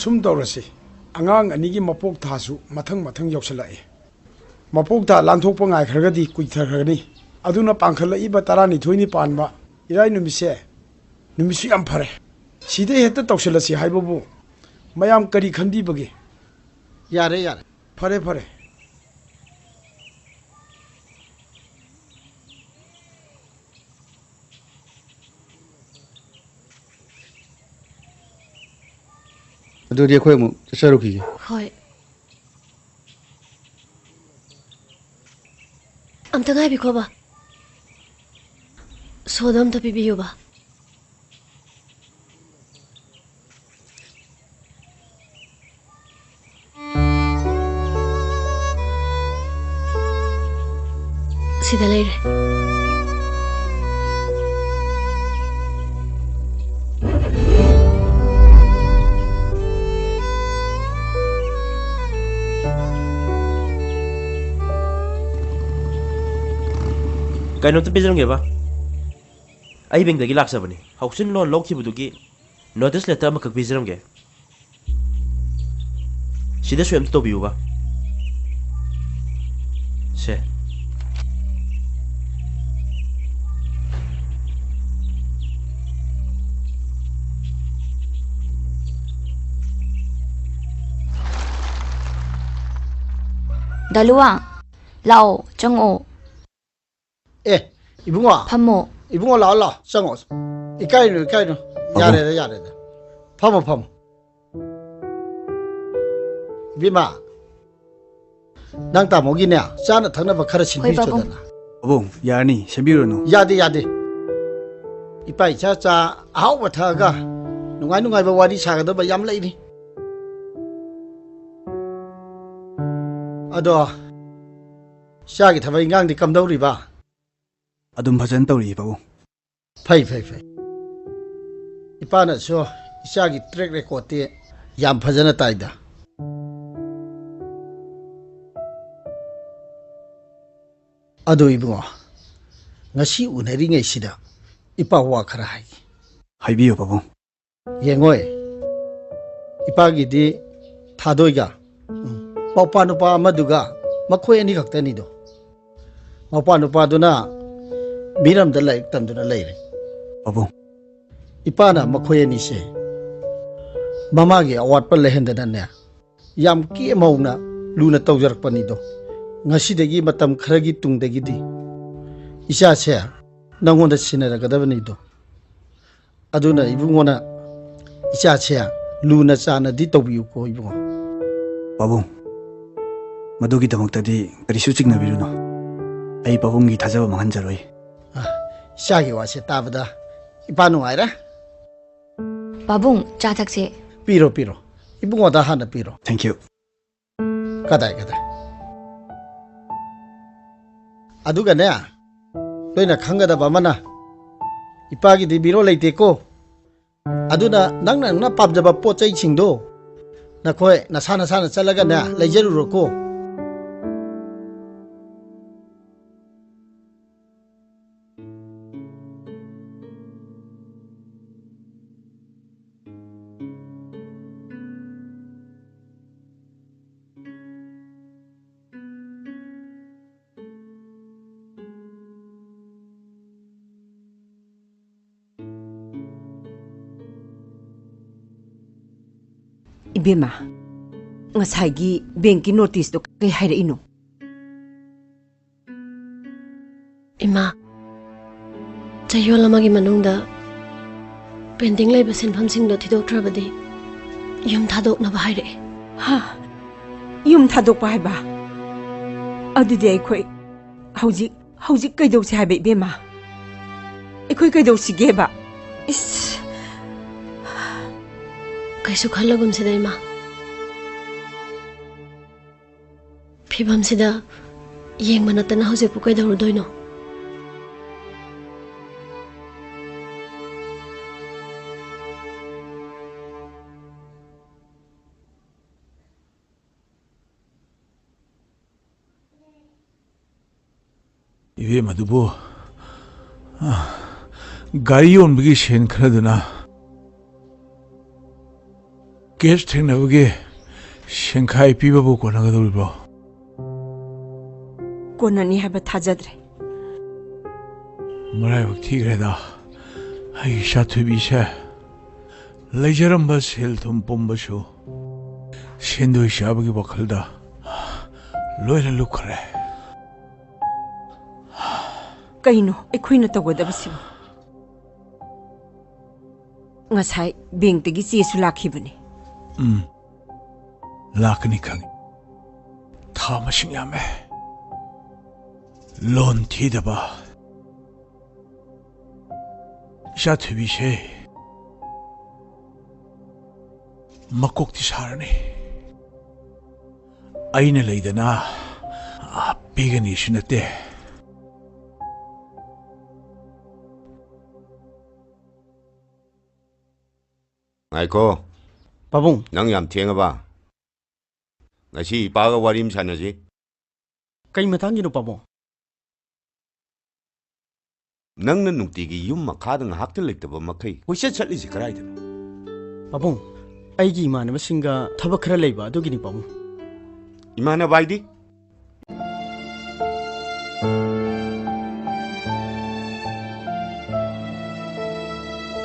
ꯁꯨꯝ ꯇꯧꯔꯁꯤ, ꯑꯉꯥꯡ ꯑꯅꯤꯒꯤ ꯃꯄꯣꯛ ꯊꯥꯁꯨ ꯃꯊꯪ ꯃꯊꯪ ꯌꯧꯁꯤꯜꯂꯛꯏ꯫ ꯃꯄꯣꯛ ꯊꯥ ꯂꯥꯟꯊꯣꯛꯄ ꯉꯥꯏꯈ꯭ꯔꯒꯗꯤ ꯀꯨꯏꯊꯈ꯭ꯔꯒꯅꯤ꯫ ꯑꯗꯨꯅ ꯄꯥꯡꯈꯠꯂꯛꯏꯕ ꯇꯔꯥꯅꯤꯊꯣꯏꯅꯤ ꯄꯥꯟꯕ ꯏꯔꯥꯏ ꯅꯨꯃꯤꯠꯁꯦ ꯅꯨꯃꯤꯠꯁꯨ ꯌꯥꯝ ꯐꯔꯦ꯫ ꯁꯤꯗ ꯍꯦꯛꯇ ꯇꯧꯁꯤꯜꯂꯁꯤ ꯍꯥꯏꯕꯕꯨ ꯃꯌꯥꯝ ꯀꯔꯤ ꯈꯟꯕꯤꯕꯒꯦ? ꯌꯥꯔꯦ, ꯌꯥꯔꯦ꯫ ꯐꯔꯦ, ꯐꯔꯦ꯫ ꯑꯗꯨꯗꯤ ꯑꯩꯈꯣꯏ ꯑꯃꯨꯛ ꯆꯠꯆꯔꯨꯈꯤꯒꯦ꯫ ꯍꯣꯏ꯫ ꯑꯝꯇ ꯉꯥꯏꯕꯤꯈꯣꯕ꯫ ꯁꯣꯗꯣ ꯑꯝꯇ ꯄꯤꯕꯤꯌꯨꯕ꯫ ꯁꯤꯗ ꯂꯩꯔꯦ꯫ ꯀꯩꯅꯣꯝꯇ ꯄꯤꯖꯔꯝꯒꯦꯕ꯫ ꯑꯩ ꯕꯦꯡꯗꯒꯤ ꯂꯥꯛꯆꯕꯅꯤ꯫ ꯍꯥꯎꯁꯤꯡ ꯂꯣꯟ ꯂꯧꯈꯤꯕꯗꯨꯒꯤ ꯅꯣꯇꯤꯁ ꯂꯦꯇꯔ ꯑꯃꯈꯛ ꯄꯤꯖꯔꯝꯒꯦ꯫ ꯁꯤꯗ ꯁꯣꯏ ꯑꯝꯇ ꯇꯧꯕꯤꯌꯨꯕ꯫ ꯁꯦ꯫ ꯗꯥ ꯂꯨꯋꯥꯡ, ꯂꯥꯛꯑꯣ, ꯆꯪꯉꯛꯑꯣ꯫ ꯑꯦ, ꯏꯕꯨꯡꯉꯣ꯫ ꯐꯝꯃꯣ꯫ ꯏꯕꯨꯡꯉꯣ, ꯂꯥꯛꯑꯣ, ꯂꯥꯛꯑꯣ, ꯆꯪꯉꯣ꯫ ꯏꯀꯥꯏꯅꯨ, ꯏꯀꯥꯏꯅꯨ꯫ ꯄꯥꯕꯨꯡ꯫ ꯌꯥꯔꯦꯗ, ꯌꯥꯔꯦꯗ꯫ ꯐꯝꯃꯣ, ꯐꯝꯃꯣ꯫ ꯏꯕꯦꯝꯃ, ꯅꯪ ꯇꯥꯃꯣꯒꯤꯅꯦ, ꯆꯥꯅ ꯊꯛꯅꯕ ꯈꯔ ꯍꯣꯏ, ꯄꯥꯕꯨꯡ꯫ ꯁꯤꯟꯕꯤꯆꯣꯗꯅ꯫ ꯄꯥꯕꯨꯡ, ꯌꯥꯔꯅꯤ, ꯁꯦꯝꯕꯤꯔꯨꯅꯨ꯫ ꯌꯥꯗꯦ, ꯌꯥꯗꯦ꯫ ꯏꯄꯥ ꯏꯆꯥ ꯆꯥ ꯑꯍꯥꯎꯕ ꯊꯛꯑꯒ ꯅꯨꯡꯉꯥꯏ ꯅꯨꯡꯉꯥꯏꯕ ꯋꯥꯔꯤ ꯁꯥꯒꯗꯕ ꯌꯥꯝ ꯂꯩꯔꯤ꯫ ꯑꯗꯣ, ꯏꯆꯥꯒꯤ ꯊꯕꯛ ꯏꯟꯈꯥꯡꯗꯤ ꯀꯝꯗꯧꯔꯤꯕ? ꯑꯗꯨꯝ ꯐꯖꯅ ꯇꯧꯔꯤꯌꯦ, ꯄꯥꯕꯨꯡ꯫ ꯐꯩ, ꯐꯩ, ꯐꯩ꯫ ꯏꯄꯥꯅꯁꯨ ꯏꯆꯥꯒꯤ ꯇ꯭ꯔꯦꯛ ꯔꯦꯀꯣꯔꯠꯇꯤ ꯌꯥꯝ ꯐꯖꯅ ꯇꯥꯏꯗ꯫ ꯑꯗꯣ ꯏꯕꯨꯡꯉꯣ, ꯉꯁꯤ ꯎꯅꯔꯤꯉꯩꯁꯤꯗ ꯏꯄꯥ ꯋꯥ ꯈꯔ ꯍꯥꯏꯒꯦ꯫ ꯍꯥꯏꯕꯤꯌꯨ, ꯄꯥꯕꯨꯡ꯫ ꯌꯦꯡꯉꯣꯏ, ꯏꯄꯥꯒꯤꯗꯤ ꯊꯥꯗꯣꯏꯒ, ꯎꯝ, ꯃꯧꯄꯥ ꯅꯨꯄꯥ ꯑꯃꯗꯨꯒ ꯃꯈꯣꯏ ꯑꯅꯤ ꯈꯛꯇꯅꯤꯗꯣ꯫ ꯃꯧꯄꯥ ꯅꯨꯄꯥꯗꯨꯅ ꯃꯤꯔꯝꯗ ꯂꯥꯏꯔꯤꯛ ꯇꯝꯗꯨꯅ ꯂꯩꯔꯦ꯫ ꯄꯥꯕꯨꯡ꯫ ꯏꯄꯥꯅ ꯃꯈꯣꯏ ꯑꯅꯤꯁꯦ ꯃꯃꯥꯒꯤ ꯑꯋꯥꯠꯄ ꯂꯩꯍꯟꯗꯅꯅꯦ, ꯌꯥꯝ ꯀꯦꯝ ꯍꯧꯅ ꯂꯨꯅ ꯇꯧꯖꯔꯛꯄꯅꯤꯗꯣ꯫ ꯉꯁꯤꯗꯒꯤ ꯃꯇꯝ ꯈꯔꯒꯤ ꯇꯨꯡꯗꯒꯤꯗꯤ ꯏꯆꯥꯁꯦ ꯅꯪꯉꯣꯟꯗ ꯁꯤꯟꯅꯔꯒꯗꯕꯅꯤꯗꯣ꯫ ꯑꯗꯨꯅ ꯏꯕꯨꯡꯉꯣꯅ ꯏꯆꯥꯁꯦ ꯂꯨꯅ ꯆꯥꯟꯅꯗꯤ ꯇꯧꯕꯤꯌꯨꯀꯣ, ꯏꯕꯨꯡꯉꯣ꯫ ꯄꯥꯕꯨꯡ, ꯃꯗꯨꯒꯤꯗꯃꯛꯇꯗꯤ ꯀꯔꯤꯁꯨ ꯆꯤꯡꯅꯕꯤꯔꯨꯅꯨ꯫ ꯑꯩ ꯄꯥꯕꯨꯡꯒꯤ ꯊꯥꯖꯕ ꯃꯥꯡꯍꯟꯖꯔꯣꯏ꯫ ꯑ, ꯏꯆꯥꯒꯤ ꯋꯥꯁꯦ ꯇꯥꯕꯗ ꯏꯄꯥ ꯅꯨꯡꯉꯥꯏꯔꯦ꯫ ꯄꯥꯕꯨꯡ, ꯆꯥ ꯊꯛꯁꯦ꯫ ꯄꯤꯔꯣ, ꯄꯤꯔꯣ꯫ ꯏꯕꯨꯡꯉꯣꯗ ꯍꯥꯟꯅ ꯄꯤꯔꯣ꯫ Thank you꯫ ꯀꯗꯥꯏ, ꯀꯗꯥꯏ? ꯑꯗꯨꯒꯅꯦ, ꯅꯣꯏꯅ ꯈꯪꯒꯗꯕ ꯑꯃꯅ, ꯏꯄꯥꯒꯤꯗꯤ ꯃꯤꯔꯣꯜ ꯂꯩꯇꯦꯀꯣ꯫ ꯑꯗꯨꯅ ꯅꯪꯅ, ꯅꯪꯅ ꯄꯥꯝꯖꯕ ꯄꯣꯠ ꯆꯩꯁꯤꯡꯗꯣ ꯅꯈꯣꯏ ꯅꯁꯥ ꯅꯁꯥꯅ ꯆꯠꯂꯒꯅꯦ, ꯂꯩꯖꯔꯨꯔꯣꯀꯣ꯫ ꯏꯕꯦꯝꯃ, ꯉꯁꯥꯏꯒꯤ ꯕꯦꯡꯀꯤ ꯅꯣꯇꯤꯁꯇꯣ ꯀꯩ ꯍꯥꯏꯔꯛꯏꯅꯣ? ꯏꯃꯥ, ꯆꯌꯣꯜ ꯑꯃꯒꯤ ꯃꯅꯨꯡꯗ ꯄꯦꯟꯗꯤꯡ ꯂꯩꯕ ꯁꯦꯟꯐꯝꯁꯤꯡꯗꯣ ꯊꯤꯗꯣꯛꯇ꯭ꯔꯕꯗꯤ ꯌꯨꯝ ꯊꯥꯗꯣꯛꯅꯕ ꯍꯥꯏꯔꯛꯑꯦ꯫ ꯍꯥ? ꯌꯨꯝ ꯊꯥꯗꯣꯛꯄ ꯍꯥꯏꯕ? ꯑꯗꯨꯗꯤ ꯑꯩꯈꯣꯏ ꯍꯧꯖꯤꯛ, ꯍꯧꯖꯤꯛ ꯀꯩꯗꯧꯁꯦ ꯍꯥꯏꯕ, ꯏꯕꯦꯝꯃ? ꯑꯩꯈꯣꯏ ꯀꯩꯗꯧꯁꯤꯒꯦꯕ? ꯏꯁ! ꯀꯩꯁꯨ ꯈꯜꯂꯒꯨꯝꯁꯤꯗ, ꯏꯃꯥ꯫ ꯐꯤꯕꯝꯁꯤꯗ ꯌꯦꯡꯕ ꯅꯠꯇꯅ ꯍꯧꯖꯤꯛꯄꯨ ꯀꯩꯗꯧꯔꯨꯗꯣꯏꯅꯣ? ꯏꯕꯦꯝ ꯑꯗꯨꯕꯨ, ꯑ, ꯒꯥꯔꯤ ꯌꯣꯟꯕꯒꯤ ꯁꯦꯟ ꯈꯔꯗꯨꯅ ꯀꯦꯁ ꯊꯦꯡꯅꯕꯒꯤ ꯁꯦꯟꯈꯥꯏ ꯄꯤꯕꯕꯨ ꯀꯣꯟꯅꯒꯗꯧꯔꯤꯕ꯭ꯔꯣ? ꯀꯣꯟꯅꯅꯤ ꯍꯥꯏꯕ ꯊꯥꯖꯗ꯭ꯔꯦ꯫ ꯃꯔꯥꯏꯕꯛ ꯊꯤꯈ꯭ꯔꯦꯗ, ꯑꯩꯒꯤ ꯏꯆꯥ ꯊꯣꯏꯕꯤꯁꯦ꯫ ꯂꯩꯖꯔꯝꯕ ꯁꯦꯜ ꯊꯨꯝ ꯄꯨꯝꯕꯁꯨ ꯁꯦꯟꯗꯣꯏ ꯆꯥꯕꯒꯤ ꯋꯥꯈꯜꯗ ꯂꯣꯏꯅ ꯂꯨꯞꯈ꯭ꯔꯦ꯫ ꯀꯩꯅꯣ ꯑꯩꯈꯣꯏꯅ ꯇꯧꯒꯗꯕꯁꯤꯕꯨ? ꯉꯁꯥꯏ ꯕꯦꯡꯛꯇꯒꯤ ꯆꯦꯁꯨ ꯂꯥꯛꯈꯤꯕꯅꯤ꯫ ꯎꯝ, ꯂꯥꯛꯀꯅꯤ ꯈꯪꯉꯤ꯫ ꯊꯥ ꯃꯁꯤꯡ ꯌꯥꯝꯃꯦ꯫ ꯂꯣꯟ ꯊꯤꯗꯕ ꯏꯆꯥ ꯊꯣꯏꯕꯤꯁꯦ ꯃꯀꯣꯛꯇꯤ ꯁꯥꯔꯅꯤ꯫ ꯑꯩꯅ ꯂꯩꯗꯅ ꯄꯤꯒꯅꯤꯁꯨ ꯅꯠꯇꯦ꯫ ꯉꯥꯏꯈꯣ꯫ ꯄꯥꯕꯨꯡ꯫ ꯅꯪ ꯌꯥꯝ ꯊꯦꯡꯉꯕ? ꯉꯁꯤ ꯏꯄꯥꯒ ꯋꯥꯔꯤ ꯑꯃ ꯁꯥꯟꯅꯁꯤ꯫ ꯀꯩ ꯃꯇꯥꯡꯒꯤꯅꯣ, ꯄꯥꯕꯨꯡ? ꯅꯪꯅ ꯅꯨꯡꯇꯤꯒꯤ ꯌꯨꯝ ꯃꯈꯥꯗ ꯉꯥꯏꯍꯥꯛꯇ ꯂꯩꯇꯕ ꯃꯈꯩ ꯀꯣꯏꯆꯠ ꯆꯠꯂꯤꯁꯤ ꯀꯗꯥꯏꯗꯅꯣ? ꯄꯥꯕꯨꯡ, ꯑꯩꯒꯤ ꯏꯃꯥꯟꯅꯕꯁꯤꯡꯒ ꯊꯕꯛ ꯈꯔ ꯂꯩꯕ ꯑꯗꯨꯒꯤꯅꯤ, ꯄꯥꯕꯨꯡ꯫ ꯏꯃꯥꯟꯅꯕ ꯍꯥꯏꯗꯤ?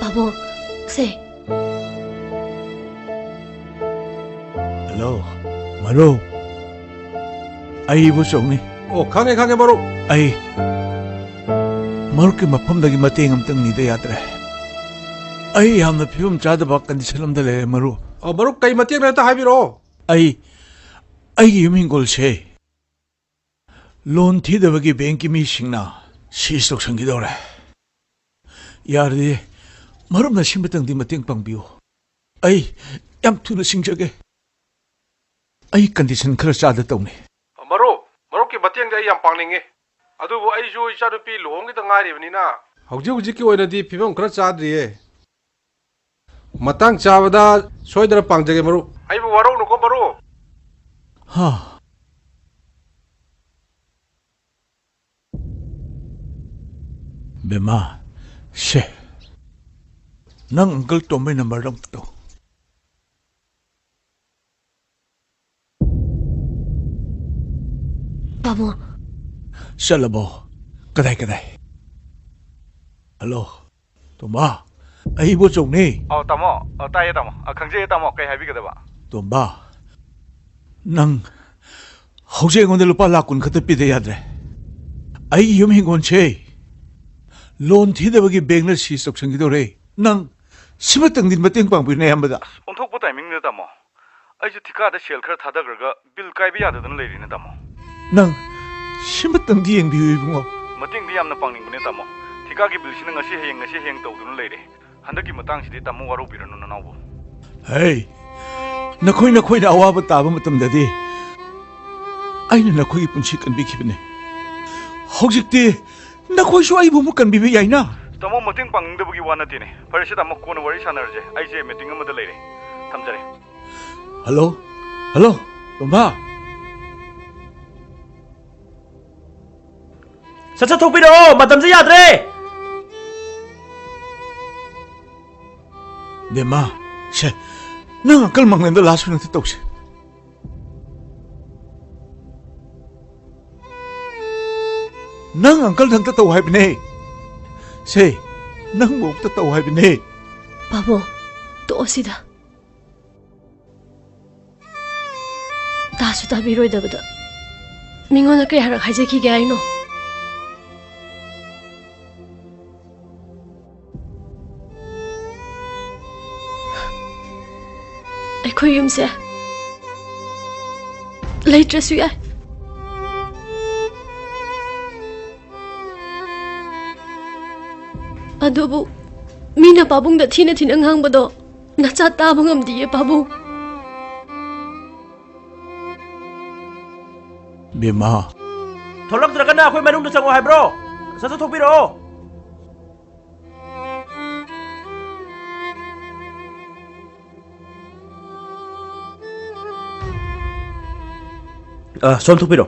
ꯄꯥꯕꯨꯡ, ꯁꯦ꯫ ꯍꯜꯂꯣ, ꯃꯔꯨꯞ꯫ ꯑꯩ ꯏꯕꯣꯆꯧꯅꯤ꯫ ꯑꯣ, ꯈꯪꯉꯦ, ꯈꯪꯉꯦ, ꯃꯔꯨꯞ꯫ ꯑꯩ ꯃꯔꯨꯞꯀꯤ ꯃꯐꯝꯗꯒꯤ ꯃꯇꯦꯡ ꯑꯝꯇꯪ ꯅꯤꯗ ꯌꯥꯗ꯭ꯔꯦ꯫ ꯑꯩ ꯌꯥꯝꯅ ꯐꯤꯕꯝ ꯆꯥꯗꯕ ꯀꯟꯗꯤꯁꯟ ꯑꯝꯗ ꯂꯩꯔꯦ, ꯃꯔꯨꯞ꯫ ꯑꯣ, ꯃꯔꯨꯞ, ꯀꯩ ꯃꯇꯦꯡꯅꯣ ꯍꯦꯛꯇ ꯍꯥꯏꯕꯤꯔꯛꯑꯣ꯫ ꯑꯩ, ꯑꯩꯒꯤ ꯌꯨꯝ ꯍꯤꯡꯒꯣꯜꯁꯦ ꯂꯣꯟ ꯊꯤꯗꯕꯒꯤ ꯕꯦꯡꯛꯀꯤ ꯃꯤꯁꯤꯡꯅ ꯁꯤꯖ ꯇꯧꯁꯟꯈꯤꯗꯧꯔꯦ꯫ ꯌꯥꯔꯗꯤ ꯃꯔꯨꯞꯅ ꯁꯤꯃꯇꯪꯗꯤ ꯃꯇꯦꯡ ꯄꯥꯡꯕꯤꯌꯨ꯫ ꯑꯩ ꯌꯥꯝ ꯊꯨꯅ ꯁꯤꯡꯖꯒꯦ꯫ ꯑꯩ ꯀꯟꯗꯤꯁꯟ ꯈꯔ ꯆꯥꯗ ꯇꯧꯅꯤ꯫ ꯃꯔꯨꯞ, ꯃꯔꯨꯞꯀꯤ ꯃꯇꯦꯡꯗꯤ ꯑꯩ ꯌꯥꯝ ꯄꯥꯡꯅꯤꯡꯉꯤ꯫ ꯑꯗꯨꯕꯨ ꯑꯩꯁꯨ ꯏꯆꯥꯅꯨꯄꯤ ꯂꯨꯍꯣꯡꯈꯤꯗ ꯉꯥꯏꯔꯤꯕꯅꯤꯅ ꯍꯧꯖꯤꯛ ꯍꯧꯖꯤꯛꯀꯤ ꯑꯣꯏꯅꯗꯤ ꯐꯤꯕꯝ ꯈꯔ ꯆꯥꯗ꯭ꯔꯤꯌꯦ꯫ ꯃꯇꯥꯡ ꯆꯥꯕꯗ ꯁꯣꯏꯗꯅ ꯄꯥꯡꯖꯒꯦ, ꯃꯔꯨꯞ꯫ ꯑꯩꯕꯨ ꯋꯥꯔꯧꯅꯨꯀꯣ, ꯃꯔꯨꯞ꯫ ꯍꯥ꯫ ꯕꯦꯝꯃ, ꯁꯦ, ꯅꯪ ꯑꯪꯀꯜ ꯇꯣꯝꯕꯩ ꯅꯝꯕꯔꯗꯣ ꯑꯝꯇ ꯇꯧ꯫ ꯇꯥꯃꯣ꯫ ꯆꯠꯂꯕꯣ? ꯀꯗꯥꯏ, ꯀꯗꯥꯏ? ꯍꯜꯂꯣ, ꯇꯣꯝꯕ, ꯑꯩ ꯏꯕꯣꯆꯧꯅꯦ꯫ ꯑꯧ, ꯇꯥꯃꯣ꯫ ꯑꯧ, ꯇꯥꯏꯌꯦ, ꯇꯥꯃꯣ꯫ ꯑ, ꯈꯪꯖꯩꯌꯦ, ꯇꯥꯃꯣ꯫ ꯀꯩ ꯍꯥꯏꯕꯤꯒꯗꯕ? ꯇꯣꯝꯕ, ꯅꯪ ꯍꯧꯖꯤꯛ ꯑꯩꯉꯣꯟꯗ ꯂꯨꯄꯥ ꯂꯥꯈ ꯀꯨꯟ ꯈꯛꯇ ꯄꯤꯗ ꯌꯥꯗ꯭ꯔꯦ꯫ ꯑꯩꯒꯤ ꯌꯨꯝ ꯍꯤꯡꯒꯣꯜꯁꯦ ꯂꯣꯟ ꯊꯤꯗꯕꯒꯤ ꯕꯦꯡꯛꯅ ꯁꯤꯖ ꯇꯧꯁꯟꯈꯤꯗꯧꯔꯦ꯫ ꯅꯪ ꯁꯤꯃꯇꯪꯗꯤ ꯃꯇꯦꯡ ꯄꯥꯡꯕꯤꯌꯨꯅꯦ, ꯑꯌꯥꯝꯕꯗ꯫ ꯑꯣꯟꯊꯣꯛꯄ ꯇꯥꯏꯃꯤꯡꯅꯤꯗ, ꯇꯥꯃꯣ꯫ ꯑꯩꯁꯨ ꯊꯤꯀꯥꯗ ꯁꯦꯜ ꯈꯔ ꯊꯥꯗꯈ꯭ꯔꯒ ꯕꯤꯜ ꯀꯥꯏꯕ ꯌꯥꯗꯗꯅ ꯂꯩꯔꯤꯅꯦ, ꯇꯥꯃꯣ꯫ ꯅꯪ ꯁꯤꯃꯇꯪꯗꯤ ꯌꯦꯡꯕꯤꯌꯨ, ꯏꯕꯨꯡꯉꯣ꯫ ꯃꯇꯦꯡꯗꯤ ꯌꯥꯝꯅ ꯄꯥꯡꯅꯤꯡꯕꯅꯦ, ꯇꯥꯃꯣ꯫ ꯊꯤꯀꯥꯒꯤ ꯕꯤꯜꯁꯤꯅ ꯉꯁꯤ ꯍꯌꯦꯡ, ꯉꯁꯤ ꯍꯌꯦꯡ ꯇꯧꯗꯨꯅ ꯂꯩꯔꯦ꯫ ꯍꯟꯗꯛꯀꯤ ꯃꯇꯥꯡꯁꯤꯗꯤ ꯇꯥꯃꯣ ꯋꯥꯔꯧꯕꯤꯔꯅꯨ, ꯅꯅꯥꯎꯕꯨ꯫ ꯍꯦ, ꯅꯈꯣꯏ ꯅꯈꯣꯏꯅ ꯑꯋꯥꯕ ꯇꯥꯕ ꯃꯇꯝꯗꯗꯤ ꯑꯩꯅ ꯅꯈꯣꯏꯒꯤ ꯄꯨꯟꯁꯤ ꯀꯟꯕꯤꯈꯤꯕꯅꯤ꯫ ꯍꯧꯖꯤꯛꯇꯤ ꯅꯈꯣꯏꯁꯨ ꯑꯩꯕꯨ ꯑꯃꯨꯛ ꯀꯟꯕꯤꯕ ꯌꯥꯏꯅ꯫ ꯇꯥꯃꯣ, ꯃꯇꯦꯡ ꯄꯥꯡꯅꯤꯡꯗꯕꯒꯤ ꯋꯥ ꯅꯠꯇꯦꯅꯦ꯫ ꯐꯔꯦꯁꯦ ꯇꯥꯃꯣ, ꯀꯣꯟꯅ ꯋꯥꯔꯤ ꯁꯥꯟꯅꯔꯁꯦ꯫ ꯑꯩꯁꯦ ꯃꯤꯇꯤꯡ ꯑꯃꯗ ꯂꯩꯔꯦ꯫ ꯊꯝꯖꯔꯦ꯫ ꯍꯜꯂꯣ? ꯍꯜꯂꯣ? ꯇꯣꯝꯕ? ꯁꯠ ꯁꯠ ꯊꯣꯛꯄꯤꯔꯛꯑꯣ, ꯃꯇꯝꯁꯦ ꯌꯥꯗ꯭ꯔꯦ꯫ ꯕꯦꯝꯃ, ꯁꯦ, ꯅꯪ ꯑꯪꯀꯜ ꯃꯪꯂꯦꯝꯗ ꯂꯥꯁ ꯑꯣꯏꯅ ꯇꯧꯁꯦ꯫ ꯅꯪ ꯑꯪꯀꯜꯗ ꯑꯝꯇ ꯇꯧ ꯍꯥꯏꯕꯅꯦ꯫ ꯁꯦ, ꯅꯪꯕꯨ ꯑꯝꯇ ꯇꯧ ꯍꯥꯏꯕꯅꯦ꯫ ꯄꯥꯕꯨꯡ, ꯇꯣꯛꯑꯣ ꯁꯤꯗ꯫ ꯇꯥꯁꯨ ꯇꯥꯕꯤꯔꯣꯏꯗꯕꯗ ꯃꯤꯉꯣꯟꯗ ꯀꯌꯥꯔꯛ ꯍꯥꯏꯖꯈꯤꯒꯦ ꯍꯥꯏꯅꯣ? ꯑꯩꯈꯣꯏ ꯌꯨꯝꯁꯦ ꯂꯩꯇ꯭ꯔꯁꯨ ꯌꯥꯏ꯫ ꯑꯗꯨꯕꯨ ꯃꯤꯅ ꯄꯥꯕꯨꯡꯗ ꯊꯤꯅ ꯊꯤꯅ ꯉꯥꯡꯕꯗꯣ ꯅꯆꯥ ꯇꯥꯕ ꯉꯝꯗꯤꯌꯦ, ꯄꯥꯕꯨꯡ꯫ ꯕꯦꯝꯃ꯫ ꯊꯣꯛꯂꯛꯇ꯭ꯔꯒꯅ ꯑꯩꯈꯣꯏ ꯃꯅꯨꯡꯗ ꯆꯪꯉꯣ ꯍꯥꯏꯕ꯭ꯔꯣ? ꯁꯠ ꯁꯠ ꯊꯣꯛꯄꯤꯔꯛꯑꯣ꯫ ꯑ, ꯁꯣꯝ ꯊꯣꯛꯄꯤꯔꯣ꯫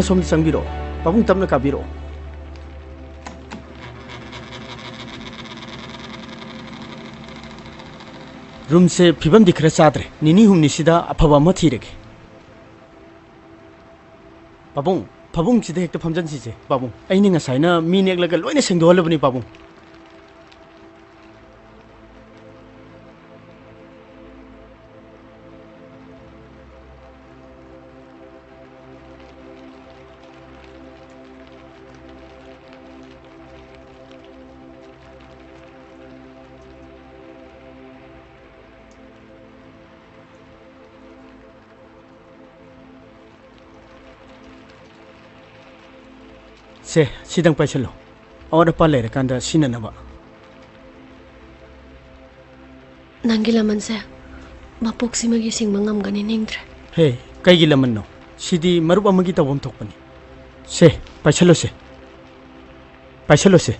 ꯁꯣꯝꯗ ꯆꯪꯕꯤꯔꯛꯑꯣ꯫ ꯄꯥꯕꯨꯡ, ꯇꯞꯅ ꯀꯥꯕꯤꯔꯛꯑꯣ꯫ ꯔꯨꯝꯁꯦ ꯐꯤꯕꯝꯗꯤ ꯈꯔ ꯆꯥꯗ꯭ꯔꯦ꯫ ꯅꯤꯅꯤ ꯍꯨꯝꯅꯤꯁꯤꯗ ꯑꯐꯕ ꯑꯃ ꯊꯤꯔꯒꯦ꯫ ꯄꯥꯕꯨꯡ, ꯐꯃꯨꯡꯁꯤꯗ ꯍꯦꯛꯇ ꯐꯝꯖꯟꯁꯤꯁꯦ, ꯄꯥꯕꯨꯡ꯫ ꯑꯩꯅ ꯉꯁꯥꯏꯅ ꯃꯤ ꯅꯦꯛꯂꯒ ꯂꯣꯏꯅ ꯁꯦꯡꯗꯣꯛꯍꯜꯂꯕꯅꯤ, ꯄꯥꯕꯨꯡ꯫ ꯁꯦ, ꯁꯤꯗꯪ ꯄꯥꯏꯁꯜꯂꯣ꯫ ꯑꯋꯥꯠ ꯑꯄꯥ ꯂꯩꯔꯀꯥꯟꯗ ꯁꯤꯖꯤꯟꯅꯅꯕ꯫ ꯅꯪꯒꯤ ꯂꯃꯟꯁꯦ ꯃꯄꯣꯛꯁꯤꯃꯒꯤ ꯁꯤꯡꯕ ꯉꯝꯒꯅꯤ ꯅꯤꯡꯗ꯭ꯔꯦ꯫ ꯍꯦ, ꯀꯩꯒꯤ ꯂꯃꯟꯅꯣ? ꯁꯤꯗꯤ ꯃꯔꯨꯞ ꯑꯃꯒꯤ ꯇꯧꯐꯝ ꯊꯣꯛꯄꯅꯤ꯫ ꯁꯦ, ꯄꯥꯏꯁꯜꯂꯣꯁꯦ꯫ ꯄꯥꯏꯁꯜꯂꯣꯁꯦ꯫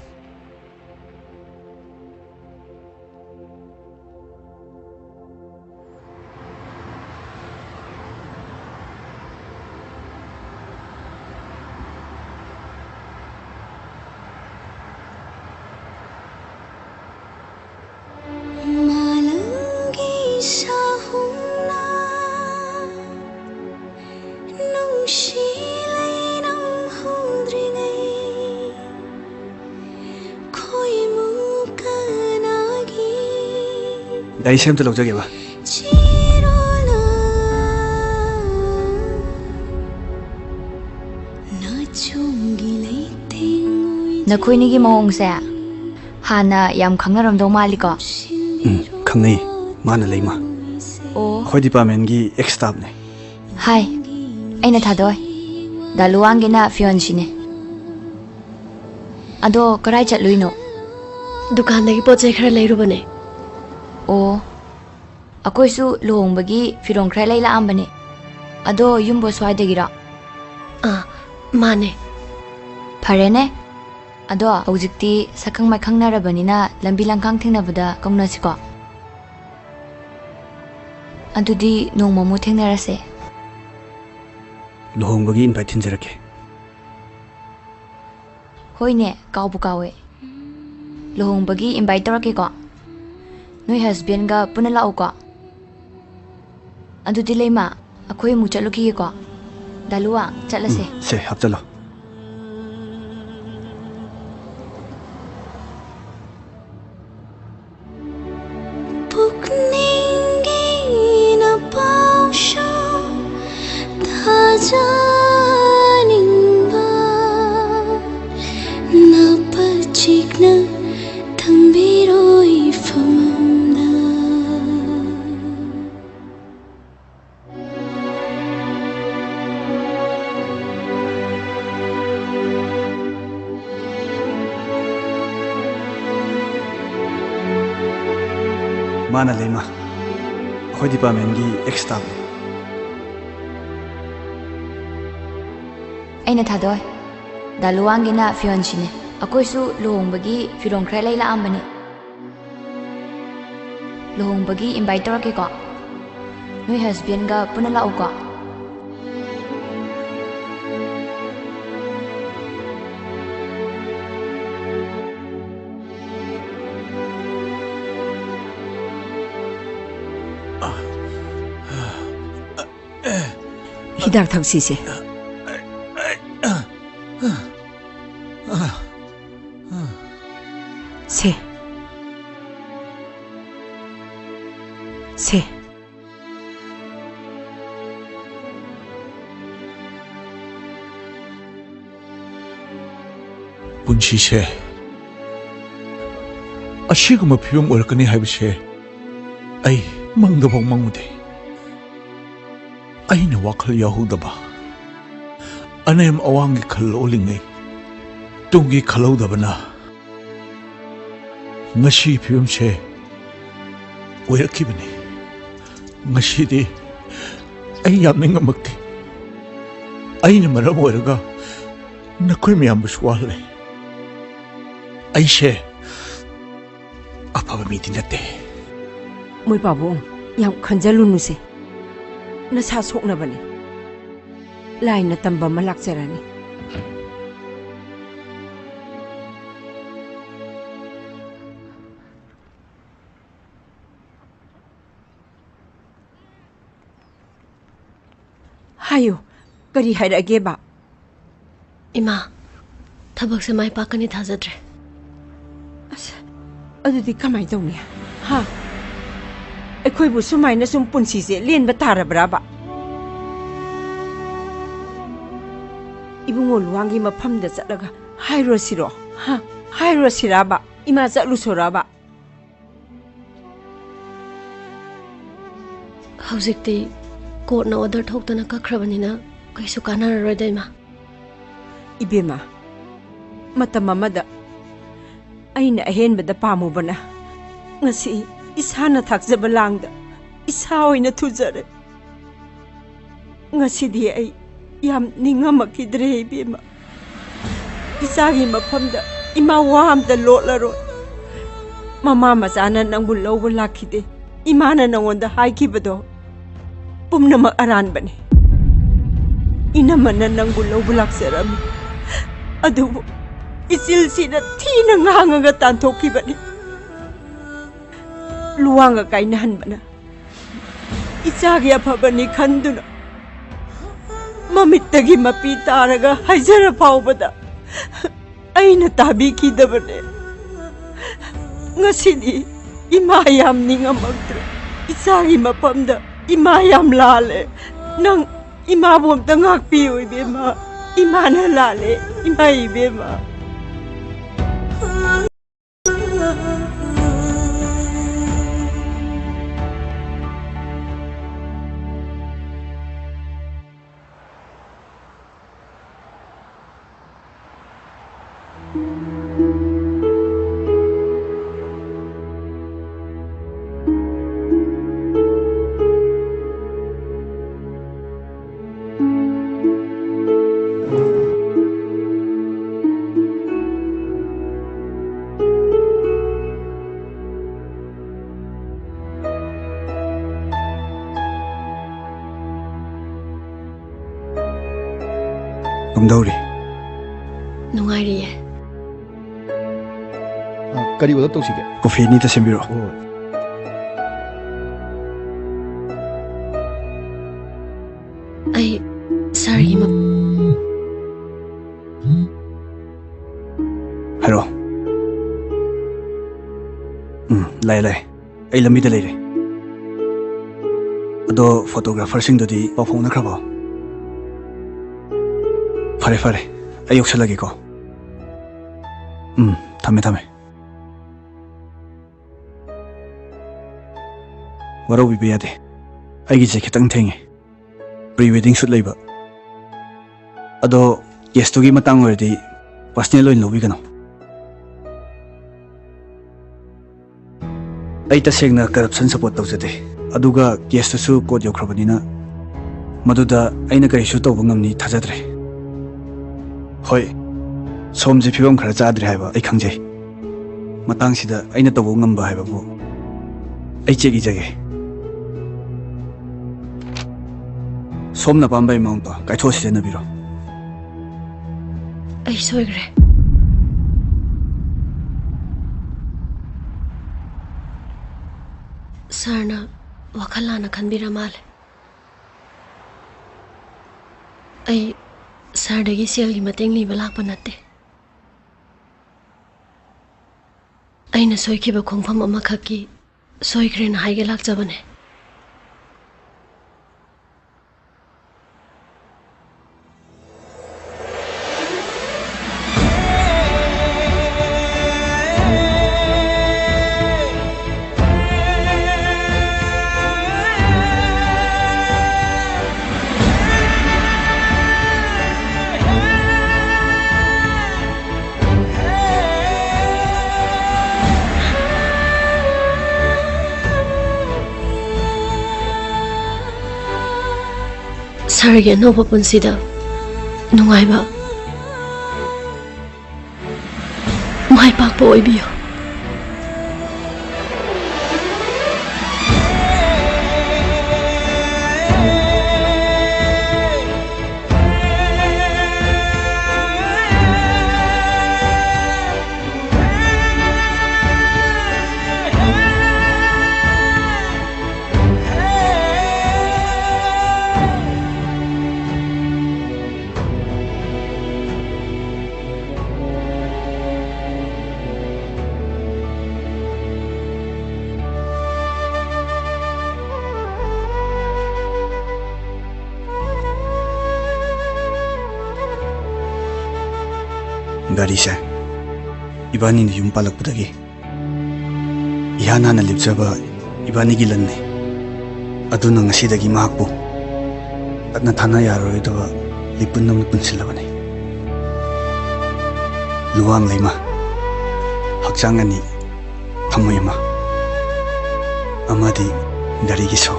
ꯃꯥꯂꯪꯒꯤ ꯁꯥꯍꯨꯝꯅ ꯅꯨꯡꯁꯤ ꯂꯩꯅꯝ ꯍꯧꯗ꯭ꯔꯤꯉꯩ ꯈꯣꯏꯃꯨ ꯀꯅꯥꯒꯤ ꯗꯥꯏꯁꯦ ꯑꯝꯇ ꯂꯧꯖꯒꯦꯕ꯫ ꯆꯦꯔꯣꯜꯅ ꯅꯥꯆꯣꯝꯒꯤ ꯂꯩꯇꯦꯡ ꯑꯣꯏꯖ ꯅꯈꯣꯏꯅꯤꯒꯤ ꯃꯑꯣꯡꯁꯦ ꯍꯥꯟꯅ ꯌꯥꯝ ꯈꯪꯅꯔꯝꯗꯧ ꯃꯥꯜꯂꯤꯀꯣ? ꯎꯝ, ꯈꯪꯅꯩ꯫ ꯃꯥꯅ ꯂꯩꯃ꯫ ꯑꯣ꯫ ꯑꯩꯈꯣꯏ ꯗꯤꯄꯥꯔꯠꯃꯦꯟꯒꯤ ꯑꯦꯛꯁ ꯁ꯭ꯇꯥꯐꯅꯦ꯫ ꯍꯥꯏ, ꯑꯩꯅ ꯊꯥꯗꯣꯏ꯫ ꯗꯥ ꯂꯨꯋꯥꯡꯒꯤꯅ ꯐꯤꯌꯣꯟꯁꯤꯅꯦ꯫ ꯑꯗꯣ ꯀꯔꯥꯏ ꯆꯠꯂꯨꯏꯅꯣ? ꯗꯨꯀꯥꯟꯗꯒꯤ ꯄꯣꯠ ꯆꯩ ꯈꯔ ꯂꯩꯔꯨꯕꯅꯦ꯫ ꯑꯣ, ꯑꯩꯈꯣꯏꯁꯨ ꯂꯨꯍꯣꯡꯕꯒꯤ ꯐꯤꯔꯣꯜ ꯈꯔ ꯂꯩ ꯂꯥꯛꯑꯝꯕꯅꯦ꯫ ꯑꯗꯣ ꯌꯨꯝꯕꯨ ꯁ꯭ꯋꯥꯏꯗꯒꯤꯔꯣ? ꯑꯥ, ꯃꯥꯅꯦ꯫ ꯐꯔꯦꯅꯦ꯫ ꯑꯗꯣ ꯍꯧꯖꯤꯛꯇꯤ ꯁꯛꯈꯪ ꯃꯥꯏꯈꯪꯅꯔꯕꯅꯤꯅ ꯂꯝꯕꯤ ꯂꯝꯈꯥꯡ ꯊꯦꯡꯅꯕꯗ ꯀꯧꯅꯁꯤꯀꯣ꯫ ꯑꯗꯨꯗꯤ ꯅꯣꯡꯃꯃꯨꯛ ꯊꯦꯡꯅꯔꯁꯦ꯫ ꯂꯨꯍꯣꯡꯕꯒꯤ invite ꯊꯤꯟꯖꯔꯛꯀꯦ꯫ ꯍꯣꯏꯅꯦ, ꯀꯥꯎꯕꯨ ꯀꯥꯎꯋꯦ꯫ ꯂꯨꯍꯣꯡꯕꯒꯤ invite ꯇꯧꯔꯛꯀꯦꯀꯣ꯫ ꯅꯣꯏ husbandꯒ ꯄꯨꯟꯅ ꯂꯥꯛꯎꯀꯣ꯫ ꯑꯗꯨꯗꯤ ꯂꯩꯃ, ꯑꯩꯈꯣꯏ ꯑꯃꯨꯛ ꯆꯠꯂꯨꯈꯤꯒꯦꯀꯣ꯫ ꯗꯥ ꯂꯨꯋꯥꯡ, ꯆꯠꯂꯁꯦ꯫ ꯎꯝ, ꯁꯦ, ꯍꯥꯞꯆꯜꯂꯣ꯫ ꯄꯨꯛꯅꯤꯡꯒꯤ ꯅꯄꯥꯎꯁꯨ ꯊꯥꯖꯅꯤꯡꯕ, ꯅꯄꯥ ꯆꯤꯛꯅ ꯊꯝꯕꯤꯔꯣ ꯏꯐꯝꯗ꯫ ꯃꯥꯅ ꯂꯩꯃ, ꯑꯩꯈꯣꯏ departmentꯀꯤ ex staffꯅꯤ꯫ ꯑꯩꯅ ꯊꯥꯗꯣꯏ꯫ ꯗꯥ ꯂꯨꯋꯥꯡꯒꯤꯅ ꯐꯤꯌꯣꯟꯁꯤꯅꯦ꯫ ꯑꯩꯈꯣꯏꯁꯨ ꯂꯨꯍꯣꯡꯕꯒꯤ ꯐꯤꯔꯣꯜ ꯈꯔ ꯂꯩ ꯂꯥꯛꯑꯝꯕꯅꯦ꯫ ꯂꯨꯍꯣꯡꯕꯒꯤ invite ꯇꯧꯔꯛꯀꯦꯀꯣ꯫ ꯅꯣꯏ husbandꯒ ꯄꯨꯟꯅ ꯂꯥꯛꯎꯀꯣ꯫ ꯍꯤꯗꯥꯛ ꯊꯛꯁꯤꯁꯦ꯫ ꯁꯦ꯫ ꯁꯦ꯫ ꯄꯨꯟꯁꯤꯁꯦ ꯑꯁꯤꯒꯨꯝꯕ ꯐꯤꯕꯝ ꯑꯣꯏꯔꯛꯀꯅꯤ ꯍꯥꯏꯕꯁꯦ ꯑꯩ ꯃꯪꯗꯐꯥꯎ ꯃꯪꯉꯨꯗꯦ꯫ ꯑꯩꯅ ꯋꯥꯈꯜ ꯌꯥꯎꯍꯧꯗꯕ, ꯑꯅꯦꯝ ꯑꯋꯥꯡꯒꯤ ꯈꯜ ꯑꯣꯜꯂꯤꯉꯩ ꯇꯨꯡꯒꯤ ꯈꯜꯍꯧꯗꯕꯅ ꯉꯁꯤ ꯐꯤꯕꯝꯁꯦ ꯑꯣꯏꯔꯛꯈꯤꯕꯅꯤ꯫ ꯉꯁꯤꯗꯤ ꯑꯩ ꯌꯥꯝ ꯅꯤꯡꯉꯝꯃꯛꯇꯦ꯫ ꯑꯩꯅ ꯃꯔꯝ ꯑꯣꯏꯔꯒ ꯅꯈꯣꯏ ꯃꯌꯥꯝꯕꯨꯁꯨ ꯋꯥꯍꯜꯂꯦ꯫ ꯑꯩꯁꯦ ꯑꯐꯕ ꯃꯤꯗꯤ ꯅꯠꯇꯦ꯫ ꯃꯣꯏ ꯄꯥꯕꯨꯡ, ꯌꯥꯝ ꯈꯟꯖꯜꯂꯨꯅꯨꯁꯦ꯫ ꯅꯁꯥ ꯁꯣꯛꯅꯕꯅꯦ꯫ ꯂꯥꯏꯅ ꯇꯝꯕ ꯑꯃ ꯂꯥꯛꯆꯔꯅꯤ꯫ ꯍꯥꯏꯌꯨ, ꯀꯔꯤ ꯍꯥꯏꯔꯛꯑꯒꯦꯕ? ꯏꯃꯥ, ꯊꯕꯛꯁꯦ ꯃꯥꯏ ꯄꯥꯛꯀꯅꯤ ꯊꯥꯖꯗ꯭ꯔꯦ꯫ ꯑꯁ, ꯑꯗꯨꯗꯤ ꯀꯃꯥꯏꯅ ꯇꯧꯅꯤ? ꯍꯥ? ꯑꯩꯈꯣꯏꯕꯨ ꯁꯨꯃꯥꯏꯅ ꯁꯨꯝ ꯄꯨꯟꯁꯤꯁꯦ ꯂꯦꯟꯕ ꯇꯥꯔꯕ꯭ꯔꯥꯕ? ꯏꯕꯨꯡꯉꯣ ꯂꯨꯋꯥꯡꯒꯤ ꯃꯐꯝꯗ ꯆꯠꯂꯒ ꯍꯥꯏꯔꯨꯔꯁꯤꯔꯣ? ꯍꯥ? ꯍꯥꯏꯔꯨꯔꯁꯤꯔꯥꯕ? ꯏꯃꯥ ꯆꯠꯂꯨꯁꯣꯔꯥꯕ? ꯍꯧꯖꯤꯛꯇꯤ ꯀꯣꯔꯠꯅ ꯑꯣꯔꯗꯔ ꯊꯣꯛꯇꯅ ꯀꯛꯈ꯭ꯔꯕꯅꯤꯅ ꯀꯩꯁꯨ ꯀꯥꯟꯅꯔꯔꯣꯏꯗ, ꯏꯃꯥ꯫ ꯏꯕꯦꯝꯃ, ꯃꯇꯝ ꯑꯃꯗ ꯑꯩꯅ ꯑꯍꯦꯟꯕꯗ ꯄꯥꯝꯃꯨꯕꯅ ꯉꯁꯤ ꯏꯁꯥꯅ ꯊꯥꯛꯆꯕ ꯂꯥꯡꯗ ꯏꯁꯥ ꯑꯣꯏꯅ ꯊꯨꯖꯔꯦ꯫ ꯉꯁꯤꯗꯤ ꯑꯩ ꯌꯥꯝ ꯅꯤꯡꯉꯝꯃꯛꯈꯤꯗ꯭ꯔꯦ, ꯏꯕꯦꯝꯃ꯫ ꯏꯆꯥꯒꯤ ꯃꯐꯝꯗ ꯏꯃꯥ ꯋꯥ ꯑꯝꯇ ꯂꯣꯠꯂꯔꯣꯏ꯫ ꯃꯃꯥ ꯃꯆꯥꯅ ꯅꯪꯕꯨ ꯂꯧꯕ ꯂꯥꯛꯈꯤꯗꯦ, ꯏꯃꯥꯅ ꯅꯪꯉꯣꯟꯗ ꯍꯥꯏꯈꯤꯕꯗꯣ ꯄꯨꯝꯅꯃꯛ ꯑꯔꯥꯟꯕꯅꯤ꯫ ꯏꯅꯝꯃꯅ ꯅꯪꯕꯨ ꯂꯧꯕ ꯂꯥꯛꯆꯔꯝꯃꯤ, ꯑꯗꯨꯕꯨ ꯏꯆꯤꯜꯁꯤꯅ ꯊꯤꯅ ꯉꯥꯡꯉꯒ ꯇꯥꯟꯊꯣꯛꯈꯤꯕꯅꯤ꯫ ꯂꯨꯋꯥꯡꯒ ꯀꯥꯏꯅꯍꯟꯕꯅ ꯏꯆꯥꯒꯤ ꯑꯐꯕꯅꯤ ꯈꯟꯗꯨꯅ ꯃꯃꯤꯠꯇꯒꯤ ꯃꯄꯤ ꯇꯥꯔꯒ ꯍꯥꯏꯖꯔ ꯐꯥꯎꯕꯗ ꯑꯩꯅ ꯇꯥꯕꯤꯈꯤꯗꯕꯅꯦ꯫ ꯉꯁꯤꯗꯤ ꯏꯃꯥ ꯌꯥꯝ ꯅꯤꯡꯉꯝꯃꯛꯇ꯭ꯔꯦ꯫ ꯏꯆꯥꯒꯤ ꯃꯐꯝꯗ ꯏꯃꯥ ꯌꯥꯝ ꯂꯥꯜꯂꯦ꯫ ꯅꯪ ꯏꯃꯥꯕꯨ ꯑꯝꯇ ꯉꯥꯛꯄꯤꯌꯨ, ꯏꯕꯦꯝꯃ꯫ ꯏꯃꯥꯅ ꯂꯥꯜꯂꯦ, ꯏꯃꯥ, ꯏꯕꯦꯝꯃ꯫ ꯀꯝꯗꯧꯔꯤ? ꯅꯨꯡꯉꯥꯏꯔꯤꯌꯦ꯫ ꯑ, ꯀꯔꯤ ꯑꯣꯔꯗꯔ ꯇꯧꯁꯤꯒꯦ? ꯀꯣꯐꯤ ꯑꯅꯤꯇ ꯁꯦꯝꯕꯤꯔꯛꯑꯣ꯫ ꯍꯣꯏ꯫ ꯑꯩ ꯁꯥꯔꯒꯤ ꯃ- ꯍꯥꯏꯔꯛꯑꯣ꯫ ꯎꯝ, ꯂꯥꯛꯑꯦ, ꯂꯥꯛꯑꯦ꯫ ꯑꯩ ꯂꯝꯕꯤꯗ ꯂꯩꯔꯦ꯫ ꯑꯗꯣ ꯐꯣꯇꯣꯒ꯭ꯔꯥꯐꯔꯁꯤꯡꯗꯨꯗꯤ ꯄꯥꯎ ꯐꯥꯎꯅꯈ꯭ꯔꯕꯣ? ꯐꯔꯦ, ꯐꯔꯦ꯫ ꯑꯩ ꯌꯧꯁꯜꯂꯒꯦꯀꯣ꯫ ꯎꯝ, ꯊꯝꯃꯦ, ꯊꯝꯃꯦ꯫ ꯋꯥꯔꯧꯕꯤꯕ ꯌꯥꯗꯦ꯫ ꯑꯩꯒꯤꯁꯦ ꯈꯤꯇꯪ ꯊꯦꯡꯉꯦ꯫ ꯄ꯭ꯔꯤ ꯋꯦꯗꯤꯡ ꯁꯨꯠ ꯂꯩꯕ꯫ ꯑꯗꯣ ꯀꯦꯁꯇꯨꯒꯤ ꯃꯇꯥꯡ ꯑꯣꯏꯔꯗꯤ ꯄꯔꯁꯅꯦꯜ ꯑꯣꯏꯅ ꯂꯧꯕꯤꯒꯅꯨ꯫ ꯑꯩ ꯇꯁꯦꯡꯅ ꯀꯔꯞꯁꯟ ꯁꯄꯣꯔꯠ ꯇꯧꯖꯗꯦ꯫ ꯑꯗꯨꯒ ꯀꯦꯁꯇꯨꯁꯨ ꯀꯣꯔꯠ ꯌꯧꯈ꯭ꯔꯕꯅꯤꯅ ꯃꯗꯨꯗ ꯑꯩꯅ ꯀꯔꯤꯁꯨ ꯇꯧꯕ ꯉꯝꯅꯤ ꯊꯥꯖꯗ꯭ꯔꯦ꯫ ꯍꯣꯏ, ꯁꯣꯝꯁꯦ ꯐꯤꯕꯝ ꯈꯔ ꯆꯥꯗ꯭ꯔꯦ ꯍꯥꯏꯕ ꯑꯩ ꯈꯪꯖꯩ꯫ ꯃꯇꯥꯡꯁꯤꯗ ꯑꯩꯅ ꯇꯧꯕ ꯉꯝꯕ ꯍꯥꯏꯕꯕꯨ ꯑꯩ ꯆꯦꯛ ꯏꯖꯒꯦ꯫ ꯁꯣꯝꯅ ꯑꯄꯥꯝꯕ ꯑꯦꯃꯥꯎꯟꯠꯇꯣ ꯀꯥꯏꯊꯣꯛꯑ ꯁꯤꯖꯤꯟꯅꯕꯤꯔꯣ꯫ ꯑꯩ ꯁꯣꯏꯈ꯭ꯔꯦ꯫ ꯁꯥꯔꯅ ꯋꯥꯈꯜ ꯂꯥꯟꯅ ꯈꯟꯕꯤꯔ ꯃꯥꯜꯂꯦ꯫ ꯑꯩ ꯁꯥꯔꯗꯒꯤ ꯁꯦꯜꯒꯤ ꯃꯇꯦꯡ ꯅꯤꯕ ꯂꯥꯛꯄ ꯅꯠꯇꯦ꯫ ꯑꯩꯅ ꯁꯣꯏꯈꯤꯕ ꯈꯣꯡꯐꯝ ꯑꯃꯈꯛꯀꯤ ꯁꯣꯏꯈ꯭ꯔꯦꯅ ꯍꯥꯏꯒꯦ ꯂꯥꯛꯆꯕꯅꯦ꯫ ꯁꯥꯔꯒꯤ ꯑꯅꯧꯕ ꯄꯨꯟꯁꯤꯗ ꯅꯨꯡꯉꯥꯏꯕ, ꯃꯥꯏ ꯄꯥꯛꯄ ꯑꯣꯏꯕꯤꯌꯨ꯫ ꯒꯥꯔꯤꯁꯦ ꯏꯕꯥꯅꯤꯅ ꯌꯨꯝ ꯄꯥꯜꯂꯛꯄꯗꯒꯤ ꯏꯍꯥꯟ ꯍꯥꯟꯅ ꯂꯦꯞꯆꯕ ꯏꯕꯥꯅꯤꯒꯤ ꯂꯟꯅꯤ꯫ ꯑꯗꯨꯅ ꯉꯁꯤꯗꯒꯤ ꯃꯍꯥꯛꯄꯨ ꯇꯠꯅ ꯊꯥꯅ ꯌꯥꯔꯔꯣꯏꯗꯕ ꯂꯤꯄꯨꯟ ꯑꯃ ꯄꯨꯟꯁꯤꯜꯂꯕꯅꯤ꯫ ꯂꯨꯋꯥꯡ ꯂꯩꯃ, ꯍꯛꯆꯥꯡ ꯑꯅꯤ, ꯊꯃꯣꯏ ꯑꯃ, ꯑꯃꯗꯤ ꯒꯥꯔꯤꯒꯤ ꯁꯣ꯫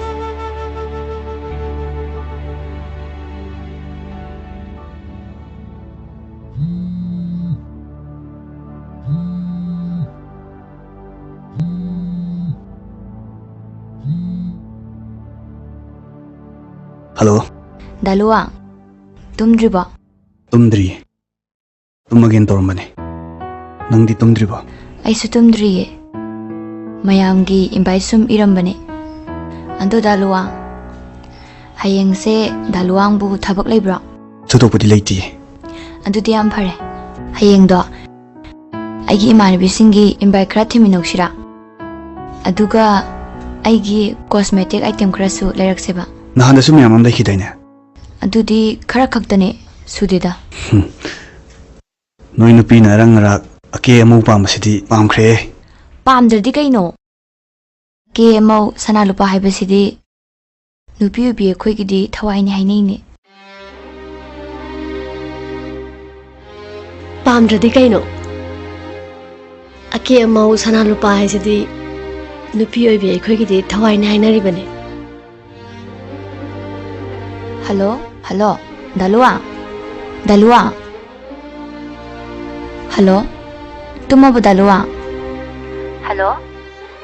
ꯍꯜꯂꯣ꯫ ꯗꯥ ꯂꯨꯋꯥꯡ, ꯇꯨꯝꯗ꯭ꯔꯤꯕꯣ? ꯇꯨꯝꯗ꯭ꯔꯤꯌꯦ꯫ ꯇꯨꯝꯃꯒꯦꯅ ꯇꯧꯔꯝꯕꯅꯦ꯫ ꯅꯪꯗꯤ ꯇꯨꯝꯗ꯭ꯔꯤꯕꯣ? ꯑꯩꯁꯨ ꯇꯨꯝꯗ꯭ꯔꯤꯌꯦ꯫ ꯃꯌꯥꯝꯒꯤ invite ꯁꯨꯝ ꯏꯔꯝꯕꯅꯦ꯫ ꯑꯗꯣ ꯗꯥ ꯂꯨꯋꯥꯡ, ꯍꯌꯦꯡꯁꯦ ꯗꯥ ꯂꯨꯋꯥꯡꯕꯨ ꯊꯕꯛ ꯂꯩꯕ꯭ꯔꯣ? ꯊꯣꯏꯗꯣꯛꯄꯗꯤ ꯂꯩꯇꯤꯌꯦ꯫ ꯑꯗꯨꯗꯤ ꯌꯥꯝ ꯐꯔꯦ꯫ ꯍꯌꯦꯡꯗꯣ ꯑꯩꯒꯤ ꯏꯃꯥꯟꯅꯕꯤꯁꯤꯡꯒꯤ invite ꯈꯔ ꯊꯤꯃꯤꯟꯅꯧꯁꯤꯔꯥ? ꯑꯗꯨꯒ ꯑꯩꯒꯤ cosmetic item ꯈꯔꯁꯨ ꯂꯩꯔꯛꯁꯦꯕ꯫ ꯅꯍꯥꯟꯗꯁꯨ ꯃꯌꯥꯝ ꯑꯃ ꯂꯩꯈꯤꯗꯥꯏꯅꯦ? ꯑꯗꯨꯗꯤ ꯈꯔ ꯈꯛꯇꯅꯦ, ꯁꯨꯗꯦꯗ꯫ ꯍꯨꯝ꯫ ꯅꯣꯏ ꯅꯨꯄꯤꯅ ꯑꯔꯪ ꯑꯔꯥꯛ ꯑꯀꯦ ꯑꯃꯧ ꯄꯥꯝꯕꯁꯤꯗꯤ ꯄꯥꯝꯈ꯭ꯔꯦꯍꯦ꯫ ꯄꯥꯝꯗ꯭ꯔꯗꯤ ꯀꯩꯅꯣ? ꯑꯀꯦ ꯑꯃꯧ ꯁꯅꯥ ꯂꯨꯄꯥ ꯍꯥꯏꯕꯁꯤꯗꯤ ꯅꯨꯄꯤ ꯑꯣꯏꯕꯤ ꯑꯩꯈꯣꯏꯒꯤꯗꯤ ꯊꯋꯥꯏꯅꯤ ꯍꯥꯏꯅꯩꯅꯦ꯫ ꯄꯥꯝꯗ꯭ꯔꯗꯤ ꯀꯩꯅꯣ? ꯑꯀꯦ ꯑꯃꯧ ꯁꯅꯥ ꯂꯨꯄꯥ ꯍꯥꯏꯁꯤꯗꯤ ꯅꯨꯄꯤ ꯑꯣꯏꯕꯤ ꯑꯩꯈꯣꯏꯒꯤꯗꯤ ꯊꯋꯥꯏꯅꯤ ꯍꯥꯏꯅꯔꯤꯕꯅꯤ꯫ ꯍꯜꯂꯣ, ꯍꯜꯂꯣ, ꯗꯥ ꯂꯨꯋꯥꯡ? ꯗꯥ ꯂꯨꯋꯥꯡ? ꯍꯜꯂꯣ, ꯇꯨꯝꯃꯕꯣ ꯗꯥ ꯂꯨꯋꯥꯡ? ꯍꯜꯂꯣ,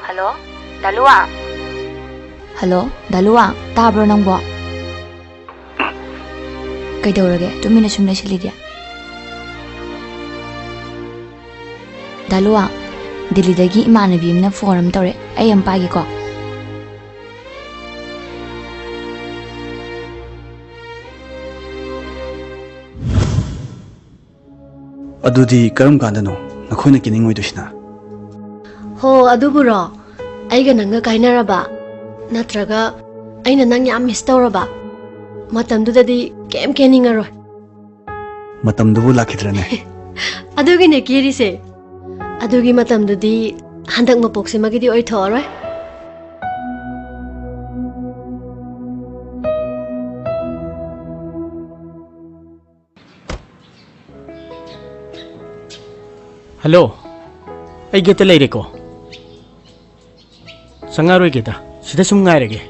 ꯍꯜꯂꯣ, ꯗꯥ ꯂꯨꯋꯥꯡ? ꯍꯜꯂꯣ, ꯗꯥ ꯂꯨꯋꯥꯡ, ꯇꯥꯕ꯭ꯔꯣ ꯅꯪꯕꯣ? ꯀꯩꯗꯧꯔꯒꯦ ꯇꯨꯃꯤꯟꯅ ꯁꯨꯝ ꯂꯩꯁꯤꯜꯂꯤꯗꯤ? ꯗꯥ ꯂꯨꯋꯥꯡ, ꯗꯤꯜꯂꯤꯗꯒꯤ ꯏꯃꯥꯟꯅꯕꯤ ꯑꯃꯅ phone ꯑꯃ ꯇꯧꯔꯦ, ꯑꯩ ꯑꯃ ꯄꯥꯏꯒꯦꯀꯣ꯫ ꯑꯗꯨꯗꯤ ꯀꯔꯝ ꯀꯥꯟꯗꯅꯣ ꯅꯈꯣꯏꯅ ꯀꯦꯅꯤꯡꯉꯣꯏꯗꯣꯏꯁꯤꯅ? ꯍꯣ, ꯑꯗꯨꯕꯨꯔꯣ? ꯑꯩꯒ ꯅꯪꯒ ꯀꯥꯏꯅꯔꯕ, ꯅꯠꯇ꯭ꯔꯒ ꯑꯩꯅ ꯅꯪ ꯌꯥꯝ miss ꯇꯧꯔꯕ, ꯃꯇꯝꯗꯨꯗꯗꯤ ꯀꯩꯝ ꯀꯦꯅꯤꯡꯉꯔꯣꯏ꯫ ꯃꯇꯝꯗꯨꯕꯨ ꯂꯥꯛꯈꯤꯗ꯭ꯔꯅꯦ? ꯑꯗꯨꯒꯤꯅꯦ ꯀꯦꯔꯤꯁꯦ꯫ ꯑꯗꯨꯒꯤ ꯃꯇꯝꯗꯨꯗꯤ ꯍꯟꯗꯛ ꯃꯄꯣꯛꯁꯤꯃꯒꯤꯗꯤ ꯑꯣꯏꯊꯣꯛꯑꯔꯣꯏ꯫ ꯍꯜꯂꯣ, ꯑꯩ ꯒꯦꯠꯇ ꯂꯩꯔꯦꯀꯣ꯫ ꯆꯪꯉꯛꯑꯔꯣꯏꯒꯦꯗ, ꯁꯤꯗ ꯁꯨꯝ ꯉꯥꯏꯔꯒꯦ꯫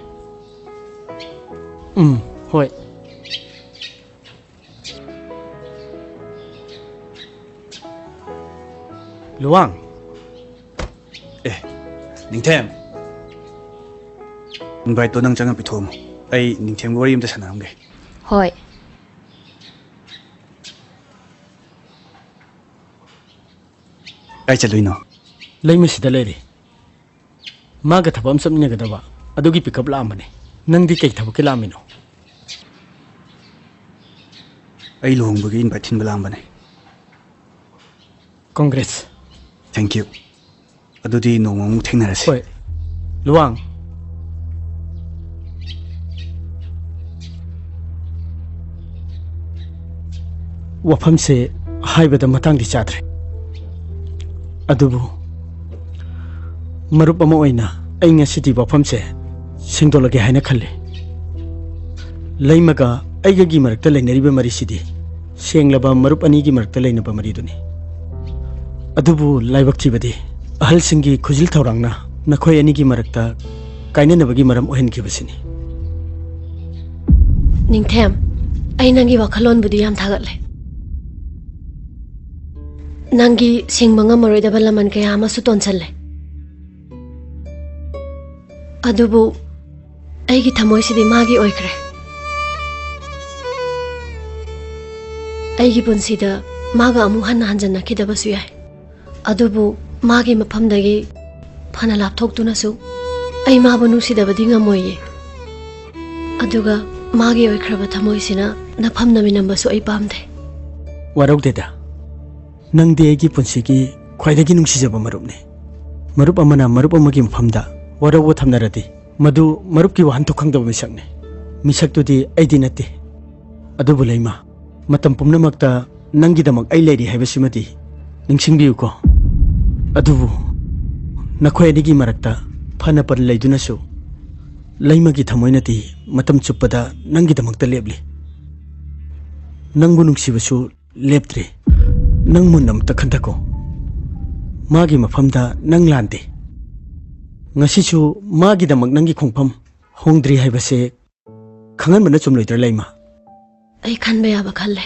ꯎꯝ, ꯍꯣꯏ꯫ ꯂꯨꯋꯥꯡ꯫ ꯑꯦ, ꯅꯤꯡꯊꯦꯝ꯫ ꯏꯟꯚꯥꯏꯠꯇꯣ ꯅꯪ ꯆꯪꯉ ꯄꯤꯊꯣꯛꯑꯝꯃꯣ꯫ ꯑꯩ ꯅꯤꯡꯊꯦꯝꯒ ꯋꯥꯔꯤ ꯑꯝꯇ ꯁꯥꯟꯅꯔꯝꯒꯦ꯫ ꯍꯣꯏ꯫ ꯀꯥꯏ ꯆꯠꯂꯨꯏꯅꯣ? ꯂꯩꯃꯁꯤꯗ ꯂꯩꯔꯤ꯫ ꯃꯥꯒ ꯊꯕꯛ ꯑꯃ ꯆꯠꯃꯤꯟꯅꯒꯗꯕ, ꯑꯗꯨꯒꯤ ꯄꯤꯛꯑꯞ ꯂꯥꯛꯑꯝꯕꯅꯦ꯫ ꯅꯪꯗꯤ ꯀꯩ ꯊꯕꯛꯀꯤ ꯂꯥꯛꯑꯝꯃꯤꯅꯣ? ꯑꯩ ꯂꯨꯍꯣꯡꯕꯒꯤ ꯏꯟꯚꯥꯏꯠ ꯊꯤꯟꯕ ꯂꯥꯛꯑꯝꯕꯅꯦ꯫ ꯀꯣꯡꯒ꯭ꯔꯦꯁ꯫ Thank you꯫ ꯑꯗꯨꯗꯤ ꯅꯣꯡꯃ ꯑꯃꯨꯛ ꯊꯦꯡꯅꯔꯁꯤ꯫ ꯍꯣꯏ꯫ ꯂꯨꯋꯥꯡ꯫ ꯋꯥꯐꯝꯁꯦ ꯍꯥꯏꯕꯗ ꯃꯇꯥꯡꯗꯤ ꯆꯥꯗ꯭ꯔꯦ, ꯑꯗꯨꯕꯨ ꯃꯔꯨꯞ ꯑꯃ ꯑꯣꯏꯅ ꯑꯩ ꯉꯁꯤꯗꯤ ꯋꯥꯐꯝꯁꯦ ꯁꯦꯡꯗꯣꯛꯂꯒꯦ ꯍꯥꯏꯅ ꯈꯜꯂꯤ꯫ ꯂꯩꯃꯒ ꯑꯩꯒꯒꯤ ꯃꯔꯛꯇ ꯂꯩꯅꯔꯤꯕ ꯃꯔꯤꯁꯤꯗꯤ ꯁꯦꯡꯂꯕ ꯃꯔꯨꯞ ꯑꯅꯤꯒꯤ ꯃꯔꯛꯇ ꯂꯩꯅꯕ ꯃꯔꯤꯗꯨꯅꯤ꯫ ꯑꯗꯨꯕꯨ ꯂꯥꯏꯕꯛ ꯊꯤꯕꯗꯤ, ꯑꯍꯜꯁꯤꯡꯒꯤ ꯈꯨꯖꯤꯜ ꯊꯧꯔꯥꯡꯅ ꯅꯈꯣꯏ ꯑꯅꯤꯒꯤ ꯃꯔꯛꯇ ꯀꯥꯏꯅꯅꯕꯒꯤ ꯃꯔꯝ ꯑꯣꯏꯍꯟꯈꯤꯕꯁꯤꯅꯤ꯫ ꯅꯤꯡꯊꯦꯝ, ꯑꯩ ꯅꯪꯒꯤ ꯋꯥꯈꯜꯂꯣꯟꯕꯨꯗꯤ ꯌꯥꯝ ꯊꯥꯒꯠꯂꯦ꯫ ꯅꯪꯒꯤ ꯁꯤꯡꯕ ꯉꯝꯃꯔꯣꯏꯗꯕ ꯂꯃꯟ ꯀꯌꯥ ꯑꯃꯁꯨ ꯇꯣꯟꯁꯜꯂꯦ꯫ ꯑꯗꯨꯕꯨ ꯑꯩꯒꯤ ꯊꯃꯣꯏꯁꯤꯗꯤ ꯃꯥꯒꯤ ꯑꯣꯏꯈ꯭ꯔꯦ꯫ ꯑꯩꯒꯤ ꯄꯨꯟꯁꯤꯗ ꯃꯥꯒ ꯑꯃꯨꯛ ꯍꯟꯅ ꯍꯟꯖꯟꯅꯈꯤꯗꯕꯁꯨ ꯌꯥꯏ꯫ ꯑꯗꯨꯕꯨ ꯃꯥꯒꯤ ꯃꯐꯝꯗꯒꯤ ꯐꯅ ꯂꯥꯞꯊꯣꯛꯇꯨꯅꯁꯨ ꯑꯩ ꯃꯥꯕꯨ ꯅꯨꯡꯁꯤꯗꯕꯗꯤ ꯉꯝꯃꯣꯏꯌꯦ꯫ ꯑꯗꯨꯒ ꯃꯥꯒꯤ ꯑꯣꯏꯈ꯭ꯔꯕ ꯊꯃꯣꯏꯁꯤꯅ ꯅꯐꯝ ꯅꯃꯤꯟꯅꯝꯕꯁꯨ ꯑꯩ ꯄꯥꯝꯗꯦ꯫ ꯋꯥꯔꯧꯗꯦꯗ, ꯅꯪꯗꯤ ꯑꯩꯒꯤ ꯄꯨꯟꯁꯤꯒꯤ ꯈ꯭ꯋꯥꯏꯗꯒꯤ ꯅꯨꯡꯁꯤꯖꯕ ꯃꯔꯨꯞꯅꯤ꯫ ꯃꯔꯨꯞ ꯑꯃꯅ ꯃꯔꯨꯞ ꯑꯃꯒꯤ ꯃꯐꯝꯗ ꯋꯥꯔꯧꯕ ꯊꯝꯅꯔꯗꯤ, ꯃꯗꯨ ꯃꯔꯨꯞꯀꯤ ꯋꯥꯍꯟꯊꯣꯛ ꯈꯪꯗꯕ ꯃꯤꯁꯛꯅꯤ꯫ ꯃꯤꯁꯛꯇꯨꯗꯤ ꯑꯩꯗꯤ ꯅꯠꯇꯦ꯫ ꯑꯗꯨꯕꯨ ꯂꯩꯃ, ꯃꯇꯝ ꯄꯨꯝꯅꯃꯛꯇ ꯅꯪꯒꯤꯗꯃꯛ ꯑꯩ ꯂꯩꯔꯤ ꯍꯥꯏꯕꯁꯤꯃꯗꯤ ꯅꯤꯡꯁꯤꯡꯕꯤꯌꯨꯀꯣ꯫ ꯑꯗꯨꯕꯨ ꯅꯈꯣꯏ ꯑꯅꯤꯒꯤ ꯃꯔꯛꯇ ꯐꯅ ꯐꯅ ꯂꯩꯗꯨꯅꯁꯨ ꯂꯩꯃꯒꯤ ꯊꯃꯣꯏꯅꯗꯤ ꯃꯇꯝ ꯆꯨꯞꯄꯗ ꯅꯪꯒꯤꯗꯃꯛꯇ ꯂꯦꯞꯂꯤ꯫ ꯅꯪꯕꯨ ꯅꯨꯡꯁꯤꯕꯁꯨ ꯂꯦꯞꯇ꯭ꯔꯤ꯫ ꯅꯪ ꯃꯨꯟꯅ ꯑꯃꯨꯛꯇ ꯈꯟꯊꯀꯣ꯫ ꯃꯥꯒꯤ ꯃꯐꯝꯗ ꯅꯪ ꯂꯥꯟꯗꯦ꯫ ꯉꯁꯤꯁꯨ ꯃꯥꯒꯤꯗꯃꯛ ꯅꯪꯒꯤ ꯈꯣꯡꯐꯝ ꯍꯣꯡꯗ꯭ꯔꯤ ꯍꯥꯏꯕꯁꯦ ꯈꯪꯍꯟꯕꯅ ꯆꯨꯝꯂꯣꯏꯗ꯭ꯔꯥ, ꯂꯩꯃ? ꯑꯩ ꯈꯟꯕ ꯌꯥꯕ ꯈꯜꯂꯦ꯫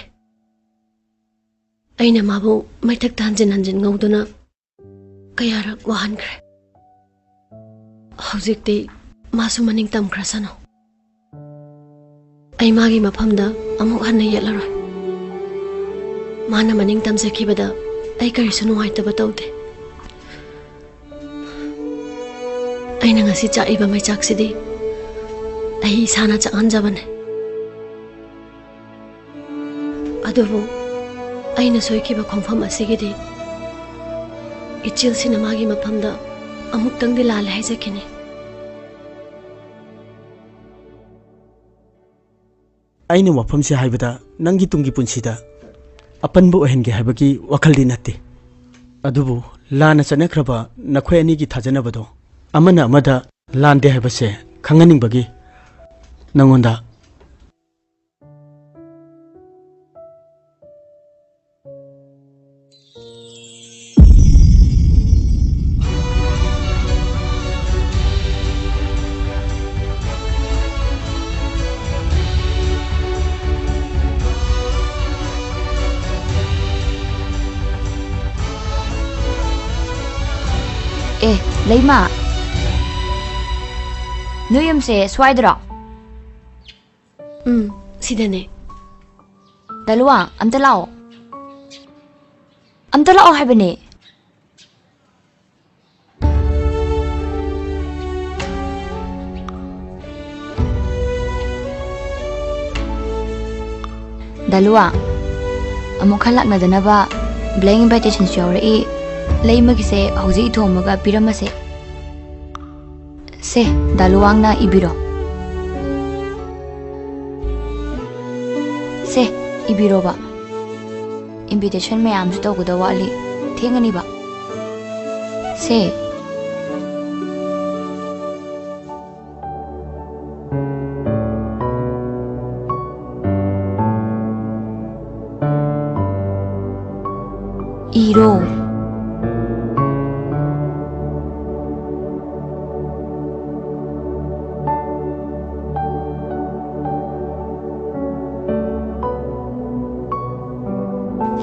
ꯑꯩꯅ ꯃꯥꯕꯨ ꯃꯩꯊꯛꯇ ꯍꯟꯖꯤꯟ ꯍꯟꯖꯤꯟ ꯉꯧꯗꯨꯅ ꯀꯌꯥꯔꯛ ꯋꯥꯍꯟꯈ꯭ꯔꯦ꯫ ꯍꯧꯖꯤꯛꯇꯤ ꯃꯥꯁꯨ ꯃꯅꯤꯡ ꯇꯝꯈ꯭ꯔꯁꯅꯨ꯫ ꯑꯩ ꯃꯥꯒꯤ ꯃꯐꯝꯗ ꯑꯃꯨꯛ ꯍꯟꯅ ꯌꯦꯠꯂꯔꯣꯏ꯫ ꯃꯥꯅ ꯃꯅꯤꯡ ꯇꯝꯖꯈꯤꯕꯗ ꯑꯩ ꯀꯔꯤꯁꯨ ꯅꯨꯡꯉꯥꯏꯇꯕ ꯇꯧꯗꯦ꯫ ꯑꯩꯅ ꯉꯁꯤ ꯆꯥꯛꯏꯕ ꯃꯩꯆꯥꯛꯁꯤꯗꯤ ꯑꯩ ꯏꯁꯥꯅ ꯆꯥꯛꯍꯟꯖꯕꯅꯦ꯫ ꯑꯗꯨꯕꯨ ꯑꯩꯅ ꯁꯣꯏꯈꯤꯕ ꯈꯣꯡꯐꯝ ꯑꯁꯤꯒꯤꯗꯤ ꯏꯆꯦꯜꯁꯤꯅ ꯃꯥꯒꯤ ꯃꯐꯝꯗ ꯑꯃꯨꯛꯇꯪꯗꯤ ꯂꯥꯜꯂꯦ ꯍꯥꯏꯖꯈꯤꯅꯤ꯫ ꯑꯩꯅ ꯋꯥꯐꯝꯁꯦ ꯍꯥꯏꯕꯗ ꯅꯪꯒꯤ ꯇꯨꯡꯒꯤ ꯄꯨꯟꯁꯤꯗ ꯑꯄꯟꯕ ꯑꯣꯏꯍꯟꯒꯦ ꯍꯥꯏꯕꯒꯤ ꯋꯥꯈꯜꯗꯤ ꯅꯠꯇꯦ꯫ ꯑꯗꯨꯕꯨ ꯂꯥꯟꯅ ꯆꯠꯅꯈ꯭ꯔꯕ ꯅꯈꯣꯏ ꯑꯅꯤꯒꯤ ꯊꯥꯖꯅꯕꯗꯣ ꯑꯃꯅ ꯑꯃꯗ ꯂꯥꯟꯗꯦ ꯍꯥꯏꯕꯁꯦ ꯈꯪꯍꯟꯅꯤꯡꯕꯒꯤ ꯅꯪꯉꯣꯟꯗ꯫ ꯑꯦ, ꯂꯩꯃ꯫ ꯅꯣꯏ ꯌꯨꯝꯁꯦ ꯁ꯭ꯋꯥꯏꯗꯔꯣ? ꯎꯝ, ꯁꯤꯗꯅꯦ꯫ ꯗꯥ ꯂꯨꯋꯥꯡ, ꯑꯝꯇ ꯂꯥꯛꯑꯣ꯫ ꯑꯝꯇ ꯂꯥꯛꯑꯣ ꯍꯥꯏꯕꯅꯦ꯫ ꯗꯥ ꯂꯨꯋꯥꯡ, ꯑꯃꯨꯛ ꯈꯔ ꯂꯥꯛꯅꯗꯅꯕ blank invitationꯁꯨ ꯌꯥꯎꯔꯛꯏ꯫ ꯂꯩꯃꯒꯤꯁꯦ ꯍꯧꯖꯤꯛ ꯏꯊꯣꯝꯃꯒ ꯄꯤꯔꯝꯃꯁꯦ꯫ ꯁꯦ, ꯗꯥ ꯂꯨꯋꯥꯡꯅ ꯏꯕꯤꯔꯣ꯫ ꯁꯦ, ꯏꯕꯤꯔꯣꯕ꯫ invitation ꯃꯌꯥꯝꯁꯨ ꯇꯧꯒꯗꯕ ꯋꯥꯠꯂꯤ꯫ ꯊꯦꯡꯉꯅꯤꯕ꯫ ꯁꯦ꯫ ꯏꯔꯣ꯫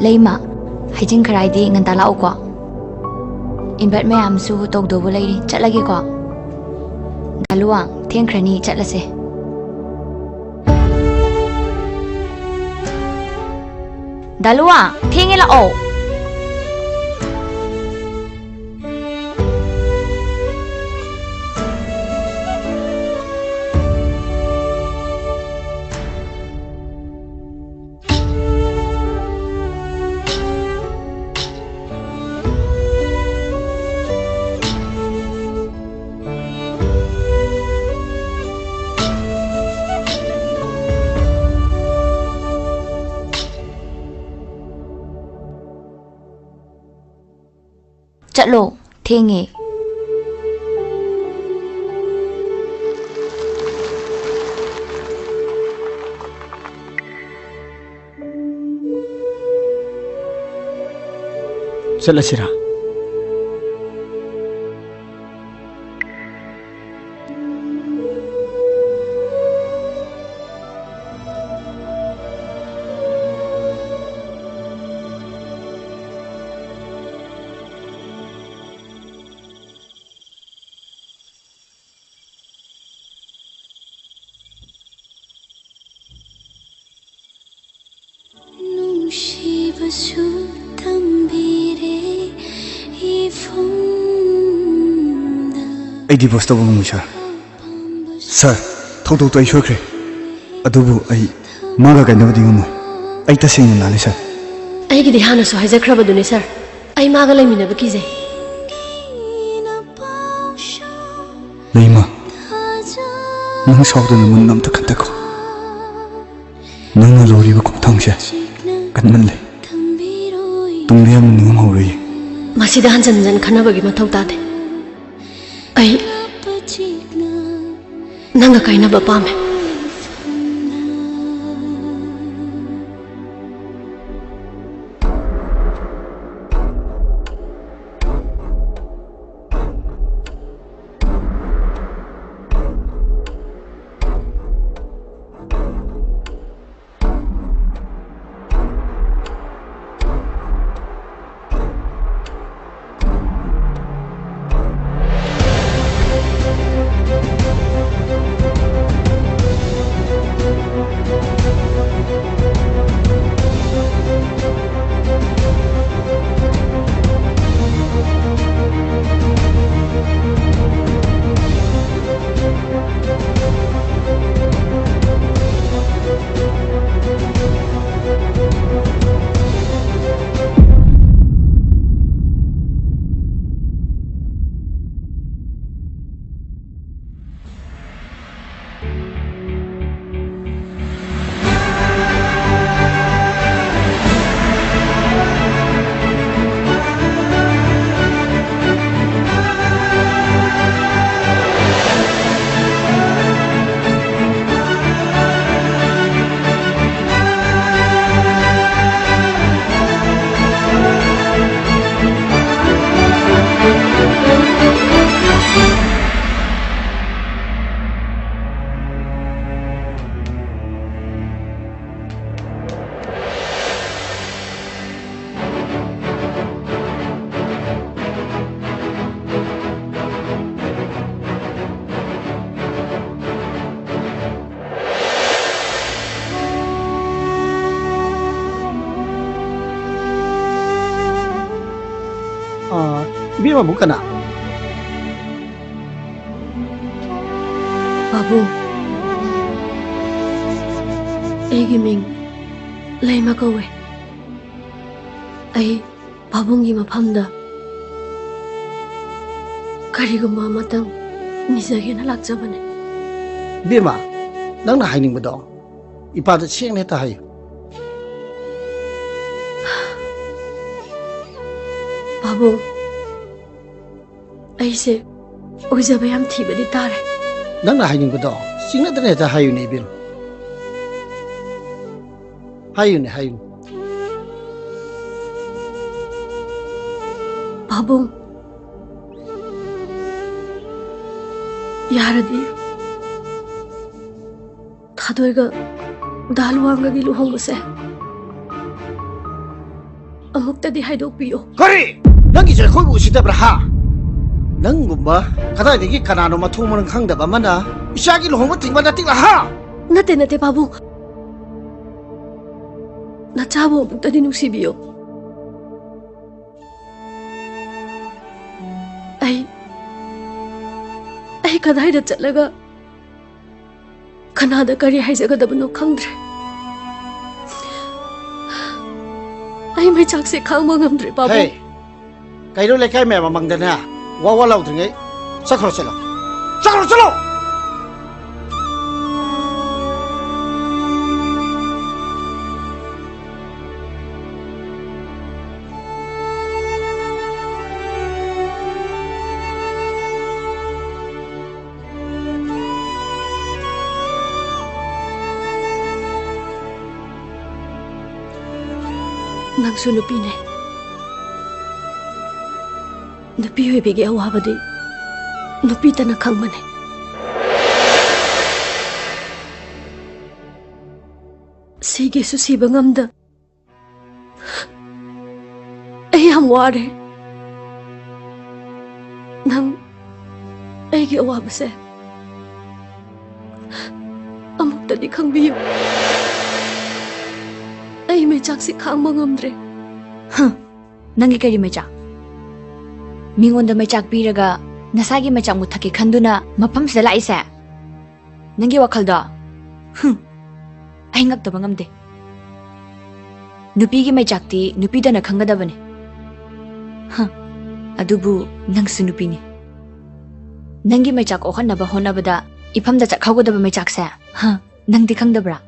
ꯂꯩꯃ, ꯍꯩꯖꯤꯡ ꯈꯔꯥꯏꯗꯤ ꯉꯟꯇꯥ ꯂꯥꯛꯎꯀꯣ꯫ Invite ꯃꯌꯥꯝꯁꯨ ꯇꯧꯗꯧꯕ ꯂꯩꯔꯤ, ꯆꯠꯂꯒꯦꯀꯣ꯫ ꯗꯥꯂꯨꯋꯥꯡ, ꯊꯦꯡꯈ꯭ꯔꯅꯤ, ꯆꯠꯂꯁꯦ꯫ ꯗꯥꯂꯨꯋꯥꯡ, ꯊꯦꯡꯉꯦ, ꯂꯥꯛꯑꯣ꯫ ꯆꯠꯂꯣ, ꯊꯦꯡꯉꯦ꯫ ꯆꯠꯂꯁꯤꯔꯥ? ꯅꯨꯡꯁꯤꯕꯁꯨ ꯇꯝꯕꯤꯔꯦ ꯏꯐꯨꯟꯗ꯫ ꯑꯩ divorce ꯇꯧꯕ ꯉꯝꯃꯣꯏ, sir꯫ Sir, ꯊꯧꯗꯣꯛꯇꯣ ꯑꯩ ꯁꯣꯏꯈ꯭ꯔꯦ꯫ ꯑꯗꯨꯕꯨ ꯑꯩ ꯃꯥꯒ ꯀꯥꯏꯅꯕꯗꯤ ꯉꯝꯃꯣꯏ꯫ ꯑꯩ ꯇꯁꯦꯡꯅ ꯂꯥꯜꯂꯦ, sir꯫ ꯑꯩꯒꯤꯗꯤ ꯍꯥꯟꯅꯁꯨ ꯍꯥꯏꯖꯈ꯭ꯔꯕꯗꯨꯅꯦ, sir꯫ ꯑꯩ ꯃꯥꯒ ꯂꯩꯃꯤꯟꯅꯕ ꯀꯤꯖꯩ꯫ ꯂꯩꯃ, ꯅꯪ ꯁꯥꯎꯗꯅ ꯃꯨꯟꯅ ꯑꯝꯇ ꯈꯟꯊꯀꯣ꯫ ꯅꯪꯅ ꯂꯧꯔꯤꯕ ꯈꯣꯡꯊꯥꯡꯁꯦ ꯀꯟꯃꯜꯂꯦ꯫ ꯅꯤꯡꯕ ꯌꯥꯝꯅ ꯅꯤꯡꯉꯝꯍꯧꯔꯣꯏ꯫ ꯃꯁꯤꯗ ꯍꯟꯖꯟ ꯍꯟꯖꯟ ꯈꯟꯅꯕꯒꯤ ꯃꯊꯧ ꯇꯥꯗꯦ꯫ ꯑꯩ ꯅꯪꯒ ꯀꯥꯏꯅꯕ ꯄꯥꯝꯃꯦ꯫ ꯑꯥ, ꯏꯕꯦꯝꯃꯕꯨ ꯀꯅꯥ? ꯄꯥꯕꯨꯡ, ꯑꯩꯒꯤ ꯃꯤꯡ ꯂꯩꯃ ꯀꯧꯋꯦ꯫ ꯑꯩ ꯄꯥꯕꯨꯡꯒꯤ ꯃꯐꯝꯗ ꯀꯔꯤꯒꯨꯝꯕ ꯑꯃꯇꯪ ꯅꯤꯖꯒꯦꯅ ꯂꯥꯛꯆꯕꯅꯦ꯫ ꯏꯕꯦꯝꯃ, ꯅꯪꯅ ꯍꯥꯏꯅꯤꯡꯕꯗꯣ ꯏꯄꯥꯗ ꯁꯦꯡꯅ ꯍꯦꯛꯇ ꯍꯥꯏꯌꯨ꯫ ꯄꯥꯕꯨꯡ, ꯑꯩꯁꯦ ꯑꯣꯏꯖꯕ ꯌꯥꯝ ꯊꯤꯕꯗꯤ ꯇꯥꯔꯦ꯫ ꯅꯪꯅ ꯍꯥꯏꯅꯤꯡꯕꯗꯣ ꯆꯤꯡꯅꯗꯅ ꯍꯦꯛꯇ ꯍꯥꯏꯌꯨꯅꯦ, ꯏꯕꯦꯝ꯫ ꯍꯥꯏꯌꯨꯅꯦ, ꯍꯥꯏꯌꯨꯅꯦ꯫ ꯄꯥꯕꯨꯡ, ꯌꯥꯔꯗꯤ ꯊꯥꯗꯣꯏꯒ ꯗꯥ ꯂꯨꯋꯥꯡꯒꯒꯤ ꯂꯨꯍꯣꯡꯕꯁꯦ ꯑꯃꯨꯛꯇꯗꯤ ꯍꯥꯏꯗꯣꯛꯄꯤꯌꯣ꯫ ꯀꯔꯤ? ꯅꯪꯒꯤꯁꯦ ꯑꯩꯈꯣꯏꯕꯨ ꯎꯁꯤꯠꯇꯕ꯭ꯔꯥ, ꯍꯥ? ꯅꯪꯒꯨꯝꯕ ꯀꯗꯥꯏꯗꯒꯤ ꯀꯅꯥꯅꯣ ꯃꯊꯣꯡ ꯃꯔꯝ ꯈꯪꯗꯕ ꯑꯃꯅ ꯏꯆꯥꯒꯤ ꯂꯨꯍꯣꯡꯕ ꯊꯤꯡꯕ ꯅꯠꯇꯦꯕ, ꯍꯥ? ꯅꯠꯇꯦ, ꯅꯠꯇꯦ, ꯄꯥꯕꯨꯡ꯫ ꯅꯆꯥꯕꯨ ꯑꯃꯨꯛꯇꯗꯤ ꯅꯨꯡꯁꯤꯕꯤꯌꯣ꯫ ꯑꯩ, ꯑꯩ ꯀꯗꯥꯏꯗ ꯆꯠꯂꯒ ꯀꯅꯥꯗ ꯀꯔꯤ ꯍꯥꯏꯖꯒꯗꯕꯅꯣ ꯈꯪꯗ꯭ꯔꯦ꯫ ꯑꯩ ꯃꯩꯆꯥꯛꯁꯦ ꯈꯥꯡꯕ ꯉꯝꯗ꯭ꯔꯦ, ꯄꯥꯕꯨꯡ꯫ ꯍꯦ, ꯀꯩꯅꯣ ꯂꯩꯀꯥꯏ ꯃꯌꯥꯝ ꯃꯃꯥꯡꯗꯅꯦ ꯋꯥ ꯋꯥ ꯂꯥꯎꯗ꯭ꯔꯤꯉꯩ ꯆꯠꯈ꯭ꯔꯣ, ꯆꯠꯂꯣ꯫ ꯆꯠꯈ꯭ꯔꯣ, ꯆꯠꯂꯣ! ꯅꯪꯁꯨ ꯅꯨꯄꯤꯅꯦ꯫ ꯅꯨꯄꯤ ꯑꯣꯏꯕꯤꯒꯤ ꯑꯋꯥꯕꯗꯤ ꯅꯨꯄꯤꯇꯅ ꯈꯪꯕꯅꯦ꯫ ꯁꯤꯒꯦꯁꯨ ꯁꯤꯕ ꯉꯝꯗ ꯑꯩ ꯌꯥꯝ ꯋꯥꯔꯦ꯫ ꯅꯪ ꯑꯩꯒꯤ ꯑꯋꯥꯕꯁꯦ ꯑꯃꯨꯛꯇꯗꯤ ꯈꯪꯕꯤꯌꯨ꯫ ꯑꯩ ꯃꯩꯆꯥꯛꯁꯤ ꯈꯥꯡꯕ ꯉꯝꯗ꯭ꯔꯦ꯫ ꯍ, ꯅꯪꯒꯤ ꯀꯔꯤ ꯃꯩꯆꯥꯛ? ꯃꯤꯉꯣꯟꯗ ꯃꯩꯆꯥꯛ ꯄꯤꯔꯒ ꯅꯁꯥꯒꯤ ꯃꯩꯆꯥꯛ ꯃꯨꯠꯊꯛꯀꯦ ꯈꯟꯗꯨꯅ ꯃꯐꯝꯁꯤꯗ ꯂꯥꯛꯏꯁꯦ? ꯅꯪꯒꯤ ꯋꯥꯈꯜꯗꯣ? ꯍꯨꯝ, ꯑꯩ ꯉꯛꯇꯕ ꯉꯝꯗꯦ꯫ ꯅꯨꯄꯤꯒꯤ ꯃꯩꯆꯥꯛꯇꯤ ꯅꯨꯄꯤꯗꯅ ꯈꯪꯒꯗꯕꯅꯤ꯫ ꯍ, ꯑꯗꯨꯕꯨ ꯅꯪꯁꯨ ꯅꯨꯄꯤꯅꯤ꯫ ꯅꯪꯒꯤ ꯃꯩꯆꯥꯛ ꯑꯣꯛꯍꯟꯅꯕ ꯍꯣꯠꯅꯕꯗ ꯏꯐꯝꯗ ꯆꯠꯍꯧꯒꯗꯕ ꯃꯩꯆꯥꯛꯁꯦ, ꯍ, ꯅꯪꯗꯤ ꯈꯪꯗꯕ꯭ꯔꯥ?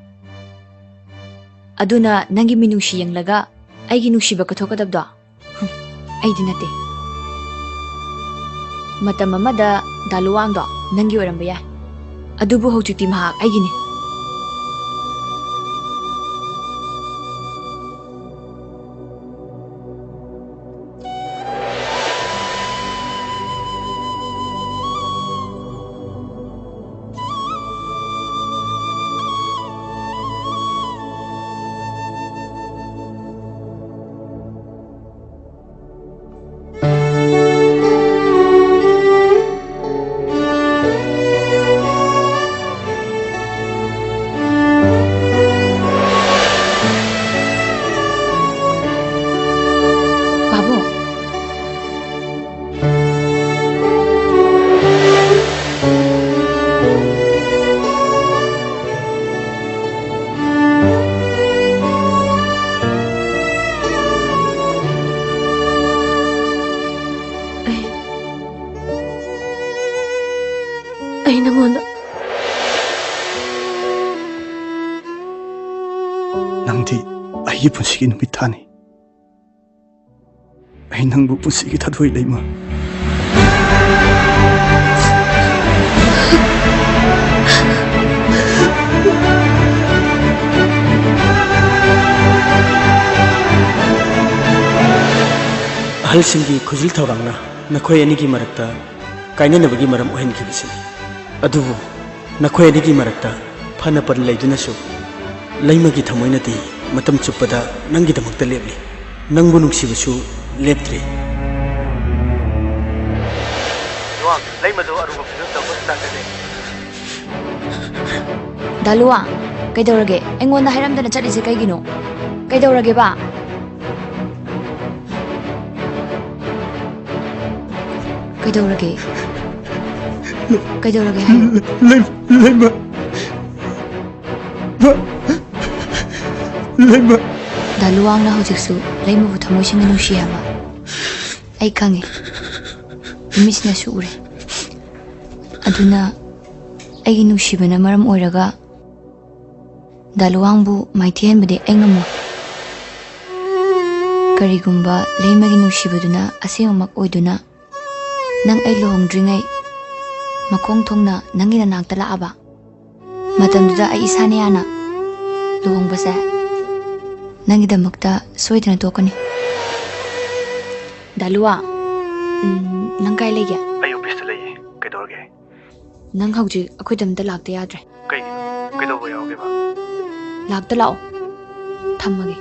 ꯑꯗꯨꯅ ꯅꯪꯒꯤ ꯃꯤꯅꯨꯡꯁꯤ ꯌꯦꯡꯂꯒ ꯑꯩꯒꯤ ꯅꯨꯡꯁꯤꯕ ꯀꯠꯊꯣꯛꯀꯗꯕꯗꯣ? ꯍꯨꯝ꯫ ꯑꯩꯗꯤ ꯅꯠꯇꯦ꯫ ꯃꯇꯝ ꯑꯃꯗ ꯗꯥ ꯂꯨꯋꯥꯡꯗꯣ ꯅꯪꯒꯤ ꯑꯣꯏꯔꯝꯕ ꯌꯥꯏ, ꯑꯗꯨꯕꯨ ꯍꯧꯖꯤꯛꯇꯤ ꯃꯍꯥꯛ ꯑꯩꯒꯤꯅꯤ꯫ ꯄꯥꯕꯨꯡ꯫ ꯑꯩ, ꯑꯩ ꯅꯉꯣꯟꯗ ꯅꯪꯗꯤ ꯑꯩꯒꯤ ꯄꯨꯟꯁꯤꯒꯤ ꯅꯨꯃꯤꯠ ꯊꯥꯅꯤ꯫ ꯑꯩ ꯅꯪꯕꯨ ꯄꯨꯟꯁꯤꯒꯤ ꯊꯥꯗꯣꯛꯏ, ꯂꯩꯃ꯫ ꯑꯍꯜꯁꯤꯡꯒꯤ ꯈꯨꯖꯤꯜ ꯊꯧꯔꯥꯡꯅ ꯅꯈꯣꯏ ꯑꯅꯤꯒꯤ ꯃꯔꯛꯇ ꯀꯥꯏꯅꯅꯕꯒꯤ ꯃꯔꯝ ꯑꯣꯏꯍꯟꯈꯤꯕꯁꯤꯅꯤ꯫ ꯑꯗꯨꯕꯨ ꯅꯈꯣꯏ ꯑꯅꯤꯒꯤ ꯃꯔꯛꯇ ꯐꯅ ꯄꯟ ꯂꯩꯗꯨꯅꯁꯨ ꯂꯩꯃꯒꯤ ꯊꯃꯣꯏꯅꯗꯤ ꯃꯇꯝ ꯆꯨꯞꯄꯗ ꯅꯪꯒꯤꯗꯃꯛꯇ ꯂꯦꯞꯂꯤ꯫ ꯅꯪꯕꯨ ꯅꯨꯡꯁꯤꯕꯁꯨ ꯂꯦꯞꯇ꯭ꯔꯤ꯫ ꯂꯨꯋꯥꯡ, ꯂꯩꯃꯗꯨ ꯑꯔꯨꯕ ꯐꯤꯕꯝꯗ ꯍꯣꯁꯄꯤꯇꯥꯜꯗ ꯂꯩ꯫ ꯗꯥ ꯂꯨꯋꯥꯡ, ꯀꯩꯗꯧꯔꯒꯦ? ꯑꯩꯉꯣꯟꯗ ꯍꯥꯏꯔꯝꯗꯅ ꯆꯠꯂꯤꯁꯦ ꯀꯩꯒꯤꯅꯣ? ꯀꯩꯗꯧꯔꯒꯦꯕ? ꯀꯩꯗꯧꯔꯒꯦ? ꯀꯩꯗꯧꯔꯒꯦ ꯍꯥꯏꯌꯨ꯫ ꯂꯩ-, ꯂꯩ-, ꯂꯩꯃ꯫ ꯂꯩꯃ꯫ ꯗꯥ ꯂꯨꯋꯥꯡꯅ ꯍꯧꯖꯤꯛꯁꯨ ꯂꯩꯃꯕꯨ ꯊꯃꯣꯏ ꯁꯦꯡꯅ ꯅꯨꯡꯁꯤ ꯍꯥꯏꯕ ꯑꯩ ꯈꯪꯉꯤ꯫ ꯃꯤꯠꯁꯤꯅꯁꯨ ꯎꯔꯦ꯫ ꯑꯗꯨꯅ ꯑꯩꯒꯤ ꯅꯨꯡꯁꯤꯕꯅ ꯃꯔꯝ ꯑꯣꯏꯔꯒ ꯗꯥ ꯂꯨꯋꯥꯡꯕꯨ ꯃꯥꯏꯊꯤꯍꯟꯕꯗꯤ ꯑꯩ ꯉꯝꯃꯣꯏ꯫ ꯀꯔꯤꯒꯨꯝꯕ ꯂꯩꯃꯒꯤ ꯅꯨꯡꯁꯤꯕꯗꯨꯅ ꯑꯁꯦꯡꯕꯃꯛ ꯑꯣꯏꯗꯨꯅ, ꯅꯪ ꯑꯩ ꯂꯨꯍꯣꯡꯗ꯭ꯔꯤꯉꯩ ꯃꯈꯣꯡ ꯊꯣꯡꯅ ꯅꯪꯒꯤ ꯅꯅꯥꯛꯇ ꯂꯥꯛꯑꯕ, ꯃꯇꯝꯗꯨꯗ ꯑꯩ ꯏꯁꯥꯅ ꯌꯥꯅ ꯂꯨꯍꯣꯡꯕꯁꯦ ꯅꯪꯒꯤꯗꯃꯛꯇ ꯁꯣꯏꯗꯅ ꯊꯣꯛꯀꯅꯤ꯫ ꯗꯥꯂꯨꯋꯥ, ꯎꯝ, ꯅꯪ ꯀꯥꯏ ꯂꯩꯒꯦ? ꯑꯩ ꯑꯣꯐꯤꯁꯇ ꯂꯩꯌꯦ꯫ ꯀꯩꯗꯧꯔꯒꯦ? ꯅꯪ ꯍꯧꯖꯤꯛ ꯑꯩꯈꯣꯏꯗ ꯑꯝꯇ ꯂꯥꯛꯇ ꯌꯥꯗ꯭ꯔꯦ꯫ ꯀꯩꯒꯤꯅꯣ? ꯀꯩꯗꯧꯕ ꯌꯥꯎꯒꯦꯕ? ꯂꯥꯛꯇ ꯂꯥꯛꯑꯣ꯫ ꯊꯝꯃꯒꯦ꯫